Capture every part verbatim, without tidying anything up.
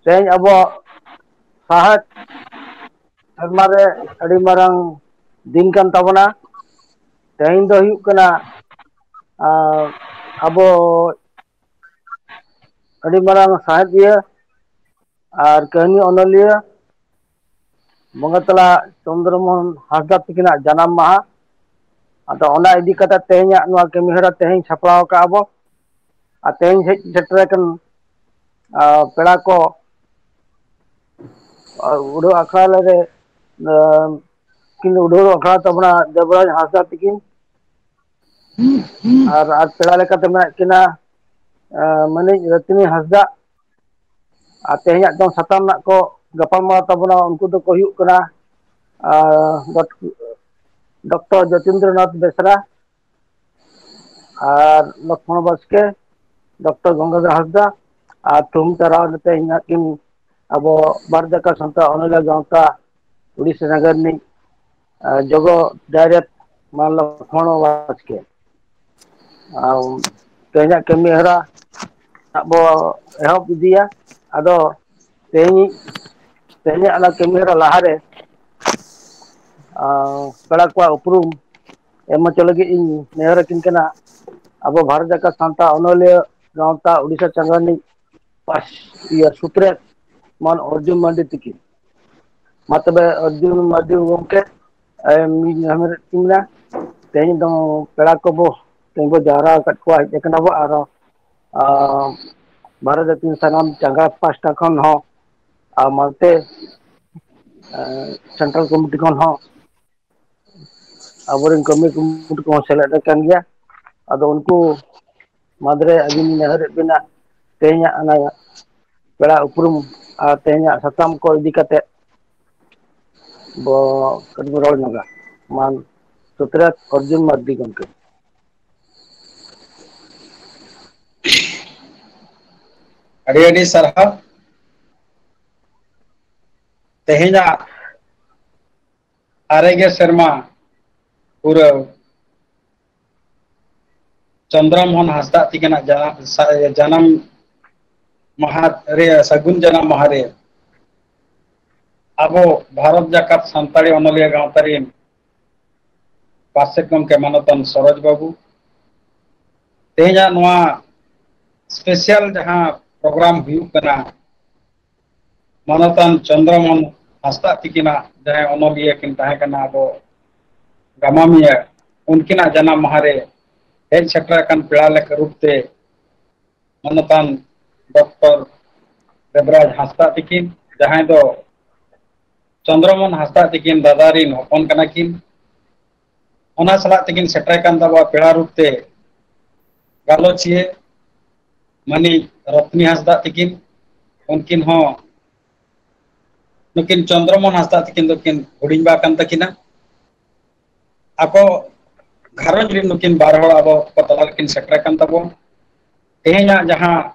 ᱛᱮᱦᱮᱧ ᱟᱵᱚ ᱥᱟᱶᱦᱮᱫ ᱥᱮᱨᱢᱟ ᱨᱮ ᱟᱹᱰᱤ ᱢᱟᱨᱟᱝ ᱫᱤᱱ ᱠᱟᱱ ᱛᱟᱵᱚᱱᱟ᱾ ᱛᱮᱦᱮᱧ ᱫᱚ ᱦᱩᱭᱩᱜ ᱠᱟᱱᱟ, ᱟᱸ, ᱟᱵᱚ ᱟᱹᱰᱤ ᱢᱟᱨᱟᱝ ᱥᱟᱶᱦᱮᱫᱤᱭᱟᱹ ᱟᱨ ᱠᱟᱹᱦᱱᱤ ᱚᱱᱚᱞᱤᱭᱟᱹ ᱵᱚᱸᱜᱟ ᱛᱟᱞᱟ ᱪᱚᱱᱫᱨᱚ ᱢᱳᱦᱚᱱ ᱦᱟᱸᱥᱫᱟ ᱛᱟᱹᱠᱤᱱᱟᱜ ᱡᱟᱱᱟᱢ ᱢᱟᱦᱟ᱾ ᱟᱫᱚ ᱚᱱᱟ ᱤᱫᱤ ᱠᱟᱛᱮ ᱛᱮᱦᱮᱧᱟᱜ ᱱᱚᱣᱟ ᱠᱟᱹᱢᱤ ᱦᱚᱨᱟ ᱛᱮᱦᱮᱧ ᱥᱟᱯᱲᱟᱣ ᱟᱠᱟᱫᱼᱟ ᱵᱚ᱾ ᱟᱨ ᱛᱮᱦᱮᱧ ᱦᱮᱡ ᱥᱮᱴᱮᱨ ᱟᱠᱟᱱ, ᱟᱨ ᱯᱮᱲᱟ ᱠᱚ, ᱟᱨ ᱩᱰᱷᱟᱹᱣ ᱟᱠᱷᱲᱟ ᱨᱮ, ᱟᱨ ᱠᱤᱱ ᱩᱰᱷᱟᱹᱣ ᱟᱠᱷᱲᱟ ᱛᱟᱵᱚᱱᱟ ᱫᱮᱵᱽᱨᱟᱡᱽ ᱦᱟᱸᱥᱫᱟ ᱛᱟᱹᱠᱤᱱ, ᱟᱨ, ᱟᱨ ᱯᱮᱲᱟ ᱞᱮᱠᱟᱛᱮ ᱢᱮᱱᱟᱜ ᱠᱤᱱᱟ, ᱟᱨ ᱢᱟᱹᱱᱤᱡ ᱨᱚᱛᱱᱤ ᱦᱟᱸᱥᱫᱟ᱾ ᱟᱨ ᱛᱮᱦᱮᱧᱟᱜ ᱡᱟᱦᱟᱸ ᱥᱟᱛᱟᱢ ᱨᱮᱱᱟᱜ ᱠᱚ ᱜᱟᱯᱟᱞᱢᱟᱨᱟᱣ ᱛᱟᱵᱚᱱᱟ, ᱩᱱᱠᱩ ᱫᱚᱠᱚ ᱦᱩᱭᱩᱜ ᱠᱟᱱᱟ, ᱟᱨ, ᱰᱚᱠ-, ᱰᱚᱠᱴᱚᱨ ᱡᱚᱛᱤᱱᱫᱨᱚᱱᱟᱛᱷ ᱵᱮᱥᱨᱟ, ᱟᱨ ᱞᱚᱠᱷᱢᱚᱬ ᱵᱟᱥᱠᱮ, ᱰᱚᱠᱴᱚᱨ ᱜᱚᱝᱜᱟᱫᱷᱚᱨ ᱦᱟᱸᱥᱫᱟ, ᱟᱨ ᱛᱷᱩᱢ ᱛᱟᱨᱟᱣ ᱠᱟᱛᱮ ᱤᱧ ᱦᱟᱸᱜ ᱠᱤᱱ ᱟᱵᱚ ᱵᱷᱟᱨᱚᱛ ᱡᱟᱠᱟᱛ ᱥᱟᱱᱛᱟᱲ ᱚᱱᱚᱞᱤᱭᱟᱹ ᱜᱟᱶᱛᱟ ᱩᱲᱤᱥᱥᱟ ᱱᱟᱜᱟᱨ ᱨᱤᱱᱤᱡ, ᱟᱨ ᱡᱚᱜᱚ ᱰᱟᱭᱨᱮᱠᱴ ᱢᱟᱱ ᱞᱚᱠᱷᱢᱚᱬ ᱵᱟᱥᱠᱮ᱾ ᱟᱨ ᱛᱮᱦᱮᱧᱟᱜ ᱠᱟᱹᱢᱤ ᱦᱚᱨᱟ ᱟᱵᱚ ᱮᱦᱚᱵ ᱤᱫᱤᱭᱟ᱾ ᱟᱫᱚ ᱛᱮᱦᱮᱧ, ᱛᱮᱦᱮᱧᱟᱜ ᱚᱱᱟ ᱠᱟᱹᱢᱤ ᱦᱚᱨᱟ ᱞᱟᱦᱟᱨᱮ, ᱟᱨ ᱯᱮᱲᱟ ᱠᱚᱣᱟᱜ ᱩᱯᱨᱩᱢ ᱮᱢ ᱦᱚᱪᱚ ᱞᱟᱹᱜᱤᱫ ᱤᱧ ᱱᱮᱦᱚᱨ ᱟᱹᱠᱤᱱ ᱠᱟᱱᱟ᱾ ᱟᱵᱚ ᱵᱷᱟᱨᱚᱛ ᱡᱟᱠᱟᱛ ᱥᱟᱱᱛᱟᱲ ᱚᱱᱚᱞᱤᱭᱟᱹ ᱜᱟᱶᱛᱟ ᱩᱲᱤᱥᱥᱟ ᱪᱟᱸᱜᱟ ᱨᱤᱱᱤᱡ ᱯᱟᱥ-, ᱤᱭᱟᱹ, ᱥᱩᱛᱨᱮᱛ ᱢᱟᱱ ᱚᱨᱡᱩᱱ ᱢᱟᱨᱰᱤ ᱛᱤᱠᱤᱱ᱾ ᱢᱟ ᱛᱚᱵᱮ ᱚᱨᱡᱩᱱ ᱢᱟᱨᱰᱤ ᱜᱚᱢᱠᱮ, ᱮᱢ, ᱤᱧ ᱦᱟᱢᱮᱴ ᱛᱤᱧ ᱢᱮ᱾ ᱛᱮᱦᱮᱧ ᱫᱚ ᱯᱮᱲᱟ ᱠᱚᱵᱚ, ᱛᱮᱦᱮᱧ ᱵᱚ ᱡᱟᱣᱨᱟ ᱟᱠᱟᱫ ᱠᱚᱣᱟ, ᱦᱮᱡ ᱟᱠᱟᱱᱟ ᱵᱚ, ᱟᱨᱦᱚᱸ, ᱟᱨ ᱵᱷᱟᱨᱚᱛ ᱡᱟᱹᱛᱤ ᱥᱟᱱᱟᱢ ᱪᱟᱸᱜᱟ ᱯᱟᱦᱴᱟ ᱠᱷᱚᱱ ᱦᱚᱸ, ᱟᱨ ᱢᱟᱱᱛᱮ, ᱟᱨ ᱥᱮᱱᱴᱨᱟᱞ ᱠᱚᱢᱤᱴᱤ ᱠᱷᱚᱱ ᱦᱚᱸ, ᱟᱵᱚᱨᱮᱱ ᱠᱟᱹᱢᱤ ᱠᱚᱢᱤᱴᱤ ᱠᱚᱦᱚᱸ ᱥᱮᱞᱮᱫ ᱟᱠᱟᱱ ᱜᱮᱭᱟ᱾ ᱟᱫᱚ ᱩᱱᱠᱩ ᱢᱟᱫᱷᱮᱨᱮ ᱟᱹᱵᱤᱱ ᱱᱮᱦᱚᱨᱮᱫ ᱵᱮᱱᱟ, ᱛᱮᱦᱮᱧᱟᱜ ᱚᱱᱟ ᱯᱮᱲᱟ ᱩᱯᱨᱩᱢ ᱟᱨ ᱛᱮᱦᱮᱧᱟᱜ ᱥᱟᱛᱟᱢ ᱠᱚ ᱤᱫᱤ ᱠᱟᱛᱮ ᱵᱚ ᱠᱟᱹᱴᱤᱡ ᱵᱚ ᱨᱚᱲ ᱧᱚᱜᱟ᱾ ᱢᱟᱱ ᱥᱩᱛᱨᱮᱛ ᱚᱨᱡᱩᱱ ᱢᱟᱨᱰᱤ ᱜᱚᱢᱠᱮ᱾ ᱟᱹᱰᱤ ᱟᱹᱰᱤ ᱥᱟᱨᱦᱟᱣ᱾ ᱛᱮᱦᱮᱧᱟᱜ ᱟᱨᱮ ᱜᱮ ᱥᱮᱨᱢᱟ ᱯᱩᱨᱟᱹᱣ ᱪᱚᱱᱫᱨᱚ ᱢᱳᱦᱚᱱ ᱦᱟᱸᱥᱫᱟᱜ ᱛᱤᱠᱤᱱᱟᱜ ᱡᱟᱱᱟᱢ, ᱥᱟ-, ᱡᱟᱱᱟᱢ ᱢᱟᱦᱟ ᱨᱮ, ᱥᱟᱹᱜᱩᱱ ᱡᱟᱱᱟᱢ ᱢᱟᱦᱟ ᱨᱮ ᱟᱵᱚ ᱵᱷᱟᱨᱚᱛ ᱡᱟᱠᱟᱛ ᱥᱟᱱᱛᱟᱲᱤ ᱚᱱᱚᱞᱤᱭᱟᱹ ᱜᱟᱶᱛᱟ ᱨᱮᱱ ᱯᱟᱨᱥᱮᱛ ᱜᱚᱢᱠᱮ ᱢᱟᱱᱚᱛᱟᱱ ᱥᱚᱨᱳᱡᱽ ᱵᱟᱹᱵᱩ, ᱛᱮᱦᱮᱧᱟᱜ ᱱᱚᱣᱟ ᱥᱯᱮᱥᱟᱞ ᱡᱟᱦᱟᱸ ᱯᱨᱳᱜᱨᱟᱢ ᱦᱩᱭᱩᱜ ᱠᱟᱱᱟ, ᱢᱟᱱᱚᱛᱟᱱ ᱪᱚᱱᱫᱨᱚᱢᱳᱦᱚᱱ ᱦᱟᱸᱥᱫᱟᱜ ᱛᱤᱠᱤᱱᱟᱜ ᱡᱟᱦᱟᱸᱭ ᱚᱱᱚᱞᱤᱭᱟᱹ ᱠᱤᱱ ᱛᱟᱦᱮᱸ ᱠᱟᱱᱟ ᱟᱵᱚ ᱜᱟᱢᱟᱢᱤᱭᱟᱹ, ᱩᱱᱠᱤᱱᱟᱜ ᱡᱟᱱᱟᱢ ᱢᱟᱦᱟ ᱨᱮ ᱦᱮᱡ ᱥᱮᱴᱮᱨ ᱟᱠᱟᱱ ᱯᱮᱲᱟ ᱞᱮᱠᱟ ᱨᱩᱯ ᱛᱮ ᱢᱟᱱᱚᱛᱟᱱ ᱰᱚᱠᱴᱚᱨ ᱫᱮᱵᱽᱨᱟᱡᱽ ᱦᱟᱸᱥᱫᱟᱜ ᱛᱤᱠᱤᱱ, ᱡᱟᱦᱟᱸᱭ ᱫᱚ ᱪᱚᱱᱫᱨᱚᱢᱳᱦᱚᱱ ᱦᱟᱸᱥᱫᱟᱜ ᱛᱤᱠᱤᱱ ᱫᱟᱫᱟ ᱨᱤᱱ ᱦᱚᱯᱚᱱ ᱠᱟᱱᱟ ᱠᱤᱱ᱾ ᱚᱱᱟ ᱥᱟᱞᱟᱜ ᱛᱮᱠᱤᱱ ᱥᱮᱴᱮᱨ ᱠᱟᱱ ᱛᱟᱵᱚᱣᱟ ᱯᱮᱲᱟ ᱨᱩᱯ ᱛᱮ ᱜᱟᱞᱚᱪᱤᱭᱟᱹ ᱢᱟᱹᱱᱤᱡ ᱨᱚᱛᱱᱤ ᱦᱟᱸᱥᱫᱟᱜ ᱛᱤᱠᱤᱱ, ᱩᱱᱠᱤᱱ ᱦᱚᱸ, ᱱᱩᱠᱤᱱ ᱪᱚᱱᱫᱨᱚᱢᱳᱦᱚᱱ ᱦᱟᱸᱥᱫᱟᱜ ᱛᱤᱠᱤᱱ ᱫᱚᱠᱤᱱ ᱦᱩᱰᱤᱧ ᱵᱟ ᱠᱟᱱ ᱛᱟᱹᱠᱤᱱᱟ᱾ ᱟᱠᱚ ᱜᱷᱟᱨᱚᱸᱡᱽ ᱨᱤᱱ ᱱᱩᱠᱤᱱ ᱵᱟᱨ ᱦᱚᱲ ᱟᱵᱚ ᱠᱚ ᱛᱟᱞᱟ ᱨᱮᱠᱤᱱ ᱥᱮᱴᱮᱨ ᱠᱟᱱ ᱛᱟᱵᱚᱱ᱾ ᱛᱮᱦᱮᱧᱟᱜ ᱡᱟᱦᱟᱸ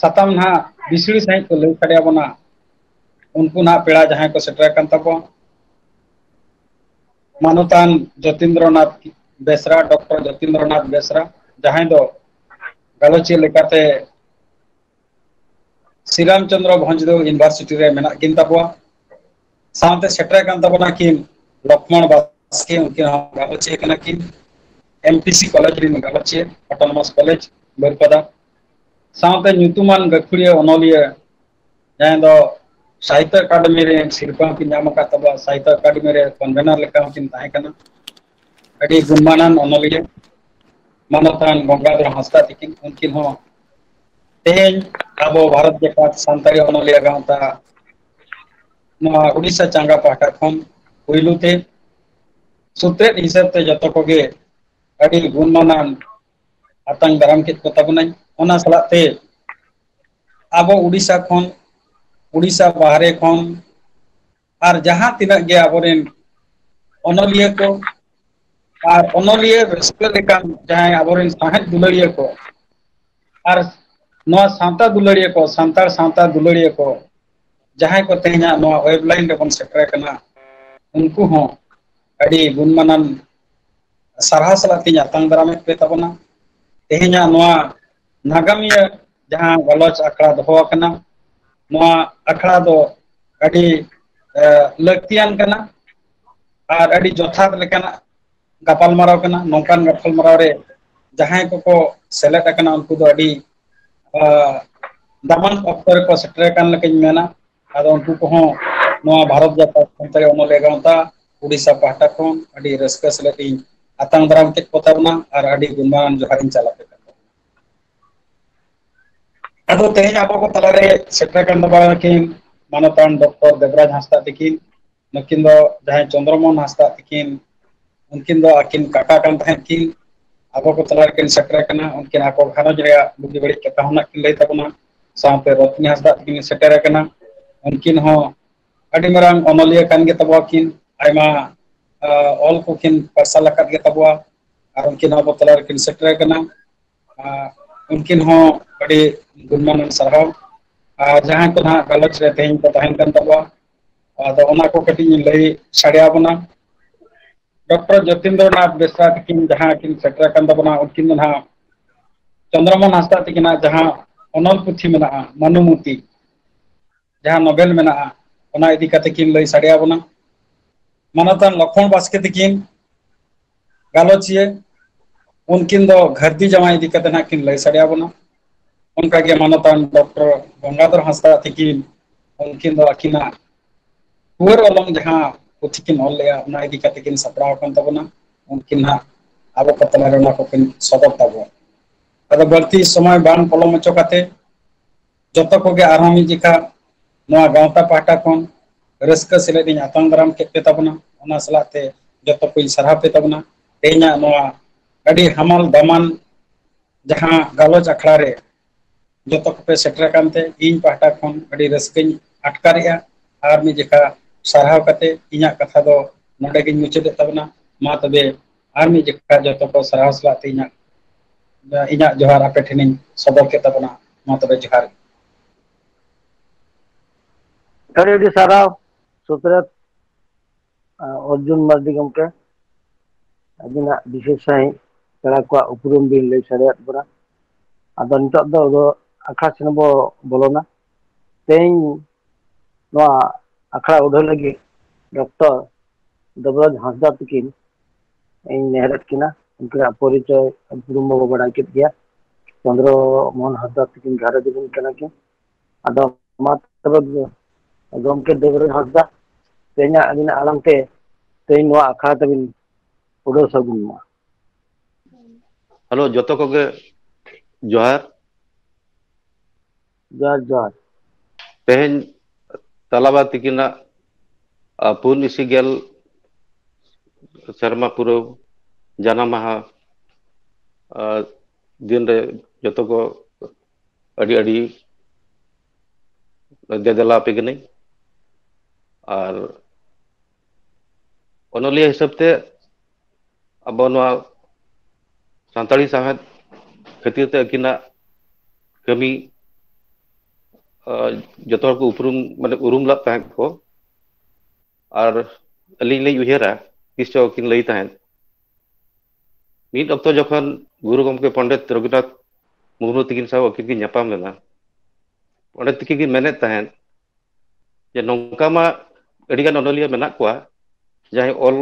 ᱥᱟᱛᱟᱢ ᱱᱟᱦᱟᱜ ᱵᱤᱥᱲᱤ ᱥᱟᱺᱦᱤᱡ ᱠᱚ ᱞᱟᱹᱭ ᱥᱟᱰᱮ ᱟᱵᱚᱱᱟ, ᱩᱱᱠᱩ ᱱᱟᱦᱟᱜ ᱯᱮᱲᱟ ᱡᱟᱦᱟᱸᱭ ᱠᱚ ᱥᱮᱴᱮᱨ ᱟᱠᱟᱱ ᱛᱟᱵᱚᱱ, ᱢᱟᱱᱚᱛᱟᱱ ᱡᱚᱛᱤᱱᱫᱨᱚᱱᱟᱛᱷ ᱵᱮᱥᱨᱟ, ᱰᱚᱠᱴᱚᱨ ᱡᱚᱛᱤᱱᱫᱨᱚᱱᱟᱛᱷ ᱵᱮᱥᱨᱟ, ᱡᱟᱦᱟᱸᱭ ᱫᱚ ᱜᱟᱞᱚᱪᱤᱭᱟᱹ ᱞᱮᱠᱟᱛᱮ ᱥᱨᱤᱨᱟᱢ ᱪᱚᱸᱫᱽᱨᱚ ᱵᱷᱚᱸᱡᱽ ᱫᱚ ᱤᱭᱩᱱᱤᱵᱷᱟᱨᱥᱤᱴᱤ ᱨᱮ ᱢᱮᱱᱟᱜ ᱠᱤᱱ ᱛᱟᱵᱚᱣᱟ᱾ ᱥᱟᱶᱛᱮ ᱥᱮᱴᱮᱨ ᱟᱠᱟᱱ ᱛᱟᱵᱚᱱᱟ ᱠᱤᱱ ᱞᱚᱠᱷᱢᱚᱬ ᱵᱟᱥᱠᱮ, ᱩᱱᱠᱤᱱ ᱦᱚᱸ ᱜᱟᱞᱚᱪᱤᱭᱟᱹ ᱠᱟᱱᱟ ᱠᱤᱱ, ᱮᱢ ᱯᱤ ᱥᱤ ᱠᱚᱞᱮᱡᱽ ᱨᱤᱱ ᱜᱟᱞᱚᱪᱤᱭᱟᱹ, ᱚᱴᱳᱱᱚᱢᱟᱥ ᱠᱚᱞᱮᱡᱽ ᱵᱟᱹᱨᱯᱟᱫᱟ᱾ ᱥᱟᱶᱛᱮ ᱧᱩᱛᱩᱢᱟᱱ ᱜᱟᱹᱠᱷᱩᱲᱤᱭᱟᱹ ᱚᱱᱚᱞᱤᱭᱟᱹ, ᱡᱟᱦᱟᱸᱭ ᱫᱚ ᱥᱟᱦᱤᱛᱛᱚ ᱮᱠᱟᱰᱮᱢᱤ ᱨᱮ ᱥᱤᱨᱯᱟᱹ ᱦᱚᱸᱠᱤᱱ ᱧᱟᱢ ᱟᱠᱟᱫ ᱛᱟᱵᱚᱱᱟ, ᱥᱟᱦᱤᱛᱛᱚ ᱮᱠᱟᱰᱮᱢᱤ ᱨᱮ ᱠᱚᱱᱵᱷᱮᱱᱟᱨ ᱞᱮᱠᱟ ᱦᱚᱸᱠᱤᱱ ᱛᱟᱦᱮᱸ ᱠᱟᱱᱟ᱾ ᱟᱹᱰᱤ ᱜᱩᱱᱢᱟᱱᱟᱱ ᱚᱱᱚᱞᱤᱭᱟᱹ ᱢᱟᱱᱚᱛᱟᱱ ᱜᱚᱝᱜᱟᱫᱷᱚᱨ ᱦᱟᱸᱥᱫᱟ ᱛᱤᱠᱤᱱ, ᱩᱱᱠᱤᱱ ᱦᱚᱸ ᱛᱮᱦᱮᱧ ᱟᱵᱚ ᱵᱷᱟᱨᱚᱛ ᱡᱟᱠᱟᱛ ᱥᱟᱱᱛᱟᱲᱤ ᱚᱱᱚᱞᱤᱭᱟᱹ ᱜᱟᱶᱛᱟ ᱱᱚᱣᱟ ᱩᱰᱤᱥᱟ ᱪᱟᱸᱜᱟ ᱯᱟᱦᱴᱟ ᱠᱷᱚᱱ ᱯᱩᱭᱞᱩ ᱛᱮ ᱥᱩᱛᱨᱮᱫ ᱦᱤᱥᱟᱹᱵ ᱛᱮ ᱡᱚᱛᱚ ᱠᱚᱜᱮ ᱟᱹᱰᱤ ᱜᱩᱱᱢᱟᱱᱟᱱ ᱟᱛᱟᱝ ᱫᱟᱨᱟᱢ ᱠᱮᱫ ᱠᱚ ᱛᱟᱵᱚᱱᱟᱹᱧ᱾ ᱚᱱᱟ ᱥᱟᱞᱟᱜ ᱛᱮ ᱟᱵᱚ ᱩᱰᱤᱥᱟ ᱠᱷᱚᱱ, ᱩᱰᱤᱥᱟ ᱵᱟᱦᱨᱮ ᱠᱷᱚᱱ ᱟᱨ ᱡᱟᱦᱟᱸ ᱛᱤᱱᱟᱹᱜ ᱜᱮ ᱟᱵᱚᱨᱮᱱ ᱚᱱᱚᱞᱤᱭᱟᱹ ᱠᱚ ᱟᱨ ᱚᱱᱚᱞᱤᱭᱟᱹ ᱨᱟᱹᱥᱠᱟᱹ ᱞᱮᱠᱟᱱ ᱡᱟᱦᱟᱸᱭ ᱟᱵᱚᱨᱮᱱ ᱥᱟᱶᱦᱮᱫ ᱫᱩᱞᱟᱹᱲᱤᱭᱟᱹ ᱠᱚ ᱟᱨ ᱱᱚᱣᱟ ᱥᱟᱶᱛᱟ ᱫᱩᱞᱟᱹᱲᱤᱭᱟᱹ ᱠᱚ, ᱥᱟᱱᱛᱟᱲ ᱥᱟᱶᱛᱟ ᱫᱩᱞᱟᱹᱲᱤᱭᱟᱹ ᱠᱚ, ᱡᱟᱦᱟᱸᱭ ᱠᱚ ᱛᱮᱦᱮᱧᱟᱜ ᱱᱚᱣᱟ ᱣᱮᱵ ᱞᱟᱭᱤᱱ ᱨᱮᱵᱚᱱ ᱥᱮᱴᱮᱨ ᱟᱠᱟᱱᱟ, ᱩᱱᱠᱩ ᱦᱚᱸ ᱟᱹᱰᱤ ᱜᱩᱱᱢᱟᱱᱟᱱ ᱥᱟᱨᱦᱟᱣ ᱥᱟᱞᱟᱜ ᱛᱤᱧ ᱟᱛᱟᱝ ᱫᱟᱨᱟᱢᱮᱫ ᱯᱮ ᱛᱟᱵᱚᱱᱟ᱾ ᱛᱮᱦᱮᱧᱟᱜ ᱱᱚᱣᱟ ᱱᱟᱜᱟᱢᱤᱭᱟᱹ ᱡᱟᱦᱟᱸ ᱜᱟᱞᱚᱪ ᱟᱠᱷᱲᱟ ᱫᱚᱦᱚ ᱟᱠᱟᱱᱟ, ᱱᱚᱣᱟ ᱟᱠᱷᱲᱟ ᱫᱚ ᱟᱹᱰᱤ ᱞᱟᱹᱠᱛᱤᱭᱟᱱ ᱠᱟᱱᱟ ᱟᱨ ᱟᱹᱰᱤ ᱡᱚᱛᱷᱟᱛ ᱞᱮᱠᱟᱱᱟᱜ ᱜᱟᱯᱟᱞᱢᱟᱨᱟᱣ ᱠᱟᱱᱟ᱾ ᱱᱚᱝᱠᱟᱱ ᱜᱟᱯᱟᱞᱢᱟᱨᱟᱣ ᱨᱮ ᱡᱟᱦᱟᱸᱭ ᱠᱚᱠᱚ ᱥᱮᱞᱮᱫ ᱟᱠᱟᱱᱟ, ᱩᱱᱠᱩ ᱫᱚ ᱟᱹᱰᱤ ᱫᱟᱢᱟᱱ ᱚᱠᱛᱚ ᱨᱮᱠᱚ ᱥᱮᱴᱮᱨ ᱟᱠᱟᱱ ᱞᱮᱠᱟᱧ ᱢᱮᱱᱟ᱾ ᱟᱫᱚ ᱩᱱᱠᱩ ᱠᱚᱦᱚᱸ ᱱᱚᱣᱟ ᱵᱷᱟᱨᱚᱛ ᱡᱟᱠᱟᱛ ᱥᱟᱱᱛᱟᱲᱤ ᱚᱱᱚᱞᱤᱭᱟᱹ ᱜᱟᱶᱛᱟ ᱩᱰᱤᱥᱟ ᱯᱟᱦᱴᱟ ᱠᱷᱚᱱ ᱟᱹᱰᱤ ᱨᱟᱹᱥᱠᱟᱹ ᱥᱮᱞᱮᱫ ᱤᱧ ᱟᱛᱟᱝ ᱫᱟᱨᱟᱢ ᱠᱮᱫ ᱠᱚ ᱛᱟᱵᱚᱱᱟ ᱟᱨ ᱟᱹᱰᱤ ᱜᱩᱱᱢᱟᱱ ᱡᱚᱦᱟᱨ ᱤᱧ ᱪᱟᱞ ᱟᱯᱮ ᱠᱟᱱᱟ᱾ ᱟᱫᱚ ᱛᱮᱦᱮᱧ ᱟᱵᱚ ᱠᱚ ᱛᱟᱞᱟᱨᱮ ᱥᱮᱴᱮᱨ ᱟᱠᱟᱱ ᱛᱟᱵᱚᱱᱟ ᱠᱤᱱ ᱢᱟᱱᱚᱛᱟᱱ ᱰᱚᱠᱴᱚᱨ ᱫᱮᱵᱽᱨᱟᱡᱽ ᱦᱟᱸᱥᱫᱟ ᱛᱤᱠᱤᱱ᱾ ᱱᱩᱠᱤᱱ ᱫᱚ ᱡᱟᱦᱟᱸᱭ ᱪᱚᱱᱫᱨᱚᱢᱳᱦᱚᱱ ᱦᱟᱸᱥᱫᱟ ᱛᱤᱠᱤᱱ, ᱩᱱᱠᱤᱱ ᱫᱚ ᱟᱹᱠᱤᱱ ᱠᱟᱠᱟ ᱠᱟᱱ ᱛᱟᱦᱮᱸᱫ ᱠᱤᱱ, ᱟᱵᱚ ᱠᱚ ᱛᱟᱞᱟ ᱨᱮᱠᱤᱱ ᱥᱮᱴᱮᱨ ᱟᱠᱟᱱᱟ᱾ ᱩᱱᱠᱤᱱ ᱟᱠᱚ ᱜᱷᱟᱨᱚᱸᱡᱽ ᱨᱮᱭᱟᱜ ᱵᱩᱜᱤ ᱵᱟᱹᱲᱤᱡ ᱠᱟᱛᱷᱟ ᱦᱚᱸ ᱱᱟᱜ ᱠᱤᱱ ᱞᱟᱹᱭ ᱛᱟᱵᱚᱱᱟ᱾ ᱥᱟᱶᱛᱮ ᱨᱚᱛᱱᱤ ᱦᱟᱸᱥᱫᱟ ᱛᱤᱠᱤᱱ ᱥᱮᱴᱮᱨ ᱟᱠᱟᱱᱟ᱾ ᱩᱱᱠᱤᱱ ᱦᱚᱸ ᱟᱹᱰᱤ ᱢᱟᱨᱟᱝ ᱚᱱᱚᱞᱤᱭᱟᱹ ᱠᱟᱱ ᱜᱮ ᱛᱟᱵᱚᱣᱟ ᱠᱤᱱ, ᱟᱭᱢᱟ ᱚᱞ ᱠᱚᱠᱤᱱ ᱯᱟᱨᱥᱟᱞ ᱟᱠᱟᱫ ᱜᱮ ᱛᱟᱵᱚᱣᱟ᱾ ᱟᱨ ᱩᱱᱠᱤᱱ ᱦᱚᱸ ᱟᱵᱚ ᱛᱟᱞᱟ ᱨᱮᱠᱤᱱ ᱥᱮᱴᱮᱨ ᱟᱠᱟᱱᱟ᱾ ᱟᱨ ᱩᱱᱠᱤᱱ ᱦᱚᱸ ᱟᱹᱰᱤ ᱜᱩᱱᱢᱟᱱᱟᱱ ᱥᱟᱨᱦᱟᱣ᱾ ᱟᱨ ᱡᱟᱦᱟᱸᱭ ᱠᱚ ᱱᱟᱦᱟᱜ ᱜᱟᱞᱚᱪ ᱨᱮ ᱛᱮᱦᱮᱧ ᱠᱚ ᱛᱟᱦᱮᱱ ᱠᱟᱱ ᱛᱟᱵᱚᱣᱟ, ᱟᱫᱚ ᱚᱱᱟ ᱠᱚ ᱠᱟᱹᱴᱤᱡ ᱤᱧ ᱞᱟᱹᱭ ᱥᱟᱰᱮ ᱟᱵᱚᱱᱟ᱾ ᱰᱚᱠᱴᱚᱨ ᱡᱚᱛᱤᱱᱫᱨᱚᱱᱟᱛᱷ ᱵᱮᱥᱨᱟ ᱛᱟᱹᱠᱤᱱ ᱡᱟᱦᱟᱸ ᱠᱤᱱ ᱥᱮᱴᱮᱨ ᱟᱠᱟᱱ ᱛᱟᱵᱚᱱᱟ, ᱩᱱᱠᱤᱱ ᱫᱚ ᱱᱟᱦᱟᱜ ᱪᱚᱱᱫᱨᱚᱢᱳᱦᱚᱱ ᱦᱟᱸᱥᱫᱟ ᱛᱟᱹᱠᱤᱱᱟᱜ ᱡᱟᱦᱟᱸ ᱚᱱᱚᱞ ᱯᱩᱛᱷᱤ ᱢᱮᱱᱟᱜᱼᱟ, ᱢᱟᱱᱩᱢᱚᱛᱤ, ᱡᱟᱦᱟᱸ ᱱᱚᱵᱮᱞ ᱢᱮᱱᱟᱜᱼᱟ, ᱚᱱᱟ ᱤᱫᱤ ᱠᱟᱛᱮ ᱠᱤᱱ ᱞᱟᱹᱭ ᱥᱟᱰᱮ ᱟᱵᱚᱱᱟ᱾ ᱢᱟᱱᱚᱛᱟᱱ ᱞᱚᱠᱷᱢᱚᱬ ᱵᱟᱥᱠᱮ ᱛᱟᱹᱠᱤᱱ ᱜᱟᱞᱚᱪᱤᱭᱟᱹ, ᱩᱱᱠᱤᱱ ᱫᱚ ᱜᱷᱟᱹᱨᱫᱤ ᱡᱟᱶᱟᱭ ᱤᱫᱤ ᱠᱟᱛᱮ ᱱᱟᱜ ᱠᱤᱱ ᱞᱟᱹᱭ ᱥᱟᱰᱮ ᱟᱵᱚᱱᱟ᱾ ᱚᱱᱠᱟᱜᱮ ᱢᱟᱱᱚᱛᱟᱱ ᱰᱚᱠᱴᱚᱨ ᱜᱚᱝᱜᱟᱫᱷᱚᱨ ᱦᱟᱸᱥᱫᱟ ᱛᱟᱹᱠᱤᱱ, ᱩᱱᱠᱤᱱ ᱫᱚ ᱟᱹᱠᱤᱱᱟᱜ ᱴᱩᱣᱟᱹᱨ ᱚᱞᱚᱝ ᱡᱟᱦᱟᱸ ᱯᱩᱛᱷᱤ ᱠᱤᱱ ᱚᱞ ᱞᱮᱜᱼᱟ, ᱚᱱᱟ ᱤᱫᱤ ᱠᱟᱛᱮ ᱠᱤᱱ ᱥᱟᱯᱲᱟᱣ ᱟᱠᱟᱱ ᱛᱟᱵᱚᱱᱟ᱾ ᱩᱱᱠᱤᱱ ᱦᱟᱸᱜ ᱟᱵᱚ ᱠᱚ ᱛᱟᱞᱟᱨᱮ ᱚᱱᱟ ᱠᱚᱠᱤᱱ ᱥᱚᱫᱚᱨ ᱛᱟᱵᱚᱱᱟ᱾ ᱟᱫᱚ ᱵᱟᱹᱲᱛᱤ ᱥᱚᱢᱚᱭ ᱵᱟᱝ ᱯᱚᱞᱚᱢ ᱦᱚᱪᱚ ᱠᱟᱛᱮ ᱡᱚᱛᱚ ᱠᱚᱜᱮ ᱟᱨᱦᱚᱸ ᱢᱤᱫ ᱡᱮᱠᱷᱟ ᱱᱚᱣᱟ ᱜᱟᱶᱛᱟ ᱯᱟᱦᱴᱟ ᱠᱷᱚᱱ ᱨᱟᱹᱥᱠᱟᱹ ᱥᱮᱞᱮᱫ ᱤᱧ ᱟᱛᱟᱝ ᱫᱟᱨᱟᱢ ᱠᱮᱫ ᱯᱮ ᱛᱟᱵᱚᱱᱟ᱾ ᱚᱱᱟ ᱥᱟᱞᱟᱜ ᱛᱮ ᱡᱚᱛᱚ ᱠᱚᱧ ᱥᱟᱨᱦᱟᱣ ᱯᱮ ᱛᱟᱵᱚᱱᱟ᱾ ᱛᱮᱦᱮᱧᱟᱜ ᱱᱚᱣᱟ ᱟᱹᱰᱤ ᱦᱟᱢᱟᱞ ᱫᱟᱢᱟᱱ ᱡᱟᱦᱟᱸ ᱜᱟᱞᱚᱪ ᱟᱠᱷᱲᱟ ᱨᱮ ᱡᱚᱛᱚ ᱠᱚᱯᱮ ᱥᱮᱴᱮᱨ ᱟᱠᱟᱱ ᱛᱮ ᱤᱧ ᱯᱟᱦᱴᱟ ᱠᱷᱚᱱ ᱟᱹᱰᱤ ᱨᱟᱹᱥᱠᱟᱹᱧ ᱟᱴᱠᱟᱨᱮᱜᱼᱟ᱾ ᱟᱨ ᱢᱤᱫ ᱡᱮᱠᱷᱟ ᱥᱟᱨᱦᱟᱣ ᱠᱟᱛᱮ ᱤᱧᱟᱹᱜ ᱠᱟᱛᱷᱟ ᱫᱚ ᱱᱚᱰᱮ ᱜᱤᱧ ᱢᱩᱪᱟᱹᱫᱮᱫ ᱛᱟᱵᱚᱱᱟ᱾ ᱢᱟ ᱛᱚᱵᱮ ᱟᱨ ᱢᱤᱫ ᱡᱮᱠᱷᱟ ᱡᱚᱛᱚ ᱠᱚ ᱥᱟᱨᱦᱟᱣ ᱥᱟᱞᱟᱜ ᱛᱮ ᱤᱧᱟᱹᱜ, ᱤᱧᱟᱹᱜ ᱡᱚᱦᱟᱨ ᱟᱯᱮ ᱴᱷᱮᱱᱤᱧ ᱥᱚᱫᱚᱨ ᱠᱮᱫ ᱛᱟᱵᱚᱱᱟ᱾ ᱢᱟ ᱛᱚᱵᱮ ᱡᱚᱦᱟᱨ ᱜᱮ᱾ ᱟᱹᱰᱤ ᱟᱹᱰᱤ ᱥᱟᱨᱦᱟᱣ ᱥᱩᱛᱨᱮᱛ ᱚᱨᱡᱩᱱ ᱢᱟᱨᱰᱤ ᱜᱚᱢᱠᱮ, ᱟᱹᱵᱤᱱᱟᱜ ᱵᱤᱥᱮᱥ ᱥᱟᱺᱦᱤᱡ ᱯᱮᱲᱟ ᱠᱚᱣᱟᱜ ᱩᱯᱨᱩᱢ ᱵᱤᱱ ᱞᱟᱹᱭ ᱥᱟᱰᱮᱭᱟᱫ ᱵᱚᱱᱟ᱾ ᱟᱫᱚ ᱱᱤᱛᱚᱜ ᱫᱚ ᱟᱫᱚ ᱟᱠᱷᱲᱟ ᱥᱮᱱ ᱵᱚ ᱵᱚᱞᱚᱱᱟ᱾ ᱛᱮᱦᱮᱧ ᱱᱚᱣᱟ ᱟᱠᱷᱲᱟ ᱩᱰᱷᱟᱹᱣ ᱞᱟᱹᱜᱤᱫ ᱰᱚᱠᱴᱚᱨ ᱫᱮᱵᱽᱨᱟᱡᱽ ᱦᱟᱸᱥᱫᱟ ᱛᱟᱹᱠᱤᱱ ᱤᱧ ᱱᱮᱦᱚᱨᱮᱫ ᱠᱤᱱᱟ᱾ ᱩᱱᱠᱤᱱᱟᱜ ᱯᱚᱨᱤᱪᱚᱭ ᱩᱯᱨᱩᱢ ᱢᱟᱵᱚ ᱵᱟᱲᱟᱭ ᱠᱮᱫ ᱜᱮᱭᱟ᱾ ᱪᱚᱸᱫᱽᱨᱚ ᱢᱳᱦᱚᱱ ᱦᱟᱸᱥᱫᱟ ᱛᱟᱹᱠᱤᱱ ᱜᱷᱟᱨᱚᱸᱡᱽ ᱨᱮᱱ ᱠᱟᱱᱟ ᱠᱤᱱ᱾ ᱟᱫᱚ ᱢᱟ ᱛᱚᱵᱮ ᱜᱚᱢᱠᱮ ᱫᱮᱵᱽᱨᱟᱡᱽ ᱦᱟᱸᱥᱫᱟ, ᱛᱮᱦᱮᱧᱟᱜ ᱟᱹᱵᱤᱱᱟᱜ ᱟᱲᱟᱝ ᱛᱮ ᱛᱮᱦᱮᱧ ᱱᱚᱣᱟ ᱟᱠᱷᱲᱟ ᱛᱟᱹᱵᱤᱱ ᱩᱰᱟᱹᱣ ᱥᱟᱹᱜᱩᱱ ᱢᱟ᱾ ᱦᱮᱞᱳ, ᱡᱚᱛᱚ ᱠᱚᱜᱮ ᱡᱚᱦᱟᱨ᱾ ᱡᱚᱦᱟᱨ ᱡᱚᱦᱟᱨ᱾ ᱛᱮᱦᱮᱧ ᱛᱟᱞᱟᱵᱟ ᱛᱤᱠᱤᱱᱟᱜ ᱟᱨ ᱯᱩᱱ ᱤᱥᱤ ᱜᱮᱞ ᱥᱮᱨᱢᱟ ᱯᱩᱨᱟᱹᱣ ᱡᱟᱱᱟᱢ ᱢᱟᱦᱟ ᱟᱨ ᱫᱤᱱ ᱨᱮ ᱡᱚᱛᱚ ᱠᱚ ᱟᱹᱰᱤ ᱟᱹᱰᱤ ᱫᱮᱫᱮᱞᱟ ᱟᱯᱮ ᱠᱟᱹᱱᱟᱹᱧ᱾ ᱟᱨ ᱚᱱᱚᱞᱤᱭᱟᱹ ᱦᱤᱥᱟᱹᱵ ᱛᱮ ᱟᱵᱚ ᱱᱚᱣᱟ ᱥᱟᱱᱛᱟᱲᱤ ᱥᱟᱶᱦᱮᱫ ᱠᱷᱟᱹᱛᱤᱨ ᱛᱮ ᱟᱹᱠᱤᱱᱟᱜ ᱠᱟᱹᱢᱤ ᱟᱨ ᱡᱚᱛᱚ ᱦᱚᱲ ᱠᱚ ᱩᱯᱨᱩᱢ, ᱢᱟᱱᱮ ᱩᱨᱩᱢ ᱞᱮᱫ ᱛᱟᱦᱮᱸᱫ ᱠᱚ᱾ ᱟᱨ ᱟᱹᱞᱤᱧ ᱞᱤᱧ ᱩᱭᱦᱟᱹᱨᱟ, ᱛᱤᱥ ᱪᱚ ᱠᱤᱱ ᱞᱟᱹᱭ ᱛᱟᱦᱮᱸᱫ, ᱢᱤᱫ ᱚᱠᱛᱚ ᱡᱚᱠᱷᱚᱱ ᱜᱩᱨᱩ ᱜᱚᱢᱠᱮ ᱯᱚᱱᱰᱤᱛ ᱨᱚᱜᱷᱩᱱᱟᱛᱷ ᱢᱩᱨᱢᱩ ᱛᱟᱹᱠᱤᱱ ᱥᱟᱶ ᱟᱹᱠᱤᱱ ᱠᱤᱱ ᱧᱟᱯᱟᱢ ᱞᱮᱱᱟ, ᱚᱸᱰᱮ ᱛᱤᱠᱤᱱ ᱠᱤᱱ ᱢᱮᱱᱮᱫ ᱛᱟᱦᱮᱸᱫ ᱡᱮ ᱱᱚᱝᱠᱟ ᱢᱟ ᱟᱹᱰᱤᱜᱟᱱ ᱚᱱᱚᱞᱤᱭᱟᱹ ᱢᱮᱱᱟᱜ ᱠᱚᱣᱟ, ᱡᱟᱦᱟᱸᱭ ᱚᱞ,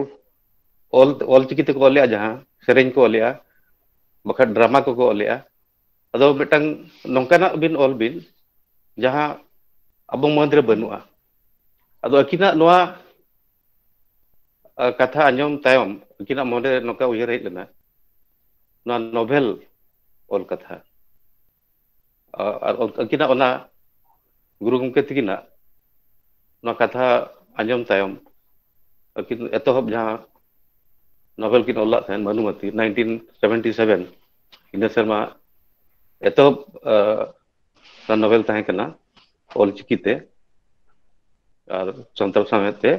ᱚᱞ, ᱚᱞ ᱪᱤᱠᱤ ᱛᱮᱠᱚ ᱚᱞᱮᱜᱼᱟ, ᱡᱟᱦᱟᱸ ᱥᱮᱨᱮᱧ ᱠᱚ ᱚᱞᱮᱜᱼᱟ, ᱵᱟᱠᱷᱟᱱ ᱰᱨᱟᱢᱟ ᱠᱚᱠᱚ ᱚᱞᱮᱜᱼᱟ᱾ ᱟᱫᱚ ᱢᱤᱫᱴᱟᱝ ᱱᱚᱝᱠᱟᱱᱟᱜ ᱵᱤᱱ ᱚᱞ ᱵᱤᱱ, ᱡᱟᱦᱟᱸ ᱟᱵᱚ ᱢᱚᱫᱽᱫᱷᱮ ᱨᱮ ᱵᱟᱹᱱᱩᱜᱼᱟ᱾ ᱟᱫᱚ ᱟᱹᱠᱤᱱᱟᱜ ᱱᱚᱣᱟ ᱟᱨ ᱠᱟᱛᱷᱟ ᱟᱸᱡᱚᱢ ᱛᱟᱭᱚᱢ ᱩᱱᱠᱤᱱᱟᱜ ᱢᱚᱱᱮ ᱨᱮ ᱱᱚᱝᱠᱟ ᱩᱭᱦᱟᱹᱨ ᱦᱮᱡ ᱞᱮᱱᱟ, ᱱᱚᱣᱟ ᱱᱚᱵᱷᱮᱞ ᱚᱞ ᱠᱟᱛᱷᱟ᱾ ᱟᱨ ᱩᱱᱠᱤᱱᱟᱜ ᱚᱱᱟ ᱜᱩᱨᱩ ᱜᱚᱢᱠᱮ ᱛᱟᱹᱠᱤᱱᱟᱜ ᱱᱚᱣᱟ ᱠᱟᱛᱷᱟ ᱟᱸᱡᱚᱢ ᱛᱟᱭᱚᱢ ᱟᱹᱠᱤᱱ ᱮᱛᱚᱦᱚᱵ ᱡᱟᱦᱟᱸ ᱱᱚᱵᱷᱮᱞ ᱠᱤᱱ ᱚᱞ ᱞᱟᱜ ᱛᱟᱦᱮᱸᱫ ᱢᱟᱱᱩᱢᱟᱛᱤ, nineteen seventy seven, ᱤᱱᱟᱹ ᱥᱮᱨᱢᱟ ᱮᱛᱚᱦᱚᱵ ᱱᱚᱵᱷᱮᱞ ᱛᱟᱦᱮᱸ ᱠᱟᱱᱟ ᱚᱞᱪᱤᱠᱤ ᱛᱮ ᱟᱨ ᱥᱟᱱᱛᱟᱲ ᱥᱟᱶᱦᱮᱫ ᱛᱮ᱾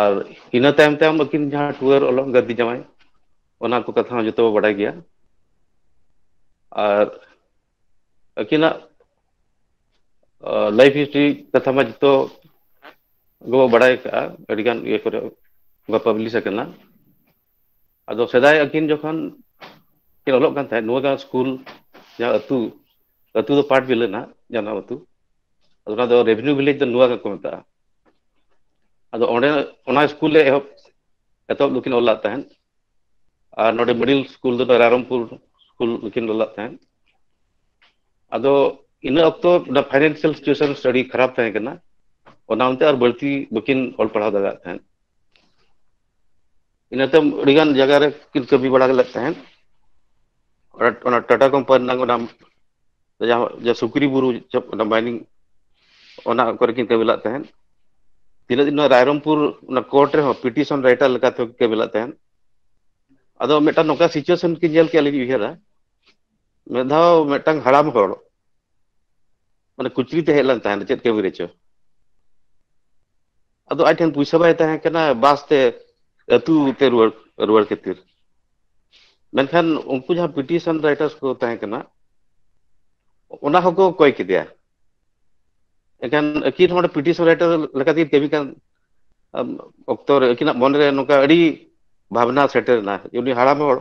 ᱟᱨ ᱤᱱᱟᱹ ᱛᱟᱭᱚᱢ ᱛᱟᱭᱚᱢ ᱟᱹᱠᱤᱱ ᱡᱟᱦᱟᱸ ᱴᱩᱣᱟᱹᱨ ᱚᱞᱚᱜ ᱜᱟᱹᱫᱤ ᱡᱟᱶᱟᱭ, ᱚᱱᱟ ᱠᱚ ᱠᱟᱛᱷᱟ ᱦᱚᱸ ᱡᱚᱛᱚ ᱵᱚ ᱵᱟᱰᱟᱭ ᱜᱮᱭᱟ᱾ ᱟᱨ ᱟᱹᱠᱤᱱᱟᱜ life history ᱠᱟᱛᱷᱟ ᱢᱟ ᱡᱚᱛᱚ ᱜᱮᱵᱚ ᱵᱟᱰᱟᱭ ᱠᱟᱜᱼᱟ, ᱟᱹᱰᱤᱜᱟᱱ ᱤᱭᱟᱹ ᱠᱚᱨᱮ ᱚᱱᱠᱟ ᱯᱟᱵᱽᱞᱤᱥ ᱟᱠᱟᱱᱟ᱾ ᱟᱫᱚ ᱥᱮᱫᱟᱭ ᱟᱹᱠᱤᱱ ᱡᱚᱠᱷᱚᱱ ᱠᱤᱱ ᱚᱞᱚᱜ ᱠᱟᱱ ᱛᱟᱦᱮᱸᱫ, ᱱᱚᱣᱟ ᱜᱟᱸ ᱥᱠᱩᱞ ᱡᱟᱦᱟᱸ ᱟᱹᱛᱩ ᱟᱹᱛᱩ ᱫᱚ ᱯᱟᱴ ᱵᱤᱞᱟᱹ ᱱᱟᱜ, ᱡᱟᱱᱟᱢ ᱟᱹᱛᱩ᱾ ᱟᱫᱚ ᱚᱱᱟ ᱫᱚ ᱨᱮᱵᱷᱮᱱᱤᱭᱩ ᱵᱷᱤᱞᱮᱡᱽ ᱫᱚ ᱱᱚᱣᱟ ᱜᱮᱠᱚ ᱢᱮᱛᱟᱜᱼᱟ᱾ ᱟᱫᱚ ᱚᱸᱰᱮ, ᱚᱱᱟ ᱥᱠᱩᱞ ᱨᱮ ᱮᱦᱚᱵ, ᱮᱛᱚᱦᱚᱵ ᱫᱚᱠᱤᱱ ᱚᱞ ᱞᱟᱜ ᱛᱟᱦᱮᱸᱫ᱾ ᱟᱨ ᱱᱚᱰᱮ ᱢᱤᱰᱤᱞ ᱥᱠᱩᱞ ᱫᱚ ᱨᱟᱭᱨᱚᱝᱯᱩᱨ ᱥᱠᱩᱞ ᱨᱮᱠᱤᱱ ᱚᱞ ᱞᱟᱜ ᱛᱟᱦᱮᱸᱫ᱾ ᱟᱫᱚ ᱤᱱᱟᱹ ᱚᱠᱛᱚ ᱚᱱᱟ ᱯᱷᱟᱭᱱᱮᱱᱥᱤᱭᱟᱞ ᱥᱤᱪᱩᱭᱮᱥᱚᱱ ᱟᱹᱰᱤ ᱠᱷᱟᱨᱟᱯ ᱛᱟᱦᱮᱸ ᱠᱟᱱᱟ, ᱚᱱᱟ ᱚᱱᱛᱮ ᱟᱨ ᱵᱟᱹᱲᱛᱤ ᱵᱟᱹᱠᱤᱱ ᱚᱞ ᱯᱟᱲᱦᱟᱣ ᱫᱟᱲᱮᱭᱟᱜ ᱛᱟᱦᱮᱸᱫ᱾ ᱤᱱᱟᱹ ᱛᱟᱭᱚᱢ ᱟᱹᱰᱤᱜᱟᱱ ᱡᱟᱭᱜᱟ ᱨᱮ ᱠᱤᱱ ᱠᱟᱹᱢᱤ ᱵᱟᱲᱟ ᱞᱮᱫ ᱛᱟᱦᱮᱸᱫ᱾ ᱚᱱᱟ, ᱚᱱᱟ ᱴᱟᱴᱟ ᱠᱳᱢᱯᱟᱱᱤ ᱨᱮᱱᱟᱜ ᱚᱱᱟ, ᱡᱟᱦᱟᱸ, ᱡᱟᱦᱟᱸ ᱥᱩᱠᱨᱤ ᱵᱩᱨᱩ ᱪᱚ-, ᱚᱱᱟ ᱢᱟᱭᱱᱤᱝ, ᱚᱱᱟ ᱠᱚᱨᱮ ᱠᱤᱱ ᱠᱟᱹᱢᱤ ᱞᱮᱫ ᱛᱟᱦᱮᱸᱫ᱾ ᱛᱤᱱᱟᱹᱜ ᱫᱤᱱ ᱱᱚᱣᱟ ᱨᱟᱭᱨᱚᱝᱯᱩᱨ ᱚᱱᱟ ᱠᱳᱨᱴ ᱨᱮᱦᱚᱸ ᱯᱤᱴᱤᱥᱚᱱ ᱨᱟᱭᱴᱟᱨ ᱞᱮᱠᱟᱛᱮ ᱠᱟᱹᱢᱤ ᱞᱮᱫ ᱛᱟᱦᱮᱸᱫ᱾ ᱟᱫᱚ ᱢᱤᱫᱴᱟᱝ ᱱᱚᱝᱠᱟ ᱥᱤᱪᱩᱭᱮᱥᱚᱱ ᱠᱤᱱ ᱧᱮᱞ ᱠᱮᱜᱼᱟ, ᱟᱹᱞᱤᱧ ᱩᱭᱦᱟᱹᱨᱟ, ᱢᱤᱫ ᱫᱷᱟᱣ ᱢᱤᱫᱴᱟᱝ ᱦᱟᱲᱟᱢ ᱦᱚᱲ ᱢᱟᱱᱮ ᱠᱩᱪᱨᱤ ᱛᱮ ᱦᱮᱡ ᱞᱮᱱ ᱛᱟᱦᱮᱸᱫ ᱪᱮᱫ ᱠᱟᱹᱢᱤ ᱨᱮᱪᱚ᱾ ᱟᱫᱚ ᱟᱡ ᱴᱷᱮᱱ ᱯᱩᱭᱥᱟᱹ ᱵᱟᱭ ᱛᱟᱦᱮᱸ ᱠᱟᱱᱟ ᱵᱟᱥ ᱛᱮ ᱟᱹᱛᱩ ᱛᱮ ᱨᱩᱣᱟᱹᱲ, ᱨᱩᱣᱟᱹᱲ ᱠᱷᱟᱹᱛᱤᱨ᱾ ᱢᱮᱱᱠᱷᱟᱱ ᱩᱱᱠᱩ ᱡᱟᱦᱟᱸ ᱯᱤᱴᱤᱥᱚᱱ ᱨᱟᱭᱴᱟᱨᱥ ᱠᱚ ᱛᱟᱦᱮᱸ ᱠᱟᱱᱟ, ᱚᱱᱟ ᱦᱚᱸᱠᱚ ᱠᱚᱭ ᱠᱮᱫᱮᱭᱟ᱾ ᱮᱱᱠᱷᱟᱱ ᱟᱹᱠᱤᱱ ᱦᱚᱸ ᱚᱸᱰᱮ ᱯᱤᱴᱤᱥᱚᱱ ᱨᱟᱭᱴᱟᱨ ᱞᱮᱠᱟᱛᱮ ᱠᱟᱹᱢᱤ ᱠᱟᱱ, ᱟᱢ, ᱚᱠᱛᱚ ᱨᱮ ᱟᱹᱠᱤᱱᱟᱜ ᱢᱚᱱᱮ ᱨᱮ ᱱᱚᱝᱠᱟ ᱟᱹᱰᱤ ᱵᱷᱟᱵᱽᱱᱟ ᱥᱮᱴᱮᱨ ᱮᱱᱟ᱾ ᱩᱱᱤ ᱦᱟᱲᱟᱢ ᱦᱚᱲ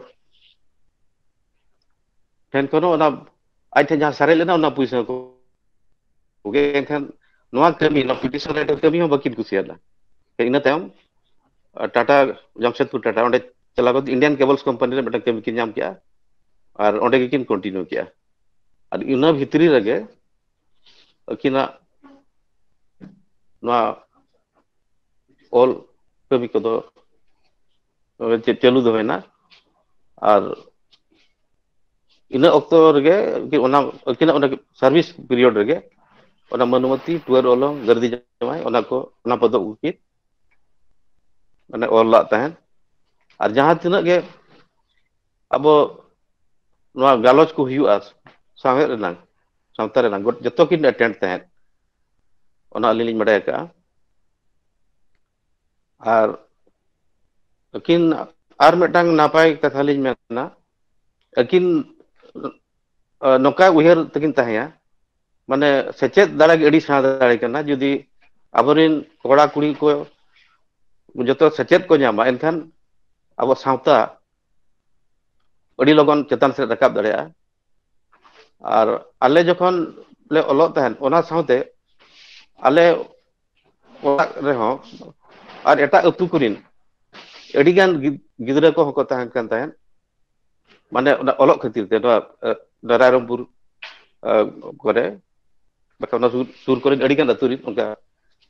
ᱴᱷᱮᱱ ᱠᱷᱚᱱ ᱦᱚᱸ ᱚᱱᱟ ᱟᱡ ᱴᱷᱮᱱ ᱡᱟᱦᱟᱸ ᱥᱟᱨᱮᱡ ᱞᱮᱱᱟ, ᱚᱱᱟ ᱯᱩᱭᱥᱟᱹ ᱠᱚ ᱠᱚᱜᱮ᱾ ᱮᱱᱠᱷᱟᱱ ᱱᱚᱣᱟ ᱠᱟᱹᱢᱤ, ᱱᱚᱣᱟ ᱯᱤᱴᱤᱥᱚᱱ ᱨᱟᱭᱴᱟᱨ ᱠᱟᱹᱢᱤ ᱦᱚᱸ ᱵᱟᱹᱠᱤᱱ ᱠᱩᱥᱤᱭᱟᱫᱟ᱾ ᱤᱱᱟᱹ ᱛᱟᱭᱚᱢ, ᱟᱨ, ᱴᱟᱴᱟ, ᱡᱟᱢᱥᱮᱫᱽᱯᱩᱨ ᱴᱟᱴᱟ, ᱚᱸᱰᱮ ᱪᱟᱞᱟᱣ ᱠᱟᱛᱮ ᱤᱱᱰᱤᱭᱟᱱ ᱠᱮᱵᱚᱞᱥ ᱠᱳᱢᱯᱟᱱᱤ ᱨᱮ ᱢᱤᱫᱴᱟᱝ ᱠᱟᱹᱢᱤ ᱠᱤᱱ ᱧᱟᱢ ᱠᱮᱜᱼᱟ᱾ ᱟᱨ ᱚᱸᱰᱮ ᱜᱮᱠᱤᱱ ᱠᱚᱱᱴᱤᱱᱤᱭᱩ ᱠᱮᱜᱼᱟ᱾ ᱟᱨ ᱤᱱᱟᱹ ᱵᱷᱤᱛᱨᱤ ᱨᱮᱜᱮ ᱟᱹᱠᱤᱱᱟᱜ ᱱᱚᱣᱟ ᱚᱞ ᱠᱟᱹᱢᱤ ᱠᱚᱫᱚ ᱪᱮᱫ ᱪᱟᱹᱞᱩ ᱫᱚᱦᱚᱭᱮᱱᱟ᱾ ᱟᱨ ᱤᱱᱟᱹ ᱚᱠᱛᱚ ᱨᱮᱜᱮ ᱚᱱᱟ, ᱟᱹᱠᱤᱱᱟᱜ ᱚᱱᱟ ᱥᱟᱨᱵᱷᱤᱥ ᱯᱤᱨᱤᱭᱚᱰ ᱨᱮᱜᱮ ᱚᱱᱟ ᱢᱟᱹᱱᱩᱢᱚᱛᱤ, ᱴᱩᱣᱟᱹᱨ ᱚᱞᱚᱝ, ᱜᱟᱹᱨᱫᱤ ᱡᱟᱶᱟᱭ, ᱚᱱᱟ ᱠᱚ, ᱚᱱᱟ ᱯᱚᱛᱚᱵ ᱠᱚᱠᱤᱱ ᱢᱟᱱᱮ ᱚᱞ ᱞᱟᱜ ᱛᱟᱦᱮᱸᱱ᱾ ᱟᱨ ᱡᱟᱦᱟᱸ ᱛᱤᱱᱟᱹᱜ ᱜᱮ ᱟᱵᱚ ᱱᱚᱣᱟ ᱜᱟᱞᱚᱪ ᱠᱚ ᱦᱩᱭᱩᱜᱼᱟ ᱥᱟᱶᱦᱮᱫ ᱨᱮᱱᱟᱝ, ᱥᱟᱶᱛᱟ ᱨᱮᱱᱟᱝ, ᱜᱚᱴ-, ᱡᱚᱛᱚ ᱠᱤᱱ ᱮᱴᱮᱱᱰ ᱛᱟᱦᱮᱸᱫ, ᱚᱱᱟ ᱟᱹᱞᱤᱧ ᱞᱤᱧ ᱵᱟᱰᱟᱭ ᱟᱠᱟᱫᱼᱟ᱾ ᱟᱨ ᱟᱹᱠᱤᱱ ᱟᱨ ᱢᱤᱫᱴᱟᱝ ᱱᱟᱯᱟᱭ ᱠᱟᱛᱷᱟ ᱞᱤᱧ ᱢᱮᱱᱟ, ᱟᱹᱠᱤᱱ, ᱟ, ᱱᱚᱝᱠᱟ ᱩᱭᱦᱟᱹᱨ ᱛᱟᱹᱠᱤᱱ ᱛᱟᱦᱮᱸᱭᱟ, ᱢᱟᱱᱮ ᱥᱮᱪᱮᱫ ᱫᱟᱲᱮ ᱜᱮ ᱟᱹᱰᱤ ᱥᱮᱬᱟ ᱫᱟᱲᱮ ᱠᱟᱱᱟ᱾ ᱡᱩᱫᱤ ᱟᱵᱚᱨᱮᱱ ᱠᱚᱲᱟ ᱠᱩᱲᱤ ᱠᱚ ᱡᱚᱛᱚ ᱥᱮᱪᱮᱫ ᱠᱚ ᱧᱟᱢᱟ, ᱮᱱᱠᱷᱟᱱ ᱟᱵᱚ ᱥᱟᱶᱛᱟ ᱟᱹᱰᱤ ᱞᱚᱜᱚᱱ ᱪᱮᱛᱟᱱ ᱥᱮᱫ ᱨᱟᱠᱟᱵ ᱫᱟᱲᱮᱭᱟᱜᱼᱟ᱾ ᱟᱨ ᱟᱞᱮ ᱡᱚᱠᱷᱚᱱ ᱞᱮ ᱚᱞᱚᱜ ᱛᱟᱦᱮᱸᱫ, ᱚᱱᱟ ᱥᱟᱶᱛᱮ ᱟᱞᱮ ᱚᱲᱟᱜ ᱨᱮᱦᱚᱸ ᱟᱨ ᱮᱴᱟᱜ ᱟᱹᱛᱩ ᱠᱚᱨᱮᱱ ᱟᱹᱰᱤᱜᱟᱱ ᱜᱤᱫᱽᱨᱟᱹ ᱠᱚᱦᱚᱸ ᱠᱚ ᱛᱟᱦᱮᱸ ᱠᱟᱱ ᱛᱟᱦᱮᱸᱫ, ᱢᱟᱱᱮ ᱚᱱᱟ ᱚᱞᱚᱜ ᱠᱷᱟᱹᱛᱤᱨ ᱛᱮ ᱱᱚᱣᱟ ᱱᱟᱨᱟᱭᱚᱱᱯᱩᱨ ᱠᱚᱨᱮ, ᱵᱟᱠᱷᱟᱱ ᱚᱱᱟ ᱥᱩᱨ ᱠᱚᱨᱮᱱ ᱟᱹᱰᱤᱜᱟᱱ ᱟᱹᱛᱩ ᱨᱮᱱ ᱚᱱᱠᱟ᱾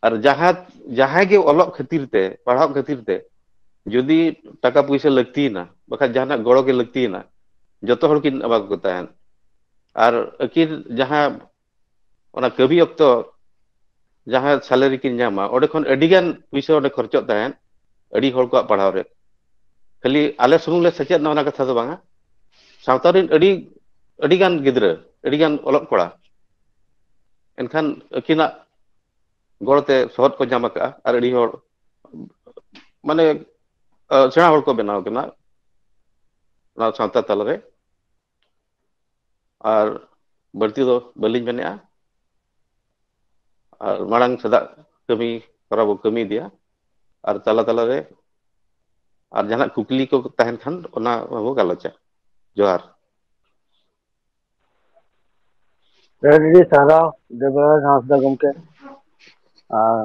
ᱟᱨ ᱡᱟᱦᱟᱸ ᱡᱟᱦᱟᱸᱭ ᱜᱮ ᱚᱞᱚᱜ ᱠᱷᱟᱹᱛᱤᱨ ᱛᱮ, ᱯᱟᱲᱦᱟᱜ ᱠᱷᱟᱹᱛᱤᱨ ᱛᱮ ᱡᱩᱫᱤ ᱴᱟᱠᱟ ᱯᱩᱭᱥᱟᱹ ᱞᱟᱹᱠᱛᱤᱭᱮᱱᱟ, ᱵᱟᱠᱷᱟᱱ ᱡᱟᱦᱟᱱᱟᱜ ᱜᱚᱲᱚ ᱜᱮ ᱞᱟᱹᱠᱛᱤᱭᱮᱱᱟ, ᱡᱚᱛᱚ ᱦᱚᱲ ᱠᱤᱱ ᱮᱢᱟ ᱠᱚ ᱛᱟᱦᱮᱸᱫ᱾ ᱟᱨ ᱟᱹᱠᱤᱱ ᱡᱟᱦᱟᱸ ᱚᱱᱟ ᱠᱟᱹᱢᱤ ᱚᱠᱛᱚ ᱡᱟᱦᱟᱸ salary ᱠᱤᱱ ᱧᱟᱢᱟ, ᱚᱸᱰᱮ ᱠᱷᱚᱱ ᱟᱹᱰᱤ ᱜᱟᱱ ᱯᱩᱭᱥᱟᱹ ᱚᱸᱰᱮ ᱠᱷᱚᱨᱪᱚᱜ ᱛᱟᱦᱮᱸᱫ ᱟᱹᱰᱤ ᱦᱚᱲ ᱠᱚᱣᱟᱜ ᱯᱟᱲᱦᱟᱣ ᱨᱮ᱾ ᱠᱷᱟᱹᱞᱤ ᱟᱞᱮ ᱥᱩᱢᱩᱝ ᱞᱮ ᱥᱮᱪᱮᱫ ᱱᱟ, ᱚᱱᱟ ᱠᱟᱛᱷᱟ ᱫᱚ ᱵᱟᱝᱟ, ᱥᱟᱶᱛᱟ ᱨᱮᱱ ᱟᱹᱰᱤ ᱟᱹᱰᱤ ᱜᱟᱱ ᱜᱤᱫᱽᱨᱟᱹ, ᱟᱹᱰᱤ ᱜᱟᱱ ᱚᱞᱚᱜ ᱠᱚᱲᱟ, ᱮᱱᱠᱷᱟᱱ ᱟᱹᱠᱤᱱᱟᱜ ᱜᱚᱲᱚᱛᱮ ᱥᱚᱦᱚᱫ ᱠᱚ ᱧᱟᱢ ᱟᱠᱟᱫᱼᱟ ᱟᱨ ᱟᱹᱰᱤ ᱦᱚᱲ ᱢᱟᱱᱮ ᱥᱮᱬᱟ ᱦᱚᱲ ᱠᱚ ᱵᱮᱱᱟᱣ ᱠᱟᱱᱟ ᱚᱱᱟ ᱥᱟᱶᱛᱟ ᱛᱟᱞᱟᱨᱮ᱾ ᱟᱨ ᱵᱟᱹᱲᱛᱤ ᱫᱚ ᱵᱟᱹᱞᱤᱧ ᱢᱮᱱᱮᱫᱼᱟ᱾ ᱟᱨ ᱢᱟᱲᱟᱝ ᱥᱮᱫᱟᱜ ᱠᱟᱹᱢᱤ ᱦᱚᱨᱟ ᱵᱚ ᱠᱟᱹᱢᱤ ᱤᱫᱤᱭᱟ, ᱟᱨ ᱛᱟᱞᱟ ᱛᱟᱞᱟᱨᱮ ᱟᱨ ᱡᱟᱦᱟᱱᱟᱜ ᱠᱩᱠᱞᱤ ᱠᱚ ᱛᱟᱦᱮᱱ ᱠᱷᱟᱱ ᱚᱱᱟ ᱦᱚᱸᱵᱚ ᱜᱟᱞᱚᱪᱟ᱾ ᱡᱚᱦᱟᱨ᱾ ᱟᱹᱰᱤ ᱟᱹᱰᱤ ᱥᱟᱨᱦᱟᱣ ᱫᱮᱵᱨᱟᱡᱽ ᱦᱟᱸᱥᱫᱟ ᱜᱚᱢᱠᱮ᱾ ᱟᱨ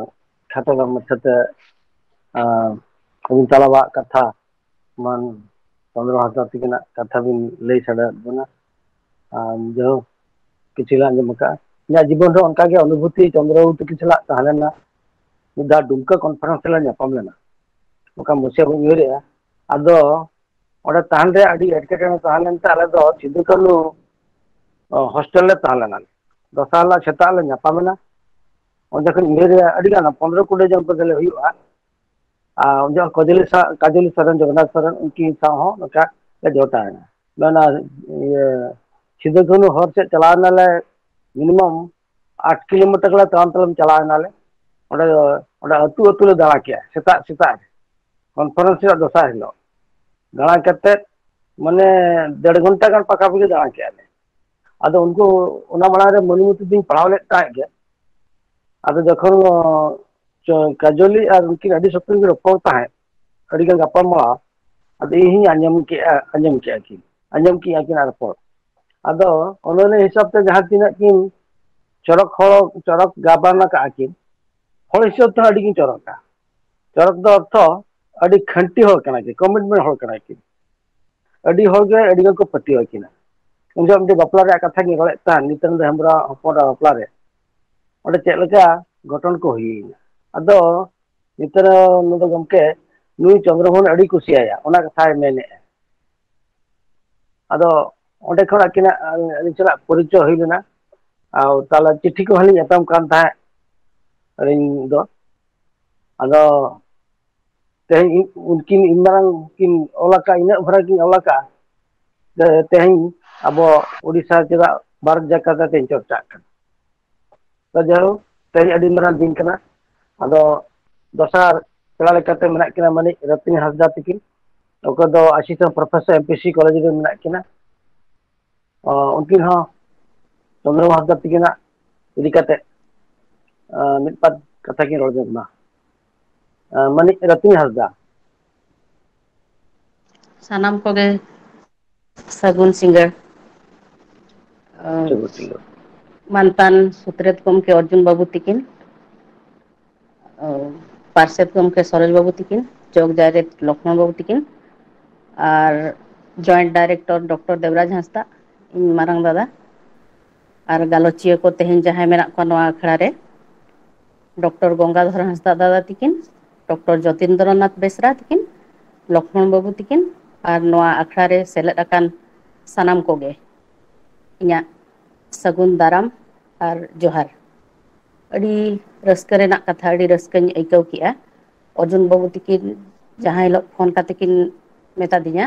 ᱠᱷᱟᱴᱚ ᱢᱟᱪᱷᱟᱛᱮ ᱟᱹᱵᱤᱱ ᱛᱟᱞᱟᱣᱟᱜ ᱠᱟᱛᱷᱟ ᱢᱟᱱ ᱪᱚᱸᱫᱽᱨᱚ ᱦᱟᱸᱥᱫᱟ ᱛᱤᱠᱤᱱᱟᱜ ᱠᱟᱛᱷᱟ ᱵᱤᱱ ᱞᱟᱹᱭ ᱥᱟᱰᱮᱭᱟᱫ ᱵᱚᱱᱟ᱾ ᱟᱨ ᱡᱟᱭᱦᱳᱠ, ᱠᱤᱪᱷᱩ ᱞᱮ ᱟᱸᱡᱚᱢ ᱟᱠᱟᱫᱼᱟ᱾ ᱤᱧᱟᱹᱜ ᱡᱤᱵᱚᱱ ᱨᱮ ᱚᱱᱠᱟᱜᱮ ᱚᱱᱩᱵᱷᱩᱛᱤ ᱪᱚᱸᱫᱽᱨᱚ ᱵᱟᱹᱵᱩ ᱛᱟᱹᱠᱤᱱ ᱥᱟᱞᱟᱜ ᱛᱟᱦᱮᱸ ᱞᱮᱱᱟ᱾ ᱢᱤᱫ ᱫᱷᱟᱣ ᱰᱩᱢᱠᱟ conference ᱨᱮ ᱧᱟᱯᱟᱢ ᱞᱮᱱᱟ, ᱚᱱᱠᱟ ᱢᱚᱪᱟ ᱵᱟᱹᱧ ᱩᱭᱦᱟᱹᱨᱮᱜᱼᱟ᱾ ᱟᱫᱚ ᱚᱸᱰᱮ ᱛᱟᱦᱮᱱ ᱨᱮ ᱟᱹᱰᱤ ᱮᱴᱠᱮᱴᱚᱬᱮ ᱛᱟᱦᱮᱸ ᱞᱮᱱᱛᱮ ᱟᱞᱮ ᱫᱚ ᱥᱤᱫᱩ ᱠᱟᱹᱱᱦᱩ hostel ᱞᱮ ᱛᱟᱦᱮᱸ ᱞᱮᱱᱟ᱾ ᱫᱚᱥᱟᱨ ᱦᱤᱞᱳᱜ ᱥᱮᱛᱟᱜ ᱞᱮ ᱧᱟᱯᱟᱢ ᱮᱱᱟ᱾ ᱚᱸᱰᱮ ᱠᱷᱚᱱ ᱤᱧ ᱞᱟᱹᱭ ᱟᱹᱰᱤ ᱜᱟᱱ ᱯᱚᱱᱨᱚ ᱠᱩᱲᱤ ᱡᱚᱱ ᱠᱚ ᱞᱮ ᱦᱩᱭᱩᱜᱼᱟ᱾ ᱟᱨ ᱩᱱ ᱡᱚᱠᱷᱚᱱ ᱠᱟᱡᱚᱞᱤ ᱥᱟ-, ᱠᱟᱡᱚᱞᱤ ᱥᱚᱨᱮᱱ, ᱡᱚᱜᱚᱱᱱᱟᱛᱷ ᱥᱚᱨᱮᱱ, ᱩᱱᱠᱤᱱ ᱥᱟᱶ ᱦᱚᱸ ᱱᱚᱝᱠᱟ ᱞᱮ ᱡᱚᱴᱟᱣ ᱮᱱᱟ᱾ ᱢᱮᱱᱟ, ᱤᱭᱟᱹ, ᱥᱤᱫᱩ ᱠᱟᱹᱱᱦᱩ ᱦᱚᱨ ᱥᱮᱫ ᱪᱟᱞᱟᱣ ᱮᱱᱟᱞᱮ, minimum ᱟᱴ ᱠᱤᱞᱳᱢᱤᱴᱟᱨ ᱞᱮ ᱛᱟᱲᱟᱢ ᱛᱟᱲᱟᱢ ᱪᱟᱞᱟᱣ ᱮᱱᱟᱞᱮ᱾ ᱚᱸᱰᱮ ᱫᱚ, ᱚᱸᱰᱮ ᱟᱹᱛᱩ ᱟᱹᱛᱩ ᱞᱮ ᱫᱟᱬᱟ ᱠᱮᱜᱼᱟ ᱥᱮᱛᱟᱜ ᱥᱮᱛᱟᱜ ᱨᱮ᱾ Conference ᱨᱮᱭᱟᱜ ᱫᱚᱥᱟᱨ ᱦᱤᱞᱳᱜ ᱫᱟᱬᱟ ᱠᱟᱛᱮᱫ, ᱢᱟᱱᱮ, ᱰᱮᱲ ᱜᱷᱚᱱᱴᱟ ᱜᱟᱱ ᱯᱟᱠᱟ ᱯᱟᱠᱤ ᱫᱟᱬᱟ ᱠᱮᱜᱼᱟ ᱞᱮ᱾ ᱟᱫᱚ ᱩᱱᱠᱩ, ᱚᱱᱟ ᱢᱟᱲᱟᱝ ᱨᱮ ᱢᱟᱹᱱᱤ ᱢᱩᱛᱤ ᱫᱩᱧ ᱯᱟᱲᱦᱟᱣ ᱞᱮᱫ ᱛᱟᱦᱮᱸᱫ ᱜᱮ᱾ ᱟᱫᱚ ᱡᱚᱠᱷᱚᱱ ᱠᱟᱡᱚᱞᱤ ᱟᱨ ᱩᱱᱠᱤᱱ ᱟᱹᱰᱤ ᱥᱚᱠᱛᱚ ᱠᱤᱱ ᱨᱚᱯᱚᱲ ᱛᱟᱦᱮᱸᱫ, ᱟᱹᱰᱤ ᱜᱟᱱ ᱜᱟᱯᱟᱞ ᱢᱟᱨᱟᱣ, ᱟᱫᱚ ᱤᱧ ᱦᱚᱸᱧ ᱟᱸᱡᱚᱢ ᱠᱮᱜᱼᱟ, ᱟᱸᱡᱚᱢ ᱠᱮᱜᱼᱟ ᱠᱤᱱ, ᱟᱸᱡᱚᱢ ᱠᱮᱜᱼᱟ ᱠᱤᱱ ᱟᱨ ᱨᱚᱯᱚᱲ᱾ ᱟᱫᱚ ᱚᱱᱚᱞᱤᱭᱟᱹ ᱦᱤᱥᱟᱹᱵ ᱛᱮ ᱡᱟᱦᱟᱸ ᱛᱤᱱᱟᱹᱜ ᱠᱤᱱ ᱪᱚᱨᱚᱠ ᱦᱚᱲ, ᱪᱚᱨᱚᱠ ᱜᱟᱵᱟᱱ ᱟᱠᱟᱫᱼᱟ ᱠᱤᱱ, ᱦᱚᱲ ᱦᱤᱥᱟᱹᱵ ᱛᱮᱦᱚᱸ ᱟᱹᱰᱤ ᱠᱤᱱ ᱪᱚᱨᱚᱠᱟ᱾ ᱪᱚᱨᱚᱠ ᱫᱚ ᱚᱨᱛᱷᱚ ᱟᱹᱰᱤ ᱠᱷᱟᱹᱱᱴᱤ ᱦᱚᱲ ᱠᱟᱱᱟ ᱠᱤᱱ, ᱠᱚᱢᱤᱴᱢᱮᱱᱴ ᱦᱚᱲ ᱠᱟᱱᱟ ᱠᱤᱱ᱾ ᱟᱹᱰᱤ ᱦᱚᱲ ᱜᱮ ᱟᱹᱰᱤ ᱜᱟᱱ ᱠᱚ ᱯᱟᱹᱛᱭᱟᱹᱣ ᱟᱹᱠᱤᱱᱟ᱾ ᱩᱱ ᱡᱚᱠᱷᱚᱱ ᱢᱤᱫᱴᱮᱱ ᱵᱟᱯᱞᱟ ᱨᱮᱭᱟᱜ ᱠᱟᱛᱷᱟ ᱜᱤᱧ ᱨᱚᱲᱮᱫ ᱛᱟᱦᱮᱸᱫ, ᱱᱤᱛᱟᱹᱱ ᱫᱚ ᱦᱮᱢᱵᱨᱚᱢ ᱦᱚᱯᱚᱱ ᱮᱨᱟ ᱵᱟᱯᱞᱟ ᱨᱮ, ᱚᱸᱰᱮ ᱪᱮᱫ ᱞᱮᱠᱟ ᱜᱷᱚᱴᱚᱱ ᱠᱚ ᱦᱩᱭᱮᱱᱟ᱾ ᱟᱫᱚ ᱱᱤᱛᱟᱹᱱ ᱱᱩᱭ ᱫᱚ ᱜᱚᱢᱠᱮ, ᱱᱩᱭ ᱪᱚᱱᱫᱨᱚᱢᱳᱦᱚᱱ ᱟᱹᱰᱤ ᱠᱩᱥᱤᱭᱟᱭᱟ, ᱚᱱᱟ ᱠᱟᱛᱷᱟᱭ ᱢᱮᱱᱮᱫᱼᱟ᱾ ᱟᱫᱚ ᱚᱸᱰᱮ ᱠᱷᱚᱱ ᱟᱹᱠᱤᱱᱟᱜ, ᱟᱹᱞᱤᱧ ᱥᱟᱞᱟᱜ ᱯᱚᱨᱤᱪᱚᱭ ᱦᱩᱭ ᱞᱮᱱᱟ᱾ ᱟᱨ ᱛᱟᱦᱞᱮ ᱪᱤᱴᱷᱤ ᱠᱚᱦᱚᱸ ᱞᱤᱧ ᱮᱯᱮᱢ ᱠᱟᱱ ᱛᱟᱦᱮᱸᱫ ᱟᱹᱞᱤᱧ ᱫᱚ᱾ ᱟᱫᱚ ᱛᱮᱦᱮᱧ ᱤᱧ, ᱩᱱᱠᱤᱱ ᱤᱧ ᱢᱟᱨᱟᱝ ᱠᱤᱱ ᱚᱞ ᱟᱠᱟᱫ, ᱤᱱᱟᱹᱜ ᱵᱷᱚᱨᱟ ᱠᱤᱱ ᱚᱞ ᱟᱠᱟᱫ, ᱛᱮ-, ᱛᱮᱦᱮᱧ ᱟᱵᱚ ᱳᱰᱤᱥᱟ ᱪᱮᱫᱟᱜ ᱵᱷᱟᱨᱚᱛ ᱡᱟᱠᱟᱛ ᱛᱮᱧ ᱪᱚᱨᱪᱟᱜ ᱠᱟᱱᱟ᱾ ᱛᱚ ᱡᱟᱭᱦᱳᱠ, ᱛᱮᱦᱮᱧ ᱟᱹᱰᱤ ᱢᱟᱨᱟᱝ ᱫᱤᱱ ᱠᱟᱱᱟ᱾ ᱟᱫᱚ ᱫᱚᱥᱟᱨ ᱯᱮᱲᱟ ᱞᱮᱠᱟᱛᱮ ᱢᱮᱱᱟᱜ ᱠᱤᱱᱟ ᱢᱟᱹᱱᱤᱡ ᱨᱚᱛᱤᱱ ᱦᱟᱸᱥᱫᱟ ᱛᱤᱠᱤᱱ, ᱚᱠᱚᱭ ᱫᱚ assistant professor M P C college ᱨᱮ ᱢᱮᱱᱟᱜ ᱠᱤᱱᱟ᱾ ᱚ, ᱩᱱᱠᱤᱱ ᱦᱚᱸ ᱪᱚᱱᱫᱨᱚᱢᱳᱦᱚᱱ ᱦᱟᱸᱥᱫᱟ ᱛᱤᱠᱤᱱᱟᱜ ᱤᱫᱤ ᱠᱟᱛᱮ, ᱟ, ᱢᱤᱫ ᱵᱟᱨ ᱠᱟᱛᱷᱟ ᱠᱤᱱ ᱨᱚᱲ ᱧᱚᱜ ᱢᱟ᱾ ᱟ, ᱢᱟᱹᱱᱤᱡ ᱨᱚᱛᱤᱱ ᱦᱟᱸᱥᱫᱟ᱾ ᱥᱟᱱᱟᱢ ᱠᱚᱜᱮ ᱥᱟᱹᱜᱩᱱ ᱥᱤᱸᱜᱟᱹᱲ᱾ ᱟᱨ ᱥᱟᱹᱜᱩᱱ ᱥᱤᱸᱜᱟᱹᱲ᱾ ᱢᱟᱱᱛᱟᱱ ᱥᱩᱛᱨᱮᱛ ᱜᱚᱢᱠᱮ ᱚᱨᱡᱩᱱ ᱵᱟᱹᱵᱩ ᱛᱤᱠᱤᱱ, ᱟᱨ ᱯᱟᱨᱥᱮᱛ ᱜᱚᱢᱠᱮ ᱥᱚᱨᱚᱡᱽ ᱵᱟᱹᱵᱩ ᱛᱤᱠᱤᱱ, ᱡᱚᱜᱽ ᱰᱟᱭᱨᱮᱠᱴ ᱞᱚᱠᱷᱢᱚᱬ ᱵᱟᱹᱵᱩ ᱛᱤᱠᱤᱱ, ᱟᱨ joint director ᱰᱚᱠᱴᱚᱨ ᱫᱮᱵᱽᱨᱟᱡᱽ ᱦᱟᱸᱥᱫᱟ, ᱤᱧ ᱢᱟᱨᱟᱝ ᱫᱟᱫᱟ, ᱟᱨ ᱜᱟᱞᱚᱪᱤᱭᱟᱹ ᱠᱚ ᱛᱮᱦᱮᱧ ᱡᱟᱦᱟᱸᱭ ᱢᱮᱱᱟᱜ ᱠᱚᱣᱟ ᱱᱚᱣᱟ ᱟᱠᱷᱲᱟ ᱨᱮ, ᱰᱚᱠᱴᱚᱨ ᱜᱚᱝᱜᱟᱫᱷᱚᱨ ᱦᱟᱸᱥᱫᱟ ᱫᱟᱫᱟ ᱛᱤᱠᱤᱱ, ᱰᱚᱠᱴᱚᱨ ᱡᱚᱛᱤᱱᱫᱨᱚᱱᱟᱛᱷ ᱵᱮᱥᱨᱟ ᱛᱤᱠᱤᱱ, ᱞᱚᱠᱷᱢᱚᱬ ᱵᱟᱹᱵᱩ ᱛᱤᱠᱤᱱ, ᱟᱨ ᱱᱚᱣᱟ ᱟᱠᱷᱲᱟ ᱨᱮ ᱥᱮᱞᱮᱫ ᱟᱠᱟᱱ ᱥᱟᱱᱟᱢ ᱠᱚᱜᱮ ᱤᱧᱟᱹᱜ ᱥᱟᱹᱜᱩᱱ ᱫᱟᱨᱟᱢ ᱟᱨ ᱡᱚᱦᱟᱨ᱾ ᱟᱹᱰᱤ ᱨᱟᱹᱥᱠᱟᱹ ᱨᱮᱱᱟᱜ ᱠᱟᱛᱷᱟ, ᱟᱹᱰᱤ ᱨᱟᱹᱥᱠᱟᱹᱧ ᱟᱹᱭᱠᱟᱹᱣ ᱠᱮᱜᱼᱟ᱾ ᱚᱨᱡᱩᱱ ᱵᱟᱹᱵᱩ ᱛᱤᱠᱤᱱ ᱡᱟᱦᱟᱸ ᱦᱤᱞᱳᱜ ᱯᱷᱳᱱ ᱠᱟᱛᱮ ᱠᱤᱱ ᱢᱮᱛᱟ ᱫᱤᱧᱟ,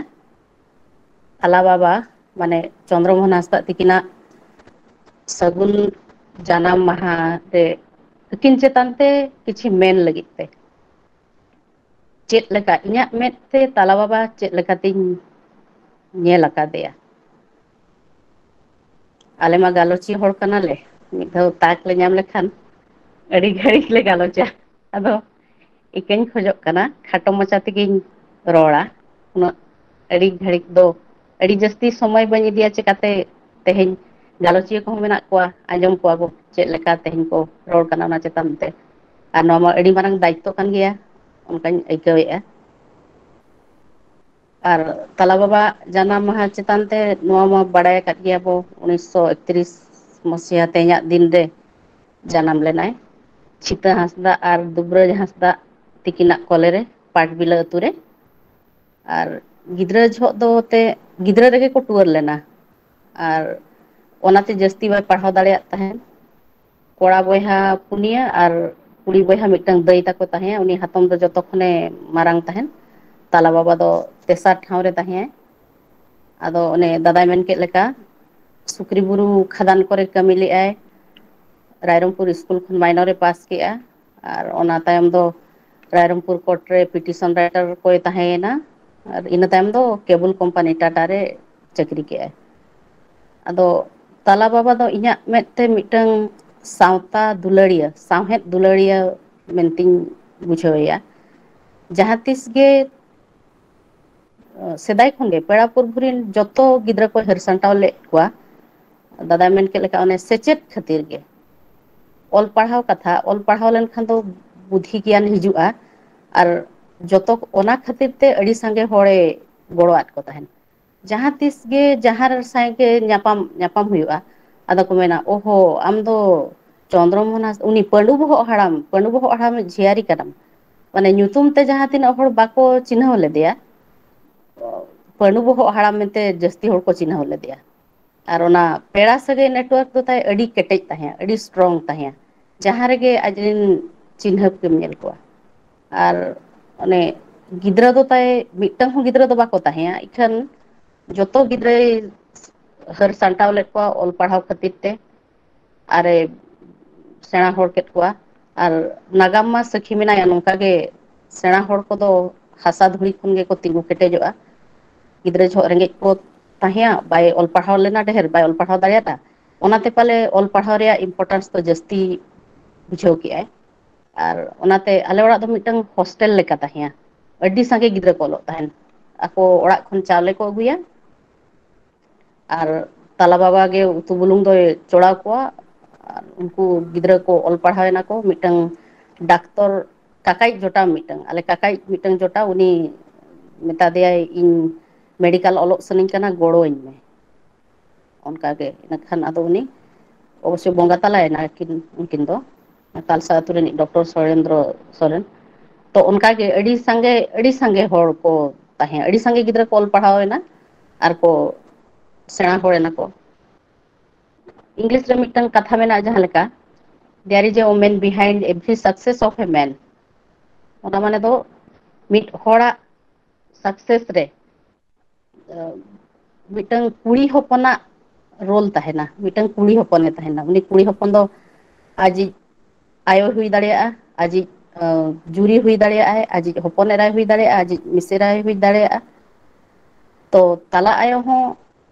ᱛᱟᱞᱟ ᱵᱟᱵᱟ, ᱢᱟᱱᱮ ᱪᱚᱱᱫᱨᱚᱢᱳᱦᱚᱱ ᱦᱟᱸᱥᱫᱟ ᱛᱤᱠᱤᱱᱟᱜ ᱥᱟᱹᱜᱩᱱ ᱡᱟᱱᱟᱢ ᱢᱟᱦᱟ ᱨᱮ ᱟᱹᱠᱤᱱ ᱪᱮᱛᱟᱱ ᱛᱮ ᱠᱤᱪᱷᱤ ᱢᱮᱱ ᱞᱟᱹᱜᱤᱫ ᱛᱮ᱾ ᱪᱮᱫ ᱞᱮᱠᱟ ᱤᱧᱟᱹᱜ ᱢᱮᱫ ᱛᱮ ᱛᱟᱞᱟ ᱵᱟᱵᱟ ᱪᱮᱫ ᱞᱮᱠᱟᱛᱤᱧ ᱧᱮᱞ ᱟᱠᱟᱫᱮᱭᱟ? ᱟᱞᱮ ᱢᱟ ᱜᱟᱞᱚᱪᱤᱭᱟᱹ ᱦᱚᱲ ᱠᱟᱱᱟᱞᱮ, ᱢᱤᱫ ᱫᱷᱟᱣ ᱛᱟᱠ ᱞᱮ ᱧᱟᱢ ᱞᱮᱠᱷᱟᱱ ᱟᱹᱰᱤ ᱜᱷᱟᱹᱲᱤᱡ ᱞᱮ ᱜᱟᱞᱚᱪᱟ᱾ ᱟᱫᱚ ᱤᱠᱟᱹᱧ ᱠᱷᱚᱡᱚᱜ ᱠᱟᱱᱟ ᱠᱷᱟᱴᱚ ᱢᱟᱪᱷᱟ ᱛᱮᱜᱮᱧ ᱨᱚᱲᱟ, ᱩᱱᱟᱹᱜ ᱟᱹᱰᱤ ᱜᱷᱟᱹᱲᱤᱡ ᱫᱚ, ᱟᱹᱰᱤ ᱡᱟᱹᱥᱛᱤ ᱥᱚᱢᱚᱭ ᱵᱟᱹᱧ ᱤᱫᱤᱭᱟ, ᱪᱮᱠᱟᱛᱮ ᱛᱮᱦᱮᱧ ᱜᱟᱞᱚᱪᱤᱭᱟᱹ ᱠᱚᱦᱚᱸ ᱢᱮᱱᱟᱜ ᱠᱚᱣᱟ, ᱟᱸᱡᱚᱢ ᱠᱚᱣᱟ ᱵᱚ ᱪᱮᱫ ᱞᱮᱠᱟ ᱛᱮᱦᱮᱧ ᱠᱚ ᱨᱚᱲ ᱠᱟᱱᱟ ᱚᱱᱟ ᱪᱮᱛᱟᱱ ᱛᱮ᱾ ᱟᱨ ᱱᱚᱣᱟ ᱢᱟ ᱟᱹᱰᱤ ᱢᱟᱨᱟᱝ ᱫᱟᱭᱤᱛᱛᱚ ᱠᱟᱱ ᱜᱮᱭᱟ, ᱚᱱᱠᱟᱧ ᱟᱹᱭᱠᱟᱹᱣᱮᱫᱼᱟ᱾ ᱟᱨ ᱛᱟᱞᱟ ᱵᱟᱵᱟ ᱡᱟᱱᱟᱢ ᱢᱟᱦᱟ ᱪᱮᱛᱟᱱ ᱛᱮ ᱱᱚᱣᱟ ᱢᱟ ᱵᱟᱲᱟᱭ ᱟᱠᱟᱫ ᱜᱮᱭᱟ ᱵᱚ, ᱩᱱᱤᱥᱥᱚ ᱮᱠᱛᱨᱤᱥ ᱢᱟᱥᱤᱦᱟ ᱛᱮᱦᱮᱧᱟᱜ ᱫᱤᱱ ᱨᱮ ᱡᱟᱱᱟᱢ ᱞᱮᱱᱟᱭ ᱪᱷᱤᱛᱟᱹ ᱦᱟᱸᱥᱫᱟ ᱟᱨ ᱫᱩᱵᱽᱨᱟᱹᱡᱽ ᱦᱟᱸᱥᱫᱟ ᱛᱤᱠᱤᱱᱟᱜ ᱠᱚᱞᱮ ᱨᱮ, ᱯᱟᱴᱵᱤᱞᱟᱹ ᱟᱹᱛᱩ ᱨᱮ᱾ ᱟᱨ ᱜᱤᱫᱽᱨᱟᱹ ᱡᱚᱦᱚᱜ ᱫᱚ ᱛᱮ ᱜᱤᱫᱽᱨᱟᱹ ᱨᱮᱜᱮ ᱠᱚ ᱴᱩᱣᱟᱹᱨ ᱞᱮᱱᱟ᱾ ᱟᱨ ᱚᱱᱟᱛᱮ ᱡᱟᱹᱥᱛᱤ ᱵᱟᱭ ᱯᱟᱲᱦᱟᱣ ᱫᱟᱲᱮᱭᱟᱜ ᱛᱟᱦᱮᱸᱫ᱾ ᱠᱚᱲᱟ ᱵᱚᱭᱦᱟ ᱯᱩᱱᱭᱟᱹ ᱟᱨ ᱠᱩᱲᱤ ᱵᱚᱭᱦᱟ ᱢᱤᱫᱴᱟᱝ ᱫᱟᱹᱭ ᱛᱟᱠᱚ ᱛᱟᱦᱮᱸᱭᱟ, ᱩᱱᱤ ᱦᱟᱛᱚᱢ ᱫᱚ ᱡᱚᱛᱚ ᱠᱷᱚᱱᱮ ᱢᱟᱨᱟᱝ ᱛᱟᱦᱮᱸᱫ᱾ ᱛᱟᱞᱟ ᱵᱟᱵᱟ ᱫᱚ ᱛᱮᱥᱟᱨ ᱴᱷᱟᱶ ᱨᱮ ᱛᱟᱦᱮᱸᱭᱟᱭ᱾ ᱟᱫᱚ ᱚᱱᱮ ᱫᱟᱫᱟᱭ ᱢᱮᱱ ᱠᱮᱫ ᱞᱮᱠᱟ, ᱥᱩᱠᱨᱤ ᱵᱩᱨᱩ ᱠᱷᱟᱫᱟᱱ ᱠᱚᱨᱮ ᱠᱟᱹᱢᱤ ᱞᱮᱫᱟᱭ᱾ ᱨᱟᱭᱨᱚᱝᱯᱩᱨ ᱥᱠᱩᱞ ᱠᱷᱚᱱ ᱢᱟᱭᱱᱚᱨ ᱮ ᱯᱟᱥ ᱠᱮᱜᱼᱟ᱾ ᱟᱨ ᱚᱱᱟ ᱛᱟᱭᱚᱢ ᱫᱚ ᱨᱟᱭᱨᱚᱝᱯᱩᱨ ᱠᱳᱨᱴ ᱨᱮ ᱯᱤᱴᱤᱥᱚᱱ ᱨᱟᱭᱴᱟᱨ ᱠᱚᱭ ᱛᱟᱦᱮᱸᱭᱮᱱᱟ᱾ ᱟᱨ ᱤᱱᱟᱹ ᱛᱟᱭᱚᱢ ᱫᱚ ᱠᱮᱵᱚᱞ ᱠᱳᱢᱯᱟᱱᱤ ᱴᱟᱴᱟ ᱨᱮ ᱪᱟᱹᱠᱨᱤ ᱠᱮᱜᱼᱟᱭ᱾ ᱟᱫᱚ ᱛᱟᱞᱟ ᱵᱟᱵᱟ ᱫᱚ ᱤᱧᱟᱹᱜ ᱢᱮᱫ ᱛᱮ ᱢᱤᱫᱴᱟᱝ ᱥᱟᱶᱛᱟ ᱫᱩᱞᱟᱹᱲᱤᱭᱟᱹ, ᱥᱟᱶᱦᱮᱫ ᱫᱩᱞᱟᱹᱲᱤᱭᱟᱹ ᱢᱮᱱᱛᱤᱧ ᱵᱩᱡᱷᱟᱹᱣᱮᱭᱟ᱾ ᱡᱟᱦᱟᱸ ᱛᱤᱥ ᱜᱮ ᱥᱮᱫᱟᱭ ᱠᱷᱚᱱᱜᱮ ᱯᱮᱲᱟ ᱯᱩᱨᱵᱷᱩ ᱨᱮᱱ ᱡᱚᱛᱚ ᱜᱤᱫᱽᱨᱟᱹ ᱠᱚ ᱦᱟᱹᱨ ᱥᱟᱢᱴᱟᱣ ᱞᱮᱫ ᱠᱚᱣᱟ᱾ ᱫᱟᱫᱟᱭ ᱢᱮᱱ ᱠᱮᱫ ᱞᱮᱠᱟ, ᱚᱱᱮ ᱥᱮᱪᱮᱫ ᱠᱷᱟᱹᱛᱤᱨ ᱜᱮ, ᱚᱞ ᱯᱟᱲᱦᱟᱣ ᱠᱟᱛᱷᱟ, ᱚᱞ ᱯᱟᱲᱦᱟᱣ ᱞᱮᱱᱠᱷᱟᱱ ᱫᱚ ᱵᱩᱫᱽᱫᱷᱤ ᱜᱮᱭᱟᱱ ᱦᱤᱡᱩᱜᱼᱟ᱾ ᱟᱨ ᱡᱚᱛᱚ ᱚᱱᱟ ᱠᱷᱟᱹᱛᱤᱨ ᱛᱮ ᱟᱹᱰᱤ ᱥᱟᱸᱜᱮ ᱦᱚᱲᱮ ᱜᱚᱲᱚᱣᱟᱫ ᱠᱚ ᱛᱟᱦᱮᱱ᱾ ᱡᱟᱦᱟᱸ ᱛᱤᱥ ᱜᱮ ᱡᱟᱦᱟᱸ ᱨᱮ ᱥᱟᱸᱜᱮ ᱧᱟᱯᱟᱢ ᱧᱟᱯᱟᱢ ᱦᱩᱭᱩᱜᱼᱟ, ᱟᱫᱚ ᱠᱚ ᱢᱮᱱᱟ, "ᱳᱦᱳ, ᱟᱢ ᱫᱚ ᱪᱚᱱᱫᱨᱚ ᱢᱳᱦᱚᱱ ᱦᱟᱸᱥ-, ᱩᱱᱤ ᱯᱟᱹᱰᱩ ᱵᱚᱦᱚᱜ ᱦᱟᱲᱟᱢ, ᱯᱟᱹᱰᱩ ᱵᱚᱦᱚᱜ ᱦᱟᱲᱟᱢ ᱡᱷᱤᱭᱟᱨᱤ ᱠᱟᱱᱟᱢ᱾" ᱢᱟᱱᱮ ᱧᱩᱛᱩᱢ ᱛᱮ ᱡᱟᱦᱟᱸ ᱛᱤᱱᱟᱹᱜ ᱦᱚᱲ ᱵᱟᱠᱚ ᱪᱤᱱᱦᱟᱹᱣ ᱞᱮᱫᱮᱭᱟ, ᱯᱟᱹᱰᱩ ᱵᱚᱦᱚᱜ ᱦᱟᱲᱟᱢ ᱢᱮᱱᱛᱮ ᱡᱟᱹᱥᱛᱤ ᱦᱚᱲ ᱠᱚ ᱪᱤᱱᱦᱟᱹᱣ ᱞᱮᱫᱮᱭᱟ᱾ ᱟᱨ ᱚᱱᱟ ᱯᱮᱲᱟ ᱥᱟᱹᱜᱟᱹᱭ network ᱫᱚ ᱛᱟᱭ ᱟᱹᱰᱤ ᱠᱮᱴᱮᱡ ᱛᱟᱦᱮᱸᱫ, ᱟᱹᱰᱤ strong ᱛᱟᱦᱮᱸᱫ᱾ ᱡᱟᱦᱟᱸ ᱨᱮᱜᱮ ᱟᱡᱨᱮᱱ ᱪᱤᱱᱦᱟᱹᱯ ᱜᱮᱢ ᱧᱮᱞ ᱠᱚᱣᱟ᱾ ᱟᱨ ᱚᱱᱮ ᱜᱤᱫᱽᱨᱟᱹ ᱫᱚ ᱛᱟᱭ ᱢᱤᱫᱴᱟᱝ ᱦᱚᱸ ᱜᱤᱫᱽᱨᱟᱹ ᱫᱚ ᱵᱟᱠᱚ ᱛᱟᱦᱮᱸᱭᱟ, ᱤᱠᱷᱟᱹᱱ ᱡᱚᱛᱚ ᱜᱤᱫᱽᱨᱟᱹᱭ ᱦᱟᱹᱨ ᱥᱟᱢᱴᱟᱣ ᱞᱮᱫ ᱠᱚᱣᱟ ᱚᱞ ᱯᱟᱲᱦᱟᱣ ᱠᱷᱟᱹᱛᱤᱨ ᱛᱮ᱾ ᱟᱨᱮ ᱥᱮᱬᱟ ᱦᱚᱲ ᱠᱮᱫ ᱠᱚᱣᱟ᱾ ᱟᱨ ᱱᱟᱜᱟᱢ ᱢᱟ ᱥᱟᱹᱠᱷᱤ ᱢᱮᱱᱟᱭᱟ, ᱱᱚᱝᱠᱟ ᱜᱮ ᱥᱮᱬᱟ ᱦᱚᱲ ᱠᱚᱫᱚ ᱦᱟᱥᱟ ᱫᱷᱩᱲᱤ ᱠᱷᱚᱱ ᱜᱮᱠᱚ ᱛᱤᱸᱜᱩ ᱠᱮᱴᱮᱡᱚᱜᱼᱟ᱾ ᱜᱤᱫᱽᱨᱟᱹ ᱡᱚᱦᱚᱜ ᱨᱮᱸᱜᱮᱡ ᱠᱚ ᱛᱟᱦᱮᱸᱭᱟ, ᱵᱟᱭ ᱚᱞ ᱯᱟᱲᱦᱟᱣ ᱞᱮᱱᱟ ᱰᱷᱮᱨ, ᱵᱟᱭ ᱚᱞ ᱯᱟᱲᱦᱟᱣ ᱫᱟᱲᱮᱭᱟᱫᱟ, ᱚᱱᱟᱛᱮ ᱯᱟᱞᱮ ᱚᱞ ᱯᱟᱲᱦᱟᱣ ᱨᱮᱭᱟᱜ importance ᱫᱚ ᱡᱟᱹᱥᱛᱤ ᱵᱩᱡᱷᱟᱹᱣ ᱠᱮᱜᱼᱟᱭ᱾ ᱟᱨ ᱚᱱᱟᱛᱮ ᱟᱞᱮ ᱚᱲᱟᱜ ᱫᱚ ᱢᱤᱫᱴᱟᱝ hostel ᱞᱮᱠᱟ ᱛᱟᱦᱮᱸᱭᱟ, ᱟᱹᱰᱤ ᱥᱟᱸᱜᱮ ᱜᱤᱫᱽᱨᱟᱹ ᱠᱚ ᱚᱞᱚᱜ ᱛᱟᱦᱮᱱ᱾ ᱟᱠᱚ ᱚᱲᱟᱜ ᱠᱷᱚᱱ ᱪᱟᱣᱞᱮ ᱠᱚ ᱟᱹᱜᱩᱭᱟ, ᱟᱨ ᱛᱟᱞᱟ ᱵᱟᱵᱟ ᱜᱮ ᱩᱛᱩ ᱵᱩᱞᱩᱝ ᱫᱚᱭ ᱪᱚᱲᱟᱣ ᱠᱚᱣᱟ᱾ ᱟᱨ ᱩᱱᱠᱩ ᱜᱤᱫᱽᱨᱟᱹ ᱠᱚ ᱚᱞ ᱯᱟᱲᱦᱟᱣ ᱮᱱᱟ ᱠᱚ᱾ ᱢᱤᱫᱴᱟᱝ ᱰᱟᱠᱛᱚᱨ ᱠᱟᱠᱟᱭᱤᱡ ᱡᱚᱴᱟᱣ, ᱢᱤᱫᱴᱟᱝ ᱟᱞᱮ ᱠᱟᱠᱟᱭᱤᱡ ᱢᱤᱫᱴᱟᱝ ᱡᱚᱴᱟᱣ, ᱩᱱᱤ ᱢᱮᱛᱟ ᱫᱮᱭᱟᱭ, "ᱤᱧ ᱢᱮᱰᱤᱠᱟᱞ ᱚᱞᱚᱜ ᱥᱟᱱᱟᱧ ᱠᱟᱱᱟ, ᱜᱚᱲᱚ ᱟᱹᱧ ᱢᱮ᱾" ᱚᱱᱠᱟ ᱜᱮ ᱤᱱᱟᱹ ᱠᱷᱟᱱ ᱟᱫᱚ ᱩᱱᱤ ᱚᱵᱚᱥᱥᱳᱭ ᱵᱚᱸᱜᱟ ᱛᱟᱞᱟᱭᱮᱱᱟ ᱠᱤᱱ ᱩᱱᱠᱤᱱ ᱫᱚ, ᱛᱟᱞᱥᱟ ᱟᱹᱛᱩ ᱨᱤᱱᱤᱡ ᱰᱚᱠᱴᱚᱨ ᱥᱚᱨᱮᱱᱫᱨᱚ ᱥᱚᱨᱮᱱ᱾ ᱛᱚ ᱚᱱᱠᱟ ᱜᱮ ᱟᱹᱰᱤ ᱥᱟᱸᱜᱮ, ᱟᱹᱰᱤ ᱥᱟᱸᱜᱮ ᱦᱚᱲ ᱠᱚ ᱛᱟᱦᱮᱸ, ᱟᱹᱰᱤ ᱥᱟᱸᱜᱮ ᱜᱤᱫᱽᱨᱟᱹ ᱠᱚ ᱚᱞ ᱯᱟᱲᱦᱟᱣ ᱮᱱᱟ ᱟᱨ ᱠᱚ ᱥᱮᱬᱟ ᱦᱚᱲ ᱮᱱᱟ ᱠᱚ᱾ ᱤᱝᱞᱤᱥ ᱨᱮ ᱢᱤᱫᱴᱟᱝ ᱠᱟᱛᱷᱟ ᱢᱮᱱᱟᱜᱼᱟ, ᱡᱟᱦᱟᱸ ᱞᱮᱠᱟ, "There is a woman behind every success of a man." ᱚᱱᱟ ᱢᱟᱱᱮ ᱫᱚ ᱢᱤᱫ ᱦᱚᱲᱟᱜ ᱥᱟᱠᱥᱮᱥ ᱨᱮ ᱢᱤᱫᱴᱟᱝ ᱠᱩᱲᱤ ᱦᱚᱯᱚᱱᱟᱜ ᱨᱳᱞ ᱛᱟᱦᱮᱱᱟ, ᱢᱤᱫᱴᱟᱝ ᱠᱩᱲᱤ ᱦᱚᱯᱚᱱᱮ ᱛᱟᱦᱮᱱᱟ᱾ ᱩᱱᱤ ᱠᱩᱲᱤ ᱦᱚᱯᱚᱱ ᱫᱚ ᱟᱡᱤᱡ ᱟᱭᱳ ᱦᱩᱭ ᱫᱟᱲᱮᱭᱟᱜᱼᱟ, ᱟᱡᱤᱡ ᱡᱩᱨᱤ ᱦᱩᱭ ᱫᱟᱲᱮᱭᱟᱜᱼᱟᱭ, ᱟᱡᱤᱡ ᱦᱚᱯᱚᱱ ᱮᱨᱟᱭ ᱦᱩᱭ ᱫᱟᱲᱮᱭᱟᱜᱼᱟ, ᱟᱡᱤᱡ ᱢᱤᱥᱮᱨᱟᱭ ᱦᱩᱭ ᱫᱟᱲᱮᱭᱟᱜᱼᱟ᱾ ᱛᱚ ᱛᱟᱞᱟ ᱟᱭᱳ ᱦᱚᱸ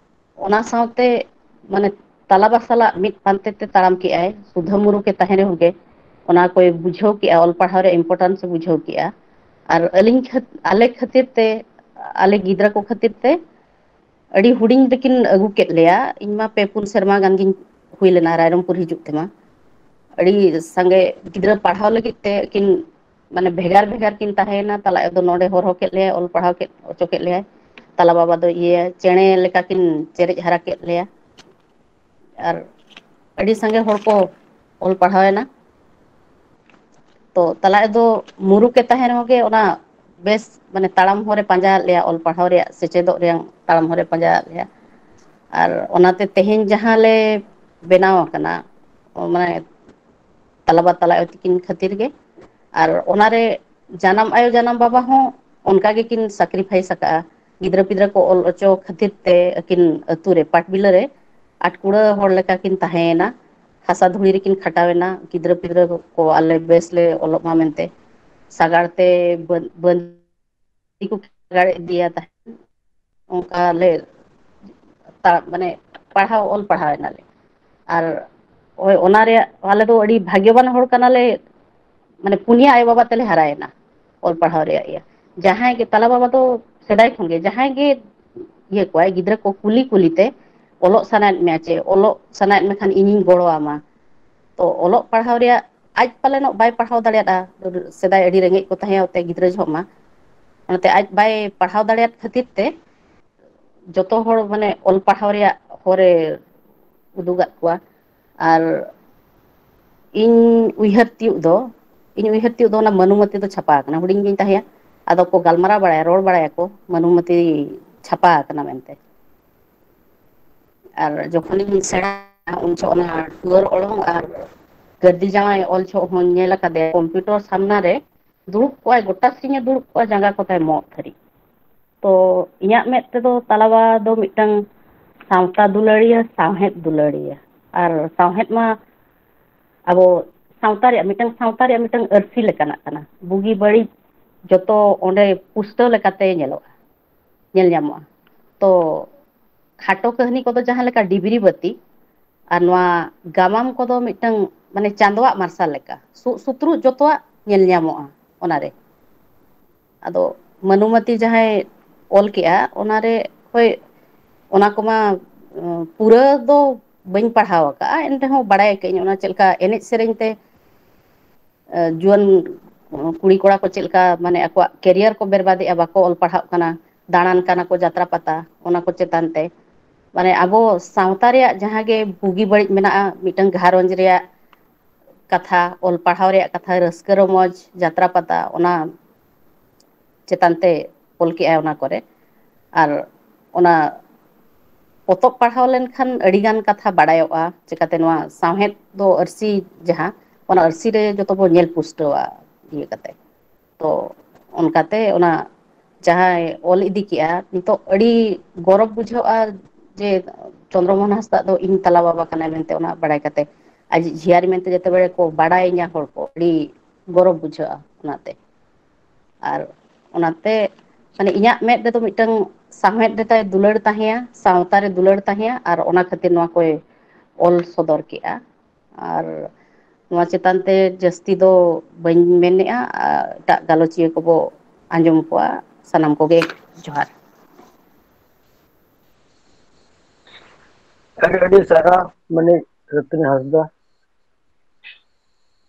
ᱚᱱᱟ ᱥᱟᱶᱛᱮ, ᱢᱟᱱᱮ, ᱛᱟᱞᱟᱵᱟ ᱥᱟᱞᱟᱜ ᱢᱤᱫ ᱯᱟᱱᱛᱮ ᱛᱮ ᱛᱟᱲᱟᱢ ᱠᱮᱜᱼᱟᱭ, ᱥᱩᱫᱷᱟᱹ ᱢᱩᱨᱩ ᱜᱮ ᱛᱟᱦᱮᱸ ᱨᱮᱦᱚᱸ ᱜᱮ ᱚᱱᱟ ᱠᱚᱭ ᱵᱩᱡᱷᱟᱹᱣ ᱠᱮᱜᱼᱟ, ᱚᱞ ᱯᱟᱲᱦᱟᱣ ᱨᱮ ᱤᱢᱯᱚᱨᱴᱮᱱᱥ ᱮ ᱵᱩᱡᱷᱟᱹᱣ ᱠᱮᱜᱼᱟ᱾ ᱟᱨ ᱟᱹᱞᱤᱧ ᱠᱷᱟᱹᱛ-, ᱟᱞᱮ ᱠᱷᱟᱹᱛᱤᱨ ᱛᱮ, ᱟᱞᱮ ᱜᱤᱫᱽᱨᱟᱹ ᱠᱚ ᱠᱷᱟᱹᱛᱤᱨ ᱛᱮ ᱟᱹᱰᱤ ᱦᱩᱰᱤᱧ ᱨᱮᱠᱤᱱ ᱟᱹᱜᱩ ᱠᱮᱫ ᱞᱮᱭᱟ᱾ ᱤᱧ ᱢᱟ ᱯᱮ ᱯᱩᱱ ᱥᱮᱨᱢᱟ ᱜᱟᱱ ᱜᱤᱧ ᱦᱩᱭ ᱞᱮᱱᱟ ᱨᱟᱭᱨᱚᱝᱯᱩᱨ ᱦᱤᱡᱩᱜ ᱛᱮᱢᱟ᱾ ᱟᱹᱰᱤ ᱥᱟᱸᱜᱮ ᱜᱤᱫᱽᱨᱟᱹ ᱯᱟᱲᱦᱟᱣ ᱞᱟᱹᱜᱤᱫ ᱛᱮ ᱠᱤᱱ, ᱢᱟᱱᱮ, ᱵᱷᱮᱜᱟᱨ ᱵᱷᱮᱜᱟᱨ ᱠᱤᱱ ᱛᱟᱦᱮᱸᱭᱮᱱᱟ᱾ ᱛᱟᱞᱟ ᱟᱭᱳ ᱫᱚ ᱱᱚᱰᱮ ᱦᱚᱨᱦᱚ ᱠᱮᱫ ᱞᱮᱭᱟᱭ, ᱚᱞ ᱯᱟᱲᱦᱟᱣ ᱠᱮᱫ ᱦᱚᱪᱚ ᱠᱮᱫ ᱞᱮᱭᱟᱭ᱾ ᱛᱟᱞᱟ ᱵᱟᱵᱟ ᱫᱚ ᱤᱭᱟᱹ ᱪᱮᱬᱮ ᱞᱮᱠᱟ ᱠᱤᱱ ᱪᱮᱨᱮᱡ ᱦᱟᱨᱟ ᱠᱮᱫ ᱞᱮᱭᱟ᱾ ᱟᱨ ᱟᱹᱰᱤ ᱥᱟᱸᱜᱮ ᱦᱚᱲ ᱠᱚ ᱚᱞ ᱯᱟᱲᱦᱟᱣᱮᱱᱟ᱾ ᱛᱚ ᱛᱟᱞᱟ ᱟᱭᱳ ᱫᱚ ᱢᱩᱨᱩᱠ ᱮ ᱛᱟᱦᱮᱸ ᱨᱮᱦᱚᱸ ᱜᱮ ᱚᱱᱟ ᱵᱮᱥ, ᱢᱟᱱᱮ, ᱛᱟᱲᱟᱢ ᱦᱚᱨᱮ ᱯᱟᱸᱡᱟ ᱟᱫ ᱞᱮᱭᱟ, ᱚᱞ ᱯᱟᱲᱦᱟᱣ ᱨᱮᱭᱟᱜ, ᱥᱮᱪᱮᱫᱚᱜ ᱨᱮᱭᱟᱜ ᱛᱟᱲᱟᱢ ᱦᱚᱨᱮ ᱯᱟᱸᱡᱟ ᱟᱫ ᱞᱮᱭᱟ᱾ ᱟᱨ ᱚᱱᱟᱛᱮ ᱛᱮᱦᱮᱧ ᱡᱟᱦᱟᱸ ᱞᱮ ᱵᱮᱱᱟᱣ ᱟᱠᱟᱱᱟ, ᱢᱟᱱᱮ, ᱛᱟᱞᱟᱵᱟ ᱛᱟᱞᱟ ᱟᱭᱳ ᱛᱤᱠᱤᱱ ᱠᱷᱟᱹᱛᱤᱨ ᱜᱮ᱾ ᱟᱨ ᱚᱱᱟᱨᱮ ᱡᱟᱱᱟᱢ ᱟᱭᱳ ᱡᱟᱱᱟᱢ ᱵᱟᱵᱟ ᱦᱚᱸ ᱚᱱᱠᱟ ᱜᱮᱠᱤᱱ ᱥᱟᱠᱨᱤᱯᱷᱟᱭᱤᱥ ᱟᱠᱟᱫᱼᱟ᱾ ᱜᱤᱫᱽᱨᱟᱹ ᱯᱤᱫᱽᱨᱟᱹ ᱠᱚ ᱚᱞ ᱦᱚᱪᱚ ᱠᱷᱟᱹᱛᱤᱨ ᱛᱮ ᱟᱹᱠᱤᱱ ᱟᱹᱛᱩ ᱨᱮ, ᱯᱟᱴᱵᱤᱞᱟᱹ ᱨᱮ, ᱟᱴᱠᱩᱲᱟᱹ ᱦᱚᱲ ᱞᱮᱠᱟ ᱠᱤᱱ ᱛᱟᱦᱮᱸᱭᱮᱱᱟ᱾ ᱦᱟᱥᱟ ᱫᱷᱩᱲᱤ ᱨᱮᱠᱤᱱ ᱠᱷᱟᱴᱟᱣᱮᱱᱟ, ᱜᱤᱫᱽᱨᱟᱹ ᱯᱤᱫᱽᱨᱟᱹ ᱠᱚ ᱟᱞᱮ ᱵᱮᱥ ᱞᱮ ᱚᱞᱚᱜ ᱢᱟ ᱢᱮᱱᱛᱮ᱾ ᱥᱟᱜᱟᱲ ᱛᱮ ᱵᱟᱹ-, ᱵᱟᱹᱱ- ᱠᱚ ᱥᱟᱜᱟᱲ ᱤᱫᱤᱭᱟ ᱛᱟᱦᱮᱸᱫ᱾ ᱚᱱᱠᱟ ᱞᱮ ᱛᱟ-, ᱢᱟᱱᱮ, ᱯᱟᱲᱦᱟᱣ, ᱚᱞ ᱯᱟᱲᱦᱟᱣ ᱮᱱᱟᱞᱮ᱾ ᱟᱨ ᱳᱭ ᱚᱱᱟ ᱨᱮᱭᱟᱜ, ᱟᱞᱮ ᱫᱚ ᱟᱹᱰᱤ ᱵᱷᱟᱜᱽᱭᱚᱵᱟᱱ ᱦᱚᱲ ᱠᱟᱱᱟᱞᱮ, ᱢᱟᱱᱮ, ᱯᱩᱱᱭᱟ ᱟᱭᱳ ᱵᱟᱵᱟ ᱛᱮᱞᱮ ᱦᱟᱨᱟᱭᱮᱱᱟ ᱚᱞ ᱯᱟᱲᱦᱟᱣ ᱨᱮᱭᱟᱜ ᱤᱭᱟᱹ᱾ ᱡᱟᱦᱟᱸᱭ ᱜᱮ, ᱛᱟᱞᱟ ᱵᱟᱵᱟ ᱫᱚ ᱥᱮᱫᱟᱭ ᱠᱷᱚᱱ ᱜᱮ ᱡᱟᱦᱟᱸᱭ ᱜᱮ ᱤᱭᱟᱹ ᱠᱚᱣᱟᱭ, ᱜᱤᱫᱽᱨᱟᱹ ᱠᱚ ᱠᱩᱞᱤ ᱠᱩᱞᱤ ᱛᱮ ᱚᱞᱚᱜ ᱥᱟᱱᱟᱭᱮᱫ ᱢᱮᱭᱟ ᱪᱮ ᱚᱞᱚᱜ ᱥᱟᱱᱟᱭᱮᱫ ᱢᱮᱠᱷᱟᱱ ᱤᱧᱤᱧ ᱜᱚᱲᱚ ᱟᱢᱟ᱾ ᱛᱚ ᱚᱞᱚᱜ ᱯᱟᱲᱦᱟᱣ ᱨᱮᱭᱟᱜ ᱟᱡ ᱯᱟᱞᱮᱱᱚᱜ ᱵᱟᱭ ᱯᱟᱲᱦᱟᱣ ᱫᱟᱲᱮᱭᱟᱫᱼᱟ᱾ ᱥᱮᱫᱟᱭ ᱟᱹᱰᱤ ᱨᱮᱸᱜᱮᱡ ᱠᱚ ᱛᱟᱦᱮᱸ ᱛᱮ ᱜᱤᱫᱽᱨᱟᱹ ᱡᱚᱦᱚᱜ ᱢᱟ, ᱚᱱᱟᱛᱮ ᱟᱡ ᱵᱟᱭ ᱯᱟᱲᱦᱟᱣ ᱫᱟᱲᱮᱭᱟᱫ ᱠᱷᱟᱹᱛᱤᱨ ᱛᱮ ᱡᱚᱛᱚ ᱦᱚᱲ ᱢᱟᱱᱮ ᱚᱞ ᱯᱟᱲᱦᱟᱣ ᱨᱮᱭᱟᱜ ᱦᱚᱨᱮ ᱩᱫᱩᱜᱟᱫ ᱠᱚᱣᱟ᱾ ᱟᱨ ᱤᱧ ᱩᱭᱦᱟᱹᱨ ᱛᱤᱭᱳᱜ ᱫᱚ ᱤᱧ ᱩᱭᱦᱟᱹᱨ ᱛᱤᱭᱳᱜ ᱫᱚ ᱚᱱᱟ ᱢᱟᱹᱱᱩᱢᱚᱛᱤ ᱫᱚ ᱪᱷᱟᱯᱟ ᱟᱠᱟᱱᱟ᱾ ᱦᱩᱰᱤᱧ ᱜᱤᱧ ᱛᱟᱦᱮᱸᱭᱟ, ᱟᱫᱚ ᱠᱚ ᱜᱟᱞᱢᱟᱨᱟᱣ ᱵᱟᱲᱟᱭᱟ, ᱨᱚᱲ ᱵᱟᱲᱟᱭᱟᱠᱚ, ᱢᱟᱹᱱᱩᱢᱚᱛᱤ ᱪᱷᱟᱯᱟ ᱟᱠᱟᱱᱟ ᱢᱮᱱᱛᱮ᱾ ᱟᱨ ᱡᱚᱠᱷᱚᱱᱤᱧ ᱥᱮᱬᱟ, ᱩᱱ ᱡᱚᱦᱚᱜ ᱚᱱᱟ ᱴᱩᱣᱟᱹᱨ ᱚᱲᱚᱝ ᱟᱨ ᱜᱟᱹᱫᱤ ᱡᱟᱶᱟᱭ ᱚᱞ ᱡᱚᱦᱚᱜ ᱦᱚᱸᱧ ᱧᱮᱞ ᱟᱠᱟᱫᱮᱭᱟ᱾ ᱠᱚᱢᱯᱤᱭᱩᱴᱟᱨ ᱥᱟᱢᱱᱟ ᱨᱮ ᱫᱩᱲᱩᱵ ᱠᱚᱜᱼᱟᱭ, ᱜᱚᱴᱟ ᱥᱤᱧᱮ ᱫᱩᱲᱩᱵ ᱠᱚᱜᱼᱟ, ᱡᱟᱸᱜᱟ ᱠᱚᱛᱟᱭ ᱢᱚᱜ ᱫᱷᱟᱹᱨᱤᱡ᱾ ᱛᱚ ᱤᱧᱟᱹᱜ ᱢᱮᱫ ᱛᱮᱫᱚ ᱛᱟᱞᱟᱵᱟ ᱫᱚ ᱢᱤᱫᱴᱟᱝ ᱥᱟᱶᱛᱟ ᱫᱩᱞᱟᱹᱲᱤᱭᱟᱹ, ᱥᱟᱶᱦᱮᱫ ᱫᱩᱞᱟᱹᱲᱤᱭᱟᱹ᱾ ᱟᱨ ᱥᱟᱶᱦᱮᱫ ᱢᱟ ᱟᱵᱚ ᱥᱟᱶᱛᱟ ᱨᱮᱭᱟᱜ ᱢᱤᱫᱴᱟᱝ, ᱥᱟᱶᱛᱟ ᱨᱮᱭᱟᱜ ᱢᱤᱫᱴᱟᱝ ᱟᱹᱨᱥᱤ ᱞᱮᱠᱟᱱᱟᱜ ᱠᱟᱱᱟ᱾ ᱵᱩᱜᱤ ᱵᱟᱹᱲᱤᱡ ᱡᱚᱛᱚ ᱚᱸᱰᱮ ᱯᱩᱥᱴᱟᱹᱣ ᱞᱮᱠᱟᱛᱮ ᱧᱮᱞᱚᱜᱼᱟ, ᱧᱮᱞ ᱧᱟᱢᱚᱜᱼᱟ᱾ ᱛᱚ ᱠᱷᱟᱴᱚ ᱠᱟᱹᱦᱱᱤ ᱠᱚᱫᱚ ᱡᱟᱦᱟᱸ ᱞᱮᱠᱟ ᱰᱤᱵᱨᱤ ᱵᱟᱹᱛᱤ, ᱟᱨ ᱱᱚᱣᱟ ᱜᱟᱢᱟᱢ ᱠᱚᱫᱚ ᱢᱤᱫᱴᱟᱝ ᱢᱟᱱᱮ ᱪᱟᱸᱫᱚᱣᱟᱜ ᱢᱟᱨᱥᱟᱞ ᱞᱮᱠᱟ, ᱥᱩᱜ ᱥᱩᱛᱨᱩᱜ ᱡᱚᱛᱚᱣᱟᱜ ᱧᱮᱞ ᱧᱟᱢᱚᱜᱼᱟ ᱚᱱᱟᱨᱮ᱾ ᱟᱫᱚ ᱢᱟᱹᱱᱩᱢᱟᱹᱛᱤ ᱡᱟᱦᱟᱸᱭ ᱚᱞ ᱠᱮᱜᱼᱟ, ᱚᱱᱟᱨᱮ ᱦᱳᱭ, ᱚᱱᱟ ᱠᱚᱢᱟ ᱯᱩᱨᱟᱹ ᱫᱚ ᱵᱟᱹᱧ ᱯᱟᱲᱦᱟᱣ ᱟᱠᱟᱫᱼᱟ, ᱮᱱ ᱨᱮᱦᱚᱸ ᱵᱟᱲᱟᱭ ᱟᱠᱟᱫᱟᱹᱧ ᱚᱱᱟ ᱪᱮᱫ ᱞᱮᱠᱟ ᱮᱱᱮᱡ ᱥᱮᱨᱮᱧ ᱛᱮ ᱡᱩᱣᱟᱹᱱ ᱠᱩᱲᱤ ᱠᱚᱲᱟ ᱠᱚ ᱪᱮᱫ ᱞᱮᱠᱟ ᱢᱟᱱᱮ ᱟᱠᱚᱣᱟᱜ ᱠᱮᱨᱤᱭᱟᱨ ᱠᱚ ᱵᱮᱨᱵᱟᱫᱮᱜᱼᱟ, ᱵᱟᱠᱚ ᱚᱞ ᱯᱟᱲᱦᱟᱜ ᱠᱟᱱᱟ, ᱫᱟᱬᱟᱱ ᱠᱟᱱᱟ ᱠᱚ ᱡᱟᱛᱨᱟ ᱯᱟᱛᱟ, ᱚᱱᱟ ᱠᱚ ᱪᱮᱛᱟᱱ ᱛᱮ ᱢᱟᱱᱮ ᱟᱵᱚ ᱥᱟᱶᱛᱟ ᱨᱮᱭᱟᱜ ᱡᱟᱦᱟᱸ ᱜᱮ ᱵᱩᱜᱤ ᱵᱟᱹᱲᱤᱡ ᱢᱮᱱᱟᱜᱼᱟ, ᱢᱤᱫᱴᱟᱝ ᱜᱷᱟᱨᱚᱸᱡᱽ ᱨᱮᱭᱟᱜ ᱠᱟᱛᱷᱟ, ᱚᱞ ᱯᱟᱲᱦᱟᱣ ᱨᱮᱭᱟᱜ ᱠᱟᱛᱷᱟ, ᱨᱟᱹᱥᱠᱟᱹ ᱨᱚᱢᱚᱡᱽ, ᱡᱟᱛᱨᱟ ᱯᱟᱛᱟ, ᱚᱱᱟ ᱪᱮᱛᱟᱱ ᱛᱮ ᱚᱞ ᱠᱮᱜᱼᱟᱭ ᱚᱱᱟ ᱠᱚᱨᱮ᱾ ᱟᱨ ᱚᱱᱟ ᱯᱚᱛᱚᱵ ᱯᱟᱲᱦᱟᱣ ᱞᱮᱱᱠᱷᱟᱱ ᱟᱹᱰᱤᱜᱟᱱ ᱠᱟᱛᱷᱟ ᱵᱟᱲᱟᱭᱚᱜᱼᱟ, ᱪᱤᱠᱟᱹᱛᱮ ᱱᱚᱣᱟ ᱥᱟᱶᱦᱮᱫ ᱫᱚ ᱟᱹᱨᱥᱤ ᱡᱟᱦᱟᱸ, ᱚᱱᱟ ᱟᱹᱨᱥᱤ ᱨᱮ ᱡᱚᱛᱚ ᱵᱚ ᱧᱮᱞ ᱯᱩᱥᱴᱟᱹᱣᱟ ᱤᱭᱟᱹ ᱠᱟᱛᱮ᱾ ᱛᱚ ᱚᱱᱠᱟᱛᱮ ᱚᱱᱟ ᱡᱟᱦᱟᱸᱭ ᱚᱞ ᱤᱫᱤ ᱠᱮᱜᱼᱟ, ᱱᱤᱛᱚᱜ ᱟᱹᱰᱤ ᱜᱚᱨᱚᱵᱽ ᱵᱩᱡᱷᱟᱹᱜᱼᱟ ᱡᱮ ᱪᱚᱱᱫᱨᱚᱢᱳᱦᱚᱱ ᱦᱟᱸᱥᱫᱟᱜ ᱫᱚ ᱤᱧ ᱛᱟᱞᱟ ᱵᱟᱵᱟ ᱠᱟᱱᱟᱭ ᱢᱮᱱᱛᱮ ᱚᱱᱟ ᱵᱟᱲᱟᱭ ᱠᱟᱛᱮ, ᱟᱡ ᱡᱷᱤᱭᱟᱨᱤ ᱢᱮᱱᱛᱮ ᱡᱮᱛᱮ ᱵᱮᱲᱮ ᱠᱚ ᱵᱟᱲᱟᱭᱤᱧᱟ ᱦᱚᱲ ᱠᱚ, ᱟᱹᱰᱤ ᱜᱚᱨᱚᱵᱽ ᱵᱩᱡᱷᱟᱹᱜᱼᱟ ᱚᱱᱟᱛᱮ᱾ ᱟᱨ ᱚᱱᱟᱛᱮ ᱢᱟᱱᱮ ᱤᱧᱟᱹᱜ ᱢᱮᱫ ᱨᱮᱫᱚ ᱢᱤᱫᱴᱟᱝ ᱥᱟᱶᱦᱮᱫ ᱨᱮ ᱛᱟᱭ ᱫᱩᱞᱟᱹᱲ ᱛᱟᱦᱮᱸᱭᱟ, ᱥᱟᱶᱛᱟ ᱨᱮ ᱫᱩᱞᱟᱹᱲ ᱛᱟᱦᱮᱸᱭᱟ, ᱟᱨ ᱚᱱᱟ ᱠᱷᱟᱹᱛᱤᱨ ᱱᱚᱣᱟ ᱠᱚᱭ ᱚᱞ ᱥᱚᱫᱚᱨ ᱠᱮᱜᱼᱟ᱾ ᱟᱨ ᱱᱚᱣᱟ ᱪᱮᱛᱟᱱ ᱛᱮ ᱡᱟᱹᱥᱛᱤ ᱫᱚ ᱵᱟᱹᱧ ᱢᱮᱱᱮᱜᱼᱟ, ᱟᱨ ᱮᱴᱟᱜ ᱜᱟᱞᱚᱪᱤᱭᱟᱹ ᱠᱚᱵᱚ ᱟᱸᱡᱚᱢ ᱠᱚᱣᱟ᱾ ᱥᱟᱱᱟᱢ ᱠᱚᱜᱮ ᱡᱚᱦᱟᱨ᱾ ᱟᱹᱰᱤ ᱟᱹᱰᱤ ᱥᱟᱨᱦᱟᱣ ᱢᱟᱹᱱᱤᱡ ᱨᱚᱛᱱᱤ ᱦᱟᱸᱥᱫᱟ,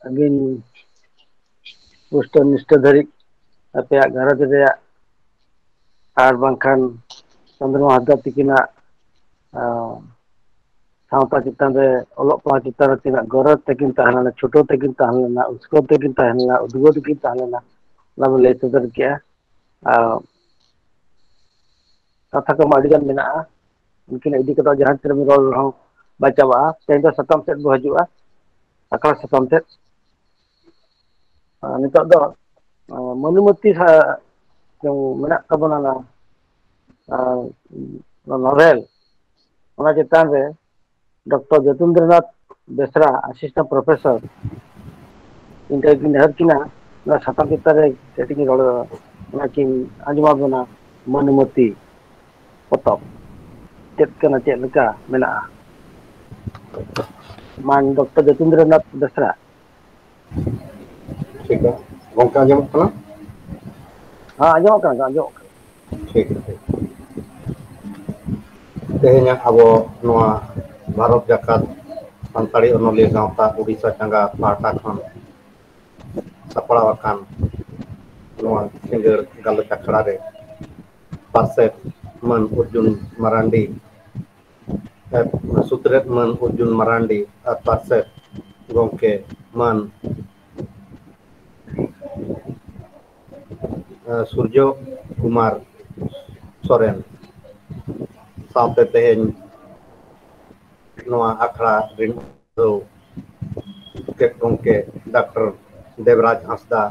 ᱟᱹᱵᱤᱱ ᱯᱩᱥᱴᱟᱹ ᱱᱤᱥᱴᱟᱹ ᱫᱷᱟᱹᱨᱤᱡ ᱟᱯᱮᱭᱟᱜ ᱜᱷᱟᱨᱚᱸᱡᱽ ᱨᱮᱭᱟᱜ ᱟᱨ ᱵᱟᱝᱠᱷᱟᱱ ᱪᱚᱸᱫᱽᱨᱚᱢᱟ ᱦᱟᱸᱥᱫᱟ ᱛᱤᱠᱤᱱᱟᱜ, ᱟᱸ, ᱥᱟᱶᱛᱟ ᱪᱮᱛᱟᱱ ᱨᱮ, ᱚᱞᱚᱜ ᱯᱟᱲᱦᱟᱣ ᱪᱮᱛᱟᱱ ᱨᱮ ᱛᱤᱱᱟᱹᱜ ᱜᱚᱨᱚᱡᱽ ᱛᱟᱹᱠᱤᱱ ᱛᱟᱦᱮᱸ ᱞᱮᱱᱟ, ᱪᱷᱩᱴᱟᱹᱣ ᱛᱟᱹᱠᱤᱱ ᱛᱟᱦᱮᱸ ᱞᱮᱱᱟ, ᱩᱥᱠᱟᱹᱣ ᱛᱟᱹᱠᱤᱱ ᱛᱟᱦᱮᱸ ᱞᱮᱱᱟ, ᱩᱫᱽᱜᱟᱹᱣ ᱛᱟᱹᱠᱤᱱ ᱛᱟᱦᱮᱸ ᱞᱮᱱᱟ, ᱚᱱᱟ ᱵᱚᱱ ᱞᱟᱹᱭ ᱥᱚᱫᱚᱨ ᱠᱮᱜᱼᱟ᱾ ᱟᱨ ᱠᱟᱛᱷᱟ ᱠᱚᱢᱟ ᱟᱹᱰᱤ ᱜᱟᱱ ᱢᱮᱱᱟᱜᱼᱟ, ᱩᱱᱠᱤᱱᱟᱜ ᱤᱫᱤ ᱠᱟᱛᱮ ᱡᱟᱦᱟᱸ ᱛᱤᱱᱟᱹᱜ ᱨᱚᱲ ᱨᱮᱦᱚᱸ ᱵᱟᱭ ᱪᱟᱵᱟᱜᱼᱟ᱾ ᱛᱮᱦᱮᱧ ᱫᱚ ᱥᱟᱛᱟᱢ ᱥᱮᱫ ᱵᱚ ᱦᱤᱡᱩᱜᱼᱟ, ᱟᱠᱷᱲᱟ ᱥᱟᱛᱟᱢ ᱥᱮᱫ᱾ ᱟᱨ ᱱᱤᱛᱚᱜ ᱫᱚ, ᱟᱸ, ᱢᱟᱹᱱᱩᱢᱚᱛᱤ ᱥᱟ-, ᱡᱮᱢᱚᱱ ᱢᱮᱱᱟᱜ ᱛᱟᱵᱚᱱᱟ ᱚᱱᱟ, ᱟᱸ, ᱱᱚᱵᱷᱮᱞ, ᱚᱱᱟ ᱪᱮᱛᱟᱱ ᱨᱮ ᱰᱚᱠᱴᱚᱨ ᱡᱚᱛᱤᱱᱫᱨᱚᱱᱟᱛᱷ ᱵᱮᱥᱨᱟ, ᱟᱥᱤᱥᱴᱮᱱᱴ ᱯᱨᱚᱯᱷᱮᱥᱚᱨ, ᱤᱧ ᱴᱷᱮᱱ ᱠᱤᱱ ᱱᱮᱦᱚᱨ ᱠᱤᱱᱟ, ᱚᱱᱟ ᱥᱟᱛᱟᱢ ᱪᱮᱛᱟᱱ ᱨᱮ ᱠᱟᱹᱴᱤᱡ ᱠᱤᱱ ᱨᱚᱲ, ᱚᱱᱟ ᱠᱤᱱ ᱟᱸᱡᱚᱢ ᱟᱵᱚᱱᱟ, ᱢᱟᱹᱱᱩᱢᱚᱛᱤ ᱯᱚᱛᱚᱵ ᱪᱮᱫ ᱠᱟᱱᱟ, ᱪᱮᱫ ᱞᱮᱠᱟ ᱢᱮᱱᱟᱜᱼᱟ᱾ ᱢᱟᱱ ᱰᱚᱠᱴᱚᱨ ᱡᱚᱛᱤᱱᱫᱨᱚᱱᱟᱛᱷ ᱵᱮᱥᱨᱟ᱾ ᱴᱷᱤᱠ ᱜᱮᱭᱟ᱾ ᱜᱚᱝᱠᱮ, ᱟᱸᱡᱚᱢᱚᱜ ᱠᱟᱱᱟ? ᱦᱮᱸ, ᱟᱸᱡᱚᱢᱚᱜ ᱠᱟᱱᱟ, ᱟᱸᱡᱚᱢᱚᱜ ᱠᱟᱱᱟ᱾ ᱴᱷᱤᱠ, ᱴᱷᱤᱠ᱾ ᱛᱮᱦᱮᱧᱟᱜ ᱟᱵᱚ ᱱᱚᱣᱟ ᱵᱷᱟᱨᱚᱛ ᱡᱟᱠᱟᱛ ᱥᱟᱱᱛᱟᱲᱤ ᱚᱱᱚᱞᱤᱭᱟᱹ ᱜᱟᱶᱛᱟ ᱩᱰᱤᱥᱟ ᱪᱟᱸᱜᱟ ᱯᱟᱦᱴᱟ ᱠᱷᱚᱱ ᱥᱟᱯᱲᱟᱣ ᱟᱠᱟᱱ ᱱᱚᱣᱟ ᱥᱤᱸᱜᱟᱹᱲ ᱜᱟᱞᱚᱪ ᱟᱠᱷᱲᱟ ᱨᱮ ᱯᱟᱨᱥᱮᱛ ᱢᱟᱹᱱ ᱚᱨᱡᱩᱱ ᱢᱟᱨᱟᱱᱰᱤ, ᱥᱩᱛᱨᱮᱛ ᱢᱟᱹᱱ ᱚᱨᱡᱩᱱ ᱢᱟᱨᱟᱱᱰᱤ ᱟᱨ ᱯᱟᱨᱥᱮᱛ ᱜᱚᱢᱠᱮ ᱢᱟᱹᱱ ᱥᱩᱨᱡᱚ ᱠᱩᱢᱟᱨ ᱥᱚᱨᱮᱱ ᱥᱟᱶᱛᱮ ᱛᱮᱦᱮᱧ ᱱᱚᱣᱟ ᱟᱠᱷᱲᱟ ᱨᱤᱱ ᱩᱫᱽᱫᱷᱟᱹᱣ ᱜᱚᱢᱠᱮ ᱰᱟᱠᱴᱚᱨ ᱫᱮᱵᱽᱨᱟᱡᱽ ᱦᱟᱸᱥᱫᱟ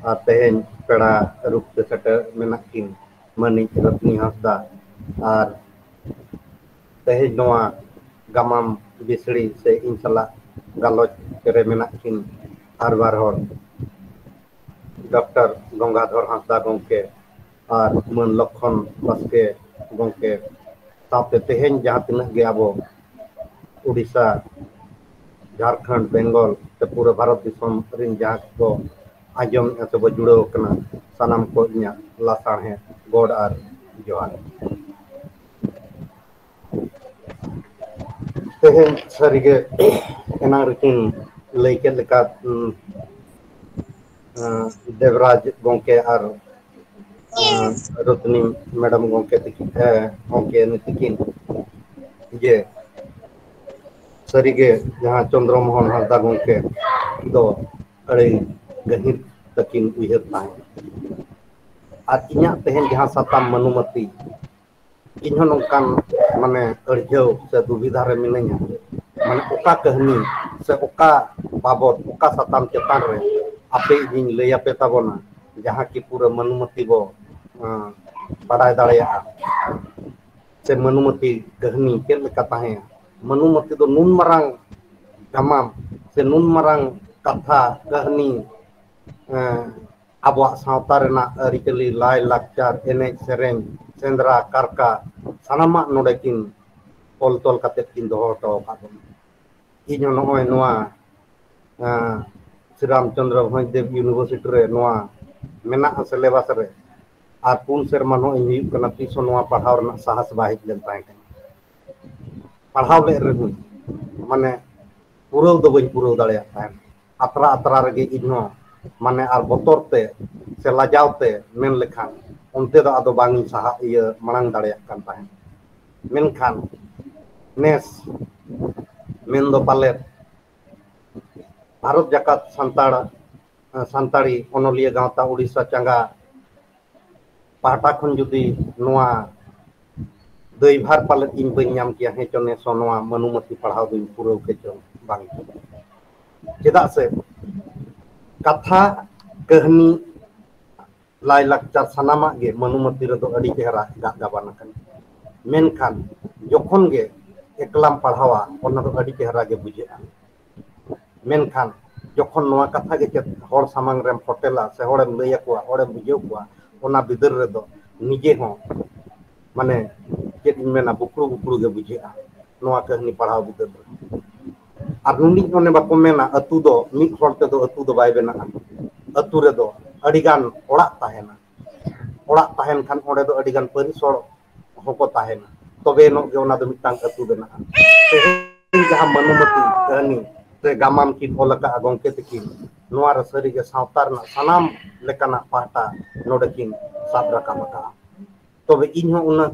ᱟᱨ ᱛᱮᱦᱮᱧ ᱯᱮᱲᱟ ᱨᱩᱯ ᱛᱮ ᱥᱮᱴᱮᱨ ᱢᱮᱱᱟᱜ ᱠᱤᱱ ᱢᱟᱹᱱᱤᱡ ᱨᱚᱛᱱᱤ ᱦᱟᱸᱥᱫᱟ ᱟᱨ ᱛᱮᱦᱮᱧ ᱱᱚᱣᱟ ᱜᱟᱢᱟᱢ ᱵᱤᱥᱲᱤ ᱥᱮ ᱤᱧ ᱥᱟᱞᱟᱜ ᱜᱟᱞᱚᱪ ᱨᱮ ᱢᱮᱱᱟᱜ ᱠᱤᱱ ᱟᱨ ᱵᱟᱨ ᱦᱚᱲ, ᱰᱚᱠᱴᱚᱨ ᱜᱚᱝᱜᱟᱫᱷᱚᱨ ᱦᱟᱸᱥᱫᱟ ᱜᱚᱢᱠᱮ ᱟᱨ ᱢᱟᱹᱱ ᱞᱚᱠᱠᱷᱚᱱ ᱵᱟᱥᱠᱮ ᱜᱚᱢᱠᱮ ᱥᱟᱶᱛᱮ ᱛᱮᱦᱮᱧ ᱡᱟᱦᱟᱸ ᱛᱤᱱᱟᱹᱜ ᱜᱮ ᱟᱵᱚ ᱩᱰᱤᱥᱟ, ᱡᱷᱟᱲᱠᱷᱚᱸᱰ, ᱵᱮᱝᱜᱚᱞ ᱥᱮ ᱯᱩᱨᱟᱹ ᱵᱷᱟᱨᱚᱛ ᱫᱤᱥᱚᱢ ᱨᱤᱱ ᱡᱟᱦᱟᱸ ᱠᱚ ᱟᱸᱡᱚᱢᱮᱫᱼᱟ ᱥᱮ ᱵᱚ ᱡᱩᱲᱟᱹᱣ ᱟᱠᱟᱱᱟ, ᱥᱟᱱᱟᱢ ᱠᱚ ᱤᱧᱟᱹᱜ ᱞᱟᱥᱟᱬᱦᱮᱫ ᱜᱚᱰ ᱟᱨ ᱡᱚᱦᱟᱨ᱾ ᱛᱮᱦᱮᱧ ᱥᱟᱹᱨᱤᱜᱮ ᱮᱱᱟᱝ ᱨᱮᱠᱤᱱ ᱞᱟᱹᱭ ᱠᱮᱫ ᱞᱮᱠᱟ, ᱩᱸ, ᱟᱸ, ᱫᱮᱵᱽᱨᱟᱡᱽ ᱜᱚᱢᱠᱮ ᱟᱨ, ᱟᱸ, ᱨᱚᱛᱱᱤ ᱢᱮᱰᱟᱢ ᱜᱚᱢᱠᱮ ᱛᱤᱠᱤᱱ, ᱦᱮᱸ, ᱜᱚᱢᱠᱮ ᱱᱩᱭ ᱛᱤᱠᱤᱱ ᱡᱮ ᱥᱟᱹᱨᱤᱜᱮ ᱡᱟᱦᱟᱸ ᱪᱚᱱᱫᱨᱚ ᱢᱳᱦᱚᱱ ᱦᱟᱸᱥᱫᱟ ᱜᱚᱢᱠᱮ ᱫᱚ ᱟᱹᱰᱤ ᱜᱟᱹᱦᱤᱨ ᱛᱟᱹᱠᱤᱱ ᱩᱭᱦᱟᱹᱨ ᱛᱟᱦᱮᱸ᱾ ᱟᱨ ᱤᱧᱟᱹᱜ ᱛᱮᱦᱮᱧ ᱡᱟᱦᱟᱸ ᱥᱟᱛᱟᱢ ᱢᱟᱹᱱᱩᱢᱟᱹᱛᱤ, ᱤᱧ ᱦᱚᱸ ᱱᱚᱝᱠᱟᱱ ᱢᱟᱱᱮ ᱟᱹᱲᱡᱷᱟᱹᱣ ᱥᱮ ᱫᱩᱵᱤᱫᱷᱟ ᱨᱮ ᱢᱤᱱᱟᱹᱧᱟ, ᱢᱟᱱᱮ ᱚᱠᱟ ᱠᱟᱹᱦᱱᱤ ᱥᱮ ᱚᱠᱟ ᱵᱟᱵᱚᱛ, ᱚᱠᱟ ᱥᱟᱛᱟᱢ ᱪᱮᱛᱟᱱ ᱨᱮ ᱟᱯᱮ ᱤᱧᱤᱧ ᱞᱟᱹᱭ ᱟᱯᱮ ᱛᱟᱵᱚᱱᱟ, ᱡᱟᱦᱟᱸ ᱠᱤ ᱯᱩᱨᱟᱹ ᱢᱟᱹᱱᱩᱢᱟᱹᱛᱤ ᱵᱚ, ᱟᱸ, ᱵᱟᱰᱟᱭ ᱫᱟᱲᱮᱭᱟᱜᱼᱟ᱾ ᱥᱮ ᱢᱟᱹᱱᱩᱢᱟᱹᱛᱤ ᱠᱟᱹᱦᱱᱤ ᱪᱮᱫ ᱞᱮᱠᱟ ᱛᱟᱦᱮᱸᱭᱟ? ᱢᱟᱹᱱᱩᱢᱟᱹᱛᱤ ᱫᱚ ᱱᱩᱱ ᱢᱟᱨᱟᱝ ᱜᱟᱢᱟᱢ ᱥᱮ ᱱᱩᱱ ᱢᱟᱨᱟᱝ ᱠᱟᱛᱷᱟ, ᱠᱟᱹᱦᱱᱤ, ᱮᱸ, ᱟᱵᱚᱣᱟᱜ ᱥᱟᱶᱛᱟ ᱨᱮᱱᱟᱜ ᱟᱹᱨᱤᱪᱟᱹᱞᱤ, ᱞᱟᱭ ᱞᱟᱠᱪᱟᱨ, ᱮᱱᱮᱡ ᱥᱮᱨᱮᱧ, ᱥᱮᱸᱫᱽᱨᱟ ᱠᱟᱨᱠᱟ, ᱥᱟᱱᱟᱢᱟᱜ ᱱᱚᱰᱮ ᱠᱤᱱ ᱚᱞ ᱛᱚᱞ ᱠᱟᱛᱮ ᱠᱤᱱ ᱫᱚᱦᱚ ᱦᱚᱴᱚ ᱟᱠᱟᱫ ᱵᱚᱱᱟ᱾ ᱤᱧ ᱦᱚᱸ ᱱᱚᱜᱼᱚᱭ ᱱᱚᱣᱟ, ᱮᱸ, ᱥᱨᱤ ᱨᱟᱢᱪᱚᱸᱫᱽᱨᱚ ᱵᱷᱚᱸᱡᱽᱫᱮᱵᱽ ᱤᱭᱩᱱᱤᱵᱷᱟᱨᱥᱤᱴᱤ ᱨᱮ ᱱᱚᱣᱟ ᱢᱮᱱᱟᱜᱼᱟ ᱥᱤᱞᱮᱵᱟᱥ ᱨᱮ, ᱟᱨ ᱯᱩᱱ ᱥᱮᱨᱢᱟ ᱱᱚᱜᱼᱚᱭ ᱦᱩᱭᱩᱜ ᱠᱟᱱᱟ, ᱛᱤᱥ ᱦᱚᱸ ᱱᱚᱣᱟ ᱯᱟᱲᱦᱟᱣ ᱨᱮᱱᱟᱜ ᱥᱟᱦᱟᱥ ᱵᱟᱭ ᱦᱮᱡ ᱞᱮᱱ ᱛᱟᱦᱮᱸ ᱠᱟᱱᱟ᱾ ᱯᱟᱲᱦᱟᱣ ᱞᱮᱫ ᱨᱮᱦᱚᱸ ᱢᱟᱱᱮ ᱯᱩᱨᱟᱹᱣ ᱫᱚ ᱵᱟᱹᱧ ᱯᱩᱨᱟᱹᱣ ᱫᱟᱲᱮᱭᱟᱜ ᱛᱟᱦᱮᱸᱫ᱾ ᱟᱛᱨᱟ ᱟᱛᱨᱟ ᱨᱮᱜᱮ ᱤᱧ ᱦᱚᱸ ᱢᱟᱱᱮ ᱟᱨ ᱵᱚᱛᱚᱨ ᱛᱮ ᱥᱮ ᱞᱟᱡᱟᱣ ᱛᱮ ᱢᱮᱱ ᱞᱮᱠᱷᱟᱱ ᱚᱱᱛᱮ ᱫᱚ ᱟᱫᱚ ᱵᱟᱝ ᱤᱧ ᱥᱟᱦᱟ, ᱤᱭᱟᱹ, ᱢᱟᱲᱟᱝ ᱫᱟᱲᱮᱭᱟᱜ ᱠᱟᱱ ᱛᱟᱦᱮᱸᱫ᱾ ᱢᱮᱱᱠᱷᱟᱱ ᱱᱮᱥ ᱢᱮᱱᱫᱚ ᱯᱟᱞᱮᱫ ᱵᱷᱟᱨᱚᱛ ᱡᱟᱠᱟᱛ ᱥᱟᱱᱛᱟᱲ, ᱥᱟᱱᱛᱟᱲᱤ ᱚᱱᱚᱞᱤᱭᱟᱹ ᱜᱟᱶᱛᱟ ᱩᱲᱤᱥᱥᱟ ᱪᱟᱸᱜᱟ ᱯᱟᱦᱴᱟ ᱠᱷᱚᱱ ᱡᱩᱫᱤ ᱱᱚᱣᱟ ᱫᱟᱹᱭᱵᱷᱟᱨ ᱯᱟᱞᱮᱫ ᱤᱧ ᱵᱟᱹᱧ ᱧᱟᱢ ᱠᱮᱭᱟ, ᱦᱮᱸ ᱪᱚ ᱱᱮᱥ ᱦᱚᱸ ᱱᱚᱣᱟ ᱢᱟᱹᱱᱩᱢᱟᱹᱛᱤ ᱯᱟᱲᱦᱟᱣ ᱫᱩᱧ ᱯᱩᱨᱟᱹᱣ ᱠᱮ ᱪᱚᱝ ᱵᱟᱝ᱾ ᱪᱮᱫᱟᱜ ᱥᱮ ᱠᱟᱛᱷᱟ, ᱠᱟᱹᱦᱱᱤ, ᱞᱟᱭᱼᱞᱟᱠᱪᱟᱨ ᱥᱟᱱᱟᱢᱟᱜ ᱜᱮ ᱢᱟᱹᱱᱩᱢᱟᱹᱛᱤ ᱨᱮᱫᱚ ᱟᱹᱰᱤ ᱪᱮᱦᱨᱟ ᱜᱟᱜ ᱜᱟᱵᱟᱱ ᱟᱠᱟᱱᱟ᱾ ᱢᱮᱱᱠᱷᱟᱱ ᱡᱚᱠᱷᱚᱱ ᱜᱮ ᱮᱠᱞᱟᱢ ᱯᱟᱲᱦᱟᱣᱟ, ᱚᱱᱟ ᱫᱚ ᱟᱹᱰᱤ ᱪᱮᱦᱨᱟ ᱜᱮ ᱵᱩᱡᱷᱟᱹᱜᱼᱟ᱾ ᱢᱮᱱᱠᱷᱟᱱ ᱡᱚᱠᱷᱚᱱ ᱱᱚᱣᱟ ᱠᱟᱛᱷᱟ ᱜᱮ ᱪᱮᱫ ᱦᱚᱲ ᱥᱟᱢᱟᱝ ᱨᱮᱢ ᱯᱷᱚᱴᱮᱞᱟ ᱥᱮ ᱦᱚᱲᱮᱢ ᱞᱟᱹᱭ ᱟᱠᱚᱣᱟ, ᱦᱚᱲᱮᱢ ᱵᱩᱡᱷᱟᱹᱣ ᱠᱚᱣᱟ, ᱚᱱᱟ ᱵᱤᱫᱟᱹᱞ ᱨᱮᱫᱚ ᱱᱤᱡᱮ ᱦᱚᱸ ᱢᱟᱱᱮ ᱪᱮᱫ ᱤᱧ ᱢᱮᱱᱟ, ᱵᱩᱠᱲᱩ ᱵᱩᱠᱲᱩ ᱜᱮ ᱵᱩᱡᱷᱟᱹᱜᱼᱟ ᱱᱚᱣᱟ ᱠᱟᱹᱦᱱᱤ ᱯᱟᱲᱦᱟᱣ ᱵᱤᱫᱟᱹᱞ ᱨᱮ᱾ ᱟᱨ ᱱᱩᱱᱤᱡ ᱚᱱᱮ ᱵᱟᱠᱚ ᱢᱮᱱᱟ, ᱟᱹᱛᱩ ᱫᱚ ᱢᱤᱫ ᱦᱚᱲ ᱛᱮᱫᱚ ᱟᱹᱛᱩ ᱫᱚ ᱵᱟᱭ ᱵᱮᱱᱟᱜᱼᱟ᱾ ᱟᱹᱛᱩ ᱨᱮᱫᱚ ᱟᱹᱰᱤᱜᱟᱱ ᱚᱲᱟᱜ ᱛᱟᱦᱮᱱᱟ᱾ ᱚᱲᱟᱜ ᱛᱟᱦᱮᱱ ᱠᱷᱟᱱ ᱚᱸᱰᱮ ᱫᱚ ᱟᱹᱰᱤᱜᱟᱱ ᱯᱟᱹᱨᱤᱥ ᱦᱚᱲ ᱦᱚᱸᱠᱚ ᱛᱟᱦᱮᱱᱟ, ᱛᱚᱵᱮ ᱟᱹᱱᱤᱡ ᱜᱮ ᱚᱱᱟ ᱫᱚ ᱢᱤᱫᱴᱟᱝ ᱟᱹᱛᱩ ᱵᱮᱱᱟᱜᱼᱟ᱾ ᱛᱮᱦᱮᱧ ᱡᱟᱦᱟᱸ ᱢᱟᱹᱱᱩᱢᱟᱹᱛᱤ ᱠᱟᱹᱦᱱᱤ ᱥᱮ ᱜᱟᱢᱟᱢ ᱠᱤᱱ ᱚᱞ ᱟᱠᱟᱫᱼᱟ ᱜᱚᱢᱠᱮ ᱛᱟᱹᱠᱤᱱ, ᱱᱚᱣᱟ ᱨᱮ ᱥᱟᱹᱨᱤᱜᱮ ᱥᱟᱶᱛᱟ ᱨᱮᱱᱟᱜ ᱥᱟᱱᱟᱢ ᱞᱮᱠᱟᱱᱟᱜ ᱯᱟᱦᱴᱟ ᱱᱚᱰᱮ ᱠᱤᱱ ᱥᱟᱵ ᱨᱟᱠᱟᱵ ᱟᱠᱟᱫᱼᱟ᱾ ᱛᱚᱵᱮ ᱤᱧ ᱦᱚᱸ ᱩᱱᱟᱹᱜ,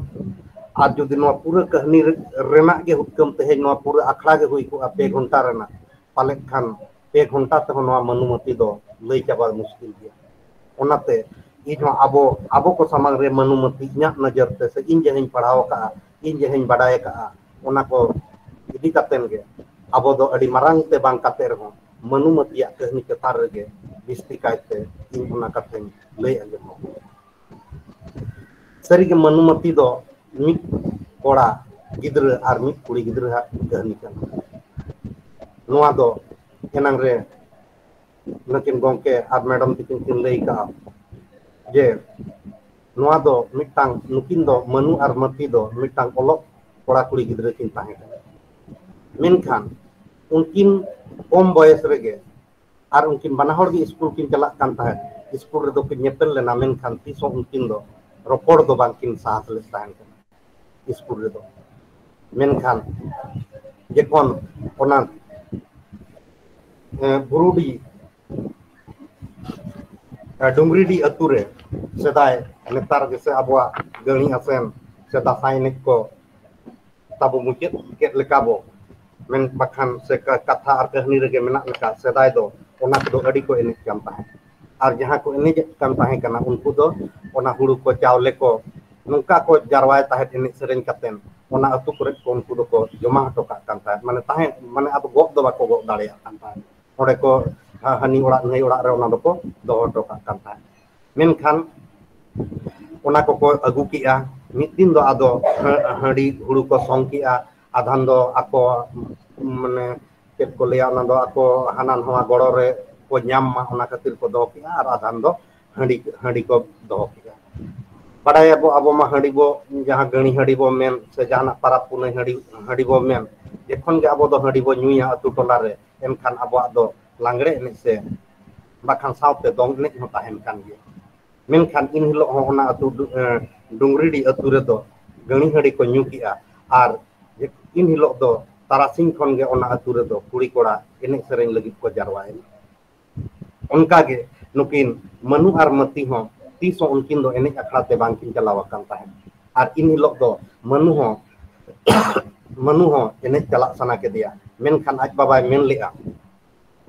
ᱟᱨ ᱡᱩᱫᱤ ᱱᱚᱣᱟ ᱯᱩᱨᱟᱹ ᱠᱟᱹᱦᱱᱤ ᱨᱮ-, ᱨᱮᱱᱟᱜ ᱜᱮ ᱦᱩᱛᱠᱟᱹᱢ ᱛᱮᱦᱮᱧ ᱱᱚᱣᱟ ᱯᱩᱨᱟᱹ ᱟᱠᱷᱲᱟ ᱜᱮ ᱦᱩᱭ ᱠᱚᱜᱼᱟ ᱯᱮ ᱜᱷᱚᱱᱴᱟ ᱨᱮᱱᱟᱜ, ᱯᱟᱞᱮᱫ ᱠᱷᱟᱱ ᱯᱮ ᱜᱷᱚᱱᱴᱟ ᱛᱮᱦᱚᱸ ᱱᱚᱣᱟ ᱢᱟᱹᱱᱩᱢᱟᱹᱛᱤ ᱫᱚ ᱞᱟᱹᱭ ᱪᱟᱵᱟ ᱢᱩᱥᱠᱤᱞ ᱜᱮᱭᱟ᱾ ᱚᱱᱟᱛᱮ ᱤᱧ ᱦᱚᱸ ᱟᱵᱚ, ᱟᱵᱚ ᱠᱚ ᱥᱟᱢᱟᱝ ᱨᱮ ᱢᱟᱹᱱᱩᱢᱟᱹᱛᱤ ᱤᱧᱟᱹᱜ ᱱᱚᱡᱚᱨ ᱛᱮ ᱥᱮ ᱤᱧ ᱡᱟᱦᱟᱸᱧ ᱯᱟᱲᱦᱟᱣ ᱟᱠᱟᱫᱼᱟ, ᱤᱧ ᱡᱟᱦᱟᱸᱧ ᱵᱟᱰᱟᱭ ᱟᱠᱟᱫᱼᱟ, ᱚᱱᱟ ᱠᱚ ᱤᱫᱤ ᱠᱟᱛᱮᱱ ᱜᱮ ᱟᱵᱚ ᱫᱚ ᱟᱹᱰᱤ ᱢᱟᱨᱟᱝ ᱛᱮ ᱵᱟᱝ ᱠᱟᱛᱮ ᱨᱮᱦᱚᱸ ᱢᱟᱹᱱᱩᱢᱟᱹᱛᱤᱭᱟᱜ ᱠᱟᱹᱦᱱᱤ ᱪᱮᱛᱟᱱ ᱨᱮᱜᱮ ᱵᱤᱥᱛᱤ ᱠᱟᱭᱛᱮ ᱤᱧ ᱚᱱᱟ ᱠᱟᱛᱷᱟᱧ ᱞᱟᱹᱭ ᱟᱸᱡᱚᱢ ᱟᱵᱚᱱᱟ᱾ ᱥᱟᱹᱨᱤᱜᱮ ᱢᱟᱹᱱᱩᱢᱟᱹᱛᱤ ᱫᱚ ᱢᱤᱫ ᱠᱚᱲᱟ ᱜᱤᱫᱽᱨᱟᱹ ᱟᱨ ᱢᱤᱫ ᱠᱩᱲᱤ ᱜᱤᱫᱽᱨᱟᱹᱣᱟᱜ ᱠᱟᱹᱦᱱᱤ ᱠᱟᱱᱟ᱾ ᱱᱚᱣᱟ ᱫᱚ ᱮᱱᱟᱝ ᱨᱮ ᱱᱩᱠᱤᱱ ᱜᱚᱢᱠᱮ ᱟᱨ ᱢᱮᱰᱟᱢ ᱛᱟᱹᱠᱤᱱ ᱠᱤᱱ ᱞᱟᱹᱭ ᱠᱟᱜᱼᱟ ᱡᱮ ᱱᱚᱣᱟ ᱫᱚ ᱢᱤᱫᱴᱟᱝ, ᱱᱩᱠᱤᱱ ᱫᱚ ᱢᱟᱹᱱᱩ ᱟᱨ ᱢᱟᱹᱛᱤ ᱫᱚ ᱢᱤᱫᱴᱟᱝ ᱚᱞᱚᱜ ᱠᱚᱲᱟ ᱠᱩᱲᱤ ᱜᱤᱫᱽᱨᱟᱹ ᱠᱤᱱ ᱛᱟᱦᱮᱸ ᱠᱟᱱᱟ᱾ ᱢᱮᱱᱠᱷᱟᱱ ᱩᱱᱠᱤᱱ ᱠᱚᱢ ᱵᱚᱭᱮᱥ ᱨᱮᱜᱮ, ᱟᱨ ᱩᱱᱠᱤᱱ ᱵᱟᱱᱟ ᱦᱚᱲ ᱜᱮ ᱥᱠᱩᱞ ᱠᱤᱱ ᱪᱟᱞᱟᱜ ᱠᱟᱱ ᱛᱟᱦᱮᱸᱫ, ᱥᱠᱩᱞ ᱨᱮᱫᱚ ᱠᱤᱱ ᱧᱮᱯᱮᱞ ᱞᱮᱱᱟ, ᱢᱮᱱᱠᱷᱟᱱ ᱛᱤᱥ ᱦᱚᱸ ᱩᱱᱠᱤᱱ ᱫᱚ ᱨᱚᱯᱚᱲ ᱫᱚ ᱵᱟᱝᱠᱤᱱ ᱥᱟᱦᱟᱥ ᱞᱮᱫ ᱛᱟᱦᱮᱸ ᱠᱟᱱᱟ ᱥᱠᱩᱞ ᱨᱮᱫᱚ᱾ ᱢᱮᱱᱠᱷᱟᱱ ᱡᱚᱠᱷᱚᱱ ᱚᱱᱟ, ᱮ, ᱵᱩᱨᱩᱰᱤ, ᱮ, ᱰᱩᱝᱨᱤᱰᱤ ᱟᱹᱛᱩ ᱨᱮ ᱥᱮᱫᱟᱭ, ᱱᱮᱛᱟᱨ ᱜᱮᱥᱮ ᱟᱵᱚᱣᱟᱜ ᱜᱟᱹᱲᱤ ᱟᱥᱮᱱ ᱥᱮ ᱫᱟᱸᱥᱟᱭ ᱮᱱᱮᱡ ᱠᱚ ᱛᱟᱵᱚ ᱢᱩᱪᱟᱹᱫ ᱠᱮᱫ ᱞᱮᱠᱟ ᱵᱚ, ᱢᱮᱱ ᱵᱟᱠᱷᱟᱱ ᱥᱮ ᱠᱟ-, ᱠᱟᱛᱷᱟ ᱟᱨ ᱠᱟᱹᱦᱱᱤ ᱨᱮᱜᱮ ᱢᱮᱱᱟᱜ ᱞᱮᱠᱟ, ᱥᱮᱫᱟᱭ ᱫᱚ ᱚᱱᱟ ᱠᱚᱫᱚ ᱟᱹᱰᱤ ᱠᱚ ᱮᱱᱮᱡ ᱠᱟᱱ ᱛᱟᱦᱮᱸᱫ᱾ ᱟᱨ ᱡᱟᱦᱟᱸ ᱠᱚ ᱮᱱᱮᱡᱮᱫ ᱠᱟᱱ ᱛᱟᱦᱮᱸ ᱠᱟᱱᱟ, ᱩᱱᱠᱩ ᱫᱚ ᱚᱱᱟ ᱦᱩᱲᱩ ᱠᱚ, ᱪᱟᱣᱞᱮ ᱠᱚ, ᱱᱚᱝᱠᱟ ᱠᱚ ᱡᱟᱨᱣᱟᱭ ᱛᱟᱦᱮᱸᱫ ᱮᱱᱮᱡ ᱥᱮᱨᱮᱧ ᱠᱟᱛᱮᱫ᱾ ᱚᱱᱟ ᱟᱹᱛᱩ ᱠᱚᱨᱮ ᱠᱚ ᱩᱱᱠᱩ ᱫᱚᱠᱚ ᱡᱚᱢᱟ ᱦᱚᱴᱚ ᱠᱟᱜ ᱠᱟᱱ ᱛᱟᱦᱮᱸᱫ, ᱢᱟᱱᱮ ᱛᱟᱦᱮᱸ, ᱢᱟᱱᱮ ᱟᱫᱚ ᱜᱚᱜ ᱫᱚ ᱵᱟᱠᱚ ᱜᱚᱜ ᱫᱟᱲᱮᱭᱟᱜ ᱠᱟᱱ ᱛᱟᱦᱮᱸᱫ᱾ ᱚᱸᱰᱮ ᱠᱚ ᱦᱟ-, ᱦᱟᱹᱱᱤ ᱚᱲᱟᱜ ᱱᱟᱹᱭ ᱚᱲᱟᱜ ᱨᱮ ᱚᱱᱟ ᱫᱚᱠᱚ ᱫᱚᱦᱚ ᱦᱚᱴᱚ ᱠᱟᱜ ᱠᱟᱱ ᱛᱟᱦᱮᱸᱫ᱾ ᱢᱮᱱᱠᱷᱟᱱ ᱚᱱᱟ ᱠᱚᱠᱚ ᱟᱹᱜᱩ ᱠᱮᱜᱼᱟ᱾ ᱢᱤᱫ ᱫᱤᱱ ᱫᱚ ᱟᱫᱚ ᱦᱟᱹ-, ᱦᱟᱺᱰᱤ ᱦᱩᱲᱩ ᱠᱚ ᱥᱚᱝ ᱠᱮᱜᱼᱟ᱾ ᱟᱫᱷᱟᱱ ᱫᱚ ᱟᱠᱚ, ᱢᱟᱱᱮ, ᱪᱮᱫ ᱠᱚ ᱞᱟᱹᱭᱟ, ᱚᱱᱟ ᱫᱚ ᱟᱠᱚ ᱦᱟᱱᱟ ᱱᱚᱣᱟ ᱜᱚᱲᱚ ᱨᱮ ᱠᱚ ᱧᱟᱢ ᱢᱟ, ᱚᱱᱟ ᱠᱷᱟᱹᱛᱤᱨ ᱠᱚ ᱫᱚᱦᱚ ᱠᱮᱜᱼᱟ᱾ ᱟᱨ ᱟᱫᱷᱟᱱ ᱫᱚ ᱦᱟᱺᱰᱤ, ᱦᱟᱺᱰᱤ ᱠᱚ ᱫᱚᱦᱚ ᱠᱮᱜᱼᱟ᱾ ᱵᱟᱰᱟᱭᱟᱵᱚ, ᱟᱵᱚ ᱢᱟ ᱦᱟᱺᱰᱤ ᱵᱚ, ᱡᱟᱦᱟᱸ ᱜᱟᱹᱲᱤ ᱦᱟᱺᱰᱤ ᱵᱚ ᱢᱮᱱ ᱥᱮ ᱡᱟᱦᱟᱱᱟᱜ ᱯᱟᱨᱟᱵᱽ ᱯᱩᱱᱟᱹᱭ ᱦᱟᱺᱰᱤ, ᱦᱟᱺᱰᱤ ᱵᱚ ᱢᱮᱱ, ᱡᱚᱠᱷᱚᱱ ᱜᱮ ᱟᱵᱚ ᱫᱚ ᱦᱟᱺᱰᱤ ᱵᱚ ᱧᱩᱭᱟ ᱟᱹᱛᱩ ᱴᱚᱞᱟ ᱨᱮ, ᱮᱱᱠᱷᱟᱱ ᱟᱵᱚᱣᱟᱜ ᱫᱚ ᱞᱟᱜᱽᱲᱮ ᱮᱱᱮᱡ ᱥᱮ ᱵᱟᱠᱷᱟᱱ ᱥᱟᱶᱛᱮ ᱫᱚᱝ ᱮᱱᱮᱡ ᱦᱚᱸ ᱛᱟᱦᱮᱱ ᱠᱟᱱ ᱜᱮᱭᱟ᱾ ᱢᱮᱱᱠᱷᱟᱱ ᱤᱱ ᱦᱤᱞᱳᱜ ᱦᱚᱸ ᱚᱱᱟ ᱟᱹᱛᱩ ᱰᱩ-, ᱮ, ᱰᱩᱝᱨᱤᱰᱤ ᱟᱹᱛᱩ ᱨᱮᱫᱚ ᱜᱟᱹᱲᱤ ᱦᱟᱺᱰᱤ ᱠᱚ ᱧᱩ ᱠᱮᱜᱼᱟ᱾ ᱟᱨ ᱤᱱ ᱦᱤᱞᱳᱜ ᱫᱚ ᱛᱟᱨᱟᱥᱤᱧ ᱠᱷᱚᱱ ᱜᱮ ᱚᱱᱟ ᱟᱹᱛᱩ ᱨᱮᱫᱚ ᱠᱩᱲᱤ ᱠᱚᱲᱟ ᱮᱱᱮᱡ ᱥᱮᱨᱮᱧ ᱞᱟᱹᱜᱤᱫ ᱠᱚ ᱡᱟᱨᱣᱟᱭᱮᱱᱟ᱾ ᱚᱱᱠᱟ ᱜᱮ ᱱᱩᱠᱤᱱ ᱢᱟᱹᱱᱩ ᱟᱨ ᱢᱟᱹᱛᱤ ᱦᱚᱸ ᱛᱤᱥ ᱦᱚᱸ ᱩᱱᱠᱤᱱ ᱫᱚ ᱮᱱᱮᱡ ᱟᱠᱷᱲᱟ ᱛᱮ ᱵᱟᱝ ᱠᱤᱱ ᱪᱟᱞᱟᱣ ᱟᱠᱟᱱ ᱛᱟᱦᱮᱸᱫ᱾ ᱟᱨ ᱤᱱ ᱦᱤᱞᱳᱜ ᱫᱚ ᱢᱟᱹᱱᱩ ᱦᱚᱸ ᱢᱟᱹᱱᱩ ᱦᱚᱸ ᱮᱱᱮᱡ ᱪᱟᱞᱟᱜ ᱥᱟᱱᱟ ᱠᱮᱫᱮᱭᱟ, ᱢᱮᱱᱠᱷᱟᱱ ᱟᱡ ᱵᱟᱵᱟᱭ ᱢᱮᱱ ᱞᱮᱫᱼᱟ,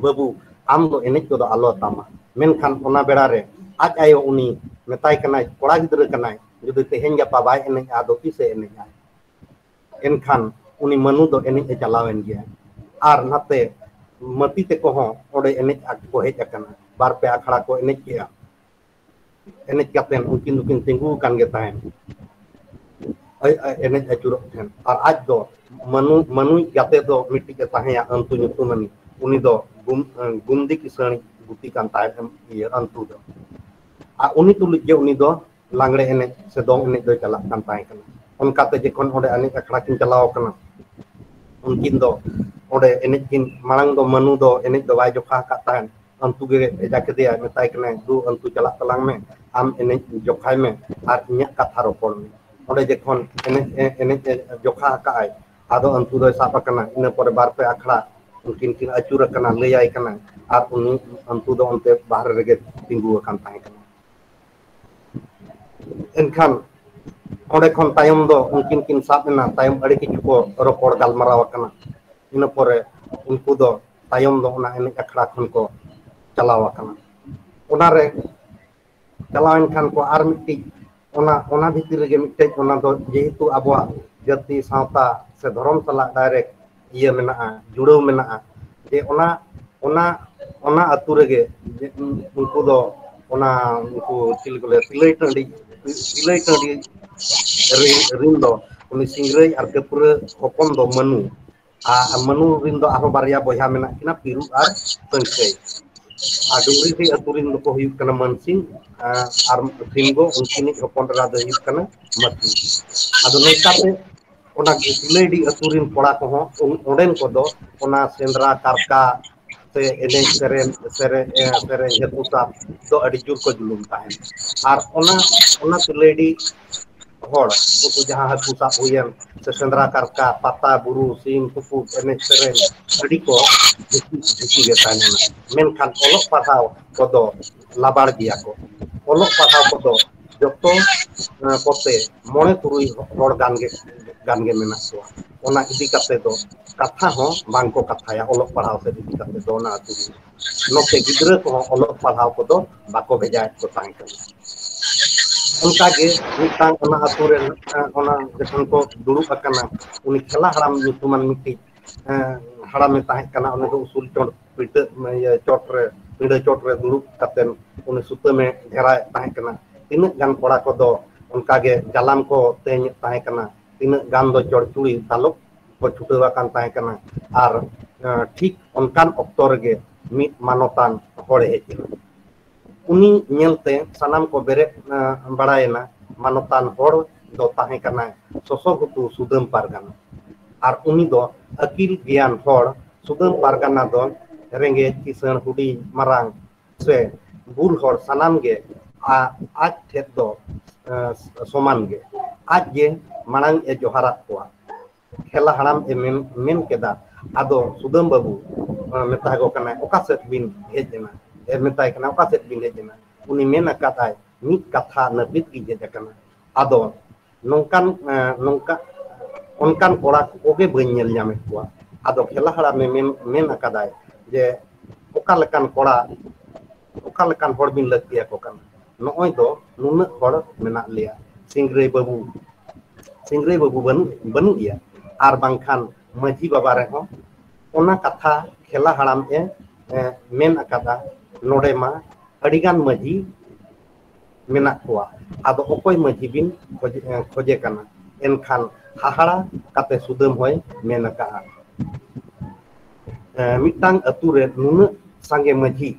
"ᱵᱟᱹᱵᱩ, ᱟᱢ ᱫᱚ ᱮᱱᱮᱡ ᱠᱚᱫᱚ ᱟᱞᱚ ᱛᱟᱢᱟ᱾" ᱢᱮᱱᱠᱷᱟᱱ ᱚᱱᱟ ᱵᱮᱲᱟ ᱨᱮ ᱟᱡ ᱟᱭᱳ ᱩᱱᱤ ᱢᱮᱛᱟᱭ ᱠᱟᱱᱟᱭ, ᱠᱚᱲᱟ ᱜᱤᱫᱽᱨᱟᱹ ᱠᱟᱱᱟᱭ, ᱡᱩᱫᱤ ᱛᱮᱦᱮᱧ ᱜᱟᱯᱟ ᱵᱟᱭ ᱮᱱᱮᱡᱼᱟ, ᱟᱫᱚ ᱛᱤᱥᱮ ᱮᱱᱮᱡᱼᱟ? ᱮᱱᱠᱷᱟᱱ ᱩᱱᱤ ᱢᱟᱹᱱᱩ ᱫᱚ ᱮᱱᱮᱡ ᱮ ᱪᱟᱞᱟᱣᱮᱱ ᱜᱮᱭᱟ᱾ ᱟᱨ ᱱᱟᱛᱮ ᱢᱟᱹᱛᱤ ᱛᱮᱠᱚ ᱦᱚᱸ ᱚᱸᱰᱮ ᱮᱱᱮᱡ ᱠᱚ ᱦᱮᱡ ᱟᱠᱟᱱᱟ, ᱵᱟᱨ ᱯᱮ ᱟᱠᱷᱲᱟ ᱠᱚ ᱮᱱᱮᱡ ᱠᱮᱜᱼᱟ᱾ ᱮᱱᱮᱡ ᱠᱟᱛᱮ ᱩᱱᱠᱤᱱ ᱫᱚᱠᱤᱱ ᱛᱤᱸᱜᱩ ᱟᱠᱟᱱ ᱜᱮ ᱛᱟᱦᱮᱸᱫ, ᱟᱡ, ᱟᱡ ᱮᱱᱮᱡ ᱟᱹᱪᱩᱨᱚᱜ ᱴᱷᱮᱱ᱾ ᱟᱨ ᱟᱡ ᱫᱚ ᱢᱟᱹᱱᱩ, ᱢᱟᱹᱱᱩᱭᱤᱡ ᱜᱟᱛᱮ ᱫᱚ ᱢᱤᱫᱴᱤᱡ ᱮ ᱛᱟᱦᱮᱸᱭᱟ, ᱟᱹᱱᱛᱩ ᱧᱩᱛᱩᱢᱟᱱᱤᱡ, ᱩᱱᱤ ᱫᱚ ᱜᱩᱢ-, ᱜᱩᱢᱫᱤ ᱠᱤᱥᱟᱹᱬᱤᱡ ᱜᱩᱛᱤ ᱠᱟᱱ ᱛᱟᱦᱮᱸᱫ, ᱤᱭᱟᱹ, ᱟᱹᱱᱛᱩ ᱫᱚ᱾ ᱟᱨ ᱩᱱᱤ ᱛᱩᱞᱩᱡ ᱜᱮ ᱩᱱᱤ ᱫᱚ ᱞᱟᱜᱽᱲᱮ ᱮᱱᱮᱡ ᱥᱮ ᱫᱚᱝ ᱮᱱᱮᱡ ᱫᱚᱭ ᱪᱟᱞᱟᱜ ᱠᱟᱱ ᱛᱟᱦᱮᱸ ᱠᱟᱱᱟ᱾ ᱚᱱᱠᱟᱛᱮ ᱡᱚᱠᱷᱚᱱ ᱚᱸᱰᱮ ᱮᱱᱮᱡ ᱟᱠᱷᱲᱟ ᱠᱤᱱ ᱪᱟᱞᱟᱣ ᱟᱠᱟᱱᱟ, ᱩᱱᱠᱤᱱ ᱫᱚ ᱚᱸᱰᱮ ᱮᱱᱮᱡ ᱠᱤᱱ, ᱢᱟᱲᱟᱝ ᱫᱚ ᱢᱟᱹᱱᱩ ᱫᱚ ᱮᱱᱮᱡ ᱫᱚ ᱵᱟᱭ ᱡᱚᱠᱷᱟ ᱟᱠᱟᱫ ᱛᱟᱦᱮᱸᱫ, ᱟᱹᱱᱛᱩ ᱜᱮ ᱵᱷᱮᱡᱟ ᱠᱮᱫᱮᱭᱟᱭ, ᱢᱮᱛᱟᱭ ᱠᱟᱱᱟᱭ, "ᱫᱩ, ᱟᱹᱱᱛᱩ ᱪᱟᱞᱟᱜ ᱛᱟᱞᱟᱝ ᱢᱮ, ᱟᱢ ᱮᱱᱮᱡ ᱡᱚᱠᱷᱟᱭ ᱢᱮ ᱟᱨ ᱤᱧᱟᱹᱜ ᱠᱟᱛᱷᱟ ᱨᱚᱯᱚᱲ ᱢᱮ᱾" ᱚᱸᱰᱮ ᱡᱚᱠᱷᱚᱱ ᱮᱱᱮᱡ, ᱮᱱᱮᱡ ᱮ ᱡᱚᱠᱷᱟ ᱟᱠᱟᱫ ᱟᱭ, ᱟᱫᱚ ᱟᱹᱱᱛᱩ ᱫᱚᱭ ᱥᱟᱵ ᱟᱠᱟᱱᱟ᱾ ᱤᱱᱟᱹ ᱯᱚᱨᱮ ᱵᱟᱨ ᱯᱮ ᱟᱠᱷᱲᱟ ᱩᱱᱠᱤᱱ ᱠᱤᱱ ᱟᱹᱪᱩᱨ ᱟᱠᱟᱱᱟ, ᱞᱟᱹᱭᱟᱭ ᱠᱟᱱᱟ, ᱟᱨ ᱩᱱᱤ ᱟᱹᱱᱛᱩ ᱫᱚ ᱚᱱᱛᱮ ᱵᱟᱦᱨᱮ ᱨᱮᱜᱮ ᱛᱤᱸᱜᱩ ᱟᱠᱟᱱ ᱛᱟᱦᱮᱸ ᱠᱟᱱᱟ᱾ ᱮᱱᱠᱷᱟᱱ ᱚᱸᱰᱮ ᱠᱷᱚᱱ ᱛᱟᱭᱚᱢ ᱫᱚ ᱩᱱᱠᱤᱱ ᱠᱤᱱ ᱥᱟᱵ ᱮᱱᱟ, ᱛᱟᱭᱚᱢ ᱟᱹᱰᱤ ᱠᱤᱪᱷᱩ ᱠᱚ ᱨᱚᱯᱚᱲ ᱜᱟᱞᱢᱟᱨᱟᱣ ᱟᱠᱟᱱᱟ᱾ ᱤᱱᱟᱹ ᱯᱚᱨᱮ ᱩᱱᱠᱩ ᱫᱚ ᱛᱟᱭᱚᱢ ᱫᱚ ᱚᱱᱟ ᱮᱱᱮᱡ ᱟᱠᱷᱲᱟ ᱠᱷᱚᱱ ᱠᱚ ᱪᱟᱞᱟᱣ ᱟᱠᱟᱱᱟ᱾ ᱚᱱᱟᱨᱮ ᱪᱟᱞᱟᱣᱮᱱ ᱠᱷᱟᱱ ᱠᱚ ᱟᱨ ᱢᱤᱫᱴᱤᱡ ᱚᱱᱟ, ᱚᱱᱟ ᱵᱷᱤᱛᱤᱨ ᱨᱮᱜᱮ ᱢᱤᱫᱴᱮᱡ, ᱚᱱᱟ ᱫᱚ ᱡᱮᱦᱮᱛᱩ ᱟᱵᱚᱣᱟᱜ ᱡᱟᱹᱛᱤ ᱥᱟᱶᱛᱟ ᱥᱮ ᱫᱷᱚᱨᱚᱢ ᱥᱟᱞᱟᱜ direct ᱤᱭᱟᱹ ᱢᱮᱱᱟᱜᱼᱟ, ᱡᱩᱲᱟᱹᱣ ᱢᱮᱱᱟᱜᱼᱟ, ᱡᱮ ᱚᱱᱟ, ᱚᱱᱟ, ᱚᱱᱟ ᱟᱹᱛᱩ ᱨᱮᱜᱮ ᱡᱮ ᱩᱱᱠᱩ ᱫᱚ ᱚᱱᱟ, ᱩᱱᱠᱩ ᱪᱤᱞᱤ ᱠᱚ ᱞᱟᱹᱭᱟ, ᱥᱤᱞᱟᱹᱭ ᱴᱟᱺᱰᱤ, ᱥᱤᱞᱟᱹᱭ ᱴᱟᱺᱰᱤ ᱨᱤᱱ, ᱨᱤᱱ ᱫᱚ ᱩᱱᱤ ᱥᱤᱝᱨᱟᱹᱭ ᱟᱨ ᱠᱟᱹᱯᱨᱟᱹ ᱦᱚᱯᱚᱱ ᱫᱚ ᱢᱟᱹᱱᱩ, ᱟᱨ ᱢᱟᱹᱱᱩ ᱨᱤᱱ ᱫᱚ ᱟᱨᱦᱚᱸ ᱵᱟᱨᱭᱟ ᱵᱚᱭᱦᱟ ᱢᱮᱱᱟᱜ ᱠᱤᱱᱟ, ᱯᱤᱨᱩ ᱟᱨ ᱥᱟᱹᱝᱠᱷᱟᱹᱭ᱾ ᱟᱨ ᱰᱩᱝᱨᱤᱰᱤ ᱟᱹᱛᱩ ᱨᱤᱱ ᱫᱚᱠᱚ ᱦᱩᱭᱩᱜ ᱠᱟᱱᱟ ᱢᱟᱹᱱᱥᱤᱝ, ᱟᱨ, ᱟᱨ ᱥᱤᱝᱜᱚ, ᱩᱱᱠᱤᱱᱤᱡ ᱦᱚᱯᱚᱱ ᱮᱨᱟ ᱫᱚᱭ ᱦᱩᱭᱩᱜ ᱠᱟᱱᱟ ᱢᱟᱹᱛᱤ᱾ ᱟᱫᱚ ᱱᱚᱝᱠᱟᱛᱮ ᱚᱱᱟ ᱥᱤᱞᱟᱹᱭᱰᱤ ᱟᱹᱛᱩ ᱨᱤᱱ ᱠᱚᱲᱟ ᱠᱚᱦᱚᱸ ᱚᱸᱰᱮᱱ ᱠᱚᱫᱚ ᱚᱱᱟ ᱥᱮᱸᱫᱽᱨᱟ ᱠᱟᱨᱠᱟ ᱥᱮ ᱮᱱᱮᱡ ᱥᱮᱨᱮᱧ, ᱥᱮᱨᱮᱧ, ᱮ, ᱥᱮᱨᱮᱧ ᱦᱟᱹᱠᱩ ᱥᱟᱵ ᱫᱚ ᱟᱹᱰᱤ ᱡᱳᱨ ᱠᱚ ᱡᱩᱞᱩᱢ ᱛᱟᱦᱮᱸᱱ᱾ ᱟᱨ ᱚᱱᱟ, ᱚᱱᱟ ᱥᱤᱞᱟᱹᱭᱰᱤ ᱦᱚᱲ, ᱩᱱᱠᱩ ᱡᱟᱦᱟᱸ ᱦᱟᱹᱠᱩ ᱥᱟᱵ ᱦᱩᱭᱮᱱ, ᱥᱮ ᱥᱮᱸᱫᱽᱨᱟ ᱠᱟᱨᱠᱟ, ᱯᱟᱛᱟ ᱵᱩᱨᱩ, ᱥᱤᱢ ᱛᱩᱯᱩᱫ, ᱮᱱᱮᱡ ᱥᱮᱨᱮᱧ, ᱟᱹᱰᱤ ᱠᱚ ᱡᱷᱩᱸᱠᱤ ᱡᱷᱩᱸᱠᱤ ᱜᱮ ᱛᱟᱦᱮᱸ ᱞᱮᱱᱟ᱾ ᱢᱮᱱᱠᱷᱟᱱ ᱚᱞᱚᱜ ᱯᱟᱲᱦᱟᱣ ᱠᱚᱫᱚ ᱞᱟᱵᱟᱲ ᱜᱮᱭᱟ ᱠᱚ᱾ ᱚᱞᱚᱜ ᱯᱟᱲᱦᱟᱣ ᱠᱚᱫᱚ ᱡᱚᱛᱚ ᱠᱚᱛᱮ ᱢᱚᱬᱮ ᱛᱩᱨᱩᱭ ᱦᱚᱲ ᱜᱟᱱ ᱜᱮ ᱜᱟᱱ ᱜᱮ ᱢᱮᱱᱟᱜ ᱠᱚᱣᱟ᱾ ᱚᱱᱟ ᱤᱫᱤ ᱠᱟᱛᱮ ᱫᱚ ᱠᱟᱛᱷᱟ ᱦᱚᱸ ᱵᱟᱝ ᱠᱚ ᱠᱟᱛᱷᱟᱭᱟ ᱚᱞᱚᱜ ᱯᱟᱲᱦᱟᱣ ᱥᱮᱫ ᱤᱫᱤ ᱠᱟᱛᱮ ᱫᱚ ᱚᱱᱟ ᱟᱹᱛᱩ ᱨᱮ᱾ ᱱᱚᱛᱮ ᱜᱤᱫᱽᱨᱟᱹ ᱠᱚᱦᱚᱸ ᱚᱞᱚᱜ ᱯᱟᱲᱦᱟᱣ ᱠᱚᱫᱚ ᱵᱟᱠᱚ ᱵᱷᱮᱡᱟᱭᱮᱫ ᱠᱚ ᱛᱟᱦᱮᱸ ᱠᱟᱱᱟ᱾ ᱚᱱᱠᱟᱜᱮ ᱢᱤᱫᱴᱟᱝ ᱚᱱᱟ ᱟᱹᱛᱩ ᱨᱮ ᱚᱱᱟ ᱡᱚᱠᱷᱚᱱ ᱠᱚ ᱫᱩᱲᱩᱵ ᱟᱠᱟᱱᱟ, ᱩᱱᱤ ᱠᱷᱮᱞᱟ ᱦᱟᱲᱟᱢ ᱧᱩᱛᱩᱢᱟᱱ ᱢᱤᱫᱴᱤᱡ ᱦᱮᱸ, ᱦᱟᱲᱟᱢᱮ ᱛᱟᱦᱮᱸ ᱠᱟᱱᱟ᱾ ᱩᱱᱤ ᱫᱚ ᱩᱥᱩᱞ ᱪᱚᱴ ᱯᱤᱸᱰᱟᱹ, ᱤᱭᱟᱹ, ᱪᱚᱴ ᱨᱮ, ᱯᱤᱸᱰᱟᱹ ᱪᱚᱴ ᱨᱮ ᱫᱩᱲᱩᱵ ᱠᱟᱛᱮ ᱩᱱᱤ ᱥᱩᱛᱟᱹᱢᱮ ᱜᱷᱮᱨᱟᱭᱮᱫ ᱛᱟᱦᱮᱸ ᱠᱟᱱᱟ᱾ ᱛᱤᱱᱟᱹᱜ ᱜᱟᱱ ᱠᱚᱲᱟ ᱠᱚᱫᱚ ᱚᱱᱠᱟᱜᱮ ᱡᱟᱞᱟᱢ ᱠᱚ ᱛᱮᱧᱮᱫ ᱛᱟᱦᱮᱸ ᱠᱟᱱᱟ, ᱛᱤᱱᱟᱹᱜ ᱜᱟᱱ ᱫᱚ ᱪᱚᱲᱪᱩᱲᱤ ᱫᱟᱞᱚᱵ ᱠᱚ ᱪᱷᱩᱴᱟᱹᱣ ᱟᱠᱟᱱ ᱛᱟᱦᱮᱸ ᱠᱟᱱᱟ᱾ ᱟᱨ ᱴᱷᱤᱠ ᱚᱱᱠᱟᱱ ᱚᱠᱛᱚ ᱨᱮᱜᱮ ᱢᱤᱫ ᱢᱟᱱᱚᱛᱟᱱ ᱦᱚᱲᱮ ᱦᱮᱡ ᱮᱱᱟ᱾ ᱩᱱᱤ ᱧᱮᱞᱛᱮ ᱥᱟᱱᱟᱢ ᱠᱚ ᱵᱮᱨᱮᱫ ᱵᱟᱲᱟᱭᱮᱱᱟ᱾ ᱢᱟᱱᱚᱛᱟᱱ ᱦᱚᱲ ᱫᱚ ᱛᱟᱦᱮᱸ ᱠᱟᱱᱟᱭ ᱥᱚᱥᱚ ᱜᱷᱩᱴᱩ ᱥᱩᱫᱟᱹᱢ ᱯᱟᱨᱜᱟᱱᱟ᱾ ᱟᱨ ᱩᱱᱤ ᱫᱚ ᱟᱹᱠᱤᱞ ᱜᱮᱭᱟᱱ ᱦᱚᱲ, ᱥᱩᱫᱟᱹᱢ ᱯᱟᱨᱜᱟᱱᱟ ᱫᱚ ᱨᱮᱸᱜᱮᱡ ᱠᱤᱥᱟᱹᱬ, ᱦᱩᱰᱤᱧ ᱢᱟᱨᱟᱝ ᱥᱮ ᱵᱩᱨ ᱦᱚᱲ ᱥᱟᱱᱟᱢ ᱜᱮ ᱟ-, ᱟᱡ ᱴᱷᱮᱱ ᱫᱚ ᱥᱚᱢᱟᱱ ᱜᱮ᱾ ᱟᱡ ᱜᱮ ᱢᱟᱲᱟᱝ ᱮ ᱡᱚᱦᱟᱨᱟᱫ ᱠᱚᱣᱟ᱾ ᱠᱷᱮᱞᱟ ᱦᱟᱲᱟᱢ ᱮ ᱢᱮᱱ, ᱢᱮᱱ ᱠᱮᱫᱟ, "ᱟᱫᱚ ᱥᱩᱫᱟᱹᱢ ᱵᱟᱹᱵᱩ, ᱢᱮᱛᱟ ᱠᱚ ᱠᱟᱱᱟᱭ, 'ᱚᱠᱟ ᱥᱮᱫ ᱵᱤᱱ ᱦᱮᱡ ᱮᱱᱟ?'" ᱮ ᱢᱮᱛᱟᱭ ᱠᱟᱱᱟ, "ᱚᱠᱟ ᱥᱮᱫ ᱵᱤᱱ ᱦᱮᱡ ᱮᱱᱟ?" ᱩᱱᱤ ᱢᱮᱱ ᱟᱠᱟᱫᱟᱭ, "ᱢᱤᱫ ᱠᱟᱛᱷᱟ ᱱᱟᱹᱯᱤᱛ ᱜᱤᱧ ᱦᱮᱡ ᱟᱠᱟᱱᱟ᱾" ᱟᱫᱚ ᱱᱚᱝᱠᱟᱱ, ᱱᱚᱝᱠᱟ, ᱚᱱᱠᱟᱱ ᱠᱚᱲᱟ ᱠᱚᱜᱮ ᱵᱟᱹᱧ ᱧᱮᱞ ᱧᱟᱢᱮᱫ ᱠᱚᱣᱟ᱾ ᱟᱫᱚ ᱠᱷᱮᱞᱟ ᱦᱟᱲᱟᱢᱮ ᱢᱮᱱ, ᱢᱮᱱ ᱟᱠᱟᱫᱟᱭ ᱡᱮ, "ᱚᱠᱟ ᱞᱮᱠᱟᱱ ᱠᱚᱲᱟ, ᱚᱠᱟ ᱞᱮᱠᱟᱱ ᱦᱚᱲ ᱵᱤᱱ ᱞᱟᱹᱠᱛᱤᱭᱟᱠᱚ ᱠᱟᱱᱟ? ᱱᱚᱜᱼᱚᱭ ᱫᱚ ᱱᱩᱱᱟᱹᱜ ᱦᱚᱲ ᱢᱮᱱᱟᱜ ᱞᱮᱭᱟ, ᱥᱤᱝᱨᱟᱹᱭ ᱵᱟᱹᱵᱩ, ᱥᱤᱝᱨᱟᱹᱭ ᱵᱟᱹᱵᱩ ᱵᱟᱹᱱᱩᱜ, ᱵᱟᱹᱱᱩᱜ ᱮᱭᱟ, ᱟᱨ ᱵᱟᱝᱠᱷᱟᱱ ᱢᱟᱹᱡᱷᱤ ᱵᱟᱵᱟ ᱨᱮᱦᱚᱸ ᱚᱱᱟ ᱠᱟᱛᱷᱟ ᱠᱷᱮᱞᱟ ᱦᱟᱲᱟᱢ ᱮ, ᱮ, ᱢᱮᱱ ᱟᱠᱟᱫᱟ, ᱱᱚᱰᱮ ᱢᱟ ᱟᱹᱰᱤᱜᱟᱱ ᱢᱟᱹᱡᱷᱤ ᱢᱮᱱᱟᱜ ᱠᱚᱣᱟ, ᱟᱫᱚ ᱚᱠᱚᱭ ᱢᱟᱹᱡᱷᱤ ᱵᱤᱱ ᱠᱷᱚᱡᱮ, ᱮ, ᱠᱷᱚᱡᱮ ᱠᱟᱱᱟ?" ᱮᱱᱠᱷᱟᱱ ᱦᱟᱦᱟᱲᱟ ᱠᱟᱛᱮ ᱥᱩᱫᱟᱹᱢ ᱦᱚᱸᱭ ᱢᱮᱱ ᱟᱠᱟᱫᱼᱟ, ᱮ, ᱢᱤᱫᱴᱟᱝ ᱟᱹᱛᱩ ᱨᱮ ᱱᱩᱱᱟᱹᱜ ᱥᱟᱸᱜᱮ ᱢᱟᱹᱡᱷᱤ,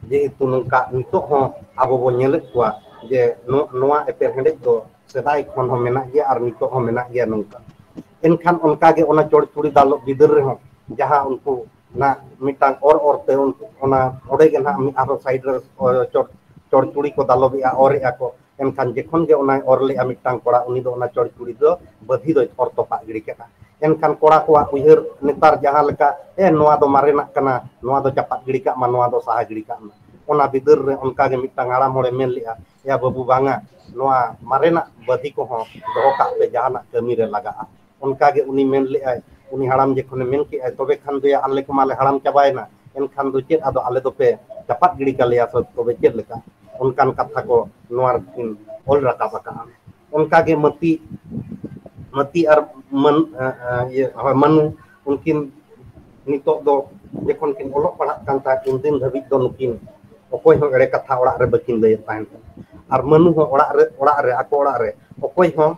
ᱡᱮᱦᱮᱛᱩ ᱱᱚᱝᱠᱟ ᱱᱤᱛᱚᱜ ᱦᱚᱸ ᱟᱵᱚ ᱵᱚᱱ ᱧᱮᱞᱮᱫ ᱠᱚᱣᱟ ᱡᱮ ᱱᱚ-, ᱱᱚᱣᱟ ᱮᱯᱮᱨᱦᱮᱸᱰᱮᱡ ᱫᱚ ᱥᱮᱫᱟᱭ ᱠᱷᱚᱱ ᱦᱚᱸ ᱢᱮᱱᱟᱜ ᱜᱮᱭᱟ ᱟᱨ ᱱᱤᱛᱚᱜ ᱦᱚᱸ ᱢᱮᱱᱟᱜ ᱜᱮᱭᱟ ᱱᱚᱝᱠᱟ᱾ ᱮᱱᱠᱷᱟᱱ ᱚᱱᱠᱟᱜᱮ ᱚᱱᱟ ᱪᱚᱲᱪᱩᱲᱤ ᱫᱟᱞᱚᱵ ᱵᱤᱫᱟᱹᱞ ᱨᱮᱦᱚᱸ ᱡᱟᱦᱟᱸ ᱩᱱᱠᱩ ᱱᱟᱜ ᱢᱤᱫᱴᱟᱝ ᱚᱨ ᱚᱨ ᱛᱮ ᱩᱱᱠᱩ ᱚᱱᱟ ᱚᱸᱰᱮ ᱜᱮ ᱱᱟᱜ ᱢᱤᱫ ᱟᱨᱦᱚᱸ ᱥᱟᱭᱤᱰ ᱨᱮ, ᱚ, ᱪᱚᱲ-, ᱪᱚᱲᱪᱩᱲᱤ ᱠᱚ ᱫᱟᱞᱚᱵᱮᱜᱼᱟ, ᱚᱨᱮᱜᱼᱟ ᱠᱚ᱾ ᱮᱱᱠᱷᱟᱱ ᱡᱚᱠᱷᱚᱱ ᱜᱮ ᱚᱱᱟᱭ ᱚᱨ ᱞᱮᱜᱼᱟ ᱢᱤᱫᱴᱟᱝ ᱠᱚᱲᱟ, ᱩᱱᱤ ᱫᱚ ᱚᱱᱟ ᱪᱚᱲᱪᱩᱲᱤ ᱫᱚ ᱵᱟᱹᱫᱷᱤ ᱫᱚᱭ ᱚᱨ ᱛᱚᱯᱟᱜ ᱜᱤᱰᱤ ᱠᱟᱜᱼᱟ᱾ ᱮᱱᱠᱷᱟᱱ ᱠᱚᱲᱟ ᱠᱚᱣᱟᱜ ᱩᱭᱦᱟᱹᱨ ᱱᱮᱛᱟᱨ ᱡᱟᱦᱟᱸ ᱞᱮᱠᱟ, ᱮ, ᱱᱚᱣᱟ ᱫᱚ ᱢᱟᱨᱮᱱᱟᱜ ᱠᱟᱱᱟ, ᱱᱚᱣᱟ ᱫᱚ ᱪᱟᱯᱟᱫ ᱜᱤᱰᱤ ᱠᱟᱜ ᱢᱟ, ᱱᱚᱣᱟ ᱫᱚ ᱥᱟᱦᱟ ᱜᱤᱰᱤ ᱠᱟᱜ ᱢᱟ᱾ ᱚᱱᱟ ᱵᱤᱫᱟᱹᱞ ᱨᱮ ᱚᱱᱠᱟ ᱜᱮ ᱢᱤᱫᱴᱟᱝ ᱦᱟᱲᱟᱢ ᱦᱚᱲᱮ ᱢᱮᱱ ᱞᱮᱜᱼᱟ, "ᱮᱭᱟ ᱵᱟᱹᱵᱩ, ᱵᱟᱝᱟ, ᱱᱚᱣᱟ ᱢᱟᱨᱮᱱᱟᱜ ᱵᱟᱹᱫᱷᱤ ᱠᱚᱦᱚᱸ ᱫᱚᱦᱚ ᱠᱟᱜ ᱯᱮ, ᱡᱟᱦᱟᱱᱟᱜ ᱠᱟᱹᱢᱤ ᱨᱮ ᱞᱟᱜᱟᱜᱼᱟ᱾" ᱚᱱᱠᱟ ᱜᱮ ᱩᱱᱤ ᱢᱮᱱ ᱞᱮᱜᱼᱟᱭ, ᱩᱱᱤ ᱦᱟᱲᱟᱢ ᱡᱚᱠᱷᱚᱱᱮ ᱢᱮᱱ ᱠᱮᱜᱼᱟᱭ, "ᱛᱚᱵᱮ ᱠᱷᱟᱱ ᱫᱚᱭᱟ ᱟᱞᱮ ᱠᱚᱢᱟ ᱞᱮ ᱦᱟᱲᱟᱢ ᱪᱟᱵᱟᱭᱮᱱᱟ, ᱮᱱᱠᱷᱟᱱ ᱫᱚ ᱪᱮᱫ ᱟᱫᱚ ᱟᱞᱮ ᱫᱚᱯᱮ ᱪᱟᱯᱟᱫ ᱜᱤᱰᱤ ᱠᱟᱞᱮᱭᱟ ᱥᱮ ᱛᱚᱵᱮ ᱪᱮᱫ ᱞᱮᱠᱟ?" ᱚᱱᱠᱟᱱ ᱠᱟᱛᱷᱟ ᱠᱚ ᱱᱚᱣᱟ ᱨᱮᱠᱤᱱ ᱚᱞ ᱨᱟᱠᱟᱵ ᱟᱠᱟᱫᱼᱟ᱾ ᱚᱱᱠᱟ ᱜᱮ ᱢᱟᱹᱛᱤ, ᱢᱟᱹᱛᱤ ᱟᱨ ᱢᱟᱹᱱ-, ᱮ, ᱮ, ᱤᱭᱟᱹ, ᱦᱳᱭ, ᱢᱟᱹᱱᱩ, ᱩᱱᱠᱤᱱ ᱱᱤᱛᱚᱜ ᱫᱚ ᱡᱚᱠᱷᱚᱱ ᱠᱤᱱ ᱚᱞᱚᱜ ᱯᱟᱲᱦᱟᱜ ᱠᱟᱱ ᱛᱟᱦᱮᱸᱫ, ᱩᱱᱫᱤᱱ ᱫᱷᱟᱹᱵᱤᱡ ᱫᱚ ᱱᱩᱠᱤᱱ ᱚᱠᱚᱭ ᱦᱚᱸ ᱮᱲᱮ ᱠᱟᱛᱷᱟ ᱚᱲᱟᱜ ᱨᱮ ᱵᱟᱹᱠᱤᱱ ᱞᱟᱹᱭᱮᱫ ᱛᱟᱦᱮᱸᱫ᱾ ᱟᱨ ᱢᱟᱹᱱᱩ ᱦᱚᱸ ᱚᱲᱟᱜ ᱨᱮ, ᱚᱲᱟᱜ ᱨᱮ, ᱟᱠᱚ ᱚᱲᱟᱜ ᱨᱮ ᱚᱠᱚᱭ ᱦᱚᱸ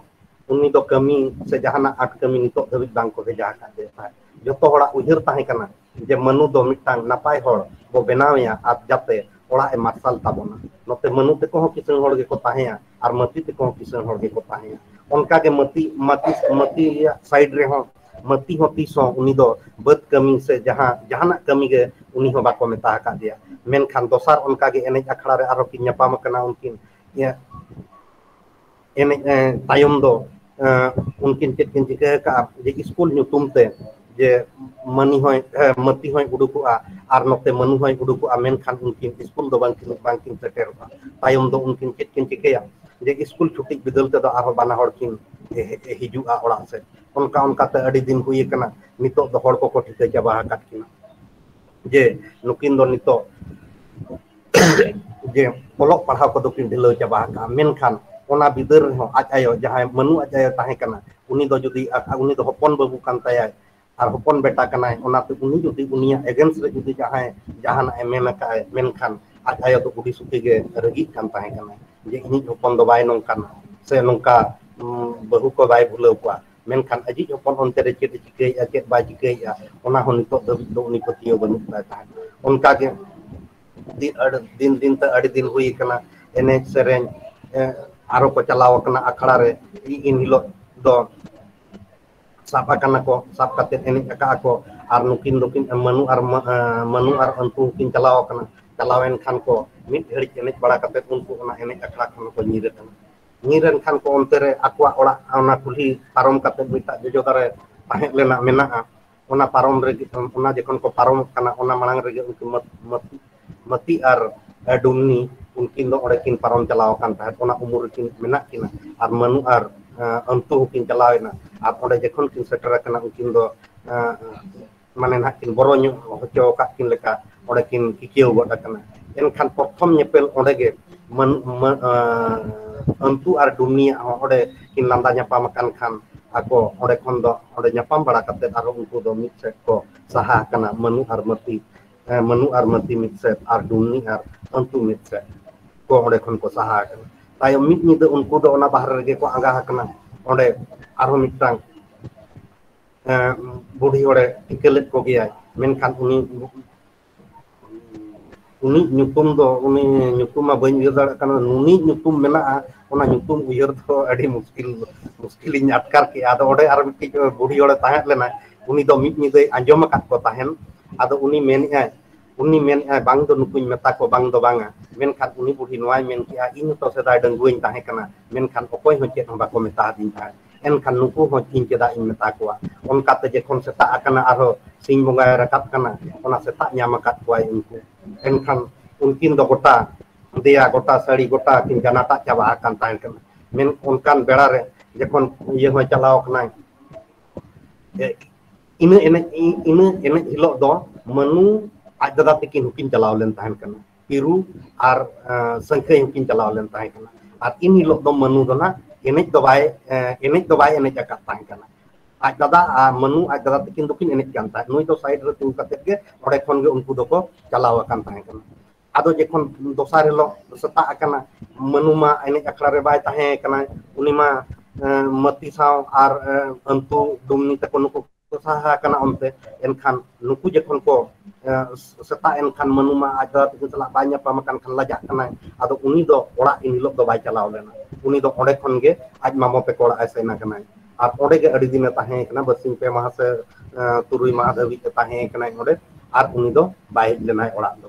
ᱩᱱᱤ ᱫᱚ ᱠᱟᱹᱢᱤ ᱥᱮ ᱡᱟᱦᱟᱱᱟᱜ ᱟᱸᱴ ᱠᱟᱹᱢᱤ ᱱᱤᱛᱚᱜ ᱫᱷᱟᱹᱵᱤᱡ ᱵᱟᱝ ᱠᱚ ᱵᱷᱮᱡᱟ ᱟᱠᱟᱫ ᱫᱮ ᱛᱟᱦᱮᱸᱫ᱾ ᱡᱚᱛᱚ ᱦᱚᱲᱟᱜ ᱩᱭᱦᱟᱹᱨ ᱛᱟᱦᱮᱸ ᱠᱟᱱᱟ ᱡᱮ ᱢᱟᱹᱱᱩ ᱫᱚ ᱢᱤᱫᱴᱟᱝ ᱱᱟᱯᱟᱭ ᱦᱚᱲ ᱵᱚ ᱵᱮᱱᱟᱣᱮᱭᱟ ᱟᱨ ᱡᱟᱛᱮ ᱚᱲᱟᱜ ᱮ ᱢᱟᱨᱥᱟᱞ ᱛᱟᱵᱚᱱᱟ᱾ ᱱᱚᱛᱮ ᱢᱟᱹᱱᱩ ᱛᱮᱠᱚ ᱦᱚᱸ ᱠᱤᱥᱟᱹᱬ ᱦᱚᱲ ᱜᱮᱠᱚ ᱛᱟᱦᱮᱸᱭᱟ ᱟᱨ ᱢᱟᱹᱛᱤ ᱛᱮᱠᱚ ᱦᱚᱸ ᱠᱤᱥᱟᱹᱬ ᱦᱚᱲ ᱜᱮᱠᱚ ᱛᱟᱦᱮᱸᱭᱟ᱾ ᱚᱱᱠᱟ ᱜᱮ ᱢᱟᱹᱛᱤ, ᱢᱟᱹᱛᱤ, ᱢᱟᱹᱛᱤᱭᱟᱜ side ᱨᱮᱦᱚᱸ ᱢᱟᱹᱛᱤ ᱦᱚᱸ ᱛᱤᱥ ᱦᱚᱸ ᱩᱱᱤ ᱫᱚ ᱵᱟᱹᱫᱽ ᱠᱟᱹᱢᱤ ᱥᱮ ᱡᱟᱦᱟᱸ, ᱡᱟᱦᱟᱱᱟᱜ ᱠᱟᱹᱢᱤ ᱜᱮ ᱩᱱᱤ ᱦᱚᱸ ᱵᱟᱠᱚ ᱢᱮᱛᱟ ᱟᱠᱟᱫᱮᱭᱟ᱾ ᱢᱮᱱᱠᱷᱟᱱ ᱫᱚᱥᱟᱨ ᱚᱱᱠᱟ ᱜᱮ ᱮᱱᱮᱡ ᱟᱠᱷᱲᱟ ᱨᱮ ᱟᱨᱦᱚᱸ ᱠᱤᱱ ᱧᱟᱯᱟᱢ ᱟᱠᱟᱱᱟ ᱩᱱᱠᱤᱱ᱾ ᱤᱭᱟᱹ, ᱮᱱᱮᱡ, ᱮ, ᱛᱟᱭᱚᱢ ᱫᱚ, ᱮ, ᱩᱱᱠᱤᱱ ᱪᱮᱫ ᱠᱤᱱ ᱪᱤᱠᱟᱹ ᱟᱠᱟᱫᱼᱟ ᱡᱮ ᱥᱠᱩᱞ ᱧᱩᱛᱩᱢ ᱛᱮ ᱡᱮ ᱢᱟᱹᱱᱤ ᱦᱚᱸᱭ, ᱮ, ᱢᱟᱹᱛᱤ ᱦᱚᱸᱭ ᱩᱰᱩᱠᱚᱜᱼᱟ ᱟᱨ ᱱᱚᱛᱮ ᱢᱟᱹᱱᱩ ᱦᱚᱸᱭ ᱩᱰᱩᱠᱚᱜᱼᱟ, ᱢᱮᱱᱠᱷᱟᱱ ᱩᱱᱠᱤᱱ ᱥᱠᱩᱞ ᱫᱚ ᱵᱟᱝᱠᱤᱱ, ᱵᱟᱝᱠᱤᱱ ᱥᱮᱴᱮᱨᱚᱜᱼᱟ᱾ ᱛᱟᱭᱚᱢ ᱫᱚ ᱩᱱᱠᱤᱱ ᱪᱮᱫ ᱠᱤᱱ ᱪᱤᱠᱟᱹᱭᱟ ᱡᱮ ᱥᱠᱩᱞ ᱪᱷᱩᱴᱤ ᱵᱤᱫᱟᱹᱞ ᱛᱮᱫᱚ ᱟᱨᱦᱚᱸ ᱵᱟᱱᱟ ᱦᱚᱲ ᱠᱤᱱ ᱦᱮ-, ᱦᱮ-, ᱦᱤᱡᱩᱜᱼᱟ ᱚᱲᱟᱜ ᱥᱮᱫ᱾ ᱚᱱᱠᱟ ᱚᱱᱠᱟᱛᱮ ᱟᱹᱰᱤ ᱫᱤᱱ ᱦᱩᱭ ᱟᱠᱟᱱᱟ, ᱱᱤᱛᱚᱜ ᱫᱚ ᱦᱚᱲ ᱠᱚᱠᱚ ᱴᱷᱤᱠᱟᱹ ᱪᱟᱵᱟ ᱟᱠᱟᱫ ᱠᱤᱱᱟ ᱡᱮ ᱱᱩᱠᱤᱱ ᱫᱚ ᱱᱤᱛᱚᱜ ᱡᱮ ᱚᱞᱚᱜ ᱯᱟᱲᱦᱟᱣ ᱠᱚᱫᱚ ᱠᱤᱱ ᱰᱷᱤᱞᱟᱹᱣ ᱪᱟᱵᱟ ᱟᱠᱟᱫᱼᱟ, ᱢᱮᱱᱠᱷᱟᱱ ᱚᱱᱟ ᱵᱤᱫᱟᱹᱞ ᱨᱮᱦᱚᱸ ᱟᱡ ᱟᱭᱳ, ᱡᱟᱦᱟᱸᱭ ᱢᱟᱹᱱᱩ ᱟᱡ ᱟᱭᱳ ᱛᱟᱦᱮᱸ ᱠᱟᱱᱟ, ᱩᱱᱤ ᱫᱚ ᱡᱩᱫᱤ, ᱩᱱᱤ ᱫᱚ ᱦᱚᱯᱚᱱ ᱵᱟᱹᱵᱩ ᱠᱟᱱ ᱛᱟᱭᱟᱭ ᱟᱨ ᱦᱚᱯᱚᱱ ᱵᱮᱴᱟ ᱠᱟᱱᱟᱭ, ᱚᱱᱟᱛᱮ ᱩᱱᱤ ᱡᱩᱫᱤ ᱩᱱᱤᱭᱟᱜ against ᱨᱮ ᱡᱩᱫᱤ ᱡᱟᱦᱟᱸᱭ ᱡᱟᱦᱟᱱᱟᱜ ᱮ ᱢᱮᱱ ᱟᱠᱟᱫᱼᱟᱭ, ᱢᱮᱱᱠᱷᱟᱱ ᱟᱡ ᱟᱭᱳ ᱫᱚ ᱩᱰᱤ ᱥᱩᱠᱤ ᱜᱮ ᱨᱟᱹᱜᱤᱜ ᱠᱟᱱ ᱛᱟᱦᱮᱸ ᱠᱟᱱᱟᱭ ᱡᱮ ᱤᱧᱤᱡ ᱦᱚᱯᱚᱱ ᱫᱚ ᱵᱟᱭ ᱱᱚᱝᱠᱟᱱᱟ ᱥᱮ ᱱᱚᱝᱠᱟ, ᱩᱢ, ᱵᱟᱹᱦᱩ ᱠᱚ ᱵᱟᱭ ᱵᱷᱩᱞᱟᱹᱣ ᱠᱚᱣᱟ, ᱢᱮᱱᱠᱷᱟᱱ ᱟᱡᱤᱡ ᱦᱚᱯᱚᱱ ᱚᱱᱛᱮ ᱨᱮ ᱪᱮᱫ ᱮ ᱪᱤᱠᱟᱹᱭᱮᱫᱼᱟ, ᱪᱮᱫ ᱵᱟᱭ ᱪᱤᱠᱟᱹᱭᱮᱫᱼᱟ, ᱚᱱᱟ ᱦᱚᱸ ᱱᱤᱛᱚᱜ ᱫᱷᱟᱹᱵᱤᱡ ᱫᱚ ᱩᱱᱤ ᱯᱟᱹᱛᱭᱟᱹᱣ ᱵᱟᱹᱱᱩᱜ ᱛᱟᱭ ᱛᱟᱦᱮᱸᱫ᱾ ᱚᱱᱠᱟᱜᱮ ᱫᱤ-, ᱟᱹᱰ-, ᱫᱤᱱ ᱫᱤᱱ ᱛᱮ ᱟᱹᱰᱤ ᱫᱤᱱ ᱦᱩᱭ ᱟᱠᱟᱱᱟ, ᱮᱱᱮᱡ ᱥᱮᱨᱮᱧ, ᱮ, ᱟᱨᱚ ᱠᱚ ᱪᱟᱞᱟᱣ ᱟᱠᱟᱱᱟ ᱟᱠᱷᱲᱟ ᱨᱮ᱾ ᱤ-, ᱤᱱ ᱦᱤᱞᱳᱜ ᱫᱚ ᱥᱟᱵ ᱟᱠᱟᱱᱟ ᱠᱚ, ᱥᱟᱵ ᱠᱟᱛᱮ ᱮᱱᱮᱡ ᱟᱠᱟᱫ ᱟᱠᱚ᱾ ᱟᱨ ᱱᱩᱠᱤᱱ ᱫᱚᱠᱤᱱ, ᱢᱟᱹᱱᱩ ᱟᱨ ᱢᱟ-, ᱮ, ᱢᱟᱹᱱᱩ ᱟᱨ ᱟᱹᱱᱛᱩ ᱦᱚᱸᱠᱤᱱ ᱪᱟᱞᱟᱣ ᱟᱠᱟᱱᱟ᱾ ᱪᱟᱞᱟᱣᱮᱱ ᱠᱷᱟᱱ ᱠᱚ ᱢᱤᱫ ᱜᱷᱟᱹᱲᱤᱡ ᱮᱱᱮᱡ ᱵᱟᱲᱟ ᱠᱟᱛᱮ ᱩᱱᱠᱩ ᱚᱱᱟ ᱮᱱᱮᱡ ᱟᱠᱷᱲᱟ ᱠᱷᱚᱱ ᱠᱚ ᱧᱤᱨ ᱟᱠᱟᱱᱟ᱾ ᱧᱤᱨ ᱮᱱ ᱠᱷᱟᱱ ᱠᱚ ᱚᱱᱛᱮ ᱨᱮ ᱟᱠᱚᱣᱟᱜ ᱚᱲᱟᱜ ᱚᱱᱟ ᱠᱩᱞᱦᱤ ᱯᱟᱨᱚᱢ ᱠᱟᱛᱮ ᱢᱤᱫᱴᱟᱝ ᱡᱚᱡᱚ ᱫᱟᱨᱮ ᱛᱟᱦᱮᱸ ᱞᱮᱱᱟ, ᱢᱮᱱᱟᱜᱼᱟ, ᱚᱱᱟ ᱯᱟᱨᱚᱢ ᱨᱮᱜᱮ, ᱚᱱᱟ ᱡᱚᱠᱷᱚᱱ ᱠᱚ ᱯᱟᱨᱚᱢᱚᱜ ᱠᱟᱱᱟ, ᱚᱱᱟ ᱢᱟᱲᱟᱝ ᱨᱮᱜᱮ ᱩᱱᱠᱤᱱ ᱢᱟᱹ-, ᱢᱟᱹᱛᱤ, ᱢᱟᱹᱛᱤ ᱟᱨ, ᱮ, ᱰᱩᱢᱱᱤ ᱩᱱᱠᱤᱱ ᱫᱚ ᱚᱸᱰᱮ ᱠᱤᱱ ᱯᱟᱨᱚᱢ ᱪᱟᱞᱟᱣ ᱟᱠᱟᱱ ᱛᱟᱦᱮᱸᱫ᱾ ᱚᱱᱟ ᱩᱢᱩᱞ ᱨᱮᱠᱤᱱ ᱢᱮᱱᱟᱜ ᱠᱤᱱᱟ᱾ ᱟᱨ ᱢᱟᱹᱱᱩ ᱟᱨ, ᱮ, ᱟᱹᱱᱛᱩ ᱦᱚᱸᱠᱤᱱ ᱪᱟᱞᱟᱣ ᱮᱱᱟ᱾ ᱟᱨ ᱚᱸᱰᱮ ᱡᱚᱠᱷᱚᱱ ᱠᱤᱱ ᱥᱮᱴᱮᱨ ᱟᱠᱟᱱᱟ, ᱩᱱᱠᱤᱱ ᱫᱚ, ᱮ, ᱢᱟᱱᱮ ᱱᱟᱦᱟᱜ ᱠᱤᱱ ᱵᱚᱨᱚ ᱧᱚᱜ ᱦᱚᱪᱚ ᱟᱠᱟᱫ ᱠᱤᱱ ᱞᱮᱠᱟ ᱚᱸᱰᱮ ᱠᱤᱱ ᱠᱤᱠᱤᱭᱟᱹᱣ ᱜᱚᱫ ᱟᱠᱟᱱᱟ᱾ ᱮᱱᱠᱷᱟᱱ ᱯᱨᱚᱛᱷᱚᱢ ᱧᱮᱯᱮᱞ ᱚᱸᱰᱮ ᱜᱮ ᱢᱟᱹᱱ-, ᱢᱟᱹ-, ᱟᱸ, ᱟᱹᱱᱛᱩ ᱟᱨ ᱰᱩᱢᱱᱤᱭᱟᱜ ᱦᱚᱸ ᱚᱸᱰᱮ ᱠᱤᱱ ᱞᱟᱸᱫᱟ ᱧᱟᱯᱟᱢ ᱟᱠᱟᱱ ᱠᱷᱟᱱ, ᱟᱠᱚ ᱚᱸᱰᱮ ᱠᱷᱚᱱ ᱫᱚ ᱚᱸᱰᱮ ᱧᱟᱯᱟᱢ ᱵᱟᱲᱟ ᱠᱟᱛᱮᱫ ᱟᱨᱦᱚᱸ ᱩᱱᱠᱩ ᱫᱚ ᱢᱤᱫ ᱥᱮᱫ ᱠᱚ ᱥᱟᱦᱟ ᱟᱠᱟᱱᱟ, ᱢᱟᱹᱱᱩ ᱟᱨ ᱢᱟᱹᱛᱤ, ᱮ, ᱢᱟᱹᱱᱩ ᱟᱨ ᱢᱟᱹᱛᱤ ᱢᱤᱫ ᱥᱮᱫ ᱟᱨ ᱰᱩᱢᱱᱤ ᱟᱨ ᱟᱹᱱᱛᱩ ᱢᱤᱫ ᱥᱮᱫ ᱠᱚ ᱚᱸᱰᱮ ᱠᱷᱚᱱ ᱠᱚ ᱥᱟᱦᱟ ᱟᱠᱟᱱᱟ᱾ ᱛᱟᱭᱚᱢ ᱢᱤᱫ ᱧᱤᱫᱟᱹ ᱩᱱᱠᱩ ᱫᱚ ᱚᱱᱟ ᱵᱟᱦᱨᱮ ᱨᱮᱜᱮ ᱠᱚ ᱟᱸᱜᱟ ᱟᱠᱟᱱᱟ᱾ ᱚᱸᱰᱮ ᱟᱨᱦᱚᱸ ᱢᱤᱫᱴᱟᱝ, ᱮ, ᱵᱩᱰᱷᱤ ᱦᱚᱲᱮ ᱴᱷᱤᱠᱟᱹ ᱞᱮᱫ ᱠᱚᱜᱮᱭᱟᱭ, ᱢᱮᱱᱠᱷᱟᱱ ᱩᱱᱤ ᱩᱱᱤ ᱧᱩᱛᱩᱢ ᱫᱚ, ᱩᱱᱤ ᱧᱩᱛᱩᱢ ᱢᱟ ᱵᱟᱹᱧ ᱩᱭᱦᱟᱹᱨ ᱫᱟᱲᱮᱭᱟᱜ ᱠᱟᱱᱟ, ᱱᱩᱱᱤ ᱧᱩᱛᱩᱢ ᱢᱮᱱᱟᱜᱼᱟ, ᱚᱱᱟ ᱧᱩᱛᱩᱢ ᱩᱭᱦᱟᱹᱨ ᱫᱚ ᱟᱹᱰᱤ ᱢᱩᱥᱠᱤᱞ, ᱢᱩᱥᱠᱤᱞᱤᱧ ᱟᱴᱠᱟᱨ ᱠᱮᱜᱼᱟ᱾ ᱟᱫᱚ ᱚᱸᱰᱮ ᱟᱨ ᱢᱤᱫᱴᱤᱡ ᱵᱩᱲᱦᱤ ᱦᱚᱲᱮ ᱛᱟᱦᱮᱸ ᱞᱮᱱᱟ, ᱩᱱᱤ ᱫᱚ ᱢᱤᱫ ᱧᱤᱫᱟᱹᱭ ᱟᱸᱡᱚᱢ ᱟᱠᱟᱫ ᱠᱚ ᱛᱟᱦᱮᱱ᱾ ᱟᱫᱚ ᱩᱱᱤ ᱢᱮᱱᱮᱫᱼᱟᱭ, ᱩᱱᱤ ᱢᱮᱱᱮᱫᱼᱟᱭ, "ᱵᱟᱝ ᱫᱚ ᱱᱩᱠᱩᱧ ᱢᱮᱛᱟ ᱠᱚ, ᱵᱟᱝ ᱫᱚ ᱵᱟᱝᱟ", ᱢᱮᱱᱠᱷᱟᱱ ᱩᱱᱤ ᱵᱩᱲᱦᱤ ᱱᱚᱣᱟᱭ ᱢᱮᱱ ᱠᱮᱜᱼᱟ, "ᱤᱧ ᱦᱚᱸᱛᱚ ᱥᱮᱫᱟᱭ ᱰᱟᱺᱜᱩᱣᱟᱹᱧ ᱛᱟᱦᱮᱸ ᱠᱟᱱᱟ, ᱢᱮᱱᱠᱷᱟᱱ ᱚᱠᱚᱭ ᱦᱚᱸ ᱪᱮᱫ ᱦᱚᱸ ᱵᱟᱠᱚ ᱢᱮᱛᱟ ᱟᱹᱫᱤᱧ ᱛᱟᱦᱮᱸᱫ, ᱮᱱᱠᱷᱟᱱ ᱱᱩᱠᱩ ᱦᱚᱸ ᱤᱧ ᱪᱮᱫᱟᱜ ᱤᱧ ᱢᱮᱛᱟ ᱠᱚᱣᱟ?" ᱚᱱᱠᱟᱛᱮ ᱡᱚᱠᱷᱚᱱ ᱥᱮᱛᱟᱜ ᱟᱠᱟᱱᱟ, ᱟᱨᱦᱚᱸ ᱥᱤᱧ ᱵᱚᱸᱜᱟᱭ ᱨᱟᱠᱟᱵ ᱠᱟᱱᱟ, ᱚᱱᱟ ᱥᱮᱛᱟᱜ ᱧᱟᱢ ᱟᱠᱟᱫ ᱠᱚᱣᱟᱭ ᱩᱱᱠᱩ᱾ ᱮᱱᱠᱷᱟᱱ ᱩᱱᱠᱤᱱ ᱫᱚ ᱜᱚᱴᱟ ᱫᱮᱭᱟ, ᱜᱚᱴᱟ ᱥᱟᱹᱲᱤ, ᱜᱚᱴᱟ ᱠᱤᱱ ᱜᱟᱱᱟᱴᱟᱜ ᱪᱟᱵᱟ ᱟᱠᱟᱱ ᱛᱟᱦᱮᱸ ᱠᱟᱱᱟ᱾ ᱢᱮᱱ ᱚᱱᱠᱟᱱ ᱵᱮᱲᱟ ᱨᱮ ᱡᱚᱠᱷᱚᱱ ᱤᱭᱟᱹ ᱦᱚᱸᱭ ᱪᱟᱞᱟᱣ ᱠᱟᱱᱟᱭ, ᱮ, ᱤᱱᱟᱹ ᱮᱱᱮᱡ, ᱤᱱᱟᱹ ᱮᱱᱮᱡ ᱦᱤᱞᱳᱜ ᱫᱚ ᱢᱟᱹᱱᱩ ᱟᱡ ᱫᱟᱫᱟ ᱛᱤᱠᱤᱱ ᱦᱚᱸᱠᱤᱱ ᱪᱟᱞᱟᱣ ᱞᱮᱱ ᱛᱟᱦᱮᱸ ᱠᱟᱱᱟ᱾ ᱯᱤᱨᱩ ᱟᱨ, ᱮ, ᱥᱟᱹᱝᱠᱷᱟᱹᱭ ᱦᱚᱸᱠᱤᱱ ᱪᱟᱞᱟᱣ ᱞᱮᱱ ᱛᱟᱦᱮᱸ ᱠᱟᱱᱟ᱾ ᱟᱨ ᱤᱱ ᱦᱤᱞᱳᱜ ᱫᱚ ᱢᱟᱹᱱᱩ ᱫᱚ ᱱᱟᱜ ᱮᱱᱮᱡ ᱫᱚ ᱵᱟᱭ, ᱮ, ᱮᱱᱮᱡ ᱫᱚ ᱵᱟᱭ ᱮᱱᱮᱡ ᱟᱠᱟᱫ ᱛᱟᱦᱮᱸ ᱠᱟᱱᱟ᱾ ᱟᱡ ᱫᱟᱫᱟ ᱟᱨ ᱢᱟᱹᱱᱩ ᱟᱡ ᱫᱟᱫᱟ ᱛᱤᱠᱤᱱ ᱫᱚᱠᱤᱱ ᱮᱱᱮᱡ ᱠᱟᱱ ᱛᱟᱦᱮᱸᱫ, ᱱᱩᱭ ᱫᱚ ᱥᱟᱭᱤᱰ ᱨᱮ ᱛᱤᱸᱜᱩ ᱠᱟᱛᱮᱫ ᱜᱮ ᱚᱸᱰᱮ ᱠᱷᱚᱱ ᱜᱮ ᱩᱱᱠᱩ ᱫᱚᱠᱚ ᱪᱟᱞᱟᱣ ᱟᱠᱟᱱ ᱛᱟᱦᱮᱸ ᱠᱟᱱᱟ᱾ ᱟᱫᱚ ᱡᱚᱠᱷᱚᱱ ᱫᱚᱥᱟᱨ ᱦᱤᱞᱳᱜ ᱥᱮᱛᱟᱜ ᱟᱠᱟᱱᱟ, ᱢᱟᱹᱱᱩ ᱢᱟ ᱮᱱᱮᱡ ᱟᱠᱷᱲᱟ ᱨᱮ ᱵᱟᱭ ᱛᱟᱦᱮᱸ ᱠᱟᱱᱟ, ᱩᱱᱤ ᱢᱟ, ᱮ, ᱢᱟᱹᱛᱤ ᱥᱟᱶ ᱟᱨ, ᱮ, ᱟᱹᱱᱛᱩ ᱰᱩᱢᱱᱤ ᱛᱟᱠᱚ ᱱᱩᱠᱩ ᱠᱚ ᱥᱟᱦᱟ ᱟᱠᱟᱱᱟ ᱚᱱᱛᱮ᱾ ᱮᱱᱠᱷᱟᱱ ᱱᱩᱠᱩ ᱡᱚᱠᱷᱚᱱ ᱠᱚ, ᱮ, ᱥᱮᱛᱟᱜ ᱮᱱᱠᱷᱟᱱ ᱢᱟᱹᱱᱩ ᱢᱟ ᱟᱡ ᱫᱟᱫᱟ ᱛᱟᱹᱠᱤᱱ ᱥᱟᱞᱟᱜ ᱵᱟᱭ ᱧᱟᱯᱟᱢ ᱟᱠᱟᱱ ᱠᱷᱟᱱ ᱞᱟᱡᱟᱜ ᱠᱟᱱᱟᱭ᱾ ᱟᱫᱚ ᱩᱱᱤ ᱫᱚ ᱚᱲᱟᱜ ᱤᱱ ᱦᱤᱞᱳᱜ ᱫᱚ ᱵᱟᱭ ᱪᱟᱞᱟᱣ ᱞᱮᱱᱟ, ᱩᱱᱤ ᱫᱚ ᱚᱸᱰᱮ ᱠᱷᱚᱱ ᱜᱮ ᱟᱡ ᱢᱟᱢᱚ ᱛᱟᱠᱚ ᱚᱲᱟᱜ ᱮ ᱥᱮᱱ ᱟᱠᱟᱱᱟᱭ᱾ ᱟᱨ ᱚᱸᱰᱮ ᱜᱮ ᱟᱹᱰᱤ ᱫᱤᱱ ᱮ ᱛᱟᱦᱮᱸ ᱠᱟᱱᱟ, ᱵᱟᱨᱥᱤᱧ ᱯᱮ ᱢᱟᱦᱟ ᱥᱮ, ᱮ, ᱛᱩᱨᱩᱭ ᱢᱟᱦᱟ ᱫᱷᱟᱹᱵᱤᱡ ᱮ ᱛᱟᱦᱮᱸ ᱠᱟᱱᱟᱭ ᱚᱸᱰᱮ᱾ ᱟᱨ ᱩᱱᱤ ᱫᱚ ᱵᱟᱭ ᱦᱮᱡ ᱞᱮᱱᱟᱭ ᱚᱲᱟᱜ ᱫᱚ᱾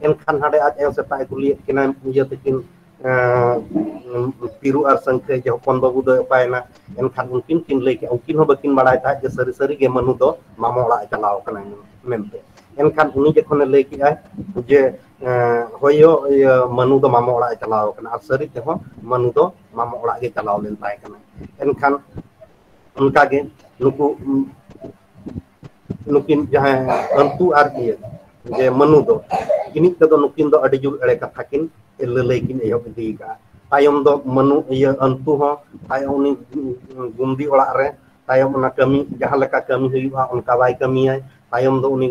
ᱮᱱᱠᱷᱟᱱ ᱦᱟᱸᱰᱮ ᱟᱡ ᱟᱭᱳ ᱥᱮᱛᱟᱜ ᱮ ᱠᱩᱞᱤᱭᱮᱫ ᱠᱤᱱᱟ, ᱤᱭᱟᱹ ᱛᱟᱹᱠᱤᱱ, ᱮᱸ, ᱯᱤᱨᱩ ᱟᱨ ᱥᱟᱹᱝᱠᱷᱟᱹᱭ ᱡᱮ ᱦᱚᱯᱚᱱ ᱵᱟᱹᱵᱩ ᱫᱚᱭ ᱚᱠᱟᱭᱮᱱᱟ? ᱮᱱᱠᱷᱟᱱ ᱩᱱᱠᱤᱱ ᱠᱤᱱ ᱞᱟᱹᱭ ᱠᱮᱜᱼᱟ, ᱩᱱᱠᱤᱱ ᱦᱚᱸ ᱵᱟᱹᱠᱤᱱ ᱵᱟᱲᱟᱭ ᱛᱟᱦᱮᱸᱫ ᱡᱮ ᱥᱟᱹᱨᱤ ᱥᱟᱹᱨᱤ ᱜᱮ ᱢᱟᱹᱱᱩ ᱫᱚ ᱢᱟᱢᱚ ᱚᱲᱟᱜ ᱮ ᱪᱟᱞᱟᱣ ᱠᱟᱱᱟ ᱢᱮᱱᱛᱮ᱾ ᱮᱱᱠᱷᱟᱱ ᱩᱱᱤ ᱡᱚᱠᱷᱚᱱᱮ ᱞᱟᱹᱭ ᱠᱮᱜᱼᱟᱭ ᱡᱮ, ᱮᱸ, ᱦᱳᱭᱳ, ᱤᱭᱟᱹ, ᱢᱟᱹᱱᱩ ᱫᱚ ᱢᱟᱢᱚ ᱚᱲᱟᱜ ᱮ ᱪᱟᱞᱟᱣ ᱠᱟᱱᱟ, ᱟᱨ ᱥᱟᱹᱨᱤ ᱛᱮᱦᱚᱸ ᱢᱟᱹᱱᱩ ᱫᱚ ᱢᱟᱢᱚ ᱚᱲᱟᱜ ᱜᱮ ᱪᱟᱞᱟᱣ ᱞᱮᱱ ᱛᱟᱦᱮᱸ ᱠᱟᱱᱟ᱾ ᱮᱱᱠᱷᱟᱱ ᱚᱱᱠᱟᱜᱮ ᱱᱩᱠᱩ, ᱩᱢ, ᱱᱩᱠᱤᱱ ᱡᱟᱦᱟᱸᱭ ᱟᱹᱱᱛᱩ ᱟᱨ ᱤᱭᱟᱹ, ᱡᱮ ᱢᱟᱹᱱᱩ ᱫᱚ, ᱤᱱᱤᱡ ᱛᱮᱫᱚ ᱱᱩᱠᱤᱱ ᱫᱚ ᱟᱹᱰᱤ ᱡᱳᱨ ᱮᱲᱮ ᱠᱟᱛᱷᱟ ᱠᱤᱱ ᱞᱟᱹᱞᱟᱹᱭ ᱠᱤᱱ ᱮᱦᱚᱵ ᱤᱫᱤ ᱠᱟᱜᱼᱟ᱾ ᱛᱟᱭᱚᱢ ᱫᱚ ᱢᱟᱹᱱᱩ, ᱤᱭᱟᱹ, ᱟᱹᱱᱛᱩ ᱦᱚᱸ ᱛᱟᱭᱚᱢ ᱩᱱᱤ ᱜᱩᱢᱫᱤ ᱚᱲᱟᱜ ᱨᱮ ᱛᱟᱭᱚᱢ ᱚᱱᱟ ᱠᱟᱹᱢᱤ, ᱡᱟᱦᱟᱸ ᱞᱮᱠᱟ ᱠᱟᱹᱢᱤ ᱦᱩᱭᱩᱜᱼᱟ, ᱚᱱᱠᱟ ᱵᱟᱭ ᱠᱟᱹᱢᱤᱭᱟᱭ᱾ ᱛᱟᱭᱚᱢ ᱫᱚ ᱩᱱᱤ,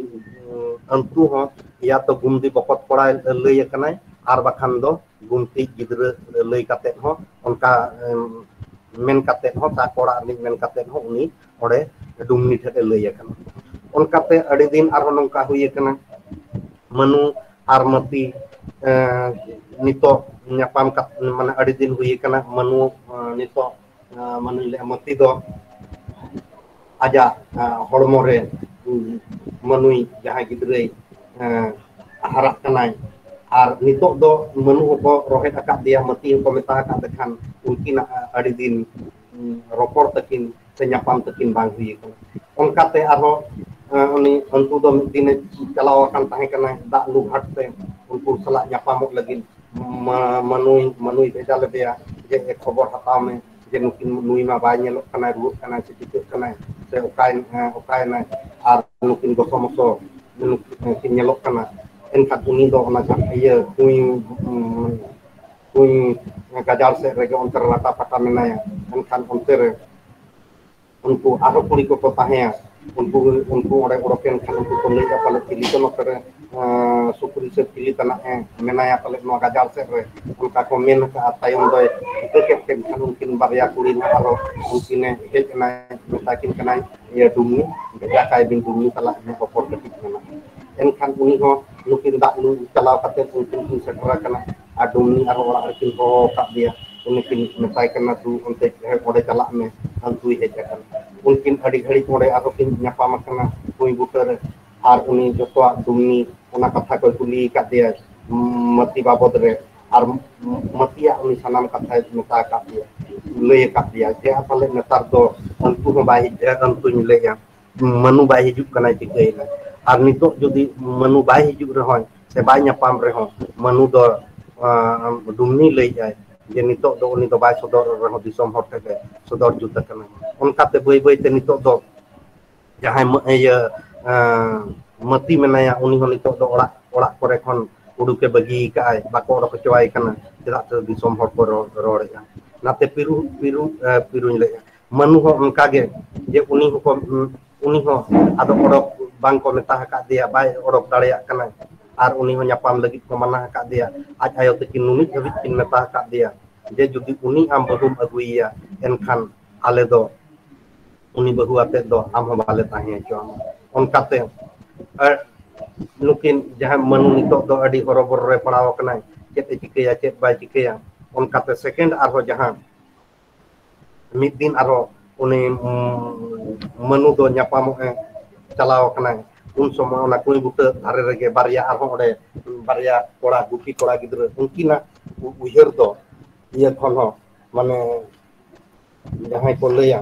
ᱩᱸ, ᱟᱹᱱᱛᱩ ᱦᱚᱸ ᱭᱟ ᱛᱚ ᱜᱩᱢᱫᱤ ᱵᱚᱠᱚᱛ ᱠᱚᱲᱟᱭ ᱞᱟᱹᱭ ᱟᱠᱟᱱᱟᱭ, ᱟᱨ ᱵᱟᱠᱷᱟᱱ ᱫᱚ ᱜᱩᱢᱛᱤ ᱜᱤᱫᱽᱨᱟᱹ ᱞᱟᱹᱭ ᱠᱟᱛᱮᱫ ᱦᱚᱸ ᱚᱱᱠᱟ, ᱮᱢ, ᱢᱮᱱ ᱠᱟᱛᱮᱫ ᱦᱚᱸ, ᱛᱟᱠᱚ ᱚᱲᱟᱜ ᱨᱤᱱᱤᱡ ᱢᱮᱱ ᱠᱟᱛᱮᱫ ᱦᱚᱸ ᱩᱱᱤ ᱚᱸᱰᱮ ᱰᱩᱢᱱᱤ ᱴᱷᱮᱱ ᱮ ᱞᱟᱹᱭ ᱟᱠᱟᱱᱟ᱾ ᱚᱱᱠᱟᱛᱮ ᱟᱹᱰᱤ ᱫᱤᱱ ᱟᱨᱦᱚᱸ ᱱᱚᱝᱠᱟ ᱦᱩᱭ ᱟᱠᱟᱱᱟ, ᱢᱟᱹᱱᱩ ᱟᱨ ᱢᱟᱹᱛᱤ, ᱮᱸ, ᱱᱤᱛᱚᱜ ᱧᱟᱯᱟᱢ ᱠᱟᱛ-, ᱢᱟᱱᱮ ᱟᱹᱰᱤ ᱫᱤᱱ ᱦᱩᱭ ᱟᱠᱟᱱᱟ᱾ ᱢᱟᱹᱱᱩ, ᱮᱸ, ᱱᱤᱛᱚᱜ, ᱮᱸ, ᱢᱟᱹᱱᱩᱭ ᱞᱟᱹᱭᱟ, ᱢᱟᱹᱛᱤ ᱫᱚ ᱟᱡᱟᱜ, ᱮᱸ, ᱦᱚᱲᱢᱚ ᱨᱮ, ᱩᱸ, ᱢᱟᱹᱱᱩᱭ ᱡᱟᱦᱟᱸᱭ ᱜᱤᱫᱽᱨᱟᱹᱭ, ᱮᱸ, ᱦᱟᱨᱟᱜ ᱠᱟᱱᱟᱭ, ᱟᱨ ᱱᱤᱛᱚᱜ ᱫᱚ ᱢᱟᱹᱱᱩ ᱦᱚᱸᱠᱚ ᱨᱚᱦᱮᱫ ᱟᱠᱟᱫ ᱫᱮᱭᱟ, ᱢᱟᱹᱛᱤ ᱦᱚᱸᱠᱚ ᱢᱮᱛᱟ ᱟᱠᱟᱫ ᱫᱮ ᱠᱷᱟᱱ ᱩᱱᱠᱤᱱᱟᱜ ᱟᱹᱰᱤ ᱫᱤᱱ, ᱩᱸ, ᱨᱚᱯᱚᱲ ᱛᱟᱹᱠᱤᱱ ᱥᱮ ᱧᱟᱯᱟᱢ ᱛᱟᱹᱠᱤᱱ ᱵᱟᱝ ᱦᱩᱭ ᱟᱠᱟᱱᱟ᱾ ᱚᱱᱠᱟᱛᱮ ᱟᱨᱦᱚᱸ, ᱮᱸ, ᱩᱱᱤ ᱟᱹᱱᱛᱩ ᱫᱚ ᱢᱤᱫ ᱫᱤᱱᱮ ᱪᱟᱞᱟᱣ ᱟᱠᱟᱱ ᱛᱟᱦᱮᱸ ᱠᱟᱱᱟᱭ ᱫᱟᱜ ᱞᱩ ᱜᱷᱟᱴ ᱛᱮ ᱩᱱᱠᱩ ᱥᱟᱞᱟᱜ ᱧᱟᱯᱟᱢᱚᱜ ᱞᱟᱹᱜᱤᱫ ᱢᱟ-, ᱢᱟᱹᱱᱩᱭ, ᱢᱟᱹᱱᱩᱭ ᱵᱷᱮᱡᱟ ᱞᱮᱫᱮᱭᱟ ᱡᱮ, ᱮ, ᱠᱷᱚᱵᱚᱨ ᱦᱟᱛᱟᱣ ᱢᱮ ᱡᱮ ᱱᱩᱠᱤᱱ, ᱱᱩᱭ ᱢᱟ ᱵᱟᱭ ᱧᱮᱞᱚᱜ ᱠᱟᱱᱟᱭ, ᱨᱩᱣᱟᱹᱜ ᱠᱟᱱᱟᱭ ᱥᱮ ᱪᱤᱠᱟᱹᱜ ᱠᱟᱱᱟᱭ ᱥᱮ ᱚᱠᱟᱭ-, ᱮ, ᱚᱠᱟᱭᱮᱱᱟᱭ, ᱟᱨ ᱱᱩᱠᱤᱱ ᱜᱚᱥᱚ ᱢᱚᱥᱚ ᱱᱩᱠᱤᱱ ᱧᱮᱞᱚᱜ ᱠᱟᱱᱟ᱾ ᱮᱱᱠᱷᱟᱱ ᱩᱱᱤ ᱫᱚ ᱚᱱᱟ ᱡᱟᱦᱟᱸ ᱤᱭᱟᱹ ᱠᱩᱧ, ᱩᱸ, ᱠᱩᱧ ᱜᱟᱡᱟᱲ ᱥᱮᱫ ᱨᱮᱜᱮ ᱚᱱᱛᱮ ᱨᱮ ᱨᱟᱴᱟ ᱯᱟᱴᱟ ᱢᱮᱱᱟᱭᱟ᱾ ᱮᱱᱠᱷᱟᱱ ᱚᱱᱛᱮ ᱨᱮ ᱩᱱᱠᱩ ᱟᱨᱦᱚᱸ ᱠᱩᱲᱤ ᱠᱚᱠᱚ ᱛᱟᱦᱮᱸᱭᱟ, ᱩᱱᱠᱩ, ᱩᱱᱠᱩ ᱚᱸᱰᱮ ᱚᱰᱚᱠ ᱮᱱ ᱠᱷᱟᱱ ᱩᱱᱠᱩ ᱠᱚ ᱞᱟᱹᱭᱮᱫᱼᱟ ᱯᱟᱞᱮ ᱪᱤᱞᱤ ᱪᱚ ᱱᱚᱛᱮ ᱨᱮ, ᱮᱸ, ᱥᱩᱠᱨᱤ ᱥᱮ ᱪᱤᱞᱤ ᱛᱟᱱᱟᱜ ᱮ ᱢᱮᱱᱟᱭᱟ ᱯᱟᱞᱮ ᱱᱚᱣᱟ ᱜᱟᱡᱟᱲ ᱥᱮᱫ ᱨᱮ, ᱚᱱᱠᱟ ᱠᱚ ᱢᱮᱱ ᱟᱠᱟᱫᱼᱟ᱾ ᱛᱟᱭᱚᱢ ᱫᱚᱭ ᱴᱷᱤᱠᱟᱹ ᱠᱮᱫ ᱠᱷᱟᱱ ᱩᱱᱠᱤᱱ ᱵᱟᱨᱭᱟ ᱠᱩᱲᱤ ᱱᱟᱦᱟᱜ ᱟᱨᱦᱚᱸ ᱩᱱᱠᱤᱱᱮ ᱦᱮᱡ ᱮᱱᱟᱭ, ᱢᱮᱛᱟ ᱠᱤᱱ ᱠᱟᱱᱟᱭ, "ᱤᱭᱟᱹ ᱰᱩᱢᱱᱤ, ᱵᱷᱮᱡᱟ ᱠᱟᱭ ᱵᱤᱱ, ᱰᱩᱢᱱᱤ ᱥᱟᱞᱟᱜ ᱤᱧᱟᱹᱜ ᱨᱚᱯᱚᱲ ᱠᱟᱹᱴᱤᱡ ᱢᱮᱱᱟᱜᱼᱟ᱾" ᱮᱱᱠᱷᱟᱱ ᱩᱱᱤ ᱦᱚᱸ ᱱᱩᱠᱤᱱ ᱫᱟᱜ ᱞᱩ ᱪᱟᱞᱟᱣ ᱠᱟᱛᱮ ᱩᱱᱠᱤᱱ ᱠᱤᱱ ᱥᱮᱴᱮᱨ ᱟᱠᱟᱱᱟ᱾ ᱟᱨ ᱰᱩᱢᱱᱤ ᱟᱨᱦᱚᱸ ᱚᱲᱟᱜ ᱨᱮᱠᱤᱱ ᱦᱚᱦᱚ ᱟᱠᱟᱫ ᱫᱮᱭᱟ, ᱩᱱᱤ ᱠᱤᱱ ᱢᱮᱛᱟᱭ ᱠᱟᱱᱟ, "ᱫᱩ ᱚᱱᱛᱮ ᱚᱸᱰᱮ ᱪᱟᱞᱟᱜ ᱢᱮ, ᱟᱹᱱᱛᱩᱭ ᱦᱮᱡ ᱟᱠᱟᱱᱟ᱾" ᱩᱱᱠᱤᱱ ᱟᱹᱰᱤ ᱜᱷᱟᱹᱲᱤᱡ ᱚᱸᱰᱮ ᱟᱨᱦᱚᱸ ᱠᱤᱱ ᱧᱟᱯᱟᱢ ᱟᱠᱟᱱᱟ ᱠᱩᱸᱧ ᱵᱩᱴᱟᱹ ᱨᱮ᱾ ᱟᱨ ᱩᱱᱤ ᱡᱚᱛᱚᱣᱟᱜ ᱰᱩᱢᱱᱤ ᱚᱱᱟ ᱠᱟᱛᱷᱟ ᱠᱚᱭ ᱠᱩᱞᱤ ᱟᱠᱟᱫ ᱫᱮᱭᱟ, ᱩᱢ, ᱢᱟᱹᱛᱤ ᱵᱟᱵᱚᱫ ᱨᱮ᱾ ᱟᱨ ᱩᱢ, ᱢᱟᱹᱛᱤᱭᱟᱜ ᱩᱱᱤ ᱥᱟᱱᱟᱢ ᱠᱟᱛᱷᱟᱭ ᱢᱮᱛᱟ ᱟᱠᱟᱫ ᱫᱮᱭᱟ, ᱞᱟᱹᱭ ᱟᱠᱟᱫ ᱫᱮᱭᱟ ᱡᱮ, ᱟᱨ ᱛᱟᱦᱞᱮ ᱱᱮᱛᱟᱨ ᱫᱚ ᱟᱹᱱᱛᱩ ᱦᱚᱸ ᱵᱟᱭ ᱦᱮᱡ ᱫᱟᱲᱮᱭᱟᱜᱼᱟ, ᱟᱹᱱᱛᱩᱧ ᱞᱟᱹᱭᱟ, ᱢᱟᱹᱱᱩ ᱵᱟᱭ ᱦᱤᱡᱩᱜ ᱠᱟᱱᱟᱭ, ᱪᱤᱠᱟᱹᱭᱮᱱᱟ? ᱟᱨ ᱱᱤᱛᱚᱜ ᱡᱩᱫᱤ ᱢᱟᱹᱱᱩ ᱵᱟᱭ ᱦᱤᱡᱩᱜ ᱨᱮᱦᱚᱸ ᱥᱮ ᱵᱟᱭ ᱧᱟᱯᱟᱢ ᱨᱮᱦᱚᱸ, ᱢᱟᱹᱱᱩ ᱫᱚ, ᱟᱸ, ᱰᱩᱢᱱᱤ ᱞᱟᱹᱭᱮᱫᱼᱟᱭ ᱡᱮ ᱱᱤᱛᱚᱜ ᱫᱚ ᱩᱱᱤ ᱫᱚ ᱵᱟᱭ ᱥᱚᱫᱚᱨ ᱨᱮᱦᱚᱸ ᱫᱤᱥᱚᱢ ᱦᱚᱲ ᱴᱷᱮᱱ ᱮ ᱥᱚᱫᱚᱨ ᱡᱩᱛ ᱟᱠᱟᱱᱟ᱾ ᱚᱱᱠᱟᱛᱮ ᱵᱟᱹᱭ ᱵᱟᱹᱭᱛᱮ ᱱᱤᱛᱚᱜ ᱫᱚ ᱡᱟᱦᱟᱸᱭ ᱢᱟᱹ-, ᱤᱭᱟᱹ, ᱟᱸ, ᱢᱟᱹᱛᱤ ᱢᱮᱱᱟᱭᱟ, ᱩᱱᱤ ᱦᱚᱸ ᱱᱤᱛᱚᱜ ᱫᱚ ᱚᱲᱟᱜ, ᱚᱲᱟᱜ ᱠᱚᱨᱮ ᱠᱷᱚᱱ ᱩᱰᱩᱠᱮ ᱵᱟᱹᱜᱤ ᱟᱠᱟᱫᱼᱟᱭ, ᱵᱟᱠᱚ ᱚᱰᱚᱠ ᱦᱚᱪᱚᱣᱟᱭ ᱠᱟᱱᱟ, ᱪᱮᱫᱟᱜ ᱥᱮ ᱫᱤᱥᱚᱢ ᱦᱚᱲ ᱠᱚ ᱨᱚᱲ, ᱨᱚᱲᱮᱫᱼᱟ᱾ ᱱᱟᱛᱮ ᱯᱤᱨᱩ, ᱯᱤᱨᱩ, ᱮ, ᱯᱤᱨᱩᱧ ᱞᱟᱹᱭᱮᱫᱼᱟ, ᱢᱟᱹᱱᱩ ᱦᱚᱸ ᱚᱱᱠᱟᱜᱮ, ᱡᱮ ᱩᱱᱤ ᱦᱚᱸᱠᱚ, ᱩᱱᱤ ᱦᱚᱸ ᱟᱫᱚ ᱚᱰᱚᱠ ᱵᱟᱝ ᱠᱚ ᱢᱮᱛᱟ ᱟᱠᱟᱫ ᱫᱮᱭᱟ, ᱵᱟᱭ ᱚᱰᱚᱠ ᱫᱟᱲᱮᱭᱟᱜ ᱠᱟᱱᱟ, ᱟᱨ ᱩᱱᱤ ᱦᱚᱸ ᱧᱟᱯᱟᱢ ᱞᱟᱹᱜᱤᱫ ᱠᱚ ᱢᱟᱱᱟ ᱟᱠᱟᱫ ᱫᱮᱭᱟ᱾ ᱟᱡ ᱟᱭᱳ ᱛᱟᱹᱠᱤᱱ ᱱᱩᱱᱤᱡ ᱫᱷᱟᱹᱵᱤᱡ ᱠᱤᱱ ᱢᱮᱛᱟ ᱟᱠᱟᱫ ᱫᱮᱭᱟ ᱡᱮ ᱡᱩᱫᱤ ᱩᱱᱤ ᱟᱢ ᱵᱟᱹᱦᱩᱢ ᱟᱹᱜᱩᱭᱮᱭᱟ, ᱮᱱᱠᱷᱟᱱ ᱟᱞᱮ ᱫᱚ ᱩᱱᱤ ᱵᱟᱹᱦᱩ ᱟᱛᱮᱫ ᱫᱚ ᱟᱢ ᱦᱚᱸ ᱵᱟᱞᱮ ᱛᱟᱦᱮᱸ ᱦᱚᱪᱚᱣᱟᱢᱟ᱾ ᱚᱱᱠᱟᱛᱮ, ᱮ, ᱱᱩᱠᱤᱱ ᱡᱟᱦᱟᱸ ᱢᱟᱹᱱᱩ ᱱᱤᱛᱚᱜ ᱫᱚ ᱟᱹᱰᱤ ᱦᱚᱨᱚᱵᱚᱨᱚ ᱨᱮ ᱯᱟᱲᱟᱣ ᱟᱠᱟᱱᱟᱭ, ᱪᱮᱫ ᱮ ᱪᱤᱠᱟᱹᱭᱟ, ᱪᱮᱫ ᱵᱟᱭ ᱪᱤᱠᱟᱹᱭᱟ᱾ ᱚᱱᱠᱟᱛᱮ second ᱟᱨᱦᱚᱸ ᱡᱟᱦᱟᱸ ᱢᱤᱫ ᱫᱤᱱ ᱟᱨᱦᱚᱸ ᱩᱱᱤ, ᱩᱢ, ᱢᱟᱹᱱᱩ ᱫᱚ ᱧᱟᱯᱟᱢᱚᱜ ᱮ ᱪᱟᱞᱟᱣ ᱟᱠᱟᱱᱟᱭ, ᱩᱱ ᱥᱚᱢᱚᱭ ᱚᱱᱟ ᱠᱩᱸᱧ ᱵᱩᱴᱟᱹ ᱫᱷᱟᱨᱮ ᱨᱮᱜᱮ ᱵᱟᱨᱭᱟ, ᱟᱨᱦᱚᱸ ᱚᱸᱰᱮ ᱵᱟᱨᱭᱟ ᱠᱚᱲᱟ, ᱜᱩᱯᱤ ᱠᱚᱲᱟ ᱜᱤᱫᱽᱨᱟᱹ, ᱩᱱᱠᱤᱱᱟᱜ ᱩ-, ᱩᱭᱦᱟᱹᱨ ᱫᱚ ᱤᱭᱟᱹ ᱠᱷᱚᱱ ᱦᱚᱸ, ᱢᱟᱱᱮ, ᱡᱟᱦᱟᱸᱭ ᱠᱚ ᱞᱟᱹᱭᱟ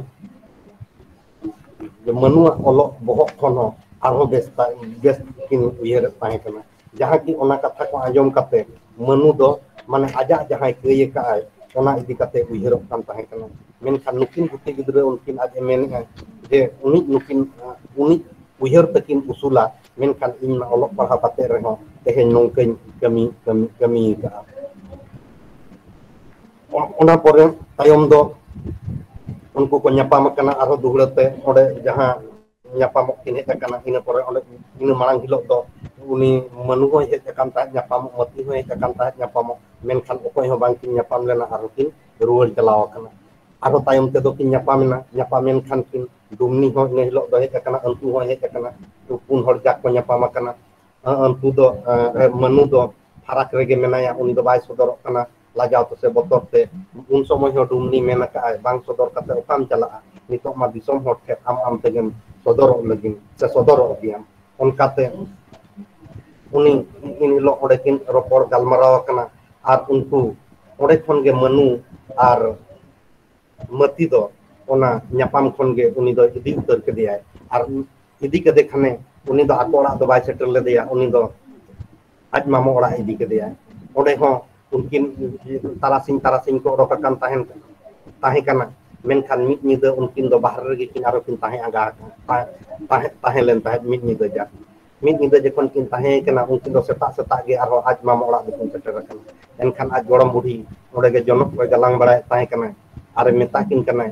ᱡᱮ ᱢᱟᱹᱱᱩᱣᱟᱜ ᱚᱞᱚᱜ ᱵᱚᱦᱚᱜ ᱠᱷᱚᱱ ᱦᱚᱸ ᱟᱨᱦᱚᱸ ᱵᱮᱥ ᱛᱟ-, ᱵᱮᱥ ᱠᱤᱱ ᱩᱭᱦᱟᱹᱨᱮᱫ ᱛᱟᱦᱮᱸ ᱠᱟᱱᱟ᱾ ᱡᱟᱦᱟᱸ ᱠᱤ ᱚᱱᱟ ᱠᱟᱛᱷᱟ ᱠᱚ ᱟᱸᱡᱚᱢ ᱠᱟᱛᱮ ᱢᱟᱹᱱᱩ ᱫᱚ, ᱢᱟᱱᱮ, ᱟᱡᱟᱜ ᱡᱟᱦᱟᱸᱭ ᱠᱟᱹᱭ ᱟᱠᱟᱫ ᱟᱭ, ᱚᱱᱟ ᱤᱫᱤ ᱠᱟᱛᱮ ᱩᱭᱦᱟᱹᱨᱚᱜ ᱠᱟᱱ ᱛᱟᱦᱮᱸ ᱠᱟᱱᱟ᱾ ᱢᱮᱱᱠᱷᱟᱱ ᱱᱩᱠᱤᱱ ᱜᱩᱯᱤ ᱜᱤᱫᱽᱨᱟᱹ ᱩᱱᱠᱤᱱ ᱟᱡ ᱮ ᱢᱮᱱᱮᱫᱼᱟ ᱡᱮ ᱩᱱᱤ ᱱᱩᱠᱤᱱ, ᱩᱱᱤ ᱩᱭᱦᱟᱹᱨ ᱛᱟᱹᱠᱤᱱ ᱩᱥᱩᱞᱟ, ᱢᱮᱱᱠᱷᱟᱱ ᱤᱧ ᱢᱟ ᱚᱞᱚᱜ ᱯᱟᱲᱦᱟᱣ ᱠᱟᱛᱮ ᱨᱮᱦᱚᱸ ᱛᱮᱦᱮᱧ ᱱᱚᱝᱠᱟᱧ ᱠᱟᱹᱢᱤ, ᱠᱟᱹᱢᱤ, ᱠᱟᱹᱢᱤ ᱟᱠᱟᱫᱼᱟ᱾ ᱚ-, ᱚᱱᱟ ᱯᱚᱨᱮ ᱛᱟᱭᱚᱢ ᱫᱚ ᱩᱱᱠᱩ ᱠᱚ ᱧᱟᱯᱟᱢ ᱟᱠᱟᱱᱟ ᱟᱨᱦᱚᱸ ᱫᱩᱦᱲᱟᱹ ᱛᱮ, ᱚᱸᱰᱮ ᱡᱟᱦᱟᱸ ᱧᱟᱯᱟᱢᱚᱜ ᱠᱤᱱ ᱦᱮᱡ ᱟᱠᱟᱱᱟ, ᱤᱱᱟᱹ ᱯᱚᱨᱮ ᱚᱸᱰᱮ, ᱤᱱᱟᱹ ᱢᱟᱲᱟᱝ ᱦᱤᱞᱳᱜ ᱫᱚ ᱩᱱᱤ ᱢᱟᱹᱱᱩ ᱦᱚᱸᱭ ᱦᱮᱡ ᱟᱠᱟᱱ ᱛᱟᱦᱮᱸᱫ ᱧᱟᱯᱟᱢᱚᱜ, ᱢᱟᱹᱛᱤ ᱦᱚᱸᱭ ᱦᱮᱡ ᱟᱠᱟᱱ ᱛᱟᱦᱮᱸᱫ ᱧᱟᱯᱟᱢᱚᱜ, ᱢᱮᱱᱠᱷᱟᱱ ᱚᱠᱚᱭ ᱦᱚᱸ ᱵᱟᱝ ᱠᱤᱱ ᱧᱟᱯᱟᱢ ᱞᱮᱱᱟ, ᱟᱨᱦᱚᱸ ᱠᱤᱱ ᱨᱩᱣᱟᱹᱲ ᱪᱟᱞᱟᱣ ᱟᱠᱟᱱᱟ᱾ ᱟᱨᱦᱚᱸ ᱛᱟᱭᱚᱢ ᱛᱮᱫᱚ ᱠᱤᱱ ᱧᱟᱯᱟᱢ ᱮᱱᱟ, ᱧᱟᱯᱟᱢ ᱮᱱ ᱠᱷᱟᱱ ᱠᱤᱱ, ᱰᱩᱢᱱᱤ ᱦᱚᱸ ᱤᱱᱟᱹ ᱦᱤᱞᱳᱜ ᱫᱚ ᱦᱮᱡ ᱟᱠᱟᱱᱟ, ᱟᱹᱱᱛᱩ ᱦᱚᱸᱭ ᱦᱮᱡ ᱟᱠᱟᱱᱟ, ᱯᱩᱱ ᱦᱚᱲ ᱡᱟᱠ ᱠᱚ ᱧᱟᱯᱟᱢ ᱟᱠᱟᱱᱟ᱾ ᱟᱹ-, ᱟᱹᱱᱛᱩ ᱫᱚ, ᱟᱹ, ᱢᱟᱹᱱᱩ ᱫᱚ ᱯᱷᱟᱨᱟᱠ ᱨᱮᱜᱮ ᱢᱮᱱᱟᱭᱟ, ᱩᱱᱤ ᱫᱚ ᱵᱟᱭ ᱥᱚᱫᱚᱨᱚᱜ ᱠᱟᱱᱟ ᱞᱟᱡᱟᱣ ᱛᱮ ᱥᱮ ᱵᱚᱛᱚᱨ ᱛᱮ᱾ ᱩᱱ ᱥᱚᱢᱚᱭ ᱦᱚᱸ ᱰᱩᱢᱱᱤ ᱢᱮᱱ ᱟᱠᱟᱫᱼᱟᱭ, "ᱵᱟᱝ ᱥᱚᱫᱚᱨ ᱠᱟᱛᱮ ᱚᱠᱟᱢ ᱪᱟᱞᱟᱜᱼᱟ? ᱱᱤᱛᱚᱜ ᱢᱟ ᱫᱤᱥᱚᱢ ᱦᱚᱲ ᱴᱷᱮᱱ ᱟᱢ, ᱟᱢ ᱛᱮᱜᱮᱢ ᱥᱚᱫᱚᱨᱚᱜ ᱞᱟᱹᱜᱤᱫ ᱥᱮ ᱥᱚᱫᱚᱨᱚᱜ ᱜᱮᱭᱟᱢ᱾" ᱚᱱᱠᱟᱛᱮ ᱩᱱᱤ ᱮᱱ ᱦᱤᱞᱳᱜ ᱚᱸᱰᱮ ᱠᱤᱱ ᱨᱚᱯᱚᱲ ᱜᱟᱞᱢᱟᱨᱟᱣ ᱟᱠᱟᱱᱟ᱾ ᱟᱨ ᱩᱱᱠᱩ ᱚᱸᱰᱮ ᱠᱷᱚᱱ ᱜᱮ ᱢᱟᱹᱱᱩ ᱟᱨ ᱢᱟᱹᱛᱤ ᱫᱚ ᱚᱱᱟ ᱧᱟᱯᱟᱢ ᱠᱷᱚᱱ ᱜᱮ ᱩᱱᱤ ᱫᱚ ᱤᱫᱤ ᱩᱛᱟᱹᱨ ᱠᱮᱫᱮᱭᱟᱭ᱾ ᱟᱨ ᱤᱫᱤ ᱠᱮᱫᱮ ᱠᱷᱟᱱᱮ ᱩᱱᱤ ᱫᱚ ᱟᱠᱚ ᱚᱲᱟᱜ ᱫᱚ ᱵᱟᱭ ᱥᱮᱴᱮᱨ ᱞᱮᱫᱮᱭᱟ, ᱩᱱᱤ ᱫᱚ ᱟᱡ ᱢᱟᱢᱚ ᱚᱲᱟᱜ ᱤᱫᱤ ᱠᱮᱫᱮᱭᱟᱭ᱾ ᱚᱸᱰᱮ ᱦᱚᱸ ᱩᱱᱠᱤᱱ ᱛᱟᱨᱟᱥᱤᱧ ᱛᱟᱨᱟᱥᱤᱧ ᱠᱚ ᱚᱰᱚᱠ ᱟᱠᱟᱱ ᱛᱟᱦᱮᱱ, ᱛᱟᱦᱮᱸ ᱠᱟᱱᱟ᱾ ᱢᱮᱱᱠᱷᱟᱱ ᱢᱤᱫ ᱧᱤᱫᱟᱹ ᱩᱱᱠᱤᱱ ᱫᱚ ᱵᱟᱦᱨᱮ ᱨᱮᱜᱮ ᱠᱤᱱ ᱟᱨᱚ ᱠᱤᱱ ᱛᱟᱦᱮᱸ ᱟᱸᱜᱟ ᱟᱠᱟᱱ, ᱛᱟᱦᱮᱸ, ᱛᱟᱦᱮᱸ, ᱛᱟᱦᱮᱸ ᱞᱮᱱ ᱛᱟᱦᱮᱸᱫ ᱢᱤᱫ ᱧᱤᱫᱟᱹ ᱡᱟᱠ᱾ ᱢᱤᱫ ᱧᱤᱫᱟᱹ ᱡᱚᱠᱷᱚᱱ ᱠᱤᱱ ᱛᱟᱦᱮᱸ ᱠᱟᱱᱟ, ᱩᱱᱠᱤᱱ ᱫᱚ ᱥᱮᱛᱟᱜ ᱥᱮᱛᱟᱜ ᱜᱮ ᱟᱨᱦᱚᱸ ᱟᱡ ᱢᱟᱢᱚ ᱚᱲᱟᱜ ᱫᱚᱠᱤᱱ ᱥᱮᱴᱮᱨ ᱟᱠᱟᱱᱟ᱾ ᱮᱱᱠᱷᱟᱱ ᱟᱡ ᱜᱚᱲᱚᱢ ᱵᱩᱰᱷᱤ ᱚᱸᱰᱮ ᱜᱮ ᱡᱚᱱᱚᱜ ᱠᱚᱭ ᱜᱟᱞᱟᱝ ᱵᱟᱲᱟᱭᱮᱫ ᱛᱟᱦᱮᱸ ᱠᱟᱱᱟ᱾ ᱟᱨᱮ ᱢᱮᱛᱟ ᱠᱤᱱ ᱠᱟᱱᱟᱭ,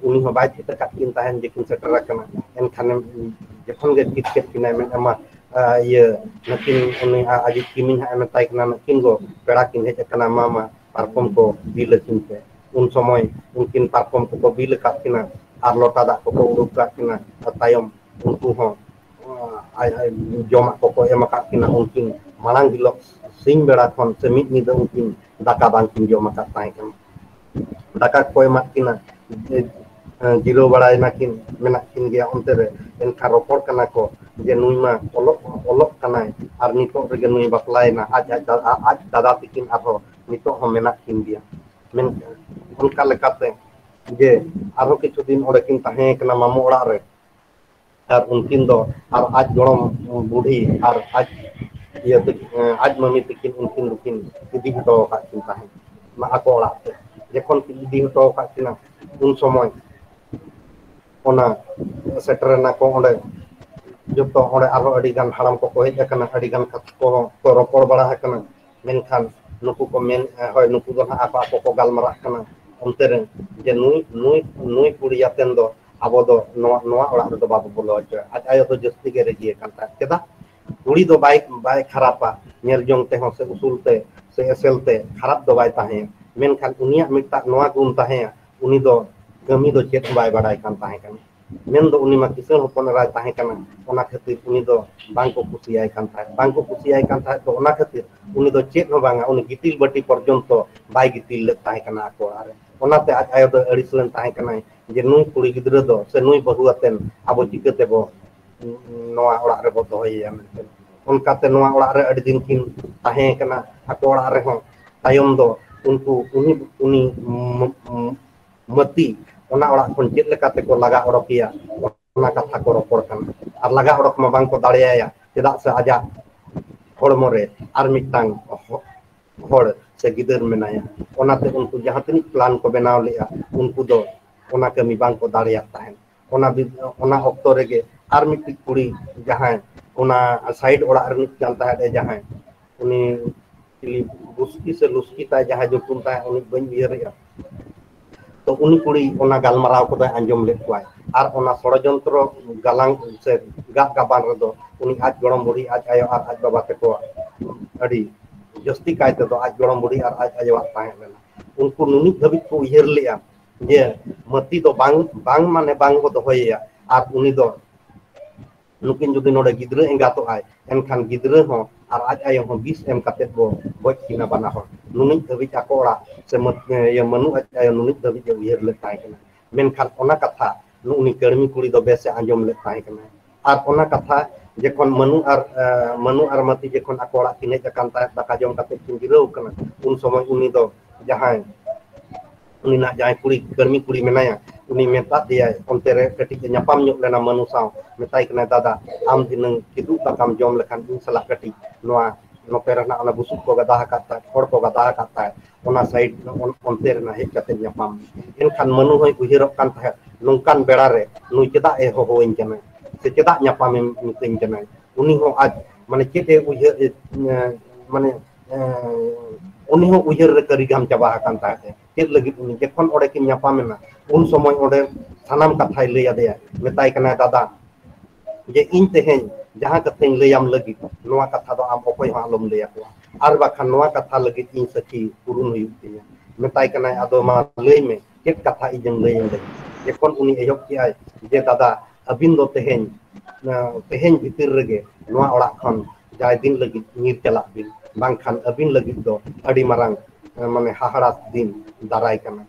ᱩᱱᱤ ᱦᱚᱸ ᱵᱟᱭ ᱪᱷᱤᱛ ᱟᱠᱟᱫ ᱠᱤᱱ ᱛᱟᱦᱮᱸᱱ ᱡᱮ ᱠᱤᱱ ᱥᱮᱴᱮᱨ ᱟᱠᱟᱱᱟ᱾ ᱮᱱᱠᱷᱟᱱ ᱡᱚᱠᱷᱚᱱ ᱜᱮ ᱪᱷᱤᱛ ᱠᱮᱫ ᱠᱤᱱᱟᱭ, ᱢᱮᱱ ᱮᱢᱟ, ᱟ, ᱤᱭᱟᱹ, ᱱᱩᱠᱤᱱ, ᱩᱱᱤ ᱟ-, ᱟᱡᱤᱡ ᱠᱤᱢᱤᱱ ᱦᱟᱸᱜ ᱮ ᱢᱮᱛᱟᱭ ᱠᱟᱱᱟ, "ᱱᱩᱠᱤᱱ ᱜᱚ ᱯᱮᱲᱟ ᱠᱤᱱ ᱦᱮᱡ ᱟᱠᱟᱱᱟ, ᱢᱟ, ᱢᱟ, ᱯᱟᱨᱠᱚᱢ ᱠᱚ ᱵᱤᱞ ᱟᱹᱠᱤᱱ ᱯᱮ᱾" ᱩᱱ ᱥᱚᱢᱚᱭ ᱩᱱᱠᱤᱱ ᱯᱟᱨᱠᱚᱢ ᱠᱚᱠᱚ ᱵᱤᱞ ᱟᱠᱟᱫ ᱠᱤᱱᱟ ᱟᱨ ᱞᱚᱴᱟ ᱫᱟᱜ ᱠᱚᱠᱚ ᱩᱰᱩᱠ ᱟᱠᱟᱫ ᱠᱤᱱᱟ᱾ ᱟᱨ ᱛᱟᱭᱚᱢ ᱩᱱᱠᱩ ᱦᱚᱸ, ᱟ, ᱟᱡ, ᱟᱡ ᱡᱚᱢᱟᱜ ᱠᱚᱠᱚ ᱮᱢ ᱟᱠᱟᱫ ᱠᱤᱱᱟ᱾ ᱩᱱᱠᱤᱱ ᱢᱟᱲᱟᱝ ᱦᱤᱞᱳᱜ ᱥᱤᱧ ᱵᱮᱲᱟ ᱠᱷᱚᱱ ᱥᱮ ᱢᱤᱫ ᱧᱤᱫᱟᱹ ᱩᱱᱠᱤᱱ ᱫᱟᱠᱟ ᱵᱟᱝᱠᱤᱱ ᱡᱚᱢ ᱟᱠᱟᱫ ᱛᱟᱦᱮᱸ ᱠᱟᱱᱟ᱾ ᱫᱟᱠᱟ ᱠᱚ ᱮᱢᱟᱫ ᱠᱤᱱᱟ, ᱡᱮ, ᱮ, ᱡᱤᱨᱟᱹᱣ ᱵᱟᱲᱟᱭ ᱱᱟᱠᱤᱱ, ᱢᱮᱱᱟᱜ ᱠᱤᱱ ᱜᱮᱭᱟ ᱚᱱᱛᱮ ᱨᱮ᱾ ᱮᱱᱠᱷᱟᱱ ᱨᱚᱯᱚᱲ ᱠᱟᱱᱟ ᱠᱚ ᱡᱮ ᱱᱩᱭ ᱢᱟ ᱚᱞᱚᱜ, ᱚᱞᱚᱜ ᱠᱟᱱᱟᱭ ᱟᱨ ᱱᱤᱛᱚᱜ ᱨᱮᱜᱮ ᱱᱩᱭ ᱵᱟᱯᱞᱟᱭᱮᱱᱟ, ᱟᱡ, ᱟᱡ ᱫᱟ-, ᱟᱡ ᱫᱟᱫᱟ ᱛᱤᱠᱤᱱ ᱟᱨᱦᱚᱸ ᱱᱤᱛᱚᱜ ᱦᱚᱸ ᱢᱮᱱᱟᱜ ᱠᱤᱱ ᱜᱮᱭᱟ᱾ ᱢᱮᱱᱠᱷᱟᱱ ᱚᱱᱠᱟ ᱞᱮᱠᱟᱛᱮ ᱡᱮ ᱟᱨᱦᱚᱸ ᱠᱤᱪᱷᱩ ᱫᱤᱱ ᱚᱸᱰᱮ ᱠᱤᱱ ᱛᱟᱦᱮᱸ ᱠᱟᱱᱟ ᱢᱟᱢᱚ ᱚᱲᱟᱜ ᱨᱮ, ᱟᱨ ᱩᱱᱠᱤᱱ ᱫᱚ ᱟᱨ ᱟᱡ ᱜᱚᱲᱚᱢ ᱵᱩᱰᱷᱤ ᱟᱨ ᱟᱡ ᱤᱭᱟᱹ ᱛᱟᱹᱠᱤᱱ, ᱟᱡ ᱢᱟᱹᱢᱤ ᱛᱟᱹᱠᱤᱱ, ᱩᱱᱠᱤᱱ ᱫᱚᱠᱤᱱ ᱤᱫᱤ ᱦᱚᱴᱚ ᱟᱠᱟᱫ ᱠᱤᱱ ᱛᱟᱦᱮᱸᱫ ᱚᱱᱟ ᱟᱠᱚ ᱚᱲᱟᱜ ᱛᱮ᱾ ᱡᱚᱠᱷᱚᱱ ᱠᱤᱱ ᱤᱫᱤ ᱦᱚᱴᱚ ᱟᱠᱟᱫ ᱠᱤᱱᱟ, ᱩᱱ ᱥᱚᱢᱚᱭ ᱚᱱᱟ ᱥᱮᱴᱮᱨ ᱮᱱᱟ ᱠᱚ ᱚᱸᱰᱮ᱾ ᱡᱚᱛᱚ ᱚᱸᱰᱮ ᱟᱨᱦᱚᱸ ᱟᱹᱰᱤ ᱜᱟᱱ ᱦᱟᱲᱟᱢ ᱠᱚᱠᱚ ᱦᱮᱡ ᱟᱠᱟᱱᱟ, ᱟᱹᱰᱤ ᱜᱟᱱ ᱠᱟᱛᱷᱟ ᱠᱚᱦᱚᱸ ᱠᱚ ᱨᱚᱯᱚᱲ ᱵᱟᱲᱟ ᱟᱠᱟᱱᱟ᱾ ᱢᱮᱱᱠᱷᱟᱱ ᱱᱩᱠᱩ ᱠᱚ ᱢᱮᱱ, ᱦᱳᱭ, ᱱᱩᱠᱩ ᱫᱚ ᱱᱟᱦᱟᱜ ᱟᱠᱚ, ᱟᱠᱚ ᱠᱚ ᱜᱟᱞᱢᱟᱨᱟᱜ ᱠᱟᱱᱟ ᱚᱱᱛᱮ ᱨᱮ, ᱡᱮ ᱱᱩᱭ, ᱱᱩᱭ, ᱱᱩᱭ ᱠᱩᱲᱤ ᱟᱛᱮᱱ ᱫᱚ ᱟᱵᱚ ᱫᱚ ᱱᱚᱣᱟ, ᱱᱚᱣᱟ ᱚᱲᱟᱜ ᱨᱮᱫᱚ ᱵᱟᱵᱚ ᱵᱚᱞᱚ ᱦᱚᱪᱚᱭᱟ᱾ ᱟᱡ ᱟᱭᱳ ᱫᱚ ᱡᱟᱹᱥᱛᱤ ᱜᱮ ᱨᱟᱹᱜᱤ ᱟᱠᱟᱱ ᱛᱟᱦᱮᱸᱫ᱾ ᱪᱮᱫᱟᱜ? ᱠᱩᱲᱤ ᱫᱚ ᱵᱟᱭ, ᱵᱟᱭ ᱠᱷᱟᱨᱟᱯᱟ, ᱧᱮᱞ ᱡᱚᱝ ᱛᱮᱦᱚᱸ ᱥᱮ ᱩᱥᱩᱞ ᱛᱮ ᱥᱮ ᱮᱥᱮᱞ ᱛᱮ ᱠᱷᱟᱨᱟᱯ ᱫᱚ ᱵᱟᱭ ᱛᱟᱦᱮᱸᱭᱟ, ᱢᱮᱱᱠᱷᱟᱱ ᱩᱱᱤᱭᱟᱜ ᱢᱤᱫᱴᱟᱝ ᱱᱚᱣᱟ ᱜᱩᱱ ᱛᱟᱦᱮᱸᱭᱟ, ᱩᱱᱤ ᱫᱚ ᱠᱟᱹᱢᱤ ᱫᱚ ᱪᱮᱫ ᱦᱚᱸ ᱵᱟᱭ ᱵᱟᱲᱟᱭ ᱠᱟᱱ ᱛᱟᱦᱮᱸ ᱠᱟᱱᱟ᱾ ᱢᱮᱱᱫᱚ ᱩᱱᱤ ᱢᱟ ᱠᱤᱥᱟᱹᱬ ᱦᱚᱯᱚᱱ ᱮᱨᱟᱭ ᱛᱟᱦᱮᱸ ᱠᱟᱱᱟ, ᱚᱱᱟ ᱠᱷᱟᱹᱛᱤᱨ ᱩᱱᱤ ᱫᱚ ᱵᱟᱝ ᱠᱚ ᱠᱩᱥᱤᱭᱟᱭ ᱠᱟᱱ ᱛᱟᱦᱮᱸᱫ᱾ ᱵᱟᱝ ᱠᱚ ᱠᱩᱥᱤᱭᱟᱭ ᱠᱟᱱ ᱛᱟᱦᱮᱸᱫ ᱫᱚ ᱚᱱᱟ ᱠᱷᱟᱹᱛᱤᱨ ᱩᱱᱤ ᱫᱚ ᱪᱮᱫ ᱦᱚᱸ ᱵᱟᱝᱟ, ᱩᱱᱤ ᱜᱤᱛᱤᱞ ᱵᱟᱹᱴᱤ ᱯᱚᱨᱡᱚᱱᱛᱚ ᱵᱟᱭ ᱜᱤᱛᱤᱞ ᱞᱮᱫ ᱛᱟᱦᱮᱸ ᱠᱟᱱᱟ ᱟᱠᱚ ᱚᱲᱟᱜ ᱨᱮ᱾ ᱚᱱᱟᱛᱮ ᱟᱡ ᱟᱭᱳ ᱫᱚ ᱟᱹᱲᱤᱥ ᱞᱮᱱ ᱛᱟᱦᱮᱸ ᱠᱟᱱᱟᱭ ᱡᱮ ᱱᱩᱭ ᱠᱩᱲᱤ ᱜᱤᱫᱽᱨᱟᱹ ᱫᱚ ᱥᱮ ᱱᱩᱭ ᱵᱟᱹᱦᱩ ᱟᱛᱮᱱ ᱟᱵᱚ ᱪᱤᱠᱟᱹ ᱛᱮᱵᱚ ᱱᱚᱣᱟ ᱚᱲᱟᱜ ᱨᱮᱵᱚ ᱫᱚᱦᱚᱭᱮᱭᱟ ᱢᱮᱱᱛᱮ᱾ ᱚᱱᱠᱟᱛᱮ ᱱᱚᱣᱟ ᱚᱲᱟᱜ ᱨᱮ ᱟᱹᱰᱤ ᱫᱤᱱ ᱠᱤᱱ ᱛᱟᱦᱮᱸ ᱠᱟᱱᱟ ᱟᱠᱚ ᱚᱲᱟᱜ ᱨᱮᱦᱚᱸ᱾ ᱛᱟᱭᱚᱢ ᱫᱚ ᱩᱱᱠᱩ ᱩᱱᱤ ᱩᱱᱤ ᱢ- ᱢ- ᱢᱟᱹᱛᱤ ᱚᱱᱟ ᱚᱲᱟᱜ ᱠᱷᱚᱱ ᱪᱮᱫ ᱞᱮᱠᱟ ᱛᱮᱠᱚ ᱞᱟᱜᱟ ᱚᱰᱚᱠᱮᱭᱟ, ᱚᱱᱟ ᱠᱟᱛᱷᱟ ᱠᱚ ᱨᱚᱯᱚᱲ ᱠᱟᱱᱟ᱾ ᱟᱨ ᱞᱟᱜᱟ ᱚᱰᱚᱠ ᱢᱟ ᱵᱟᱝ ᱠᱚ ᱫᱟᱲᱮᱭᱟᱭᱟ, ᱪᱮᱫᱟᱜ ᱥᱮ ᱟᱡᱟᱜ ᱦᱚᱲᱢᱚ ᱨᱮ ᱟᱨ ᱢᱤᱫᱴᱟᱝ ᱦᱚ- ᱦᱚᱲ ᱥᱮ ᱜᱤᱫᱟᱹᱨ ᱢᱮᱱᱟᱭᱟ᱾ ᱚᱱᱟᱛᱮ ᱩᱱᱠᱩ ᱡᱟᱦᱟᱸ ᱛᱤᱱᱟᱹᱜ ᱯᱞᱟᱱ ᱠᱚ ᱵᱮᱱᱟᱣ ᱞᱮᱫᱼᱟ, ᱩᱱᱠᱩ ᱫᱚ ᱚᱱᱟ ᱠᱟᱹᱢᱤ ᱵᱟᱝ ᱠᱚ ᱫᱟᱲᱮᱭᱟᱜ ᱛᱟᱦᱮᱸᱫ᱾ ᱚᱱᱟ ᱵᱤ- ᱚᱱᱟ ᱚᱠᱛᱚ ᱨᱮᱜᱮ ᱟᱨ ᱢᱤᱫᱴᱤᱡ ᱠᱩᱲᱤ, ᱡᱟᱦᱟᱸᱭ ᱚᱱᱟ ᱥᱟᱭᱤᱰ ᱚᱲᱟᱜ ᱨᱤᱱᱤᱡ ᱠᱟᱱ ᱛᱟᱦᱮᱸᱫ ᱮ, ᱡᱟᱦᱟᱸᱭ ᱩᱱᱤ ᱪᱤᱞᱤ ᱵᱩᱥᱠᱤ ᱥᱮ ᱞᱩᱥᱠᱤ ᱛᱟᱭ, ᱡᱟᱦᱟᱸᱭ ᱧᱩᱛᱩᱢ ᱛᱟᱭ, ᱩᱱᱤ ᱵᱟᱹᱧ ᱩᱭᱦᱟᱹᱨᱮᱜᱼᱟ᱾ ᱛᱚ ᱩᱱᱤ ᱠᱩᱲᱤ ᱚᱱᱟ ᱜᱟᱞᱢᱟᱨᱟᱣ ᱠᱚᱫᱚᱭ ᱟᱸᱡᱚᱢ ᱞᱮᱫ ᱠᱚᱣᱟᱭ, ᱟᱨ ᱚᱱᱟ ᱥᱚᱲᱚᱡᱚᱱᱛᱨᱚ ᱜᱟᱞᱟᱝ ᱥᱮ ᱜᱟᱜ ᱜᱟᱵᱟᱱ ᱨᱮᱫᱚ ᱩᱱᱤ ᱟᱡ ᱜᱚᱲᱚᱢ ᱵᱩᱲᱦᱤ, ᱟᱡ ᱟᱭᱳ ᱟᱨ ᱟᱡ ᱵᱟᱵᱟ ᱛᱟᱠᱚ ᱟᱹᱰᱤ ᱡᱟᱹᱥᱛᱤ ᱠᱟᱭ ᱛᱮᱫᱚ ᱟᱡ ᱜᱚᱲᱚᱢ ᱵᱩᱲᱦᱤ ᱟᱨ ᱟᱡ ᱟᱭᱳᱣᱟᱜ ᱛᱟᱦᱮᱸ ᱞᱮᱱᱟ᱾ ᱩᱱᱠᱩ ᱱᱩᱱᱤᱡ ᱫᱷᱟᱹᱵᱤᱡ ᱠᱚ ᱩᱭᱦᱟᱹᱨ ᱞᱮᱫᱼᱟ ᱡᱮ ᱢᱟᱹᱛᱤ ᱫᱚ ᱵᱟᱝ, ᱵᱟᱝ ᱢᱟᱱᱮ ᱵᱟᱝ ᱵᱚ ᱫᱚᱦᱚᱭᱮᱭᱟ, ᱟᱨ ᱩᱱᱤ ᱫᱚ ᱱᱩᱠᱤᱱ ᱡᱩᱫᱤ ᱱᱚᱰᱮ ᱜᱤᱫᱽᱨᱟᱹ ᱮᱸᱜᱟᱛᱚᱜ ᱟᱭ, ᱮᱱᱠᱷᱟᱱ ᱜᱤᱫᱽᱨᱟᱹ ᱦᱚᱸ ᱟᱨ ᱟᱡ ᱟᱭᱳ ᱦᱚᱸ ᱵᱤᱥ ᱮᱢ ᱠᱟᱛᱮ ᱵᱚ ᱜᱚᱡ ᱠᱤᱱᱟ ᱵᱟᱱᱟ ᱦᱚᱲ᱾ ᱱᱩᱱᱤᱡ ᱫᱷᱟᱹᱵᱤᱡ ᱟᱠᱚ ᱚᱲᱟᱜ ᱥᱮ ᱢᱟᱹ- ᱤᱭᱟᱹ ᱢᱟᱹᱱᱩ ᱟᱡ ᱟᱭᱳ ᱱᱩᱱᱤᱡ ᱫᱷᱟᱹᱵᱤᱡ ᱮ ᱩᱭᱦᱟᱹᱨ ᱞᱮᱫ ᱛᱟᱦᱮᱸ ᱠᱟᱱᱟ᱾ ᱢᱮᱱᱠᱷᱟᱱ ᱚᱱᱟ ᱠᱟᱛᱷᱟ ᱱᱩᱜ ᱩᱱᱤ ᱠᱟᱹᱲᱢᱤ ᱠᱩᱲᱤ ᱫᱚ ᱵᱮᱥ ᱮ ᱟᱸᱡᱚᱢ ᱞᱮᱫ ᱛᱟᱦᱮᱸ ᱠᱟᱱᱟ᱾ ᱟᱨ ᱚᱱᱟ ᱠᱟᱛᱷᱟ ᱡᱚᱠᱷᱚᱱ ᱢᱟᱹᱱᱩ ᱟᱨ, ᱮ, ᱢᱟᱹᱱᱩ ᱟᱨ ᱢᱟᱹᱛᱤ ᱡᱚᱠᱷᱚᱱ ᱟᱠᱚ ᱚᱲᱟᱜ ᱠᱤᱱ ᱦᱮᱡ ᱟᱠᱟᱱ ᱛᱟᱦᱮᱸᱫ, ᱫᱟᱠᱟ ᱡᱚᱢ ᱠᱟᱛᱮ ᱠᱤᱱ ᱡᱤᱨᱟᱹᱣ ᱟᱠᱟᱱᱟ, ᱩᱱ ᱥᱚᱢᱚᱭ ᱩᱱᱤ ᱫᱚ ᱡᱟᱦᱟᱸᱭ ᱩᱱᱤ ᱱᱟᱜ ᱡᱟᱦᱟᱸᱭ ᱠᱩᱲᱤ, ᱠᱟᱹᱲᱢᱤ ᱠᱩᱲᱤ ᱢᱮᱱᱟᱭᱟ, ᱩᱱᱤ ᱢᱮᱛᱟᱫ ᱫᱮᱭᱟᱭ, ᱚᱱᱛᱮ ᱨᱮ ᱠᱟᱹᱴᱤᱡ ᱮ ᱧᱟᱯᱟᱢ ᱧᱚᱜ ᱞᱮᱱᱟ ᱢᱟᱹᱱᱩ ᱥᱟᱶ, ᱢᱮᱛᱟᱭ ᱠᱟᱱᱟᱭ, "ᱫᱟᱫᱟ, ᱟᱢ ᱫᱷᱤᱱᱟᱹᱝ ᱠᱤᱫᱩᱵ ᱫᱟᱠᱟᱢ ᱡᱚᱢ ᱞᱮᱠᱷᱟᱱ ᱤᱧ ᱥᱟᱞᱟᱜ ᱠᱟᱹᱴᱤᱡ ᱱᱚᱣᱟ ᱱᱚᱛᱮ ᱨᱮᱱᱟᱜ ᱚᱱᱟ ᱵᱩᱥᱩᱵ ᱠᱚ ᱜᱟᱫᱟ ᱟᱠᱟᱫ ᱛᱟᱦᱮᱸᱫ, ᱠᱷᱚᱲ ᱠᱚ ᱜᱟᱫᱟ ᱟᱠᱟᱫ ᱛᱟᱦᱮᱸᱫ, ᱚᱱᱟ ᱥᱟᱭᱤᱰ ᱚᱱ-, ᱚᱱᱛᱮ ᱨᱮᱱᱟᱜ ᱦᱮᱡ ᱠᱟᱛᱮ ᱧᱟᱯᱟᱢ ᱢᱮ᱾" ᱮᱱᱠᱷᱟᱱ ᱢᱟᱹᱱᱩ ᱦᱚᱸᱭ ᱩᱭᱦᱟᱹᱨᱚᱜ ᱠᱟᱱ ᱛᱟᱦᱮᱸᱫ, ᱱᱚᱝᱠᱟᱱ ᱵᱮᱲᱟ ᱨᱮ ᱱᱩᱭ ᱪᱮᱫᱟᱜ ᱮ ᱦᱚᱦᱚᱣᱟᱹᱧ ᱠᱟᱱᱟᱭ ᱥᱮ ᱪᱮᱫᱟᱜ ᱧᱟᱯᱟᱢᱮᱢ ᱢᱤᱛᱟᱹᱧ ᱠᱟᱱᱟᱭ? ᱩᱱᱤ ᱦᱚᱸ ᱟᱡ ᱢᱟᱱᱮ ᱪᱮᱫ ᱮ ᱩᱭᱦᱟᱹᱨ, ᱮ, ᱢᱟᱱᱮ, ᱮ, ᱩᱱᱤ ᱦᱚᱸ ᱩᱭᱦᱟᱹᱨ ᱨᱮ ᱠᱟᱹᱨᱤ ᱜᱷᱟᱢ ᱪᱟᱵᱟ ᱟᱠᱟᱱ ᱛᱟᱦᱮᱸᱫ ᱮ᱾ ᱪᱮᱫ ᱞᱟᱹᱜᱤᱫ ᱩᱱᱤ ᱡᱚᱠᱷᱚᱱ ᱚᱸᱰᱮ ᱠᱤᱱ ᱧᱟᱯᱟᱢ ᱮᱱᱟ, ᱩᱱ ᱥᱚᱢᱚᱭ ᱚᱸᱰᱮ ᱥᱟᱱᱟᱢ ᱠᱟᱛᱷᱟᱭ ᱞᱟᱹᱭ ᱟᱫᱮᱭᱟ, ᱢᱮᱛᱟᱭ ᱠᱟᱱᱟᱭ, "ᱫᱟᱫᱟ, ᱡᱮ ᱤᱧ ᱛᱮᱦᱮᱧ ᱡᱟᱦᱟᱸ ᱠᱟᱛᱷᱟᱧ ᱞᱟᱹᱭᱟᱢ ᱞᱟᱹᱜᱤᱫ, ᱱᱚᱣᱟ ᱠᱟᱛᱷᱟ ᱫᱚ ᱟᱢ ᱚᱠᱚᱭ ᱦᱚᱸ ᱟᱞᱚᱢ ᱞᱟᱹᱭ ᱟᱠᱚᱣᱟ, ᱟᱨ ᱵᱟᱠᱷᱟᱱ ᱱᱚᱣᱟ ᱠᱟᱛᱷᱟ ᱞᱟᱹᱜᱤᱫ ᱤᱧ ᱥᱟᱹᱠᱷᱤ ᱯᱩᱨᱩᱱ ᱦᱩᱭᱩᱜ ᱛᱤᱧᱟ᱾" ᱢᱮᱛᱟᱭ ᱠᱟᱱᱟᱭ, "ᱟᱫᱚ ᱢᱟ ᱞᱟᱹᱭ ᱢᱮ, ᱪᱮᱫ ᱠᱟᱛᱷᱟ ᱤᱧᱮᱢ ᱞᱟᱹᱭᱟᱹᱧ ᱞᱟᱹᱜᱤᱫ?" ᱡᱚᱠᱷᱚᱱ ᱩᱱᱤ ᱮᱦᱚᱵ ᱠᱮᱜᱼᱟᱭ ᱡᱮ, "ᱫᱟᱫᱟ, ᱟᱹᱵᱤᱱ ᱫᱚ ᱛᱮᱦᱮᱧ, ᱟᱸ, ᱛᱮᱦᱮᱧ ᱵᱷᱤᱛᱤᱨ ᱨᱮᱜᱮ ᱱᱚᱣᱟ ᱚᱲᱟᱜ ᱠᱷᱚᱱ ᱡᱟᱭ ᱫᱤᱱ ᱞᱟᱹᱜᱤᱫ ᱧᱤᱨ ᱪᱟᱞᱟᱜ ᱵᱤᱱ, ᱵᱟᱝᱠᱷᱟᱱ ᱟᱹᱵᱤᱱ ᱞᱟᱹᱜᱤᱫ ᱫᱚ ᱟᱹᱰᱤ ᱢᱟᱨᱟᱝ, ᱟᱸ, ᱢᱟᱱᱮ ᱦᱟᱦᱟᱲᱟ ᱫᱤᱱ ᱫᱟᱨᱟᱭ ᱠᱟᱱᱟ᱾"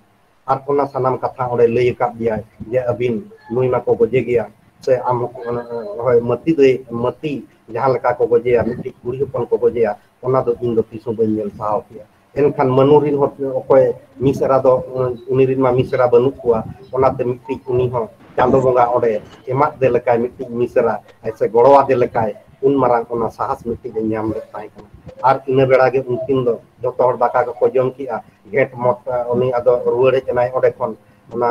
ᱟᱨ ᱚᱱᱟ ᱥᱟᱱᱟᱢ ᱠᱟᱛᱷᱟ ᱚᱸᱰᱮ ᱞᱟᱹᱭ ᱟᱠᱟᱫ ᱜᱮᱭᱟᱭ ᱡᱮ, "ᱟᱹᱵᱤᱱ ᱱᱩᱭ ᱢᱟᱠᱚ ᱜᱚᱡᱮ ᱜᱮᱭᱟ, ᱥᱮ ᱟᱢ ᱦᱚᱸ, ᱦᱳᱭ, ᱢᱟᱹᱛᱤ ᱫᱚᱭ, ᱢᱟᱹᱛᱤ ᱡᱟᱦᱟᱸ ᱞᱮᱠᱟ ᱠᱚ ᱜᱚᱡᱮᱭᱟ, ᱢᱤᱫᱴᱤᱡ ᱠᱩᱲᱤ ᱦᱚᱯᱚᱱ ᱠᱚ ᱜᱚᱡᱮᱭᱟ, ᱚᱱᱟ ᱫᱚ ᱤᱧ ᱫᱚ ᱛᱤᱥ ᱦᱚᱸ ᱵᱟᱹᱧ ᱧᱮᱞ ᱥᱟᱦᱟᱣ ᱠᱮᱭᱟ᱾ ᱮᱱᱠᱷᱟᱱ ᱢᱟᱹᱱᱩ ᱨᱤᱱ ᱦᱚᱸ ᱚᱠᱚᱭ ᱢᱤᱥᱨᱟ ᱫᱚ, ᱩᱱᱤ ᱨᱤᱱ ᱢᱟ ᱢᱤᱥᱨᱟ ᱵᱟᱹᱱᱩᱜ ᱠᱚᱣᱟ, ᱚᱱᱟᱛᱮ ᱢᱤᱫᱴᱤᱡ ᱩᱱᱤ ᱦᱚᱸ ᱪᱟᱸᱫᱚ ᱵᱚᱸᱜᱟ ᱚᱸᱰᱮ ᱮᱢᱟᱫ ᱫᱮ ᱞᱮᱠᱟᱭ ᱢᱤᱫᱴᱤᱡ ᱢᱤᱥᱨᱟ, ᱥᱮ ᱜᱚᱲᱚᱣᱟᱫᱮ ᱞᱮᱠᱟᱭ, ᱩᱱ ᱢᱟᱨᱟᱝ ᱚᱱᱟ ᱥᱟᱦᱟᱥ ᱢᱤᱫᱴᱤᱡ ᱮ ᱧᱟᱢ ᱞᱮᱫ ᱛᱟᱦᱮᱸ ᱠᱟᱱᱟ᱾ ᱟᱨ ᱤᱱᱟᱹ ᱵᱮᱲᱟ ᱜᱮ ᱩᱱᱠᱤᱱ ᱫᱚ ᱡᱚᱛᱚ ᱦᱚᱲ ᱫᱟᱠᱟ ᱠᱚᱠᱚ ᱡᱚᱢ ᱠᱮᱜᱼᱟ᱾ ᱜᱷᱮᱸᱴ ᱢᱚᱛ, ᱩᱱᱤ ᱟᱫᱚ ᱨᱩᱣᱟᱹᱲ ᱦᱮᱡ ᱮᱱᱟᱭ ᱚᱸᱰᱮ ᱠᱷᱚᱱ, ᱚᱱᱟ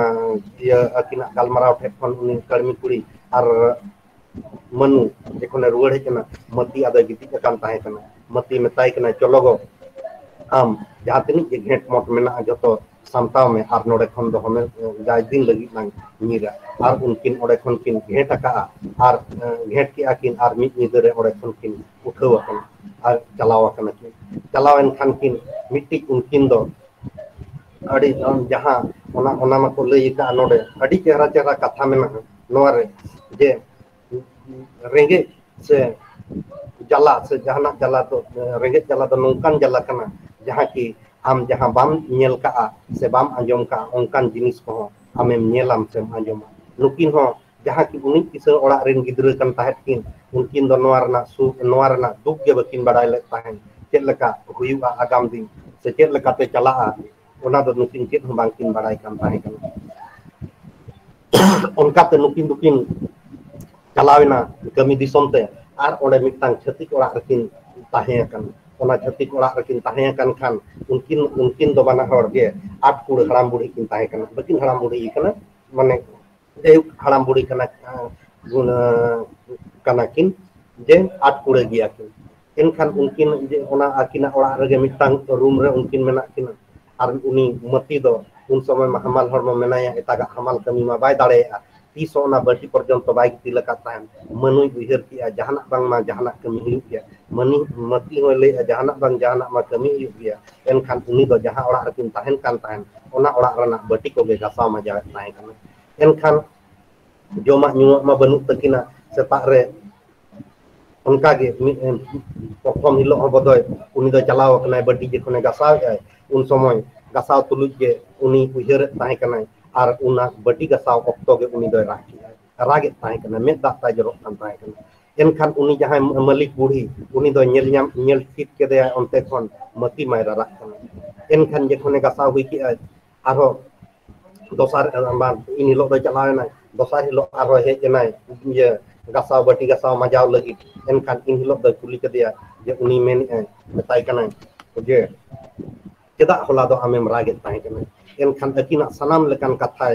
ᱤᱭᱟᱹ ᱟᱹᱠᱤᱱᱟᱜ ᱜᱟᱞᱢᱟᱨᱟᱣ ᱴᱷᱮᱱ ᱠᱷᱚᱱ ᱩᱱᱤ ᱠᱟᱹᱲᱢᱤ ᱠᱩᱲᱤ᱾ ᱟᱨ ᱢᱟᱹᱱᱩ ᱡᱚᱠᱷᱚᱱᱮ ᱨᱩᱣᱟᱹᱲ ᱦᱮᱡ ᱮᱱᱟ, ᱢᱟᱹᱛᱤ ᱟᱫᱚᱭ ᱜᱤᱛᱤᱡ ᱟᱠᱟᱱ ᱛᱟᱦᱮᱸ ᱠᱟᱱᱟ᱾ ᱢᱟᱹᱛᱤ ᱢᱮᱛᱟᱭ ᱠᱟᱱᱟᱭ, "ᱪᱚᱞᱚ ᱜᱚ, ᱟᱢ ᱡᱟᱦᱟᱸ ᱛᱤᱱᱟᱹᱜ ᱜᱮ ᱜᱷᱮᱸᱴ ᱢᱚᱛ ᱢᱮᱱᱟᱜᱼᱟ, ᱡᱚᱛᱚ ᱥᱟᱢᱴᱟᱣ ᱢᱮ ᱟᱨ ᱱᱚᱰᱮ ᱠᱷᱚᱱ ᱫᱚ ᱦᱚᱢᱮ ᱡᱟᱭ ᱫᱤᱱ ᱞᱟᱹᱜᱤᱫ ᱞᱟᱝ ᱧᱤᱨᱟ᱾" ᱟᱨ ᱩᱱᱠᱤᱱ ᱚᱸᱰᱮ ᱠᱷᱚᱱ ᱠᱤᱱ ᱜᱷᱮᱸᱴ ᱟᱠᱟᱜᱼᱟ ᱟᱨ, ᱮ, ᱜᱷᱮᱸᱴ ᱠᱮᱜᱼᱟ ᱠᱤᱱ ᱟᱨ ᱢᱤᱫ ᱧᱤᱫᱟᱹ ᱨᱮ ᱚᱸᱰᱮ ᱠᱷᱚᱱ ᱠᱤᱱ ᱩᱴᱷᱟᱹᱣ ᱟᱠᱟᱱᱟ ᱟᱨ ᱪᱟᱞᱟᱣ ᱟᱠᱟᱱᱟ ᱠᱤᱱ᱾ ᱪᱟᱞᱟᱣ ᱮᱱ ᱠᱷᱟᱱ ᱠᱤᱱ ᱢᱤᱫᱴᱤᱡ ᱩᱱᱠᱤᱱ ᱫᱚ ᱟᱹᱰᱤ, ᱟᱢ ᱡᱟᱦᱟᱸ ᱚᱱᱟ, ᱚᱱᱟ ᱢᱟᱠᱚ ᱞᱟᱹᱭ ᱟᱠᱟᱫᱼᱟ ᱱᱚᱰᱮ, ᱟᱹᱰᱤ ᱪᱮᱦᱨᱟ ᱪᱮᱦᱨᱟ ᱠᱟᱛᱷᱟ ᱢᱮᱱᱟᱜᱼᱟ ᱱᱚᱣᱟ ᱨᱮ, ᱡᱮ ᱨᱮᱸᱜᱮᱡ ᱥᱮ ᱡᱟᱞᱟ ᱥᱮ ᱡᱟᱦᱟᱱᱟᱜ ᱡᱟᱞᱟ ᱫᱚ, ᱨᱮᱸᱜᱮᱡ ᱡᱟᱞᱟ ᱫᱚ ᱱᱚᱝᱠᱟᱱ ᱡᱟᱞᱟ ᱠᱟᱱᱟ, ᱡᱟᱦᱟᱸ ᱠᱤ ᱟᱢ ᱡᱟᱦᱟᱸ ᱵᱟᱢ ᱧᱮᱞ ᱠᱟᱜᱼᱟ ᱥᱮ ᱵᱟᱢ ᱟᱸᱡᱚᱢ ᱠᱟᱜᱼᱟ, ᱚᱱᱠᱟᱱ ᱡᱤᱱᱤᱥ ᱠᱚᱦᱚᱸ ᱟᱢᱮᱢ ᱧᱮᱞᱟᱢ ᱥᱮᱢ ᱟᱸᱡᱚᱢᱟ᱾ ᱱᱩᱠᱤᱱ ᱦᱚᱸ ᱡᱟᱦᱟᱸ ᱠᱤ ᱩᱱᱤ ᱠᱤᱥᱟᱹᱬ ᱚᱲᱟᱜ ᱨᱮᱱ ᱜᱤᱫᱽᱨᱟᱹ ᱠᱟᱱ ᱛᱟᱦᱮᱸᱫ ᱠᱤᱱ, ᱩᱱᱠᱤᱱ ᱫᱚ ᱱᱚᱣᱟ ᱨᱮᱱᱟᱜ ᱥᱩᱠ, ᱱᱚᱣᱟ ᱨᱮᱱᱟᱜ ᱫᱩᱠ ᱜᱮ ᱵᱟᱹᱠᱤᱱ ᱵᱟᱲᱟᱭ ᱞᱮᱫ ᱛᱟᱦᱮᱸᱫ᱾ ᱪᱮᱫ ᱞᱮᱠᱟ ᱦᱩᱭᱩᱜᱼᱟ ᱟᱜᱟᱢ ᱫᱤᱱ ᱥᱮ ᱪᱮᱫ ᱞᱮᱠᱟᱛᱮ ᱪᱟᱞᱟᱜᱼᱟ, ᱚᱱᱟ ᱫᱚ ᱱᱩᱠᱤᱱ ᱪᱮᱫ ᱦᱚᱸ ᱵᱟᱝᱠᱤᱱ ᱵᱟᱲᱟᱭ ᱠᱟᱱ ᱛᱟᱦᱮᱸ ᱠᱟᱱᱟ᱾ ᱚᱱᱠᱟᱛᱮ ᱱᱩᱠᱤᱱ ᱫᱚᱠᱤᱱ ᱪᱟᱞᱟᱣ ᱮᱱᱟ ᱠᱟᱹᱢᱤ ᱫᱤᱥᱚᱢ ᱛᱮ, ᱟᱨ ᱚᱸᱰᱮ ᱢᱤᱫᱴᱟᱝ ᱪᱷᱟᱹᱛᱤᱠ ᱚᱲᱟᱜ ᱨᱮᱠᱤᱱ ᱛᱟᱦᱮᱸ ᱟᱠᱟᱱᱟ᱾ ᱚᱱᱟ ᱪᱷᱟᱹᱛᱤᱠ ᱚᱲᱟᱜ ᱨᱮᱠᱤᱱ ᱛᱟᱦᱮᱸ ᱟᱠᱟᱱ ᱠᱷᱟᱱ ᱩᱱᱠᱤᱱ, ᱩᱱᱠᱤᱱ ᱫᱚ ᱵᱟᱱᱟ ᱦᱚᱲ ᱜᱮ ᱟᱴ ᱠᱩᱲᱟᱹ ᱦᱟᱲᱟᱢ ᱵᱩᱲᱦᱤ ᱠᱤᱱ ᱛᱟᱦᱮᱸ ᱠᱟᱱᱟ, ᱵᱟᱹᱠᱤᱱ ᱦᱟᱲᱟᱢ ᱵᱩᱲᱦᱤ ᱠᱟᱱᱟ, ᱢᱟᱱᱮ ᱡᱟᱭᱦᱳᱠ ᱦᱟᱲᱟᱢ ᱵᱩᱲᱦᱤ ᱠᱟᱱᱟ, ᱟᱸ, ᱜᱩᱱ-, ᱟᱸ, ᱠᱟᱱᱟ ᱠᱤᱱ, ᱡᱮ ᱟᱴ ᱠᱩᱲᱟᱹ ᱜᱮᱭᱟ ᱠᱤᱱ᱾ ᱮᱱᱠᱷᱟᱱ ᱩᱱᱠᱤᱱ ᱡᱮ ᱚᱱᱟ ᱟᱹᱠᱤᱱᱟᱜ ᱚᱲᱟᱜ ᱨᱮᱜᱮ ᱢᱤᱫᱴᱟᱝ ᱨᱩᱢ ᱨᱮ ᱩᱱᱠᱤᱱ ᱢᱮᱱᱟᱜ ᱠᱤᱱᱟ᱾ ᱟᱨ ᱩᱱᱤ ᱢᱟᱹᱛᱤ ᱫᱚ ᱩᱱ ᱥᱚᱢᱚᱭ ᱢᱟ ᱦᱟᱢᱟᱞ ᱦᱚᱲᱢᱚ ᱢᱮᱱᱟᱭᱟ, ᱮᱴᱟᱜᱟᱜ ᱦᱟᱢᱟᱞ ᱠᱟᱹᱢᱤ ᱢᱟ ᱵᱟᱭ ᱫᱟᱲᱮᱭᱟᱜᱼᱟ, ᱛᱤᱥ ᱦᱚᱸ ᱚᱱᱟ ᱵᱟᱹᱴᱤ ᱯᱚᱨᱡᱚᱱᱛᱚ ᱵᱟᱭ ᱜᱤᱛᱤᱞ ᱟᱠᱟᱫ ᱛᱟᱦᱮᱸᱫ᱾ ᱢᱟᱹᱱᱩᱭ ᱩᱭᱦᱟᱹᱨ ᱠᱮᱜᱼᱟ, ᱡᱟᱦᱟᱱᱟᱜ ᱵᱟᱝᱢᱟ ᱡᱟᱦᱟᱱᱟᱜ ᱠᱟᱹᱢᱤ ᱦᱩᱭᱩᱜ ᱜᱮᱭᱟ᱾ ᱢᱟᱹᱱᱤ, ᱢᱟᱹᱛᱤ ᱦᱚᱸᱭ ᱞᱟᱹᱭᱮᱜᱼᱟ, ᱡᱟᱦᱟᱱᱟᱜ ᱵᱟᱝ ᱡᱟᱦᱟᱱᱟᱜ ᱢᱟ ᱠᱟᱹᱢᱤ ᱦᱩᱭᱩᱜ ᱜᱮᱭᱟ᱾ ᱮᱱᱠᱷᱟᱱ ᱩᱱᱤ ᱫᱚ ᱡᱟᱦᱟᱸ ᱚᱲᱟᱜ ᱨᱮᱠᱤᱱ ᱛᱟᱦᱮᱱ ᱠᱟᱱ ᱛᱟᱦᱮᱸᱫ, ᱚᱱᱟ ᱚᱲᱟᱜ ᱨᱮᱱᱟᱜ ᱵᱟᱹᱴᱤ ᱠᱚᱜᱮ ᱜᱟᱥᱟᱣ ᱢᱟᱡᱟᱣᱮᱫ ᱛᱟᱦᱮᱸ ᱠᱟᱱᱟ᱾ ᱮᱱᱠᱷᱟᱱ ᱡᱚᱢᱟᱜ ᱧᱩᱣᱟᱜ ᱢᱟ ᱵᱟᱹᱱᱩᱜ ᱛᱟᱹᱠᱤᱱᱟ᱾ ᱥᱮᱛᱟᱜ ᱨᱮ ᱚᱱᱠᱟᱜᱮ ᱢᱤᱫ, ᱯᱨᱚᱛᱷᱚᱢ ᱦᱤᱞᱳᱜ ᱦᱚᱸ ᱵᱚᱫᱚᱭ ᱩᱱᱤ ᱫᱚ ᱪᱟᱞᱟᱣ ᱟᱠᱟᱱᱟᱭ, ᱵᱟᱹᱴᱤ ᱡᱚᱠᱷᱚᱱᱮ ᱜᱟᱥᱟᱣᱮᱫᱼᱟᱭ, ᱩᱱ ᱥᱚᱢᱚᱭ ᱜᱟᱥᱟᱣ ᱛᱩᱞᱩᱡ ᱜᱮ ᱩᱱᱤ ᱩᱭᱦᱟᱹᱨᱮᱫ ᱛᱟᱦᱮᱸ ᱠᱟᱱᱟᱭ, ᱟᱨ ᱚᱱᱟ ᱵᱟᱹᱴᱤ ᱜᱟᱥᱟᱣ ᱚᱠᱛᱚ ᱜᱮ ᱩᱱᱤ ᱫᱚᱭ ᱨᱟᱜ ᱠᱮᱜᱼᱟᱭ᱾ ᱨᱟᱜᱮᱫ ᱛᱟᱦᱮᱸ ᱠᱟᱱᱟ, ᱢᱮᱫ ᱫᱟᱜ ᱛᱟᱭ ᱡᱚᱨᱚᱜ ᱠᱟᱱ ᱛᱟᱦᱮᱸ ᱠᱟᱱᱟ᱾ ᱮᱱᱠᱷᱟᱱ ᱩᱱᱤ ᱡᱟᱦᱟᱸᱭ ᱢᱟᱹᱞᱤᱠ ᱵᱩᱲᱦᱤ, ᱩᱱᱤ ᱫᱚ ᱧᱮᱞ ᱧᱟᱢ, ᱧᱮᱞ ᱴᱷᱤᱠ ᱠᱮᱫᱮᱭᱟ ᱚᱱᱛᱮ ᱠᱷᱚᱱ ᱢᱟᱹᱛᱤ ᱢᱟᱭ ᱨᱟᱨᱟᱜ ᱠᱟᱱᱟ᱾ ᱮᱱᱠᱷᱟᱱ ᱡᱚᱠᱷᱚᱱᱮ ᱜᱟᱥᱟᱣ ᱦᱩᱭ ᱠᱮᱜᱼᱟ, ᱟᱨᱦᱚᱸ ᱫᱚᱥᱟᱨ, ᱵᱟᱝ, ᱤᱱ ᱦᱤᱞᱳᱜ ᱫᱚᱭ ᱪᱟᱞᱟᱣ ᱮᱱᱟᱭ, ᱫᱚᱥᱟᱨ ᱦᱤᱞᱳᱜ ᱟᱨᱦᱚᱸ ᱦᱮᱡ ᱮᱱᱟᱭ ᱤᱭᱟᱹ ᱜᱟᱥᱟᱣ, ᱵᱟᱹᱴᱤ ᱜᱟᱥᱟᱣ ᱢᱟᱡᱟᱣ ᱞᱟᱹᱜᱤᱫ᱾ ᱮᱱᱠᱷᱟᱱ ᱤᱱ ᱦᱤᱞᱳᱜ ᱫᱚᱭ ᱠᱩᱞᱤ ᱠᱮᱫᱮᱭᱟ ᱡᱮ ᱩᱱᱤ ᱢᱮᱱᱮᱫᱼᱟᱭ, ᱢᱮᱛᱟᱭ ᱠᱟᱱᱟᱭ ᱡᱮ, "ᱪᱮᱫᱟᱜ ᱦᱚᱞᱟ ᱫᱚ ᱟᱢᱮᱢ ᱨᱟᱜᱮᱫ ᱛᱟᱦᱮᱸ ᱠᱟᱱᱟ?" ᱮᱱᱠᱷᱟᱱ ᱟᱹᱠᱤᱱᱟᱜ ᱥᱟᱱᱟᱢ ᱞᱮᱠᱟᱱ ᱠᱟᱛᱷᱟᱭ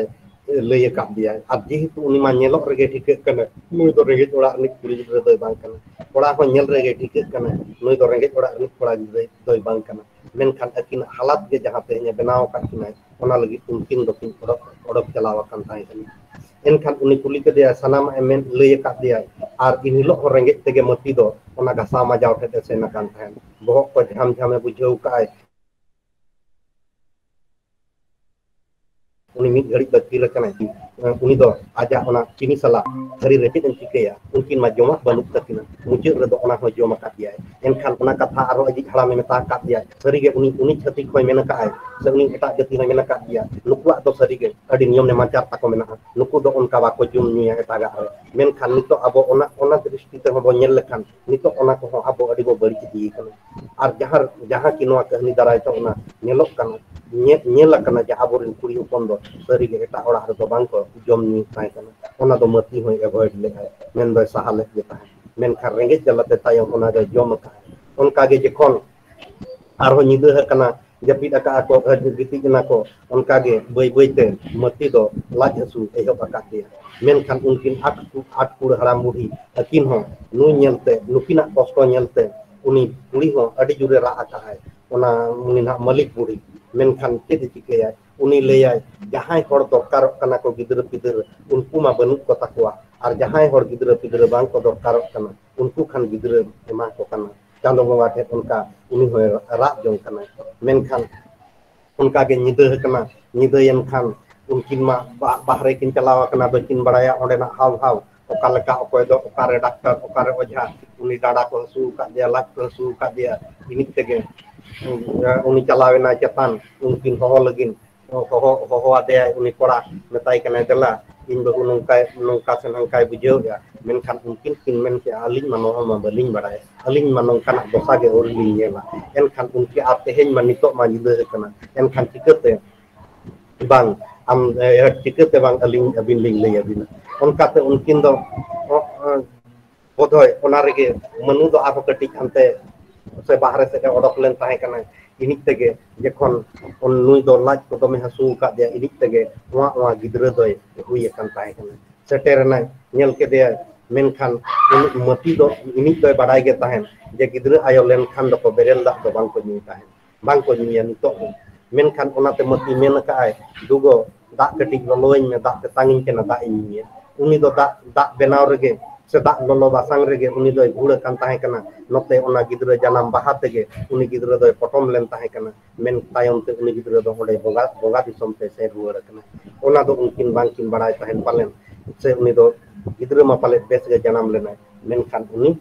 ᱞᱟᱹᱭ ᱟᱠᱟᱫ ᱫᱮᱭᱟᱭ᱾ ᱟᱨ ᱡᱮᱦᱮᱛᱩ ᱩᱱᱤ ᱢᱟ ᱧᱮᱞᱚᱜ ᱨᱮᱜᱮ ᱴᱷᱤᱠᱟᱹᱜ ᱠᱟᱱᱟ, ᱱᱩᱭ ᱫᱚ ᱨᱮᱸᱜᱮᱡ ᱚᱲᱟᱜ ᱨᱤᱱᱤᱡ ᱠᱩᱲᱤ ᱜᱤᱫᱽᱨᱟᱹ ᱫᱚᱭ ᱵᱟᱝ ᱠᱟᱱᱟ᱾ ᱠᱚᱲᱟ ᱦᱚᱸ ᱧᱮᱞ ᱨᱮᱜᱮ ᱴᱷᱤᱠᱟᱹᱜ ᱠᱟᱱᱟ, ᱱᱩᱭ ᱫᱚ ᱨᱮᱸᱜᱮᱡ ᱚᱲᱟᱜ ᱨᱤᱱᱤᱡ ᱠᱚᱲᱟ ᱜᱤᱫᱽᱨᱟᱹ ᱫᱚᱭ ᱵᱟᱝ ᱠᱟᱱᱟ᱾ ᱢᱮᱱᱠᱷᱟᱱ ᱟᱹᱠᱤᱱᱟᱜ ᱦᱟᱞᱟᱛ ᱜᱮ ᱡᱟᱦᱟᱸ ᱛᱮᱦᱮᱧᱮ ᱵᱮᱱᱟᱣ ᱟᱠᱟᱫ ᱠᱤᱱᱟᱭ, ᱚᱱᱟ ᱞᱟᱹᱜᱤᱫ ᱩᱱᱠᱤᱱ ᱫᱚᱠᱤᱱ ᱚᱰᱚᱠ, ᱚᱰᱚᱠ ᱪᱟᱞᱟᱣ ᱟᱠᱟᱱ ᱛᱟᱦᱮᱸ ᱠᱟᱱᱟ᱾ ᱮᱱᱠᱷᱟᱱ ᱩᱱᱤ ᱠᱩᱞᱤ ᱠᱮᱫᱮᱭᱟᱭ, ᱥᱟᱱᱟᱢᱟᱜ ᱮ ᱢᱮᱱ ᱞᱟᱹᱭ ᱟᱠᱟᱫ ᱫᱮᱭᱟᱭ᱾ ᱟᱨ ᱤᱱ ᱦᱤᱞᱳᱜ ᱦᱚᱸ ᱨᱮᱸᱜᱮᱡ ᱛᱮᱜᱮ ᱢᱟᱹᱛᱤ ᱫᱚ ᱚᱱᱟ ᱜᱷᱟᱥᱟᱣ ᱢᱟᱡᱟᱣ ᱴᱷᱮᱱ ᱮ ᱥᱮᱱ ᱟᱠᱟᱱ ᱛᱟᱦᱮᱸᱫ᱾ ᱵᱚᱦᱚᱜ ᱠᱚ ᱡᱷᱟᱢ ᱡᱷᱟᱢᱮ ᱵᱩᱡᱷᱟᱹᱣ ᱠᱟᱜᱼᱟᱭ᱾ ᱩᱱᱤ ᱢᱤᱫ ᱜᱷᱟᱹᱲᱤᱡ ᱫᱚ ᱛᱷᱤᱨ ᱟᱠᱟᱱᱟᱭ᱾ ᱩᱱᱤ ᱫᱚ ᱟᱡᱟᱜ ᱚᱱᱟ ᱪᱤᱱᱤ ᱥᱟᱞᱟᱜ ᱛᱷᱟᱹᱨᱤ ᱨᱮ ᱪᱮᱫ ᱮᱢ ᱪᱤᱠᱟᱹᱭᱟ? ᱩᱱᱠᱤᱱ ᱢᱟ ᱡᱚᱢᱟᱜ ᱵᱟᱹᱱᱩᱜ ᱛᱟᱹᱠᱤᱱᱟ᱾ ᱢᱩᱪᱟᱹᱫ ᱨᱮᱫᱚ ᱚᱱᱟ ᱦᱚᱸ ᱡᱚᱢ ᱟᱠᱟᱫ ᱜᱮᱭᱟᱭ᱾ ᱮᱱᱠᱷᱟᱱ ᱚᱱᱟ ᱠᱟᱛᱷᱟ ᱟᱨᱦᱚᱸ ᱟᱡᱤᱡ ᱦᱟᱲᱟᱢᱮ ᱢᱮᱛᱟ ᱟᱠᱟᱫ ᱫᱮᱭᱟᱭ, ᱥᱟᱹᱨᱤᱜᱮ ᱩᱱᱤ, ᱩᱱᱤ ᱪᱷᱟᱹᱛᱤᱠ ᱦᱚᱸᱭ ᱢᱮᱱ ᱟᱠᱟᱫᱼᱟᱭ ᱥᱮ ᱩᱱᱤ ᱮᱴᱟᱜ ᱡᱟᱹᱛᱤ ᱦᱚᱸᱭ ᱢᱮᱱ ᱟᱠᱟᱫ ᱜᱮᱭᱟ, ᱱᱩᱠᱩᱣᱟᱜ ᱫᱚ ᱥᱟᱹᱨᱤᱜᱮ ᱟᱹᱰᱤ ᱱᱤᱭᱚᱢ ᱱᱮᱢᱟᱪᱟᱨ ᱛᱟᱠᱚ ᱢᱮᱱᱟᱜᱼᱟ, ᱱᱩᱠᱩ ᱫᱚ ᱚᱱᱠᱟ ᱵᱟᱠᱚ ᱡᱚᱢ ᱧᱩᱭᱟ ᱮᱴᱟᱜᱟᱜ ᱨᱮ᱾ ᱢᱮᱱᱠᱷᱟᱱ ᱱᱤᱛᱚᱜ ᱟᱵᱚ ᱚᱱᱟ, ᱚᱱᱟ ᱫᱨᱤᱥᱴᱤ ᱛᱮᱦᱚᱸ ᱵᱚᱱ ᱧᱮᱞ ᱞᱮᱠᱷᱟᱱ ᱱᱤᱛᱚᱜ ᱚᱱᱟ ᱠᱚᱦᱚᱸ ᱟᱵᱚ ᱟᱹᱰᱤ ᱵᱚ ᱵᱟᱹᱲᱤᱡ ᱤᱫᱤᱭ ᱠᱟᱱᱟ᱾ ᱟᱨ ᱡᱟᱦᱟᱸ, ᱡᱟᱦᱟᱸ ᱠᱤ ᱱᱚᱣᱟ ᱠᱟᱹᱦᱱᱤ ᱫᱟᱨᱟᱭ ᱛᱮ ᱚᱱᱟ ᱧᱮᱞᱚᱜ ᱠᱟᱱᱟ, ᱧᱮ-, ᱧᱮᱞ ᱟᱠᱟᱱᱟ ᱡᱮ ᱟᱵᱚᱨᱮᱱ ᱠᱩᱲᱤ ᱦᱚᱯᱚᱱ ᱫᱚ ᱥᱟᱹᱨᱤᱜᱮ ᱮᱴᱟᱜ ᱚᱲᱟᱜ ᱨᱮᱫᱚ ᱵᱟᱝ ᱠᱚ ᱡᱚᱢ ᱧᱩᱭᱮᱫ ᱛᱟᱦᱮᱸ ᱠᱟᱱᱟ, ᱚᱱᱟ ᱫᱚ ᱢᱟᱹᱛᱤ ᱦᱚᱸᱭ ᱮᱵᱷᱚᱭᱮᱰ ᱞᱮᱫᱼᱟᱭ, ᱢᱮᱱᱫᱚᱭ ᱥᱟᱦᱟ ᱞᱮᱫ ᱜᱮ ᱛᱟᱦᱮᱸᱫ᱾ ᱢᱮᱱᱠᱷᱟᱱ ᱨᱮᱸᱜᱮᱡ ᱡᱟᱞᱟᱛᱮ ᱛᱟᱭᱚᱢ ᱚᱱᱟ ᱫᱚᱭ ᱡᱚᱢ ᱟᱠᱟᱫᱼᱟ᱾ ᱚᱱᱠᱟᱜᱮ ᱡᱚᱠᱷᱚᱱ ᱟᱨᱦᱚᱸ ᱧᱤᱫᱟᱹ ᱟᱠᱟᱱᱟ, ᱡᱟᱹᱯᱤᱫ ᱟᱠᱟᱫᱼᱟ ᱠᱚ, ᱜᱤᱛᱤᱡ ᱮᱱᱟ ᱠᱚ, ᱚᱱᱠᱟᱜᱮ ᱵᱟᱹᱭ ᱵᱟᱹᱭᱛᱮ ᱢᱟᱹᱛᱤ ᱫᱚ ᱞᱟᱡ ᱦᱟᱹᱥᱩ ᱮᱦᱚᱵ ᱟᱠᱟᱫ ᱫᱮᱭᱟ᱾ ᱢᱮᱱᱠᱷᱟᱱ ᱩᱱᱠᱤᱱ ᱟᱴ ᱠᱩ-, ᱟᱴ ᱠᱩᱲ ᱦᱟᱲᱟᱢ ᱵᱩᱲᱦᱤ ᱟᱹᱠᱤᱱ ᱦᱚᱸ ᱱᱩᱭ ᱧᱮᱞᱛᱮ, ᱱᱩᱠᱤᱱᱟᱜ ᱠᱚᱥᱴᱚ ᱧᱮᱞᱛᱮ ᱩᱱᱤ ᱠᱩᱲᱤ ᱦᱚᱸ ᱟᱹᱰᱤ ᱡᱳᱨᱮ ᱨᱟᱜ ᱟᱠᱟᱫᱼᱟᱭ, ᱚᱱᱟ ᱩᱱᱤ ᱱᱟᱦᱟᱜ ᱢᱟᱹᱞᱤᱠ ᱵᱩᱲᱦᱤ᱾ ᱢᱮᱱᱠᱷᱟᱱ ᱪᱮᱫ ᱮ ᱪᱤᱠᱟᱹᱭᱟ? ᱩᱱᱤ ᱞᱟᱹᱭᱟᱭ, ᱡᱟᱦᱟᱸᱭ ᱦᱚᱲ ᱫᱚᱨᱠᱟᱨᱚᱜ ᱠᱟᱱᱟ ᱠᱚ ᱜᱤᱫᱽᱨᱟᱹ ᱯᱤᱫᱽᱨᱟᱹ, ᱩᱱᱠᱩ ᱢᱟ ᱵᱟᱹᱱᱩᱜ ᱠᱚ ᱛᱟᱠᱚᱣᱟ, ᱟᱨ ᱡᱟᱦᱟᱸᱭ ᱦᱚᱲ ᱜᱤᱫᱽᱨᱟᱹ ᱯᱤᱫᱽᱨᱟᱹ ᱵᱟᱝ ᱠᱚ ᱫᱚᱨᱠᱟᱨᱚᱜ ᱠᱟᱱᱟ, ᱩᱱᱠᱩ ᱠᱷᱟᱱ ᱜᱤᱫᱽᱨᱟᱹ ᱮᱢᱟ ᱠᱚ ᱠᱟᱱᱟ᱾ ᱪᱟᱸᱫᱚ ᱵᱚᱸᱜᱟ ᱴᱷᱮᱱ ᱚᱱᱠᱟ ᱩᱱᱤ ᱦᱚᱸᱭ ᱨᱟᱜ ᱡᱚᱝ ᱠᱟᱱᱟᱭ᱾ ᱢᱮᱱᱠᱷᱟᱱ ᱚᱱᱠᱟᱜᱮ ᱧᱤᱫᱟᱹ ᱟᱠᱟᱱᱟ᱾ ᱧᱤᱫᱟᱹᱭᱮᱱ ᱠᱷᱟᱱ ᱩᱱᱠᱤᱱ ᱢᱟ ᱵᱟ-, ᱵᱟᱦᱨᱮ ᱠᱤᱱ ᱪᱟᱞᱟᱣ ᱟᱠᱟᱱᱟ, ᱵᱟᱹᱠᱤᱱ ᱵᱟᱲᱟᱭᱟ ᱚᱸᱰᱮᱱᱟᱜ ᱦᱟᱣ ᱵᱷᱟᱣ, ᱚᱠᱟ ᱞᱮᱠᱟ, ᱚᱠᱚᱭ ᱫᱚ ᱚᱠᱟᱨᱮ ᱰᱟᱠᱛᱟᱨ, ᱚᱠᱟᱨᱮ ᱚᱡᱷᱟ, ᱩᱱᱤ ᱰᱟᱸᱰᱟ ᱠᱚ ᱦᱟᱹᱥᱩ ᱟᱠᱟᱫ ᱫᱮᱭᱟ, ᱞᱟᱡ ᱠᱚ ᱦᱟᱹᱥᱩ ᱟᱠᱟᱫ ᱫᱮᱭᱟ, ᱤᱱᱟᱹᱜ ᱛᱮᱜᱮ, ᱩᱸ, ᱩᱱᱤ ᱪᱟᱞᱟᱣ ᱮᱱᱟᱭ ᱪᱮᱛᱟᱱ, ᱩᱱᱠᱤᱱ ᱦᱚᱦᱚ ᱞᱟᱹᱜᱤᱫ᱾ ᱦᱚᱦᱚ, ᱦᱚᱦᱚ ᱟᱫᱮᱭᱟᱭ ᱩᱱᱤ ᱠᱚᱲᱟ, ᱢᱮᱛᱟᱭ ᱠᱟᱱᱟᱭ, "ᱫᱮᱞᱟ, ᱤᱧ ᱵᱟᱹᱦᱩ ᱱᱚᱝᱠᱟᱭ, ᱱᱚᱝᱠᱟ ᱥᱮ ᱱᱚᱝᱠᱟᱭ ᱵᱩᱡᱷᱟᱹᱣᱮᱫᱼᱟ, ᱢᱮᱱᱠᱷᱟᱱ ᱩᱱᱠᱤᱱ ᱠᱤᱱ ᱢᱮᱱ ᱠᱮᱜᱼᱟ, "ᱟᱹᱞᱤᱧ ᱢᱟ ᱱᱚᱣᱟ ᱢᱟ ᱵᱟᱹᱞᱤᱧ ᱵᱟᱲᱟᱭᱟ, ᱟᱹᱞᱤᱧ ᱢᱟ ᱱᱚᱝᱠᱟᱱᱟᱜ ᱫᱚᱥᱟ ᱜᱮ ᱟᱹᱣᱨᱤ ᱞᱤᱧ ᱧᱮᱞᱟ", ᱮᱱᱠᱷᱟᱱ ᱩᱱᱠᱤᱱ ᱟᱨ ᱛᱮᱦᱮᱧ ᱢᱟ ᱱᱤᱛᱚᱜ ᱢᱟ ᱧᱤᱫᱟᱹ ᱟᱠᱟᱱᱟ, ᱮᱱᱠᱷᱟᱱ ᱪᱤᱠᱟᱹᱛᱮ ᱵᱟᱝ ᱟᱢ, ᱮ, ᱪᱤᱠᱟᱹᱛᱮ ᱵᱟᱝ ᱟᱹᱞᱤᱧ ᱟᱹᱵᱤᱱ ᱞᱤᱧ ᱞᱟᱹᱭ ᱟᱵᱤᱱᱟ? ᱚᱱᱠᱟᱛᱮ ᱩᱱᱠᱤᱱ ᱫᱚ, ᱚ, ᱚ, ᱵᱳᱫᱷᱚᱭ ᱚᱱᱟ ᱨᱮᱜᱮ ᱢᱟᱹᱱᱩ ᱫᱚ ᱟᱨᱦᱚᱸ ᱠᱟᱹᱴᱤᱡ ᱦᱟᱱᱛᱮ ᱥᱮ ᱵᱟᱦᱨᱮ ᱥᱮᱫ ᱮ ᱚᱰᱚᱠ ᱞᱮᱱ ᱛᱟᱦᱮᱸ ᱠᱟᱱᱟ᱾ ᱤᱱᱤᱡ ᱛᱮᱜᱮ ᱡᱚᱠᱷᱚᱱ ᱩᱱ, ᱱᱩᱭ ᱫᱚ ᱞᱟᱡ ᱠᱚ ᱫᱚᱢᱮ ᱦᱟᱹᱥᱩ ᱟᱠᱟᱫᱮᱭᱟ, ᱤᱱᱤᱡ ᱛᱮᱜᱮ ᱱᱚᱣᱟ, ᱱᱚᱣᱟ ᱜᱤᱫᱽᱨᱟᱹ ᱫᱚᱭ ᱦᱩᱭ ᱟᱠᱟᱱ ᱛᱟᱦᱮᱸ ᱠᱟᱱᱟ᱾ ᱥᱮᱴᱮᱨ ᱮᱱᱟᱭ, ᱧᱮᱞ ᱠᱮᱫᱮᱭᱟᱭ, ᱢᱮᱱᱠᱷᱟᱱ ᱩᱱᱤ ᱢᱟᱹᱛᱤ ᱫᱚ ᱤᱱᱤᱡ ᱫᱚᱭ ᱵᱟᱰᱟᱭ ᱜᱮ ᱛᱟᱦᱮᱸᱱ ᱡᱮ ᱜᱤᱫᱽᱨᱟᱹ ᱟᱭᱳ ᱞᱮᱱᱠᱷᱟᱱ ᱫᱚᱠᱚ ᱵᱮᱨᱮᱞ ᱫᱟᱜ ᱫᱚ ᱵᱟᱝ ᱠᱚ ᱧᱩᱭ ᱛᱟᱦᱮᱸᱱ, ᱵᱟᱝ ᱠᱚ ᱧᱩᱭᱟ ᱱᱤᱛᱚᱜ ᱦᱚᱸ᱾ ᱢᱮᱱᱠᱷᱟᱱ ᱚᱱᱟᱛᱮ ᱢᱟᱹᱛᱤ ᱢᱮᱱ ᱟᱠᱟᱫ ᱟᱭ, "ᱫᱩᱜᱚ, ᱫᱟᱜ ᱠᱟᱹᱴᱤᱡ ᱞᱚᱞᱚᱣᱟᱹᱧ ᱢᱮ, ᱫᱟᱜ ᱛᱮᱛᱟᱝᱤᱧ ᱠᱟᱱᱟ, ᱫᱟᱜ ᱤᱧ ᱧᱩᱭᱟ᱾" ᱩᱱᱤ ᱫᱚ ᱫᱟᱜ, ᱫᱟᱜ ᱵᱮᱱᱟᱣ ᱨᱮᱜᱮ ᱥᱮ ᱫᱟᱜ ᱞᱚᱞᱚ ᱵᱟᱥᱟᱝ ᱨᱮᱜᱮ ᱩᱱᱤ ᱫᱚᱭ ᱜᱷᱩᱲ ᱟᱠᱟᱱ ᱛᱟᱦᱮᱸ ᱠᱟᱱᱟ᱾ ᱱᱚᱛᱮ ᱚᱱᱟ ᱜᱤᱫᱽᱨᱟᱹ ᱡᱟᱱᱟᱢ ᱵᱟᱦᱟ ᱛᱮᱜᱮ ᱩᱱᱤ ᱜᱤᱫᱽᱨᱟᱹ ᱫᱚᱭ ᱯᱚᱴᱚᱢ ᱞᱮᱱ ᱛᱟᱦᱮᱸ ᱠᱟᱱᱟ᱾ ᱢᱮᱱ ᱛᱟᱭᱚᱢ ᱛᱮ ᱩᱱᱤ ᱜᱤᱫᱽᱨᱟᱹ ᱫᱚ ᱚᱸᱰᱮ ᱵᱚᱸᱜᱟ, ᱵᱚᱸᱜᱟ ᱫᱤᱥᱚᱢ ᱛᱮ ᱥᱮᱱ ᱨᱩᱣᱟᱹᱲ ᱟᱠᱟᱱᱟ᱾ ᱚᱱᱟ ᱫᱚ ᱩᱱᱠᱤᱱ ᱵᱟᱝᱠᱤᱱ ᱵᱟᱲᱟᱭ ᱛᱟᱦᱮᱸᱱ ᱯᱟᱞᱮᱱ, ᱥᱮ ᱩᱱᱤ ᱫᱚ ᱜᱤᱫᱽᱨᱟᱹ ᱢᱟ ᱯᱟᱞᱮᱫ ᱵᱮᱥ ᱜᱮ ᱡᱟᱱᱟᱢ ᱞᱮᱱᱟᱭ, ᱢᱮᱱᱠᱷᱟᱱ ᱩᱱᱤ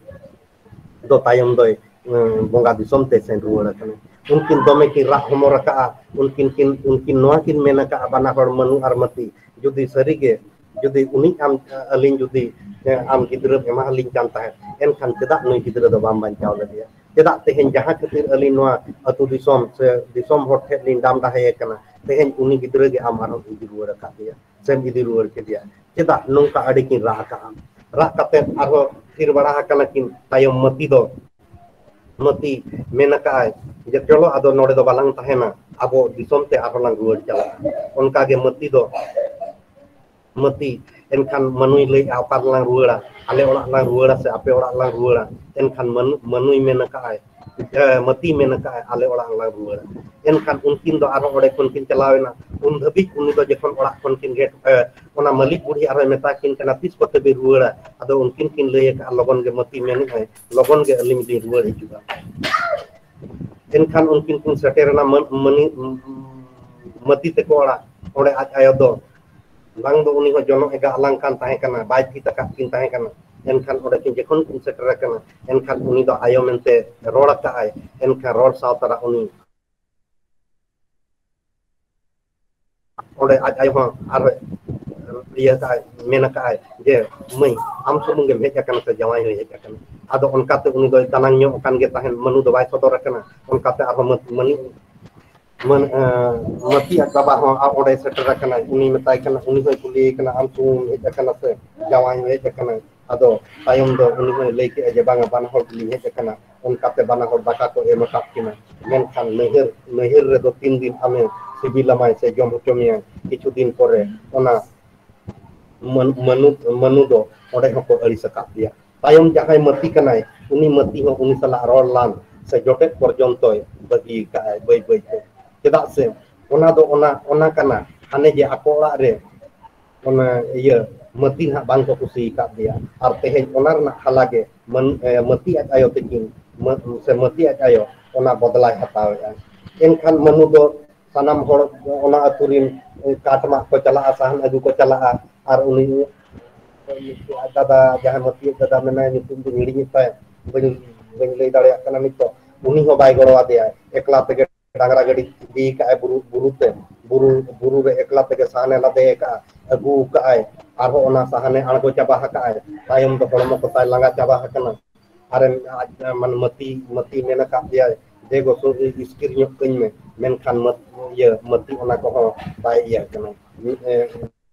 ᱫᱚ ᱛᱟᱭᱚᱢ ᱫᱚᱭ, ᱩᱸ, ᱵᱚᱸᱜᱟ ᱫᱤᱥᱚᱢ ᱛᱮ ᱥᱮᱱ ᱨᱩᱣᱟᱹᱲ ᱟᱠᱟᱱᱟ᱾ ᱩᱱᱠᱤᱱ ᱫᱚᱢᱮ ᱠᱤᱱ ᱨᱟᱜ ᱦᱚᱢᱚᱨ ᱟᱠᱟᱜᱼᱟ, ᱩᱱᱠᱤᱱ ᱠᱤᱱ, ᱩᱱᱠᱤᱱ ᱱᱚᱣᱟ ᱠᱤᱱ ᱢᱮᱱ ᱟᱠᱟᱜᱼᱟ, ᱵᱟᱱᱟ ᱦᱚᱲ ᱢᱟᱹᱱᱩ ᱟᱨ ᱢᱟᱹᱛᱤ, ᱡᱩᱫᱤ ᱥᱟᱹᱨᱤᱜᱮ, ᱡᱩᱫᱤ ᱩᱱᱤ ᱟᱢ, ᱟᱹᱞᱤᱧ ᱡᱩᱫᱤ, ᱮ, ᱟᱢ ᱜᱤᱫᱽᱨᱟᱹᱢ ᱮᱢᱟᱞᱤᱧ ᱠᱟᱱ ᱛᱟᱦᱮᱸᱫ, ᱮᱱᱠᱷᱟᱱ ᱪᱮᱫᱟᱜ ᱱᱩᱭ ᱜᱤᱫᱽᱨᱟᱹ ᱫᱚ ᱵᱟᱢ ᱵᱟᱧᱪᱟᱣ ᱞᱮᱫᱮᱭᱟ? ᱪᱮᱫᱟᱜ ᱛᱮᱦᱮᱧ ᱡᱟᱦᱟᱸ ᱠᱷᱟᱹᱛᱤᱨ ᱟᱹᱞᱤᱧ ᱱᱚᱣᱟ ᱟᱹᱛᱩ ᱫᱤᱥᱚᱢ ᱥᱮ ᱫᱤᱥᱚᱢ ᱦᱚᱲ ᱴᱷᱮᱱ ᱞᱤᱧ ᱰᱟᱢ ᱰᱟᱦᱮ ᱟᱠᱟᱱᱟ, ᱛᱮᱦᱮᱧ ᱩᱱᱤ ᱜᱤᱫᱽᱨᱟᱹ ᱜᱮ ᱟᱢ ᱟᱨᱦᱚᱸ ᱤᱫᱤ ᱨᱩᱣᱟᱹᱲ ᱟᱠᱟᱫ ᱫᱮᱭᱟ, ᱥᱮᱢ ᱤᱫᱤ ᱨᱩᱣᱟᱹᱲ ᱠᱮᱫᱮᱭᱟ? ᱪᱮᱫᱟᱜ ᱱᱚᱝᱠᱟ ᱟᱹᱰᱤ ᱠᱤᱱ ᱨᱟᱜ ᱟᱠᱟᱜᱼᱟ? ᱨᱟᱜ ᱠᱟᱛᱮ ᱟᱨᱦᱚᱸ ᱛᱷᱤᱨ ᱵᱟᱲᱟ ᱟᱠᱟᱱᱟ ᱠᱤᱱ᱾ ᱛᱟᱭᱚᱢ ᱢᱟᱹᱛᱤ ᱫᱚ, ᱢᱟᱹᱛᱤ ᱢᱮᱱ ᱟᱠᱟᱫᱼᱟᱭ ᱡᱮ, "ᱪᱚᱞᱚ, ᱟᱫᱚ ᱱᱚᱰᱮ ᱫᱚ ᱵᱟᱞᱟᱝ ᱛᱟᱦᱮᱱᱟ, ᱟᱵᱚ ᱫᱤᱥᱚᱢ ᱛᱮ ᱟᱨᱦᱚᱸ ᱞᱟᱝ ᱨᱩᱣᱟᱹᱲ ᱪᱟᱞᱟᱜᱼᱟ᱾" ᱚᱱᱠᱟ ᱜᱮ ᱢᱟᱹᱛᱤ ᱫᱚ, ᱢᱟᱹᱛᱤ, ᱮᱱᱠᱷᱟᱱ ᱢᱟᱹᱱᱩᱭ ᱞᱟᱹᱭᱮᱫᱼᱟ, "ᱚᱠᱟ ᱨᱮᱞᱟᱝ ᱨᱩᱣᱟᱹᱲᱟ? ᱟᱞᱮ ᱚᱲᱟᱜ ᱞᱟᱝ ᱨᱩᱣᱟᱹᱲᱟ ᱥᱮ ᱟᱯᱮ ᱚᱲᱟᱜ ᱞᱟᱝ ᱨᱩᱣᱟᱹᱲᱟ?" ᱮᱱᱠᱷᱟᱱ ᱢᱟᱹᱱᱩ, ᱢᱟᱹᱱᱩᱭ ᱢᱮᱱ ᱟᱠᱟᱫᱼᱟᱭ, ᱮ, ᱢᱟᱹᱛᱤᱭ ᱢᱮᱱ ᱟᱠᱟᱫᱼᱟᱭ, "ᱟᱞᱮ ᱚᱲᱟᱜ ᱞᱟᱝ ᱨᱩᱣᱟᱹᱲᱟ᱾" ᱮᱱᱠᱷᱟᱱ ᱩᱱᱠᱤᱱ ᱫᱚ ᱟᱨᱦᱚᱸ ᱚᱸᱰᱮ ᱠᱷᱚᱱ ᱠᱤᱱ ᱪᱟᱞᱟᱣ ᱮᱱᱟ᱾ ᱩᱱ ᱫᱷᱟᱹᱵᱤᱡ ᱩᱱᱤ ᱫᱚ ᱡᱚᱠᱷᱚᱱ ᱚᱲᱟᱜ ᱠᱷᱚᱱ ᱠᱤᱱ ᱜᱮ, ᱮ, ᱚᱱᱟ ᱢᱟᱹᱞᱤᱠ ᱵᱩᱲᱦᱤ ᱟᱨᱦᱚᱸᱭ ᱢᱮᱛᱟ ᱠᱤᱱ ᱠᱟᱱᱟ, "ᱛᱤᱥ ᱠᱚᱛᱮ ᱵᱤᱱ ᱨᱩᱣᱟᱹᱲᱟ?" ᱟᱫᱚ ᱩᱱᱠᱤᱱ ᱠᱤᱱ ᱞᱟᱹᱭ ᱟᱠᱟᱫᱼᱟ, "ᱞᱚᱜᱚᱱ ᱜᱮ ᱢᱟᱹᱛᱤ ᱢᱮᱱᱮᱫᱼᱟᱭ, ᱞᱚᱜᱚᱱ ᱜᱮ ᱟᱹᱞᱤᱧ ᱞᱤᱧ ᱨᱩᱣᱟᱹᱲ ᱦᱤᱡᱩᱜᱼᱟ᱾" ᱮᱱᱠᱷᱟᱱ ᱩᱱᱠᱤᱱ ᱠᱤᱱ ᱥᱮᱴᱮᱨᱮᱱᱟ ᱢᱟᱹ-, ᱢᱟᱹᱱᱤ-, ᱢᱟᱹᱛᱤ ᱛᱮᱠᱚ ᱚᱲᱟᱜ᱾ ᱚᱸᱰᱮ ᱟᱡ ᱟᱭᱳ ᱫᱚ ᱵᱟᱝ ᱫᱚ ᱩᱱᱤ ᱦᱚᱸ ᱡᱚᱱᱚᱜ ᱮ ᱜᱟᱜ ᱟᱞᱟᱝ ᱠᱟᱱ ᱛᱟᱦᱮᱸ ᱠᱟᱱᱟ, ᱵᱟᱭ ᱛᱷᱤᱛ ᱟᱠᱟᱫ ᱠᱤᱱ ᱛᱟᱦᱮᱸ ᱠᱟᱱᱟ᱾ ᱮᱱᱠᱷᱟᱱ ᱚᱸᱰᱮ ᱠᱤᱱ ᱡᱚᱠᱷᱚᱱ ᱠᱤᱱ ᱥᱮᱴᱮᱨ ᱟᱠᱟᱱᱟ, ᱮᱱᱠᱷᱟᱱ ᱩᱱᱤ ᱫᱚ ᱟᱭᱳ ᱢᱮᱱᱛᱮ ᱨᱚᱲ ᱟᱠᱟᱫ ᱟᱭ᱾ ᱮᱱᱠᱷᱟᱱ ᱨᱚᱲ ᱥᱟᱶ ᱛᱟᱨᱟ ᱩᱱᱤ ᱚᱸᱰᱮ ᱟᱡ ᱟᱭᱳ ᱦᱚᱸ ᱟᱨ ᱤᱭᱟᱹ ᱠᱟᱜᱼᱟᱭ, ᱢᱮᱱ ᱠᱟᱜᱼᱟᱭ ᱡᱮ, "ᱢᱟᱹᱭ, ᱟᱢ ᱥᱩᱢᱩᱝ ᱜᱮᱢ ᱦᱮᱡ ᱟᱠᱟᱱᱟ ᱥᱮ ᱡᱟᱶᱟᱭ ᱦᱚᱸᱭ ᱦᱮᱡ ᱟᱠᱟᱱᱟ?" ᱟᱫᱚ ᱚᱱᱠᱟᱛᱮ ᱩᱱᱤ ᱫᱚᱭ ᱫᱟᱱᱟᱝ ᱧᱚᱜ ᱟᱠᱟᱱ ᱜᱮ ᱛᱟᱦᱮᱸᱫ, ᱢᱟᱹᱱᱩ ᱫᱚ ᱵᱟᱭ ᱥᱚᱫᱚᱨ ᱟᱠᱟᱱᱟ᱾ ᱚᱱᱠᱟᱛᱮ ᱟᱨᱦᱚᱸ ᱢᱟᱹ-, ᱢᱟᱹᱱᱤ-, ᱢᱟᱹᱱ-, ᱮᱸ, ᱢᱟᱹᱛᱤ ᱟᱡ ᱵᱟᱵᱟ ᱦᱚᱸ ᱟ-, ᱚᱸᱰᱮ ᱥᱮᱴᱮᱨ ᱟᱠᱟᱱᱟᱭ᱾ ᱩᱱᱤ ᱢᱮᱛᱟᱭ ᱠᱟᱱᱟ, ᱩᱱᱤ ᱦᱚᱸᱭ ᱠᱩᱞᱤᱭᱮ ᱠᱟᱱᱟ, "ᱟᱢ ᱥᱩᱢᱩᱝ ᱮᱢ ᱦᱮᱡ ᱟᱠᱟᱱᱟ ᱥᱮ ᱡᱟᱶᱟᱭ ᱦᱚᱸ ᱦᱮᱡ ᱟᱠᱟᱱᱟᱭ?" ᱟᱫᱚ ᱛᱟᱭᱚᱢ ᱫᱚ ᱩᱱᱤ ᱦᱚᱸᱭ ᱞᱟᱹᱭ ᱠᱮᱜᱼᱟ ᱡᱮ, "ᱵᱟᱝᱟ, ᱵᱟᱱᱟ ᱦᱚᱲ ᱜᱮᱞᱤᱧ ᱦᱮᱡ ᱟᱠᱟᱱᱟ᱾" ᱚᱱᱠᱟᱛᱮ ᱵᱟᱱᱟ ᱦᱚᱲ ᱫᱟᱠᱟ ᱠᱚ ᱮᱢ ᱟᱠᱟᱫ ᱠᱤᱱᱟ᱾ ᱢᱮᱱᱠᱷᱟᱱ ᱱᱟᱹᱭᱦᱟᱹᱨ, ᱱᱟᱹᱭᱦᱟᱹᱨ ᱨᱮᱫᱚ ᱛᱤᱱ ᱫᱤᱱ ᱟᱢᱮ ᱥᱤᱵᱤᱞᱟᱢᱟᱭ ᱥᱮ ᱡᱚᱢ ᱦᱚᱪᱚ ᱢᱮᱭᱟᱭ, ᱠᱤᱪᱷᱩ ᱫᱤᱱ ᱯᱚᱨᱮ ᱚᱱᱟ ᱢᱟᱹᱱ-, ᱢᱟᱹᱱᱩ, ᱢᱟᱹᱱᱩ ᱫᱚ ᱚᱸᱰᱮ ᱦᱚᱸᱠᱚ ᱟᱹᱲᱤᱥ ᱟᱠᱟᱫ ᱜᱮᱭᱟ᱾ ᱛᱟᱭᱚᱢ ᱡᱟᱦᱟᱸᱭ ᱢᱟᱹᱛᱤ ᱠᱟᱱᱟᱭ, ᱩᱱᱤ ᱢᱟᱹᱛᱤ ᱦᱚᱸ ᱩᱱᱤ ᱥᱟᱞᱟᱜ ᱨᱚᱲ ᱞᱟᱸᱫ ᱥᱮ ᱡᱚᱴᱮᱫ ᱯᱚᱨᱡᱚᱱᱛᱚᱭ ᱵᱟᱹᱜᱤ ᱟᱠᱟᱫᱼᱟᱭ ᱵᱟᱹᱭ ᱵᱟᱹᱭ ᱛᱮ᱾ ᱪᱮᱫᱟᱜ ᱥᱮ ᱚᱱᱟ ᱫᱚ ᱚᱱᱟ, ᱚᱱᱟ ᱠᱟᱱᱟ, ᱦᱟᱱᱮ ᱡᱮ ᱟᱠᱚ ᱚᱲᱟᱜ ᱨᱮ ᱚᱱᱟ ᱤᱭᱟᱹ ᱢᱟᱹᱛᱤ ᱱᱟᱦᱟᱜ ᱵᱟᱝ ᱠᱚ ᱠᱩᱥᱤ ᱟᱠᱟᱫ ᱜᱮᱭᱟ᱾ ᱟᱨ ᱛᱮᱦᱮᱧ ᱚᱱᱟ ᱨᱮᱱᱟᱜ ᱦᱟᱞᱟ ᱜᱮ ᱢᱟᱹᱱ-, ᱮ, ᱢᱟᱹᱛᱤ ᱟᱡ ᱟᱭᱳ ᱛᱟᱹᱠᱤᱱ, ᱢᱟᱹ-, ᱥᱮ ᱢᱟᱹᱛᱤ ᱟᱡ ᱟᱭᱳ ᱚᱱᱟ ᱵᱚᱫᱞᱟᱭ ᱦᱟᱛᱟᱣᱮᱫᱼᱟ᱾ ᱮᱱᱠᱷᱟᱱ ᱢᱟᱹᱱᱩ ᱫᱚ ᱥᱟᱱᱟᱢ ᱦᱚᱲ ᱚᱱᱟ ᱟᱹᱛᱩ ᱨᱤᱱ ᱠᱟᱴ ᱢᱟᱜ ᱠᱚ ᱪᱟᱞᱟᱜᱼᱟ, ᱥᱟᱦᱟᱱ ᱟᱹᱜᱩ ᱠᱚ ᱪᱟᱞᱟᱜᱼᱟ, ᱟᱨ ᱩᱱᱤ ᱫᱟᱫᱟ, ᱡᱟᱦᱟᱸᱭ ᱢᱟᱹᱛᱤᱭᱟᱹ ᱫᱟᱫᱟ ᱢᱮᱱᱟᱭ, ᱧᱩᱛᱩᱢ ᱫᱚ ᱦᱤᱲᱤᱧᱮᱫ ᱛᱟᱭ, ᱵᱟᱹᱧ, ᱵᱟᱹᱧ ᱞᱟᱹᱭ ᱫᱟᱲᱮᱭᱟᱜ ᱠᱟᱱᱟ ᱱᱤᱛᱚᱜ, ᱩᱱᱤ ᱦᱚᱸ ᱵᱟᱭ ᱜᱚᱲᱚ ᱟᱫᱮᱭᱟ᱾ ᱮᱠᱞᱟ ᱛᱮᱜᱮ ᱰᱟᱝᱨᱟ ᱜᱟᱹᱰᱤ ᱤᱫᱤ ᱠᱟᱜᱼᱟᱭ ᱵᱩᱨᱩ, ᱵᱩᱨᱩ ᱛᱮ, ᱵᱩᱨᱩ, ᱵᱩᱨᱩ ᱨᱮ ᱮᱠᱞᱟ ᱛᱮᱜᱮ ᱥᱟᱦᱟᱱᱮ ᱞᱟᱫᱮ ᱟᱠᱟᱜᱼᱟ, ᱟᱹᱜᱩ ᱠᱟᱜᱼᱟᱭ, ᱟᱨᱦᱚᱸ ᱚᱱᱟ ᱥᱟᱦᱟᱱᱮ ᱟᱬᱜᱚ ᱪᱟᱵᱟ ᱟᱠᱟᱜᱼᱟᱭ᱾ ᱛᱟᱭᱚᱢ ᱫᱚ ᱦᱚᱲᱢᱚ ᱠᱚ ᱛᱟᱭ ᱞᱟᱸᱜᱟ ᱪᱟᱵᱟ ᱟᱠᱟᱱᱟ᱾ ᱟᱨᱮ ᱟᱡ, ᱢᱟᱱᱮ ᱢᱟᱹᱛᱤ, ᱢᱟᱹᱛᱤ ᱢᱮᱱ ᱟᱠᱟᱫ ᱫᱮᱭᱟᱭ, "ᱫᱮ ᱜᱚ, ᱥᱩᱨ ᱤᱥᱠᱤᱨ ᱧᱚᱜ ᱠᱟᱹᱧ ᱢᱮ", ᱢᱮᱱᱠᱷᱟᱱ ᱢᱟᱹ-, ᱤᱭᱟᱹ, ᱢᱟᱹᱛᱤ ᱚᱱᱟ ᱠᱚᱦᱚᱸ ᱵᱟᱭ ᱤᱭᱟᱹ ᱠᱟᱱᱟ, ᱮ,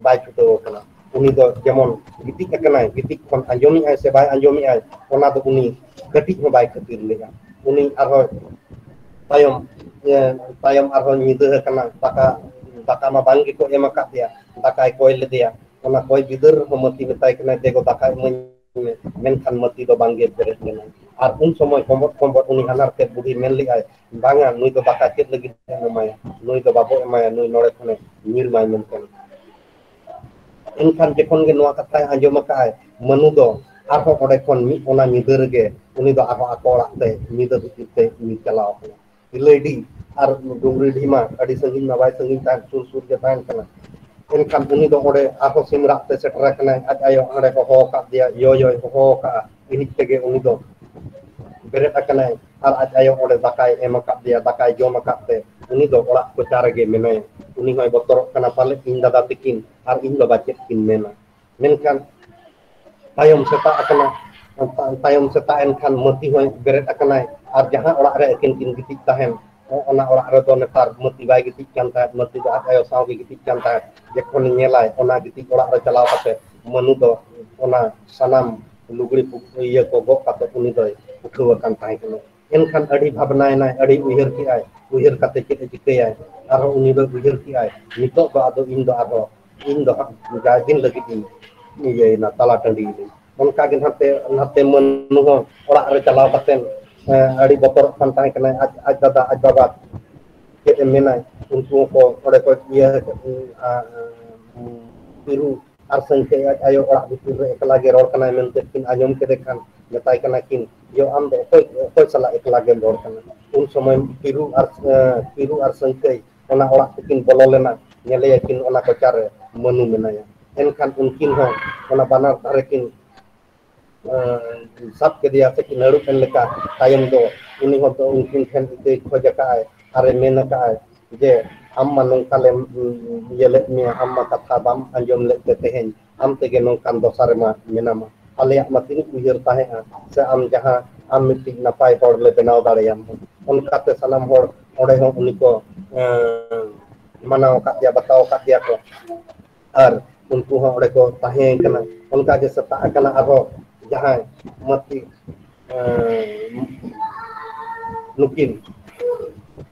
ᱵᱟᱭ ᱪᱷᱩᱴᱟᱹᱣ ᱠᱟᱱᱟ᱾ ᱩᱱᱤ ᱫᱚ ᱡᱮᱢᱚᱱ ᱜᱤᱛᱤᱡ ᱟᱠᱟᱱᱟᱭ, ᱜᱤᱛᱤᱡ ᱠᱷᱚᱱ ᱟᱸᱡᱚᱢᱮᱜᱼᱟᱭ ᱥᱮ ᱵᱟᱭ ᱟᱸᱡᱚᱢᱮᱜᱼᱟᱭ, ᱚᱱᱟ ᱫᱚ ᱩᱱᱤ ᱠᱟᱹᱴᱤᱡ ᱦᱚᱸ ᱵᱟᱭ ᱠᱷᱟᱹᱛᱤᱨ ᱞᱮᱫᱼᱟ᱾ ᱩᱱᱤ ᱟᱨᱦᱚᱸ ᱛᱟᱭᱚᱢ, ᱮ, ᱛᱟᱭᱚᱢ ᱟᱨᱦᱚᱸ ᱧᱤᱫᱟᱹ ᱟᱠᱟᱱᱟ, ᱫᱟᱠᱟ, ᱫᱟᱠᱟ ᱢᱟ ᱵᱟᱝ ᱜᱮᱠᱚ ᱮᱢ ᱟᱠᱟᱫ ᱫᱮᱭᱟ, ᱫᱟᱠᱟᱭ ᱠᱚᱭ ᱞᱮᱫᱮᱭᱟ᱾ ᱚᱱᱟ ᱠᱚᱭ ᱵᱤᱫᱟᱹᱞ ᱨᱮᱦᱚᱸ ᱢᱟᱹᱛᱤ ᱢᱮᱛᱟᱭ ᱠᱟᱱᱟᱭ, "ᱫᱮ ᱜᱚ, ᱫᱟᱠᱟ ᱤᱢᱟᱹᱧ ᱢᱮ", ᱢᱮᱱᱠᱷᱟᱱ ᱢᱟᱹᱛᱤ ᱫᱚ ᱵᱟᱝᱜᱮ ᱵᱮᱨᱮᱫ ᱞᱮᱱᱟᱭ᱾ ᱟᱨ ᱩᱱ ᱥᱚᱢᱚᱭ ᱠᱚᱢᱵᱚᱫ ᱠᱚᱢᱵᱚᱫ ᱩᱱᱤ ᱦᱟᱱᱦᱟᱨ ᱛᱮᱫ ᱵᱩᱰᱷᱤ ᱢᱮᱱ ᱞᱮᱫᱼᱟᱭ, "ᱵᱟᱝᱟ, ᱱᱩᱭ ᱫᱚ ᱫᱟᱠᱟ ᱪᱮᱫ ᱞᱟᱹᱜᱤᱫ ᱮᱢ ᱮᱢᱟᱭᱟ? ᱱᱩᱭ ᱫᱚ ᱵᱟᱵᱚ ᱮᱢᱟᱭᱟ, ᱱᱩᱭ ᱱᱚᱰᱮ ᱠᱷᱚᱱᱮ ᱧᱤᱨ ᱢᱟᱭ" ᱢᱮᱱᱛᱮ᱾ ᱮᱱᱠᱷᱟᱱ ᱡᱚᱠᱷᱚᱱ ᱜᱮ ᱱᱚᱣᱟ ᱠᱟᱛᱷᱟᱭ ᱟᱸᱡᱚᱢ ᱟᱠᱟᱫᱼᱟᱭ, ᱢᱟᱹᱱᱩ ᱫᱚ ᱟᱨᱦᱚᱸ ᱚᱸᱰᱮ ᱠᱷᱚᱱ ᱢᱤᱫ ᱚᱱᱟ ᱧᱤᱫᱟᱹ ᱨᱮᱜᱮ ᱩᱱᱤ ᱫᱚ ᱟᱨᱦᱚᱸ ᱟᱠᱚ ᱚᱲᱟᱜ ᱛᱮ ᱧᱤᱫᱟᱹ ᱵᱷᱤᱛᱤᱨ ᱛᱮ ᱧᱤᱨ ᱪᱟᱞᱟᱣ ᱟᱠᱟᱱᱟ᱾ ᱞᱟᱹᱭᱰᱤ ᱟᱨ ᱰᱩᱝᱨᱤᱰᱤ ᱢᱟ ᱟᱹᱰᱤ ᱥᱟᱺᱜᱤᱧ ᱢᱟ ᱵᱟᱭ ᱥᱟᱺᱜᱤᱧ ᱛᱟᱦᱮᱸᱫ, ᱥᱩᱨ ᱥᱩᱨ ᱜᱮ ᱛᱟᱦᱮᱸᱱ ᱠᱟᱱᱟ᱾ ᱮᱱᱠᱷᱟᱱ ᱩᱱᱤ ᱫᱚ ᱚᱸᱰᱮ ᱟᱨᱦᱚᱸ ᱥᱤᱢ ᱨᱟᱜ ᱛᱮ ᱥᱮᱴᱮᱨ ᱟᱠᱟᱱᱟᱭ᱾ ᱟᱡ ᱟᱭᱳ ᱦᱟᱸᱰᱮ ᱦᱚᱦᱚ ᱟᱠᱟᱫ ᱫᱮᱭᱟ, ᱭᱚᱭᱚᱭ ᱦᱚᱦᱚ ᱟᱠᱟᱫᱼᱟ᱾ ᱤᱱᱤᱡ ᱛᱮᱜᱮ ᱩᱱᱤ ᱫᱚ ᱵᱮᱨᱮᱫ ᱟᱠᱟᱱᱟᱭ ᱟᱨ ᱟᱡ ᱟᱭᱳ ᱚᱸᱰᱮ ᱫᱟᱠᱟᱭ ᱮᱢ ᱟᱠᱟᱫ ᱫᱮᱭᱟ᱾ ᱫᱟᱠᱟᱭ ᱡᱚᱢ ᱟᱠᱟᱫ ᱛᱮ ᱩᱱᱤ ᱫᱚ ᱚᱲᱟᱜ ᱠᱚᱪᱟ ᱨᱮᱜᱮ ᱢᱮᱱᱟᱭᱟ᱾ ᱩᱱᱤ ᱦᱚᱸᱭ ᱵᱚᱛᱚᱨᱚᱜ ᱠᱟᱱᱟ ᱯᱟᱞᱮ ᱤᱧ ᱫᱟᱫᱟ ᱛᱤᱠᱤᱱ ᱟᱨ ᱤᱧ ᱵᱟᱵᱟ ᱪᱮᱫ ᱠᱤᱱ ᱢᱮᱱᱟ᱾ ᱢᱮᱱᱠᱷᱟᱱ ᱛᱟᱭᱚᱢ ᱥᱮᱛᱟᱜ ᱟᱠᱟᱱᱟ, ᱛᱟ-, ᱛᱟᱭᱚᱢ ᱥᱮᱛᱟᱜ ᱮᱱᱠᱷᱟᱱ ᱢᱟᱹᱛᱤ ᱦᱚᱸᱭ ᱵᱮᱨᱮᱫ ᱟᱠᱟᱱᱟᱭ ᱟᱨ ᱡᱟᱦᱟᱸ ᱚᱲᱟᱜ ᱨᱮ ᱟᱹᱠᱤᱱ ᱠᱤᱱ ᱜᱤᱛᱤᱡ ᱛᱟᱦᱮᱱ, ᱚ-, ᱚᱱᱟ ᱚᱲᱟᱜ ᱨᱮᱫᱚ ᱱᱮᱛᱟᱨ ᱢᱟᱹᱛᱤ ᱵᱟᱭ ᱜᱤᱛᱤᱡ ᱠᱟᱱ ᱛᱟᱦᱮᱸᱫ, ᱢᱟᱹᱛᱤ ᱫᱚ ᱟᱡ ᱟᱭᱳ ᱥᱟᱶ ᱜᱮ ᱜᱤᱛᱤᱡ ᱠᱟᱱ ᱛᱟᱦᱮᱸᱫ᱾ ᱡᱚᱠᱷᱚᱱ ᱧᱮᱞᱟᱭ ᱚᱱᱟ ᱜᱤᱛᱤᱡ ᱚᱲᱟᱜ ᱨᱮ ᱪᱟᱞᱟᱣ ᱠᱟᱛᱮ ᱢᱟᱹᱱᱩ ᱫᱚ ᱚᱱᱟ ᱥᱟᱱᱟᱢ ᱞᱩᱜᱽᱲᱤ ᱯᱩ-, ᱤᱭᱟᱹ ᱠᱚ ᱜᱚᱜ ᱠᱟᱛᱮ ᱩᱱᱤ ᱫᱚᱭ ᱩᱴᱷᱟᱹᱣ ᱟᱠᱟᱱ ᱛᱟᱦᱮᱸ ᱠᱟᱱᱟ᱾ ᱮᱱᱠᱷᱟᱱ ᱟᱹᱰᱤ ᱵᱷᱟᱵᱽᱱᱟᱭᱮᱱᱟᱭ, ᱟᱹᱰᱤ ᱩᱭᱦᱟᱹᱨ ᱠᱮᱜᱼᱟᱭ᱾ ᱩᱭᱦᱟᱹᱨ ᱠᱟᱛᱮ ᱪᱮᱫ ᱮ ᱪᱤᱠᱟᱹᱭᱟᱭ? ᱟᱨᱦᱚᱸ ᱩᱱᱤ ᱫᱚᱭ ᱩᱭᱦᱟᱹᱨ ᱠᱮᱜᱼᱟᱭ, ᱱᱤᱛᱚᱜ ᱫᱚ ᱟᱫᱚ ᱤᱧ ᱫᱚ ᱟᱨᱦᱚᱸ, ᱤᱧ ᱫᱚ ᱦᱟᱸᱜ ᱡᱟᱭᱫᱤᱱ ᱞᱟᱹᱜᱤᱫ ᱤᱧ ᱤᱭᱟᱹᱭᱮᱱᱟ, ᱛᱟᱞᱟ ᱴᱟᱺᱰᱤᱭᱮᱱᱟᱹᱧ᱾ ᱚᱱᱠᱟ ᱜᱮ ᱱᱟᱛᱮ, ᱱᱟᱛᱮ ᱢᱟᱹᱱᱩ ᱦᱚᱸ ᱚᱲᱟᱜ ᱨᱮ ᱪᱟᱞᱟᱣ ᱠᱟᱛᱮ, ᱮᱸ, ᱟᱹᱰᱤ ᱵᱚᱛᱚᱨᱚᱜ ᱠᱟᱱ ᱛᱟᱦᱮᱸ ᱠᱟᱱᱟᱭ᱾ ᱟᱡ, ᱟᱡ ᱫᱟᱫᱟ, ᱟᱡ ᱵᱟᱵᱟ ᱪᱮᱫ ᱮ ᱢᱮᱱᱟᱭ? ᱩᱱᱠᱩ ᱦᱚᱸᱠᱚ ᱚᱸᱰᱮ ᱠᱚ ᱤᱭᱟᱹ, ᱟ, ᱟ, ᱯᱤᱨᱩ ᱟᱨ ᱥᱟᱹᱝᱠᱷᱟᱹᱭ ᱟᱡ ᱟᱭᱳ ᱚᱲᱟᱜ ᱵᱷᱤᱛᱤᱨ ᱨᱮ ᱮᱠᱞᱟ ᱜᱮ ᱨᱚᱲ ᱠᱟᱱᱟᱭ ᱢᱮᱱᱛᱮ ᱠᱤᱱ ᱟᱸᱡᱚᱢ ᱠᱮᱫᱮ ᱠᱷᱟᱱ ᱢᱮᱛᱟᱭ ᱠᱟᱱᱟ ᱠᱤᱱ, "ᱭᱳ, ᱟᱢ ᱫᱚ ᱚᱠᱚᱭ, ᱚᱠᱚᱭ ᱥᱟᱞᱟᱜ ᱮᱠᱞᱟ ᱜᱮᱢ ᱨᱚᱲ ᱠᱟᱱᱟ?" ᱩᱱ ᱥᱚᱢᱚᱭ ᱯᱤᱨᱩ ᱟᱨ, ᱮ, ᱯᱤᱨᱩ ᱟᱨ ᱥᱟᱹᱝᱠᱷᱟᱹᱭ ᱚᱱᱟ ᱚᱲᱟᱜ ᱛᱮᱠᱤᱱ ᱵᱚᱞᱚ ᱞᱮᱱᱟ, ᱧᱮᱞᱮᱭᱟᱠᱤᱱ ᱚᱱᱟ ᱠᱚᱪᱟ ᱨᱮ ᱢᱟᱹᱱᱩ ᱢᱮᱱᱟᱭᱟ᱾ ᱮᱱᱠᱷᱟᱱ ᱩᱱᱠᱤᱱ ᱦᱚᱸ ᱚᱱᱟ ᱵᱟᱱᱟᱨ ᱫᱷᱟᱨᱮ ᱠᱤᱱ, ᱮ, ᱥᱟᱵ ᱠᱮᱫᱮᱭᱟ ᱥᱮ ᱠᱤᱱ ᱦᱟᱹᱲᱩᱵ ᱮᱱ ᱞᱮᱠᱟ᱾ ᱛᱟᱭᱚᱢ ᱫᱚ ᱩᱱᱤ ᱦᱚᱸ ᱫᱚ ᱩᱱᱠᱤᱱ ᱴᱷᱮᱱ ᱤᱠᱟᱹᱭ ᱠᱷᱚᱡ ᱟᱠᱟᱫᱼᱟᱭ ᱟᱨᱮ ᱢᱮᱱ ᱟᱠᱟᱫᱼᱟᱭ ᱡᱮ, "ᱟᱢ ᱢᱟ ᱱᱚᱝᱠᱟ ᱞᱮ, ᱩᱸ, ᱤᱭᱟᱹ ᱞᱮᱫ ᱢᱮᱭᱟ, ᱟᱢ ᱢᱟ ᱠᱟᱛᱷᱟ ᱵᱟᱢ ᱟᱸᱡᱚᱢ ᱞᱮᱫ ᱛᱮ ᱛᱮᱦᱮᱧ ᱟᱢ ᱛᱮᱜᱮ ᱱᱚᱝᱠᱟᱱ ᱫᱚᱥᱟ ᱨᱮᱢᱟ ᱢᱮᱱᱟᱢᱟ᱾ ᱟᱞᱮᱭᱟᱜ ᱢᱟ ᱛᱤᱱᱟᱹᱜ ᱩᱭᱦᱟᱹᱨ ᱛᱟᱦᱮᱸᱜᱼᱟ ᱥᱮ ᱟᱢ ᱡᱟᱦᱟᱸ, ᱟᱢ ᱢᱤᱫᱴᱤᱡ ᱱᱟᱯᱟᱭ ᱦᱚᱲ ᱞᱮ ᱵᱮᱱᱟᱣ ᱫᱟᱲᱮᱭᱟᱢ ᱢᱟ᱾" ᱚᱱᱠᱟᱛᱮ ᱥᱟᱱᱟᱢ ᱦᱚᱲ ᱚᱸᱰᱮ ᱦᱚᱸ ᱩᱱᱤ ᱠᱚ, ᱮᱸ, ᱢᱟᱱᱟᱣ ᱟᱠᱟᱫ ᱜᱮᱭᱟ, ᱵᱟᱛᱟᱣ ᱟᱠᱟᱫ ᱜᱮᱭᱟ ᱠᱚ᱾ ᱟᱨ ᱩᱱᱠᱩ ᱦᱚᱸ ᱚᱸᱰᱮ ᱠᱚ ᱛᱟᱦᱮᱸ ᱠᱟᱱᱟ᱾ ᱚᱱᱠᱟ ᱜᱮ ᱥᱮᱛᱟᱜ ᱟᱠᱟᱱᱟ ᱟᱨᱦᱚᱸ ᱡᱟᱦᱟᱸᱭ ᱢᱟᱹᱛᱤ, ᱮᱸ, ᱱᱩᱠᱤᱱ,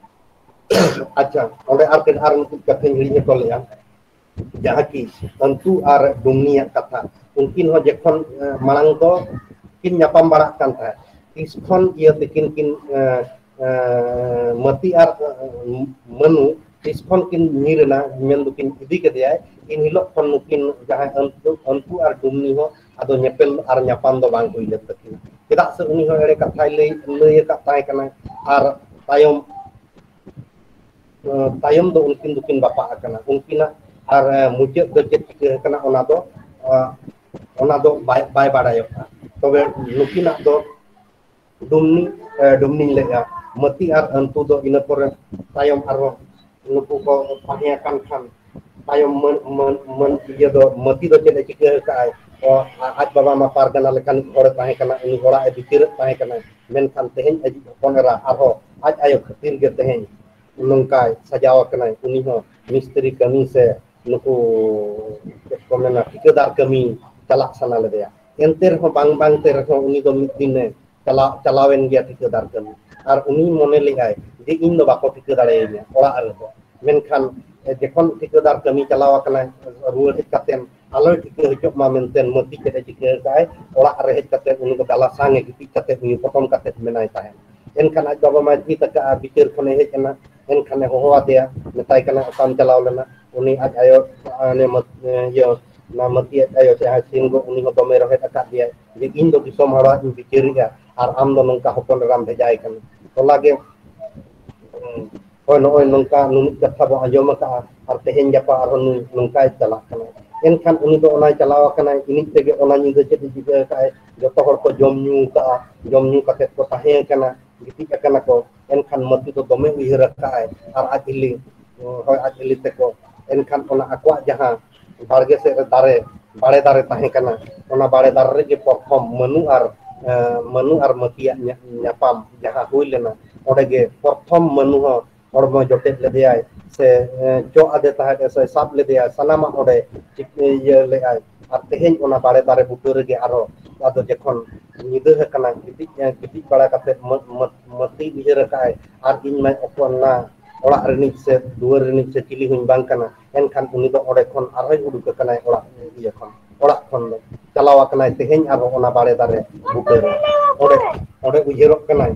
ᱟᱪᱪᱷᱟ, ᱚᱸᱰᱮ ᱟᱨ ᱠᱟᱹᱡ ᱟᱨ ᱢᱤᱫᱴᱤᱡ ᱠᱟᱛᱷᱟᱧ ᱦᱤᱲᱤᱧ ᱦᱚᱴᱚ ᱞᱮᱫᱼᱟ, ᱡᱟᱦᱟᱸ ᱠᱤ ᱟᱹᱱᱛᱩ ᱟᱨ ᱰᱩᱢᱱᱤᱭᱟᱜ ᱠᱟᱛᱷᱟ᱾ ᱩᱱᱠᱤᱱ ᱦᱚᱸ ᱡᱚᱠᱷᱚᱱ, ᱮᱸ, ᱢᱟᱲᱟᱝ ᱫᱚ ᱠᱤᱱ ᱧᱟᱯᱟᱢ ᱵᱟᱲᱟᱜ ᱠᱟᱱ ᱛᱟᱦᱮᱸᱫ, ᱛᱤᱥ ᱠᱷᱚᱱ ᱤᱭᱟᱹ ᱛᱮᱠᱤᱱ ᱠᱤᱱ, ᱮᱸ, ᱮᱸ, ᱢᱟᱹᱛᱤ ᱟᱨ, ᱮᱸ, ᱢᱟᱹᱱᱩ ᱛᱤᱥ ᱠᱷᱚᱱ ᱠᱤᱱ ᱧᱤᱨ ᱮᱱᱟ, ᱢᱮᱱ ᱫᱚᱠᱤᱱ ᱤᱫᱤ ᱠᱮᱫᱮᱭᱟᱭ, ᱤᱱ ᱦᱤᱞᱳᱜ ᱠᱷᱚᱱ ᱱᱩᱠᱤᱱ ᱡᱟᱦᱟᱸᱭ ᱟᱹᱱᱛᱩ, ᱟᱹᱱᱛᱩ ᱟᱨ ᱰᱩᱢᱱᱤ ᱦᱚᱸ ᱟᱫᱚ ᱧᱮᱯᱮᱞ ᱟᱨ ᱧᱟᱯᱟᱢ ᱫᱚ ᱵᱟᱝ ᱦᱩᱭ ᱞᱮᱱ ᱛᱟᱹᱠᱤᱱᱟ᱾ ᱪᱮᱫᱟᱜ ᱥᱮ ᱩᱱᱤ ᱦᱚᱸ ᱮᱲᱮ ᱠᱟᱛᱷᱟᱭ ᱞᱟᱹᱭ, ᱞᱟᱹᱭ ᱟᱠᱟᱫ ᱛᱟᱦᱮᱸ ᱠᱟᱱᱟ᱾ ᱟᱨ ᱛᱟᱭᱚᱢ, ᱮᱸ, ᱛᱟᱭᱚᱢ ᱫᱚ ᱩᱱᱠᱤᱱ ᱫᱚᱠᱤᱱ ᱵᱟᱯᱟᱜ ᱟᱠᱟᱱᱟ᱾ ᱩᱱᱠᱤᱱᱟᱜ ᱟᱨ, ᱮᱸ, ᱢᱩᱪᱟᱹᱫ ᱫᱚ ᱪᱮᱫ ᱪᱤᱠᱟᱹ ᱟᱠᱟᱱᱟ, ᱚᱱᱟ ᱫᱚ, ᱮᱸ, ᱚᱱᱟ ᱫᱚ ᱵᱟᱭ, ᱵᱟᱭ ᱵᱟᱲᱟᱭᱚᱜᱼᱟ᱾ ᱛᱚᱵᱮ ᱱᱩᱠᱤᱱᱟᱜ ᱫᱚ ᱰᱩᱢᱱᱤ, ᱮ, ᱰᱩᱢᱱᱤᱧ ᱞᱟᱹᱭᱮᱜᱼᱟ, ᱢᱟᱹᱛᱤ ᱟᱨ ᱟᱹᱱᱛᱩ ᱫᱚ ᱤᱱᱟᱹ ᱯᱚᱨᱮ ᱛᱟᱭᱚᱢ ᱟᱨᱦᱚᱸ ᱱᱩᱠᱩ ᱠᱚ ᱛᱟᱦᱮᱸ ᱟᱠᱟᱱ ᱠᱷᱟᱱ, ᱛᱟᱭᱚᱢ ᱢᱟᱹᱱ, ᱢᱟᱹᱱ, ᱢᱟᱹᱱ ᱤᱭᱟᱹ ᱫᱚ ᱢᱟᱹᱛᱤ ᱫᱚ ᱪᱮᱫ ᱮ ᱪᱤᱠᱟᱹ ᱟᱠᱟᱫᱼᱟᱭ? ᱚ, ᱟ-, ᱟᱡ ᱵᱟᱵᱟ ᱢᱟ ᱯᱟᱨᱜᱟᱱᱟ ᱞᱮᱠᱟᱱ ᱦᱚᱲᱮ ᱛᱟᱦᱮᱸ ᱠᱟᱱᱟ, ᱩᱱᱤ ᱦᱚᱲᱟᱜ ᱮ ᱵᱤᱪᱟᱹᱨᱮᱫ ᱛᱟᱦᱮᱸ ᱠᱟᱱᱟ᱾ ᱢᱮᱱᱠᱷᱟᱱ ᱛᱮᱦᱮᱧ ᱟᱡᱤᱡ ᱦᱚᱯᱚᱱ ᱮᱨᱟ ᱟᱨᱦᱚᱸ ᱟᱡ ᱟᱭᱳ ᱠᱷᱟᱹᱛᱤᱨ ᱜᱮ ᱛᱮᱦᱮᱧ ᱱᱚᱝᱠᱟᱭ ᱥᱟᱡᱟᱣ ᱟᱠᱟᱱᱟᱭ᱾ ᱩᱱᱤ ᱦᱚᱸ ᱢᱤᱥᱛᱨᱤ ᱠᱟᱹᱢᱤ ᱥᱮ ᱱᱩᱠᱩ ᱪᱮᱫ ᱠᱚ ᱢᱮᱱᱟ, ᱴᱷᱤᱠᱟᱹᱫᱟᱨ ᱠᱟᱹᱢᱤ ᱪᱟᱞᱟᱜ ᱥᱟᱱᱟ ᱞᱮᱫᱮᱭᱟ᱾ ᱮᱱᱛᱮ ᱨᱮᱦᱚᱸ ᱵᱟᱝ ᱵᱟᱝ ᱛᱮ ᱨᱮᱦᱚᱸ ᱩᱱᱤ ᱫᱚ ᱢᱤᱫ ᱫᱤᱱᱮ ᱪᱟᱞᱟᱣ, ᱪᱟᱞᱟᱣᱮᱱ ᱜᱮᱭᱟ ᱴᱷᱤᱠᱟᱹᱫᱟᱨ ᱠᱟᱹᱢᱤ᱾ ᱟᱨ ᱩᱱᱤ ᱢᱚᱱᱮ ᱞᱮᱫᱟᱭ ᱡᱮ ᱤᱧ ᱫᱚ ᱵᱟᱠᱚ ᱴᱷᱤᱠᱟᱹ ᱫᱟᱲᱮᱭᱟᱹᱧᱟ ᱚᱲᱟᱜ ᱨᱮᱫᱚ᱾ ᱢᱮᱱᱠᱷᱟᱱ ᱡᱚᱠᱷᱚᱱ ᱴᱷᱤᱠᱟᱹᱫᱟᱨ ᱠᱟᱹᱢᱤ ᱪᱟᱞᱟᱣ ᱟᱠᱟᱱᱟᱭ, ᱨᱩᱣᱟᱹᱲ ᱦᱮᱡ ᱠᱟᱛᱮ ᱟᱞᱚᱭ ᱴᱷᱤᱠᱟᱹ ᱦᱚᱪᱚᱜ ᱢᱟ ᱢᱮᱱᱛᱮ ᱢᱟᱹᱛᱤ ᱪᱮᱫ ᱮ ᱪᱤᱠᱟᱹ ᱟᱠᱟᱫᱼᱟᱭ, ᱚᱲᱟᱜ ᱨᱮ ᱦᱮᱡ ᱠᱟᱛᱮ ᱩᱱᱤ ᱫᱚ ᱜᱟᱞᱟ ᱥᱟᱝ ᱮ ᱜᱤᱛᱤᱡ ᱠᱟᱛᱮ ᱩᱭᱩ ᱯᱚᱴᱚᱢ ᱠᱟᱛᱮ ᱢᱮᱱᱟᱭ ᱛᱟᱦᱮᱸᱫ᱾ ᱮᱱᱠᱷᱟᱱ ᱟᱡ ᱵᱟᱵᱟ ᱢᱟᱭ ᱡᱤᱛ ᱟᱠᱟᱫᱼᱟ, ᱵᱤᱪᱟᱹᱨ ᱠᱷᱚᱱᱮ ᱦᱮᱡ ᱮᱱᱟ᱾ ᱮᱱᱠᱷᱟᱱᱮ ᱦᱚᱦᱚ ᱟᱫᱮᱭᱟ, ᱢᱮᱛᱟᱭ ᱠᱟᱱᱟ, "ᱚᱠᱟᱢ ᱪᱟᱞᱟᱣ ᱞᱮᱱᱟ?" ᱩᱱᱤ ᱟᱡ ᱟᱭᱳ, ᱚᱱᱮ ᱢᱟᱹ-, ᱤᱭᱟᱹ, ᱚᱱᱟ ᱢᱟᱹᱛᱤ ᱟᱡ ᱟᱭᱳ ᱡᱟᱦᱟᱸᱭ ᱥᱤᱱ ᱜᱚ, ᱩᱱᱤ ᱦᱚᱸ ᱫᱚᱢᱮ ᱨᱚᱦᱮᱫ ᱟᱠᱟᱫ ᱫᱮᱭᱟᱭ ᱡᱮ, "ᱤᱧ ᱫᱚ ᱫᱤᱥᱚᱢ ᱦᱚᱲᱟᱜ ᱤᱧ ᱵᱤᱪᱟᱹᱨᱮᱜᱼᱟ ᱟᱨ ᱟᱢ ᱫᱚ ᱱᱚᱝᱠᱟ ᱦᱚᱯᱚᱱ ᱮᱨᱟᱢ ᱵᱷᱮᱡᱟᱭ ᱠᱟᱱᱟ?" ᱚᱱᱟᱜᱮ, ᱦᱳᱭ, ᱱᱚᱜᱼᱚᱭ ᱱᱚᱝᱠᱟ ᱱᱩᱱᱟᱹᱜ ᱠᱟᱛᱷᱟ ᱵᱚ ᱟᱸᱡᱚᱢ ᱟᱠᱟᱫᱼᱟ, ᱟᱨ ᱛᱮᱦᱮᱧ ᱜᱟᱯᱟ ᱟᱨᱦᱚᱸ ᱱᱩᱭ ᱱᱚᱝᱠᱟᱭ ᱪᱟᱞᱟᱜ ᱠᱟᱱᱟ᱾ ᱮᱱᱠᱷᱟᱱ ᱩᱱᱤ ᱫᱚ ᱚᱱᱟᱭ ᱪᱟᱞᱟᱣ ᱟᱠᱟᱱᱟᱭ, ᱤᱱᱤᱡ ᱛᱮᱜᱮ ᱚᱱᱟ ᱧᱤᱫᱟᱹ ᱪᱮᱫ ᱮ ᱪᱤᱠᱟᱹ ᱟᱠᱟᱫᱼᱟᱭ, ᱡᱚᱛᱚ ᱦᱚᱲ ᱠᱚ ᱡᱚᱢ ᱧᱩ ᱟᱠᱟᱫᱼᱟ, ᱡᱚᱢ ᱧᱩ ᱠᱟᱛᱮ ᱠᱚ ᱛᱟᱦᱮᱸ ᱟᱠᱟᱱᱟ, ᱜᱤᱛᱤᱡ ᱟᱠᱟᱱᱟ ᱠᱚ᱾ ᱮᱱᱠᱷᱟᱱ ᱢᱟᱹᱛᱤ ᱫᱚ ᱫᱚᱢᱮ ᱩᱭᱦᱟᱹᱨ ᱟᱠᱟᱫᱼᱟᱭ, ᱟᱨ ᱟᱡ ᱦᱤᱞᱤ, ᱦᱳᱭ, ᱟᱡ ᱦᱤᱞᱤ ᱛᱮᱠᱚ᱾ ᱮᱱᱠᱷᱟᱱ ᱚᱱᱟ ᱟᱠᱚᱣᱟᱜ ᱡᱟᱦᱟᱸ ᱵᱟᱲᱜᱮ ᱥᱮᱫ ᱨᱮ ᱫᱟᱨᱮ, ᱵᱟᱲᱮ ᱫᱟᱨᱮ ᱛᱟᱦᱮᱸ ᱠᱟᱱᱟ, ᱚᱱᱟ ᱵᱟᱲᱮ ᱫᱟᱨᱮ ᱨᱮᱜᱮ ᱯᱨᱚᱛᱷᱚᱢ ᱢᱟᱹᱱᱩ ᱟᱨ, ᱮ, ᱢᱟᱹᱱᱩ ᱟᱨ ᱢᱟᱹᱛᱤᱭᱟᱜ ᱧᱟ-, ᱧᱟᱯᱟᱢ ᱡᱟᱦᱟᱸ ᱦᱩᱭ ᱞᱮᱱᱟ, ᱚᱸᱰᱮ ᱜᱮ ᱯᱨᱚᱛᱷᱚᱢ ᱢᱟᱹᱱᱩ ᱦᱚᱸ ᱦᱚᱲᱢᱚ ᱡᱚᱴᱮᱫ ᱞᱮᱫᱮᱭᱟᱭ, ᱥᱮ, ᱮ, ᱪᱚᱜ ᱟᱫᱮ ᱛᱟᱦᱮᱸᱫ ᱮ, ᱥᱮ ᱥᱟᱵ ᱞᱮᱫᱮᱭᱟᱭ, ᱥᱟᱱᱟᱢᱟᱜ ᱚᱸᱰᱮ ᱪᱤᱠ-, ᱤᱭᱟᱹ ᱞᱮᱫᱟᱭ᱾ ᱟᱨ ᱛᱮᱦᱮᱧ ᱚᱱᱟ ᱵᱟᱲᱮ ᱫᱟᱨᱮ ᱵᱩᱴᱟᱹ ᱨᱮᱜᱮ ᱟᱨᱦᱚᱸ ᱟᱫᱚ ᱡᱚᱠᱷᱚᱱ ᱧᱤᱫᱟᱹ ᱟᱠᱟᱱᱟ, ᱜᱤᱛᱤᱡ, ᱮ, ᱜᱤᱛᱤᱡ ᱵᱟᱲᱟ ᱠᱟᱛᱮ ᱢᱟᱹ-, ᱢᱟᱹ-, ᱢᱟᱹᱛᱤ ᱩᱭᱦᱟᱹᱨ ᱟᱠᱟᱫᱼᱟᱭ, ᱟᱨ ᱤᱧ ᱢᱟ ᱚᱠᱚᱭ ᱚᱱᱟ ᱚᱲᱟᱜ ᱨᱤᱱᱤᱡ ᱥᱮ ᱫᱩᱣᱟᱹᱨ ᱨᱤᱱᱤᱡ ᱥᱮ ᱪᱤᱞᱤ ᱦᱚᱸᱧ ᱵᱟᱝ ᱠᱟᱱᱟ᱾ ᱮᱱᱠᱷᱟᱱ ᱩᱱᱤ ᱫᱚ ᱚᱸᱰᱮ ᱠᱷᱚᱱ ᱟᱨᱦᱚᱸᱭ ᱩᱰᱩᱠ ᱟᱠᱟᱱᱟᱭ ᱚᱲᱟᱜ ᱤᱭᱟᱹ ᱠᱷᱚᱱ, ᱚᱲᱟᱜ ᱠᱷᱚᱱ ᱫᱚ ᱪᱟᱞᱟᱣ ᱟᱠᱟᱱᱟᱭ ᱛᱮᱦᱮᱧ ᱟᱨᱦᱚᱸ ᱚᱱᱟ ᱵᱟᱲᱮ ᱫᱟᱨᱮ ᱵᱩᱴᱟᱹ ᱨᱮ᱾ ᱚᱸᱰᱮ, ᱚᱸᱰᱮ ᱩᱭᱦᱟᱹᱨᱚᱜ ᱠᱟᱱᱟᱭ,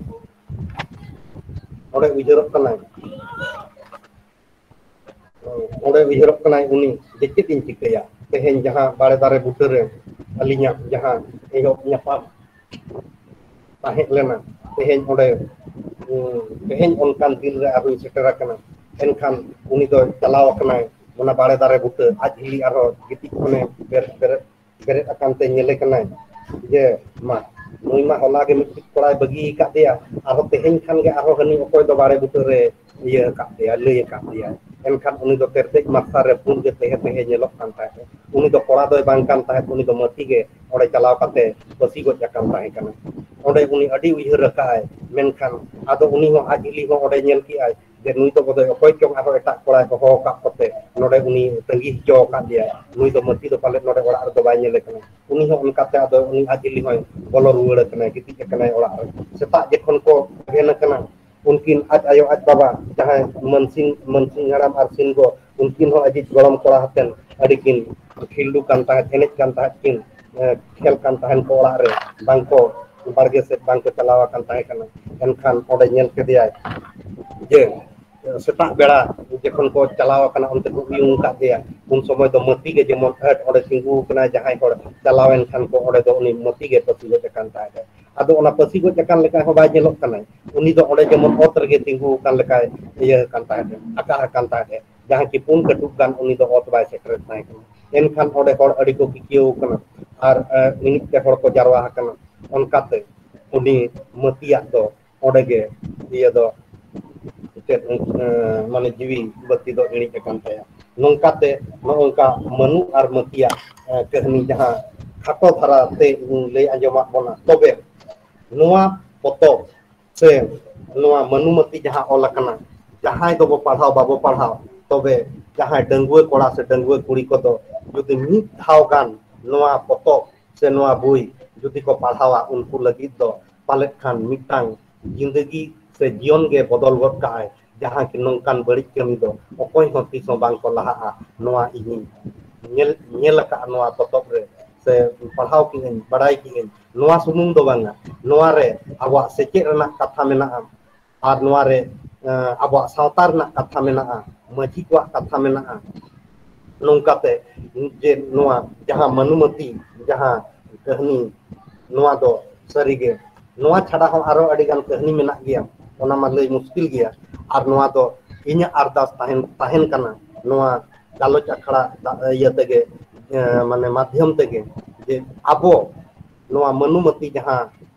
ᱚᱸᱰᱮ ᱩᱭᱦᱟᱹᱨᱚᱜ ᱠᱟᱱᱟᱭ, ᱚᱸᱰᱮ ᱩᱭᱦᱟᱹᱨᱚᱜ ᱠᱟᱱᱟᱭ ᱩᱱᱤ ᱡᱮ ᱪᱮᱫ ᱤᱧ ᱪᱤᱠᱟᱹᱭᱟ? ᱛᱮᱦᱮᱧ ᱡᱟᱦᱟᱸ ᱵᱟᱲᱮ ᱫᱟᱨᱮ ᱵᱩᱴᱟᱹ ᱨᱮ ᱟᱹᱞᱤᱧᱟᱜ ᱡᱟᱦᱟᱸ ᱮᱦᱚᱵ ᱧᱟᱯᱟᱢ ᱛᱟᱦᱮᱸ ᱞᱮᱱᱟ, ᱛᱮᱦᱮᱧ ᱚᱸᱰᱮ, ᱩᱸ, ᱛᱮᱦᱮᱧ ᱚᱱᱠᱟᱱ ᱫᱤᱱ ᱨᱮ ᱟᱨᱦᱚᱸᱧ ᱥᱮᱴᱮᱨ ᱟᱠᱟᱱᱟ᱾ ᱮᱱᱠᱷᱟᱱ ᱩᱱᱤ ᱫᱚ ᱪᱟᱞᱟᱣ ᱟᱠᱟᱱᱟᱭ ᱚᱱᱟ ᱵᱟᱲᱮ ᱫᱟᱨᱮ ᱵᱩᱴᱟᱹ, ᱟᱡ ᱦᱤᱞᱤ ᱟᱨᱦᱚᱸ ᱜᱤᱛᱤᱡ ᱠᱷᱚᱱᱮ ᱵᱮᱨᱮᱫ, ᱵᱮᱨᱮᱫ, ᱵᱮᱨᱮᱫ ᱟᱠᱟᱱ ᱛᱮ ᱧᱮᱞᱮ ᱠᱟᱱᱟᱭ ᱡᱮ, ᱢᱟ, ᱱᱩᱭ ᱢᱟ ᱦᱚᱞᱟ ᱜᱮ ᱢᱤᱫᱴᱤᱡ ᱠᱚᱲᱟᱭ ᱵᱟᱹᱜᱤ ᱟᱠᱟᱫ ᱫᱮᱭᱟ, ᱟᱨᱦᱚᱸ ᱛᱮᱦᱮᱧ ᱠᱷᱟᱱ ᱜᱮ ᱟᱨᱦᱚᱸ ᱦᱟᱹᱱᱤ ᱚᱠᱚᱭ ᱫᱚ ᱵᱟᱲᱮ ᱵᱩᱴᱟᱹ ᱨᱮ ᱤᱭᱟᱹ ᱟᱠᱟᱫ ᱫᱮᱭᱟ, ᱞᱟᱹᱭ ᱟᱠᱟᱫ ᱫᱮᱭᱟ᱾ ᱮᱱᱠᱷᱟᱱ ᱩᱱᱤ ᱫᱚ ᱛᱮᱨᱫᱮᱡ ᱢᱟᱨᱥᱟᱞ ᱨᱮ ᱯᱩᱸᱰ ᱜᱮ ᱛᱟᱦᱮᱸ ᱛᱟᱦᱮᱸ ᱧᱮᱞᱚᱜ ᱠᱟᱱ ᱛᱟᱦᱮᱸᱫ᱾ ᱩᱱᱤ ᱫᱚ ᱠᱚᱲᱟ ᱫᱚᱭ ᱵᱟᱝ ᱠᱟᱱ ᱛᱟᱦᱮᱸᱫ, ᱩᱱᱤ ᱫᱚ ᱢᱟᱹᱛᱤ ᱜᱮ ᱚᱸᱰᱮ ᱪᱟᱞᱟᱣ ᱠᱟᱛᱮ ᱯᱟᱹᱥᱤ ᱜᱚᱡ ᱟᱠᱟᱱ ᱛᱟᱦᱮᱸ ᱠᱟᱱᱟ᱾ ᱚᱸᱰᱮ ᱩᱱᱤ ᱟᱹᱰᱤ ᱩᱭᱦᱟᱹᱨ ᱟᱠᱟᱫᱼᱟᱭ, ᱢᱮᱱᱠᱷᱟᱱ ᱟᱫᱚ ᱩᱱᱤ ᱦᱚᱸ ᱟᱡ ᱦᱤᱞᱤ ᱦᱚᱸ ᱚᱸᱰᱮ ᱧᱮᱞ ᱠᱮᱫᱼᱟᱭ ᱡᱮ ᱱᱩᱭ ᱫᱚ ᱵᱚᱫᱚᱭ ᱚᱠᱚᱭ ᱪᱚᱝ ᱟᱨᱦᱚᱸ ᱮᱴᱟᱜ ᱠᱚᱲᱟᱭ ᱦᱚᱦᱚ ᱟᱠᱟᱫ ᱠᱚᱛᱮ ᱱᱚᱰᱮ ᱩᱱᱤ ᱛᱟᱺᱜᱤ ᱦᱚᱪᱚ ᱟᱠᱟᱫ ᱫᱮᱭᱟᱭ, ᱱᱩᱭ ᱫᱚ ᱢᱟᱹᱛᱤ ᱫᱚ ᱯᱟᱞᱮᱫ ᱱᱚᱰᱮ ᱚᱲᱟᱜ ᱨᱮᱫᱚ ᱵᱟᱭ ᱧᱮᱞᱮ ᱠᱟᱱᱟ᱾ ᱩᱱᱤ ᱦᱚᱸ ᱚᱱᱠᱟᱛᱮ ᱟᱫᱚ ᱩᱱᱤ ᱟᱡ ᱦᱤᱞᱤ ᱦᱚᱸᱭ ᱵᱚᱞᱚ ᱨᱩᱣᱟᱹᱲ ᱟᱠᱟᱱᱟᱭ, ᱜᱤᱛᱤᱡ ᱟᱠᱟᱱᱟᱭ ᱚᱲᱟᱜ ᱨᱮ᱾ ᱥᱮᱛᱟᱜ ᱡᱚᱠᱷᱚᱱ ᱠᱚ ᱮᱵᱷᱮᱱ ᱟᱠᱟᱱᱟ, ᱩᱱᱠᱤᱱ ᱟᱡ ᱟᱭᱳ ᱟᱡ ᱵᱟᱵᱟ ᱡᱟᱦᱟᱸᱭ ᱢᱟᱹᱱᱥᱤᱝ, ᱢᱟᱹᱱᱥᱤᱝ ᱦᱟᱲᱟᱢ ᱟᱨ ᱥᱤᱱ ᱜᱚ, ᱩᱱᱠᱤᱱ ᱦᱚᱸ ᱟᱡᱤᱡ ᱜᱚᱲᱚᱢ ᱠᱚᱲᱟ ᱦᱟᱛᱮᱱ ᱟᱹᱰᱤ ᱠᱤᱱ ᱠᱷᱤᱞᱰᱩ ᱠᱟᱱ ᱛᱟᱦᱮᱸᱫ, ᱮᱱᱮᱡ ᱠᱟᱱ ᱛᱟᱦᱮᱸᱫ ᱠᱤᱱ, ᱮ, ᱠᱷᱮᱞ ᱠᱟᱱ ᱛᱟᱦᱮᱸᱫ ᱠᱚ ᱚᱲᱟᱜ ᱨᱮ, ᱵᱟᱝ ᱠᱚ ᱵᱟᱲᱜᱮ ᱥᱮᱫ ᱵᱟᱝ ᱠᱚ ᱪᱟᱞᱟᱣ ᱟᱠᱟᱱ ᱛᱟᱦᱮᱸ ᱠᱟᱱᱟ᱾ ᱮᱱᱠᱷᱟᱱ ᱚᱸᱰᱮ ᱧᱮᱞ ᱠᱮᱫᱮᱭᱟᱭ ᱡᱮ ᱥᱮᱛᱟᱜ ᱵᱮᱲᱟ ᱡᱚᱠᱷᱚᱱ ᱠᱚ ᱪᱟᱞᱟᱣ ᱟᱠᱟᱱᱟ ᱚᱱᱛᱮ ᱠᱚ ᱩᱭᱩᱝ ᱟᱠᱟᱫ ᱫᱮᱭᱟ, ᱩᱱ ᱥᱚᱢᱚᱭ ᱫᱚ ᱢᱟᱹᱛᱤ ᱜᱮ ᱡᱮᱢᱚᱱ ᱦᱟᱹᱴ ᱚᱸᱰᱮ ᱛᱤᱸᱜᱩ ᱟᱠᱟᱱᱟᱭ, ᱡᱟᱦᱟᱸᱭ ᱦᱚᱲ ᱪᱟᱞᱟᱣ ᱮᱱ ᱠᱷᱟᱱ ᱠᱚ ᱚᱸᱰᱮ ᱫᱚ ᱩᱱᱤ ᱢᱟᱹᱛᱤ ᱜᱮ ᱯᱟᱹᱥᱤ ᱜᱚᱡ ᱟᱠᱟᱱ ᱛᱟᱦᱮᱸᱫ᱾ ᱟᱫᱚ ᱚᱱᱟ ᱯᱟᱹᱥᱤ ᱜᱚᱡ ᱟᱠᱟᱱ ᱞᱮᱠᱟ ᱦᱚᱸ ᱵᱟᱭ ᱧᱮᱞᱚᱜ ᱠᱟᱱᱟᱭ, ᱩᱱᱤ ᱫᱚ ᱚᱸᱰᱮ ᱡᱮᱢᱚᱱ ᱚᱛ ᱨᱮᱜᱮ ᱛᱤᱸᱜᱩ ᱟᱠᱟᱱ ᱞᱮᱠᱟᱭ ᱤᱭᱟᱹ ᱟᱠᱟᱱ ᱛᱟᱦᱮᱸᱫ, ᱟᱠᱟᱦ ᱟᱠᱟᱱ ᱛᱟᱦᱮᱸᱫ, ᱡᱟᱦᱟᱸ ᱠᱤ ᱯᱩᱱ ᱠᱟᱹᱴᱩᱵ ᱜᱟᱱ ᱩᱱᱤ ᱫᱚ ᱚᱛ ᱵᱟᱭ ᱥᱮᱴᱮᱨᱮᱫ ᱛᱟᱦᱮᱸ ᱠᱟᱱᱟ᱾ ᱮᱱᱠᱷᱟᱱ ᱚᱸᱰᱮ ᱦᱚᱲ ᱟᱹᱰᱤ ᱠᱚ ᱠᱤᱠᱤᱭᱟᱹᱣ ᱠᱟᱱᱟ ᱟᱨ, ᱮ, ᱢᱤᱢᱤᱫ ᱛᱮ ᱦᱚᱲ ᱠᱚ ᱡᱟᱨᱣᱟ ᱟᱠᱟᱱᱟ᱾ ᱚᱱᱠᱟᱛᱮ ᱩᱱᱤ ᱢᱟᱹᱛᱤᱭᱟᱜ ᱫᱚ ᱚᱸᱰᱮ ᱜᱮ ᱤᱭᱟᱹ ᱫᱚ ᱪᱮᱫ, ᱮ, ᱢᱟᱱᱮ ᱡᱤᱣᱤ ᱵᱟᱹᱛᱤ ᱫᱚ ᱤᱬᱤᱡ ᱟᱠᱟᱱ ᱛᱟᱭᱟ᱾ ᱱᱚᱝᱠᱟᱛᱮ ᱱᱚᱜᱼᱚ ᱱᱚᱝᱠᱟ ᱢᱟᱹᱱᱩ ᱟᱨ ᱢᱟᱹᱛᱤᱭᱟᱜ, ᱮ, ᱠᱟᱹᱦᱱᱤ ᱡᱟᱦᱟᱸ ᱠᱷᱟᱴᱚ ᱫᱷᱟᱨᱟ ᱛᱮ ᱤᱧ ᱞᱟᱹᱭ ᱟᱸᱡᱚᱢᱟᱫ ᱵᱚᱱᱟ, ᱛᱚᱵᱮ ᱱᱚᱣᱟ ᱯᱚᱛᱚᱵ ᱥᱮ ᱱᱚᱣᱟ ᱢᱟᱹᱱᱩ ᱢᱟᱹᱛᱤ ᱡᱟᱦᱟᱸ ᱚᱞ ᱟᱠᱟᱱᱟ, ᱡᱟᱦᱟᱸᱭ ᱫᱚᱵᱚ ᱯᱟᱲᱦᱟᱣ ᱵᱟᱵᱚ ᱯᱟᱲᱦᱟᱣ, ᱛᱚᱵᱮ ᱡᱟᱦᱟᱸᱭ ᱰᱟᱺᱜᱩᱣᱟᱹ ᱠᱚᱲᱟ ᱥᱮ ᱰᱟᱺᱜᱩᱣᱟᱹ ᱠᱩᱲᱤ ᱠᱚᱫᱚ ᱡᱩᱫᱤ ᱢᱤᱫ ᱫᱷᱟᱣ ᱜᱟᱱ ᱱᱚᱣᱟ ᱯᱚᱛᱚᱵ ᱥᱮ ᱱᱚᱣᱟ ᱵᱳᱭ ᱡᱩᱫᱤ ᱠᱚ ᱯᱟᱲᱦᱟᱣᱟ, ᱩᱱᱠᱩ ᱞᱟᱹᱜᱤᱫ ᱫᱚ ᱯᱟᱞᱮᱫ ᱠᱷᱟᱱ ᱢᱤᱫᱴᱟᱝ ᱡᱤᱱᱫᱮᱜᱤ ᱥᱮ ᱡᱤᱭᱚᱱ ᱜᱮ ᱵᱚᱫᱚᱞ ᱜᱚᱫ ᱠᱟᱜᱼᱟᱭ, ᱡᱟᱦᱟᱸ ᱠᱤ ᱱᱚᱝᱠᱟᱱ ᱵᱟᱹᱲᱤᱡ ᱠᱟᱹᱢᱤ ᱫᱚ ᱚᱠᱚᱭ ᱦᱚᱸ ᱛᱤᱥ ᱦᱚᱸ ᱵᱟᱝ ᱠᱚ ᱞᱟᱦᱟᱜᱼᱟ᱾ ᱱᱚᱣᱟ ᱤᱧᱤᱧ ᱧᱮᱞ, ᱧᱮᱞ ᱟᱠᱟᱫᱼᱟ ᱱᱚᱣᱟ ᱯᱚᱛᱚᱵ ᱨᱮ, ᱥᱮ ᱯᱟᱲᱦᱟᱣ ᱠᱮᱜᱼᱟᱹᱧ, ᱵᱟᱲᱟᱭ ᱠᱮᱜᱼᱟᱹᱧ᱾ ᱱᱚᱣᱟ ᱥᱩᱢᱩᱝ ᱫᱚ ᱵᱟᱝᱟ, ᱱᱚᱣᱟ ᱨᱮ ᱟᱵᱚᱣᱟᱜ ᱥᱮᱪᱮᱫ ᱨᱮᱱᱟᱜ ᱠᱟᱛᱷᱟ ᱢᱮᱱᱟᱜᱼᱟ, ᱟᱨ ᱱᱚᱣᱟ ᱨᱮ, ᱮᱸ, ᱟᱵᱚᱣᱟᱜ ᱥᱟᱶᱛᱟ ᱨᱮᱱᱟᱜ ᱠᱟᱛᱷᱟ ᱢᱮᱱᱟᱜᱼᱟ, ᱢᱟᱹᱡᱷᱤ ᱠᱚᱣᱟᱜ ᱠᱟᱛᱷᱟ ᱢᱮᱱᱟᱜᱼᱟ᱾ ᱱᱚᱝᱠᱟᱛᱮ ᱡᱮ ᱱᱚᱣᱟ ᱡᱟᱦᱟᱸ ᱢᱟᱹᱱᱩᱢᱟᱹᱛᱤ ᱡᱟᱦᱟᱸ ᱠᱟᱹᱦᱱᱤ, ᱱᱚᱣᱟ ᱫᱚ ᱥᱟᱹᱨᱤᱜᱮ, ᱱᱚᱣᱟ ᱪᱷᱟᱰᱟ ᱦᱚᱸ ᱟᱨᱚ ᱟᱹᱰᱤᱜᱟᱱ ᱠᱟᱹᱦᱱᱤ ᱢᱮᱱᱟᱜ ᱜᱮᱭᱟ, ᱚᱱᱟ ᱢᱟ ᱞᱟᱹᱭ ᱢᱩᱥᱠᱤᱞ ᱜᱮᱭᱟ᱾ ᱟᱨ ᱱᱚᱣᱟ ᱫᱚ ᱤᱧᱟᱹᱜ ᱟᱨᱫᱟᱥ ᱛᱟᱦᱮᱱ, ᱛᱟᱦᱮᱱ ᱠᱟᱱᱟ, ᱱᱚᱣᱟ ᱜᱟᱞᱚᱪ ᱟᱠᱷᱲᱟ ᱫᱟ-, ᱤᱭᱟᱹ ᱛᱮᱜᱮ, ᱮᱸ, ᱢᱟᱱᱮ ᱢᱟᱫᱽᱫᱷᱚᱢ ᱛᱮᱜᱮ, ᱡᱮ ᱟᱵᱚ ᱱᱚᱣᱟ ᱢᱟᱹᱱᱩᱢᱟᱹᱛᱤ ᱡᱟᱦᱟᱸ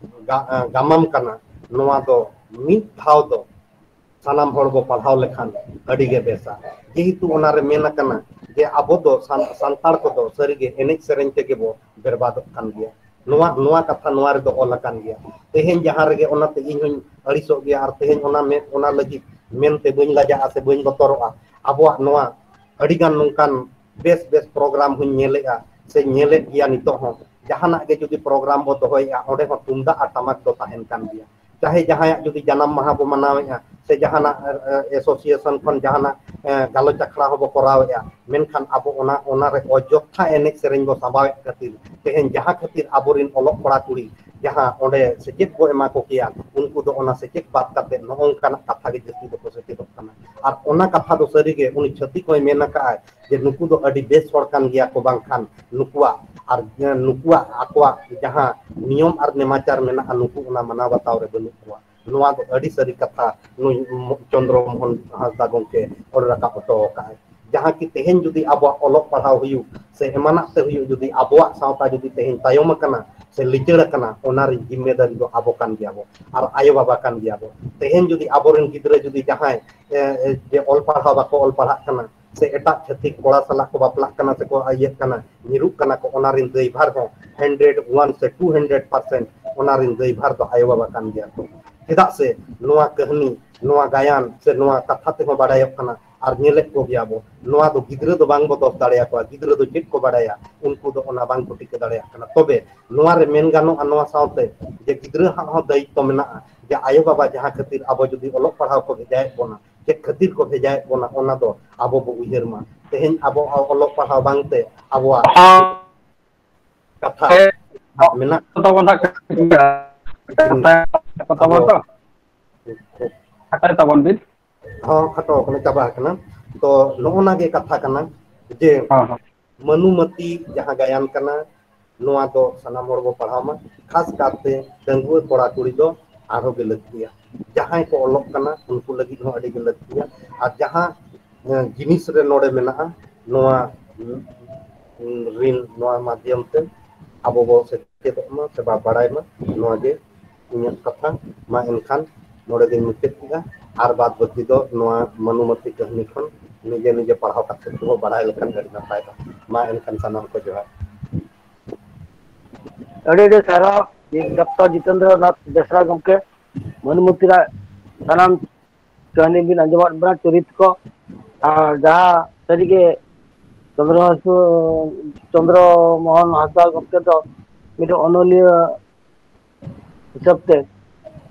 ᱜᱟ-, ᱜᱟᱢᱟᱢ ᱠᱟᱱᱟ, ᱱᱚᱣᱟ ᱫᱚ ᱢᱤᱫ ᱫᱷᱟᱣ ᱫᱚ ᱥᱟᱱᱟᱢ ᱦᱚᱲ ᱵᱚ ᱯᱟᱲᱦᱟᱣ ᱞᱮᱠᱷᱟᱱ ᱟᱹᱰᱤ ᱜᱮ ᱵᱮᱥᱟ᱾ ᱡᱮᱦᱮᱛᱩ ᱚᱱᱟᱨᱮ ᱢᱮᱱ ᱟᱠᱟᱱᱟ ᱡᱮ ᱟᱵᱚ ᱫᱚ ᱥᱟᱱ-, ᱥᱟᱱᱛᱟᱲ ᱠᱚᱫᱚ ᱥᱟᱹᱨᱤᱜᱮ ᱮᱱᱮᱡ ᱥᱮᱨᱮᱧ ᱛᱮᱜᱮ ᱵᱚ ᱵᱮᱨᱵᱟᱫᱚᱜ ᱠᱟᱱ ᱜᱮᱭᱟ᱾ ᱱᱚᱣᱟ, ᱱᱚᱣᱟ ᱠᱟᱛᱷᱟ ᱱᱚᱣᱟ ᱨᱮᱫᱚ ᱚᱞ ᱟᱠᱟᱱ ᱜᱮᱭᱟ᱾ ᱛᱮᱦᱮᱧ ᱡᱟᱦᱟᱸ ᱨᱮᱜᱮ, ᱚᱱᱟᱛᱮ ᱤᱧ ᱦᱚᱧ ᱟᱹᱲᱤᱥᱚᱜ ᱜᱮᱭᱟ, ᱟᱨ ᱛᱮᱦᱮᱧ ᱚᱱᱟ ᱢᱮ-, ᱚᱱᱟ ᱞᱟᱹᱜᱤᱫ ᱢᱮᱱᱛᱮ ᱵᱟᱹᱧ ᱞᱟᱡᱟᱜᱼᱟ ᱥᱮ ᱵᱟᱹᱧ ᱵᱚᱛᱚᱨᱚᱜᱼᱟ᱾ ᱟᱵᱚᱣᱟᱜ ᱱᱚᱣᱟ ᱟᱹᱰᱤᱜᱟᱱ ᱱᱚᱝᱠᱟᱱ ᱵᱮᱥ ᱵᱮᱥ ᱯᱨᱳᱜᱨᱟᱢ ᱦᱚᱧ ᱧᱮᱞᱮᱜᱼᱟ ᱥᱮ ᱧᱮᱞᱮᱫ ᱜᱮᱭᱟ ᱱᱤᱛᱚᱜ ᱦᱚᱸ᱾ ᱡᱟᱦᱟᱱᱟᱜ ᱜᱮ ᱡᱩᱫᱤ ᱯᱨᱳᱜᱨᱟᱢ ᱵᱚ ᱫᱚᱦᱚᱭᱮᱜᱼᱟ, ᱚᱸᱰᱮ ᱦᱚᱸ ᱛᱩᱢᱫᱟᱜ ᱟᱨ ᱴᱟᱢᱟᱠ ᱫᱚ ᱛᱟᱦᱮᱱ ᱠᱟᱱ ᱜᱮᱭᱟ᱾ ᱪᱟᱦᱮ ᱡᱟᱦᱟᱸᱭᱟᱜ ᱡᱩᱫᱤ ᱡᱟᱱᱟᱢ ᱢᱟᱦᱟ ᱵᱚ ᱢᱟᱱᱟᱣᱮᱜᱼᱟ ᱥᱮ ᱡᱟᱦᱟᱱᱟᱜ, ᱮ, ᱮ, ᱮᱥᱳᱥᱤᱭᱮᱥᱚᱱ ᱠᱷᱚᱱ ᱡᱟᱦᱟᱱᱟᱜ, ᱮ, ᱜᱟᱞᱚᱪ ᱟᱠᱷᱲᱟ ᱦᱚᱸᱵᱚ ᱠᱚᱨᱟᱣᱮᱜᱼᱟ, ᱢᱮᱱᱠᱷᱟᱱ ᱟᱵᱚ ᱚᱱᱟ, ᱚᱱᱟᱨᱮ ᱚᱡᱚᱛᱷᱟ ᱮᱱᱮᱡ ᱥᱮᱨᱮᱧ ᱵᱚ ᱥᱟᱸᱵᱟᱣᱮᱫ ᱠᱷᱟᱹᱛᱤᱨ ᱛᱮᱦᱮᱧ ᱡᱟᱦᱟᱸ ᱠᱷᱟᱹᱛᱤᱨ ᱟᱵᱚᱨᱮᱱ ᱚᱞᱚᱜ ᱠᱚᱲᱟ ᱠᱩᱲᱤ ᱡᱟᱦᱟᱸ ᱚᱸᱰᱮ ᱥᱮᱪᱮᱫ ᱵᱚ ᱮᱢᱟ ᱠᱚ ᱠᱮᱭᱟ, ᱩᱱᱠᱩ ᱫᱚ ᱚᱱᱟ ᱥᱮᱪᱮᱫ ᱵᱟᱫ ᱠᱟᱛᱮ ᱱᱚᱜᱼᱚ ᱱᱚᱝᱠᱟᱱᱟᱜ ᱠᱟᱛᱷᱟ ᱜᱮ ᱡᱟᱹᱥᱛᱤ ᱫᱚᱠᱚ ᱥᱮᱪᱮᱫᱚᱜ ᱠᱟᱱᱟ᱾ ᱟᱨ ᱚᱱᱟ ᱠᱟᱛᱷᱟ ᱫᱚ ᱥᱟᱹᱨᱤᱜᱮ ᱩᱱᱤ ᱪᱷᱟᱹᱛᱤᱠ ᱦᱚᱸᱭ ᱢᱮᱱ ᱟᱠᱟᱫᱼᱟᱭ ᱡᱮ ᱱᱩᱠᱩ ᱫᱚ ᱟᱹᱰᱤ ᱵᱮᱥ ᱦᱚᱲ ᱠᱟᱱ ᱜᱮᱭᱟ ᱠᱚ, ᱵᱟᱝᱠᱷᱟᱱ ᱱᱩᱠᱩᱣᱟᱜ ᱟᱨ ᱱᱩᱠᱩᱣᱟᱜ ᱟᱠᱚᱣᱟᱜ ᱡᱟᱦᱟᱸ ᱱᱤᱭᱚᱢ ᱟᱨ ᱱᱮᱢᱟᱪᱟᱨ ᱢᱮᱱᱟᱜᱼᱟ, ᱱᱩᱠᱩ ᱚᱱᱟ ᱢᱟᱱᱟᱣ ᱵᱟᱛᱟᱣ ᱨᱮ ᱵᱟᱹᱱᱩᱜ ᱠᱚᱣᱟ᱾ ᱱᱚᱣᱟ ᱫᱚ ᱟᱹᱰᱤ ᱥᱟᱹᱨᱤ ᱠᱟᱛᱷᱟ ᱱᱩᱭ ᱪᱚᱱᱫᱨᱚ ᱢᱳᱦᱚᱱ ᱦᱟᱸᱥᱫᱟ ᱜᱚᱢᱠᱮ ᱚᱞ ᱨᱟᱠᱟᱵ ᱦᱚᱴᱚ ᱟᱠᱟᱫᱼᱟᱭ᱾ ᱡᱟᱦᱟᱸ ᱠᱤ ᱛᱮᱦᱮᱧ ᱡᱩᱫᱤ ᱟᱵᱚᱣᱟᱜ ᱚᱞᱚᱜ ᱯᱟᱲᱦᱟᱣ ᱦᱩᱭᱩᱜ ᱥᱮ ᱮᱢᱟᱱᱟᱜ ᱛᱮ ᱦᱩᱭᱩᱜ, ᱡᱩᱫᱤ ᱟᱵᱚᱣᱟᱜ ᱥᱟᱶᱛᱟ ᱡᱩᱫᱤ ᱛᱮᱦᱮᱧ ᱛᱟᱭᱚᱢ ᱟᱠᱟᱱᱟ ᱥᱮ ᱞᱤᱪᱟᱹᱲ ᱟᱠᱟᱱᱟ, ᱚᱱᱟ ᱨᱮᱱ ᱡᱤᱢᱢᱮᱫᱟᱨᱤ ᱫᱚ ᱟᱵᱚ ᱠᱟᱱ ᱜᱮᱭᱟ ᱵᱚ ᱟᱨ ᱟᱭᱳ ᱵᱟᱵᱟ ᱠᱟᱱ ᱜᱮᱭᱟ ᱵᱚ᱾ ᱛᱮᱦᱮᱧ ᱡᱩᱫᱤ ᱟᱵᱚᱨᱮᱱ ᱜᱤᱫᱽᱨᱟᱹ ᱡᱩᱫᱤ ᱡᱟᱦᱟᱸᱭ, ᱮ, ᱮ, ᱡᱮ ᱚᱞ ᱯᱟᱲᱦᱟᱣ ᱵᱟᱠᱚ ᱚᱞ ᱯᱟᱲᱦᱟᱜ ᱠᱟᱱᱟ ᱥᱮ ᱮᱴᱟᱜ ᱪᱷᱟᱹᱛᱤᱠ ᱠᱚᱲᱟ ᱥᱟᱞᱟᱜ ᱠᱚ ᱵᱟᱯᱞᱟᱜ ᱠᱟᱱᱟ ᱥᱮᱠᱚ ᱤᱭᱟᱹᱜ ᱠᱟᱱᱟ, ᱧᱤᱨᱩᱜ ᱠᱟᱱᱟ ᱠᱚ, ᱚᱱᱟ ᱨᱮᱱ ᱫᱟᱹᱭᱵᱷᱟᱨ ᱦᱚᱸ ᱦᱟᱱᱰᱨᱮᱰ ᱳᱣᱟᱱ ᱥᱮ ᱴᱩ ᱦᱟᱱᱰᱨᱮᱰ ᱯᱟᱨᱥᱮᱱᱴ ᱚᱱᱟ ᱨᱮᱱ ᱫᱟᱹᱭᱵᱷᱟᱨ ᱫᱚ ᱟᱭᱳ ᱵᱟᱵᱟ ᱠᱟᱱ ᱜᱮᱭᱟ ᱠᱚ᱾ ᱪᱮᱫᱟᱜ ᱥᱮ ᱱᱚᱣᱟ ᱠᱟᱹᱦᱱᱤ, ᱱᱚᱣᱟ ᱜᱟᱭᱟᱱ ᱥᱮ ᱱᱚᱣᱟ ᱠᱟᱛᱷᱟ ᱛᱮᱦᱚᱸ ᱵᱟᱲᱟᱭᱚᱜ ᱠᱟᱱᱟ ᱟᱨ ᱧᱮᱞᱮᱫ ᱠᱚ ᱜᱮᱭᱟ ᱵᱚ᱾ ᱱᱚᱣᱟ ᱫᱚ ᱜᱤᱫᱽᱨᱟᱹ ᱫᱚ ᱵᱟᱝ ᱵᱚ ᱫᱚᱥ ᱫᱟᱲᱮᱭᱟᱠᱚᱣᱟ, ᱜᱤᱫᱽᱨᱟᱹ ᱫᱚ ᱪᱮᱫ ᱠᱚ ᱵᱟᱲᱟᱭᱟ, ᱩᱱᱠᱩ ᱫᱚ ᱚᱱᱟ ᱵᱟᱝ ᱠᱚ ᱴᱷᱤᱠᱟᱹ ᱫᱟᱲᱮᱭᱟᱜ ᱠᱟᱱᱟ᱾ ᱛᱚᱵᱮ ᱱᱚᱣᱟ ᱨᱮ ᱢᱮᱱ ᱜᱟᱱᱚᱜᱼᱟ, ᱱᱚᱣᱟ ᱥᱟᱶᱛᱮ ᱡᱮ ᱜᱤᱫᱽᱨᱟᱹ ᱦᱟᱜ ᱦᱚᱸ ᱫᱟᱭᱤᱛᱛᱚ ᱢᱮᱱᱟᱜᱼᱟ ᱡᱮ ᱟᱭᱳ ᱵᱟᱵᱟ ᱡᱟᱦᱟᱸ ᱠᱷᱟᱹᱛᱤᱨ ᱟᱵᱚ ᱡᱩᱫᱤ ᱚᱞᱚᱜ ᱯᱟᱲᱦᱟᱣ ᱠᱚ ᱵᱷᱮᱡᱟᱭᱮᱫ ᱵᱚᱱᱟ, ᱪᱮᱫ ᱠᱷᱟᱹᱛᱤᱨ ᱠᱚ ᱵᱷᱮᱡᱟᱭᱮᱫ ᱵᱚᱱᱟ, ᱚᱱᱟ ᱫᱚ ᱟᱵᱚ ᱵᱚ ᱩᱭᱦᱟᱹᱨ ᱢᱟ᱾ ᱛᱮᱦᱮᱧ ᱟᱵᱚ ᱚᱞᱚᱜ ᱯᱟᱲᱦᱟᱣ ᱵᱟᱝᱛᱮ ᱟᱵᱚᱣᱟᱜ ᱠᱟᱛᱷᱟ ᱢᱮᱱᱟᱜ ᱛᱟᱵᱚᱱ ᱦᱟᱸᱜ ᱛᱟᱵᱚᱱ ᱛᱚ᱾ ᱠᱷᱟᱴᱟᱭ ᱛᱟᱵᱚᱱ ᱵᱤᱱ᱾ ᱦᱚᱸ, ᱠᱷᱟᱴᱚ ᱟᱠᱟᱱᱟ, ᱪᱟᱵᱟ ᱟᱠᱟᱱᱟ᱾ ᱛᱚ ᱱᱚᱜᱼᱚ ᱱᱟ ᱜᱮ ᱠᱟᱛᱷᱟ ᱠᱟᱱᱟ ᱡᱮ ᱦᱚᱸ, ᱦᱚᱸ᱾ ᱢᱟᱹᱱᱩᱢᱟᱹᱛᱤ ᱡᱟᱦᱟᱸ ᱜᱟᱭᱟᱱ ᱠᱟᱱᱟ, ᱱᱚᱣᱟ ᱫᱚ ᱥᱟᱱᱟᱢ ᱦᱚᱲ ᱵᱚ ᱯᱟᱲᱦᱟᱣ ᱢᱟ, ᱠᱷᱟᱥ ᱠᱟᱨᱛᱮ ᱰᱟᱺᱜᱩᱣᱟᱹ ᱠᱚᱲᱟ ᱠᱩᱲᱤ ᱫᱚ ᱟᱨᱦᱚᱸ ᱜᱮ ᱞᱟᱹᱠᱛᱤᱭᱟ᱾ ᱡᱟᱦᱟᱸᱭ ᱠᱚ ᱚᱞᱚᱜ ᱠᱟᱱᱟ, ᱩᱱᱠᱩ ᱞᱟᱹᱜᱤᱫ ᱦᱚᱸ ᱟᱹᱰᱤ ᱜᱮ ᱞᱟᱹᱠᱛᱤᱭᱟ᱾ ᱟᱨ ᱡᱟᱦᱟᱸ, ᱮ, ᱡᱤᱱᱤᱥ ᱨᱮ ᱱᱚᱰᱮ ᱢᱮᱱᱟᱜᱼᱟ, ᱱᱚᱣᱟ, ᱩᱸ, ᱨᱤᱱ, ᱱᱚᱣᱟ ᱢᱟᱫᱽᱫᱷᱚᱢ ᱛᱮ ᱟᱵᱚ ᱵᱚ ᱥᱮᱪᱮᱫ ᱪᱮᱫᱚᱜ ᱢᱟ ᱥᱮ ᱵᱟ ᱵᱟᱲᱟᱭ ᱢᱟ, ᱱᱚᱣᱟ ᱜᱮ ᱤᱧᱟᱹᱜ ᱠᱟᱛᱷᱟ᱾ ᱢᱟ ᱮᱱᱠᱷᱟᱱ ᱱᱚᱰᱮ ᱜᱤᱧ ᱢᱩᱪᱟᱹᱫ ᱠᱮᱫᱟ᱾ ᱟᱨ ᱵᱟᱫ ᱵᱟᱹᱠᱤ ᱫᱚ ᱱᱚᱣᱟ ᱢᱟᱹᱱᱩᱢᱚᱛᱤ ᱠᱟᱹᱦᱱᱤ ᱠᱷᱚᱱ ᱱᱤᱡᱮ ᱱᱤᱡᱮ ᱯᱟᱲᱦᱟᱣ ᱠᱟᱛᱮ ᱛᱮᱵᱚ ᱵᱟᱲᱟᱭ ᱞᱮᱠᱷᱟᱱ ᱟᱹᱰᱤ ᱱᱟᱯᱟᱭᱚᱜᱼᱟ᱾ ᱢᱟ ᱮᱱᱠᱷᱟᱱ ᱥᱟᱱᱟᱢ ᱠᱚ ᱡᱚᱦᱟᱨ᱾ ᱟᱹᱰᱤ ᱟᱹᱰᱤ ᱥᱟᱨᱦᱟᱣ ᱰᱚᱠᱴᱚᱨ ᱡᱤᱛᱮᱱᱫᱨᱚ ᱱᱟᱛᱷ ᱵᱮᱥᱨᱟ ᱜᱚᱢᱠᱮ, ᱢᱟᱹᱱᱢᱩᱛᱤᱨᱟᱜ ᱥᱟᱱᱟᱢ ᱠᱟᱹᱦᱱᱤ ᱵᱤᱱ ᱟᱸᱡᱚᱢᱟᱫ ᱵᱚᱱᱟ, ᱪᱚᱨᱤᱛ ᱠᱚ, ᱟᱨ ᱡᱟᱦᱟᱸ ᱥᱟᱹᱨᱤᱜᱮ ᱪᱚᱱᱫᱨᱚ ᱦᱟᱸᱥᱩ-, ᱪᱚᱱᱫᱨᱚ ᱢᱳᱦᱚᱱ ᱦᱟᱸᱥᱫᱟ ᱜᱚᱢᱠᱮ ᱫᱚ ᱢᱤᱫᱴᱮᱱ ᱚᱱᱚᱞᱤᱭᱟᱹ ᱦᱤᱥᱟᱹᱵ ᱛᱮ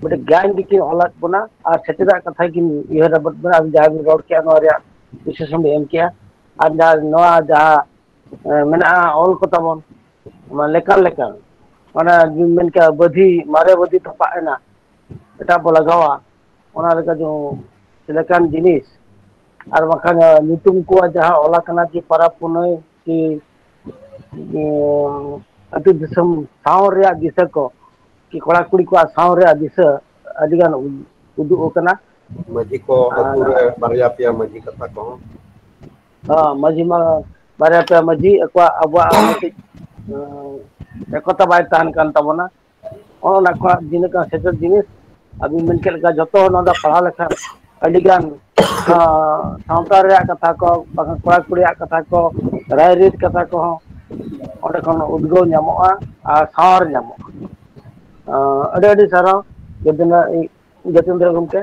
ᱢᱤᱫᱴᱮᱱ ᱜᱟᱭᱟᱱ ᱜᱮᱠᱤᱱ ᱚᱞᱟᱫ ᱵᱚᱱᱟ ᱟᱨ ᱥᱮᱴᱮᱨᱟᱜ ᱠᱟᱛᱷᱟ ᱠᱤᱱ ᱩᱭᱦᱟᱹᱨ ᱟᱵᱚᱱᱟ᱾ ᱟᱨ ᱡᱟᱦᱟᱸ ᱵᱤᱱ ᱨᱚᱲ ᱠᱮᱜᱼᱟ, ᱱᱚᱣᱟ ᱨᱮᱭᱟᱜ ᱵᱤᱥᱞᱮᱥᱚᱱ ᱵᱤᱱ ᱮᱢ ᱠᱮᱜᱼᱟ᱾ ᱟᱨ ᱡᱟᱦᱟᱸ ᱱᱚᱣᱟ ᱡᱟᱦᱟᱸ, ᱮ, ᱢᱮᱱᱟᱜᱼᱟ ᱚᱞ ᱠᱚ ᱛᱟᱵᱚᱱ, ᱚᱱᱟ ᱞᱮᱠᱟᱱ ᱞᱮᱠᱟᱱ, ᱚᱱᱟ ᱵᱤᱱ ᱢᱮᱱ ᱠᱮᱜᱼᱟ ᱵᱟᱹᱫᱷᱤ, ᱢᱟᱨᱮ ᱵᱟᱹᱫᱷᱤ ᱛᱚᱯᱟᱜ ᱮᱱᱟ, ᱮᱴᱟᱜ ᱵᱚ ᱞᱟᱜᱟᱣᱟ, ᱚᱱᱟ ᱞᱮᱠᱟ ᱡᱮ ᱞᱮᱠᱟᱱ ᱡᱤᱱᱤᱥ, ᱟᱨ ᱵᱟᱝᱠᱷᱟᱱ ᱧᱩᱛᱩᱢ ᱠᱚᱣᱟᱜ ᱡᱟᱦᱟᱸ ᱚᱞ ᱟᱠᱟᱱᱟ ᱠᱤ ᱯᱟᱨᱟᱵᱽ ᱯᱩᱱᱟᱹᱭ ᱠᱤ, ᱩᱸ, ᱟᱹᱛᱩ ᱫᱤᱥᱚᱢ ᱥᱟᱶ ᱨᱮᱭᱟᱜ ᱫᱤᱥᱟᱹ ᱠᱚ, ᱠᱤ ᱠᱚᱲᱟ ᱠᱩᱲᱤ ᱠᱚᱣᱟᱜ ᱥᱟᱶ ᱨᱮᱭᱟᱜ ᱫᱤᱥᱟᱹ ᱟᱹᱰᱤ ᱜᱟᱱ ᱩᱫᱩᱜ ᱟᱠᱟᱱᱟ᱾ ᱢᱟᱹᱡᱷᱤ ᱠᱚ ᱟᱨ ᱟᱹᱛᱩ ᱨᱮ ᱵᱟᱨᱭᱟ ᱯᱮᱭᱟ ᱢᱟᱹᱡᱷᱤ ᱠᱟᱛᱷᱟ ᱠᱚᱦᱚᱸ᱾ ᱦᱚᱸ, ᱢᱟᱹᱡᱷᱤ ᱢᱟ ᱵᱟᱨᱭᱟ ᱯᱮᱭᱟ ᱢᱟᱹᱡᱷᱤ ᱟᱠᱚᱣᱟᱜ, ᱟᱵᱚᱣᱟᱜ ᱢᱤᱫᱴᱤᱡ, ᱩᱸ, ᱮᱠᱚᱛᱟ ᱵᱟᱭ ᱛᱟᱦᱮᱱ ᱠᱟᱱ ᱛᱟᱵᱚᱱᱟ᱾ ᱚᱱᱟ ᱠᱚ ᱡᱤᱱᱤᱥ ᱠᱟᱱᱟ ᱥᱮᱪᱮᱫ ᱡᱤᱱᱤᱥ᱾ ᱟᱹᱵᱤᱱ ᱢᱮᱱ ᱠᱮᱫ ᱞᱮᱠᱟ ᱡᱚᱛᱚ ᱦᱚᱲ ᱱᱚᱣᱟ ᱫᱚ ᱯᱟᱲᱦᱟᱣ ᱞᱮᱠᱷᱟᱱ ᱟᱹᱰᱤᱜᱟᱱ, ᱟᱸ, ᱥᱟᱶᱛᱟ ᱨᱮᱭᱟᱜ ᱠᱟᱛᱷᱟ ᱠᱚ, ᱵᱟᱝᱠᱷᱟᱱ ᱠᱚᱲᱟ ᱠᱩᱲᱤᱭᱟᱜ ᱠᱟᱛᱷᱟ ᱠᱚ, ᱨᱟᱭᱨᱤᱛ ᱠᱟᱛᱷᱟ ᱠᱚᱦᱚᱸ ᱚᱸᱰᱮ ᱠᱷᱚᱱ ᱩᱫᱽᱜᱟᱹᱣ ᱧᱟᱢᱚᱜᱼᱟ ᱟᱨ ᱥᱟᱶᱟᱨ ᱧᱟᱢᱚᱜᱼᱟ᱾ ᱟᱸ, ᱟᱹᱰᱤ ᱟᱹᱰᱤ ᱥᱟᱨᱦᱟᱣ ᱡᱚᱛᱤᱱᱫᱨᱚ, ᱡᱚᱛᱤᱱᱫᱨᱚ ᱜᱚᱢᱠᱮ᱾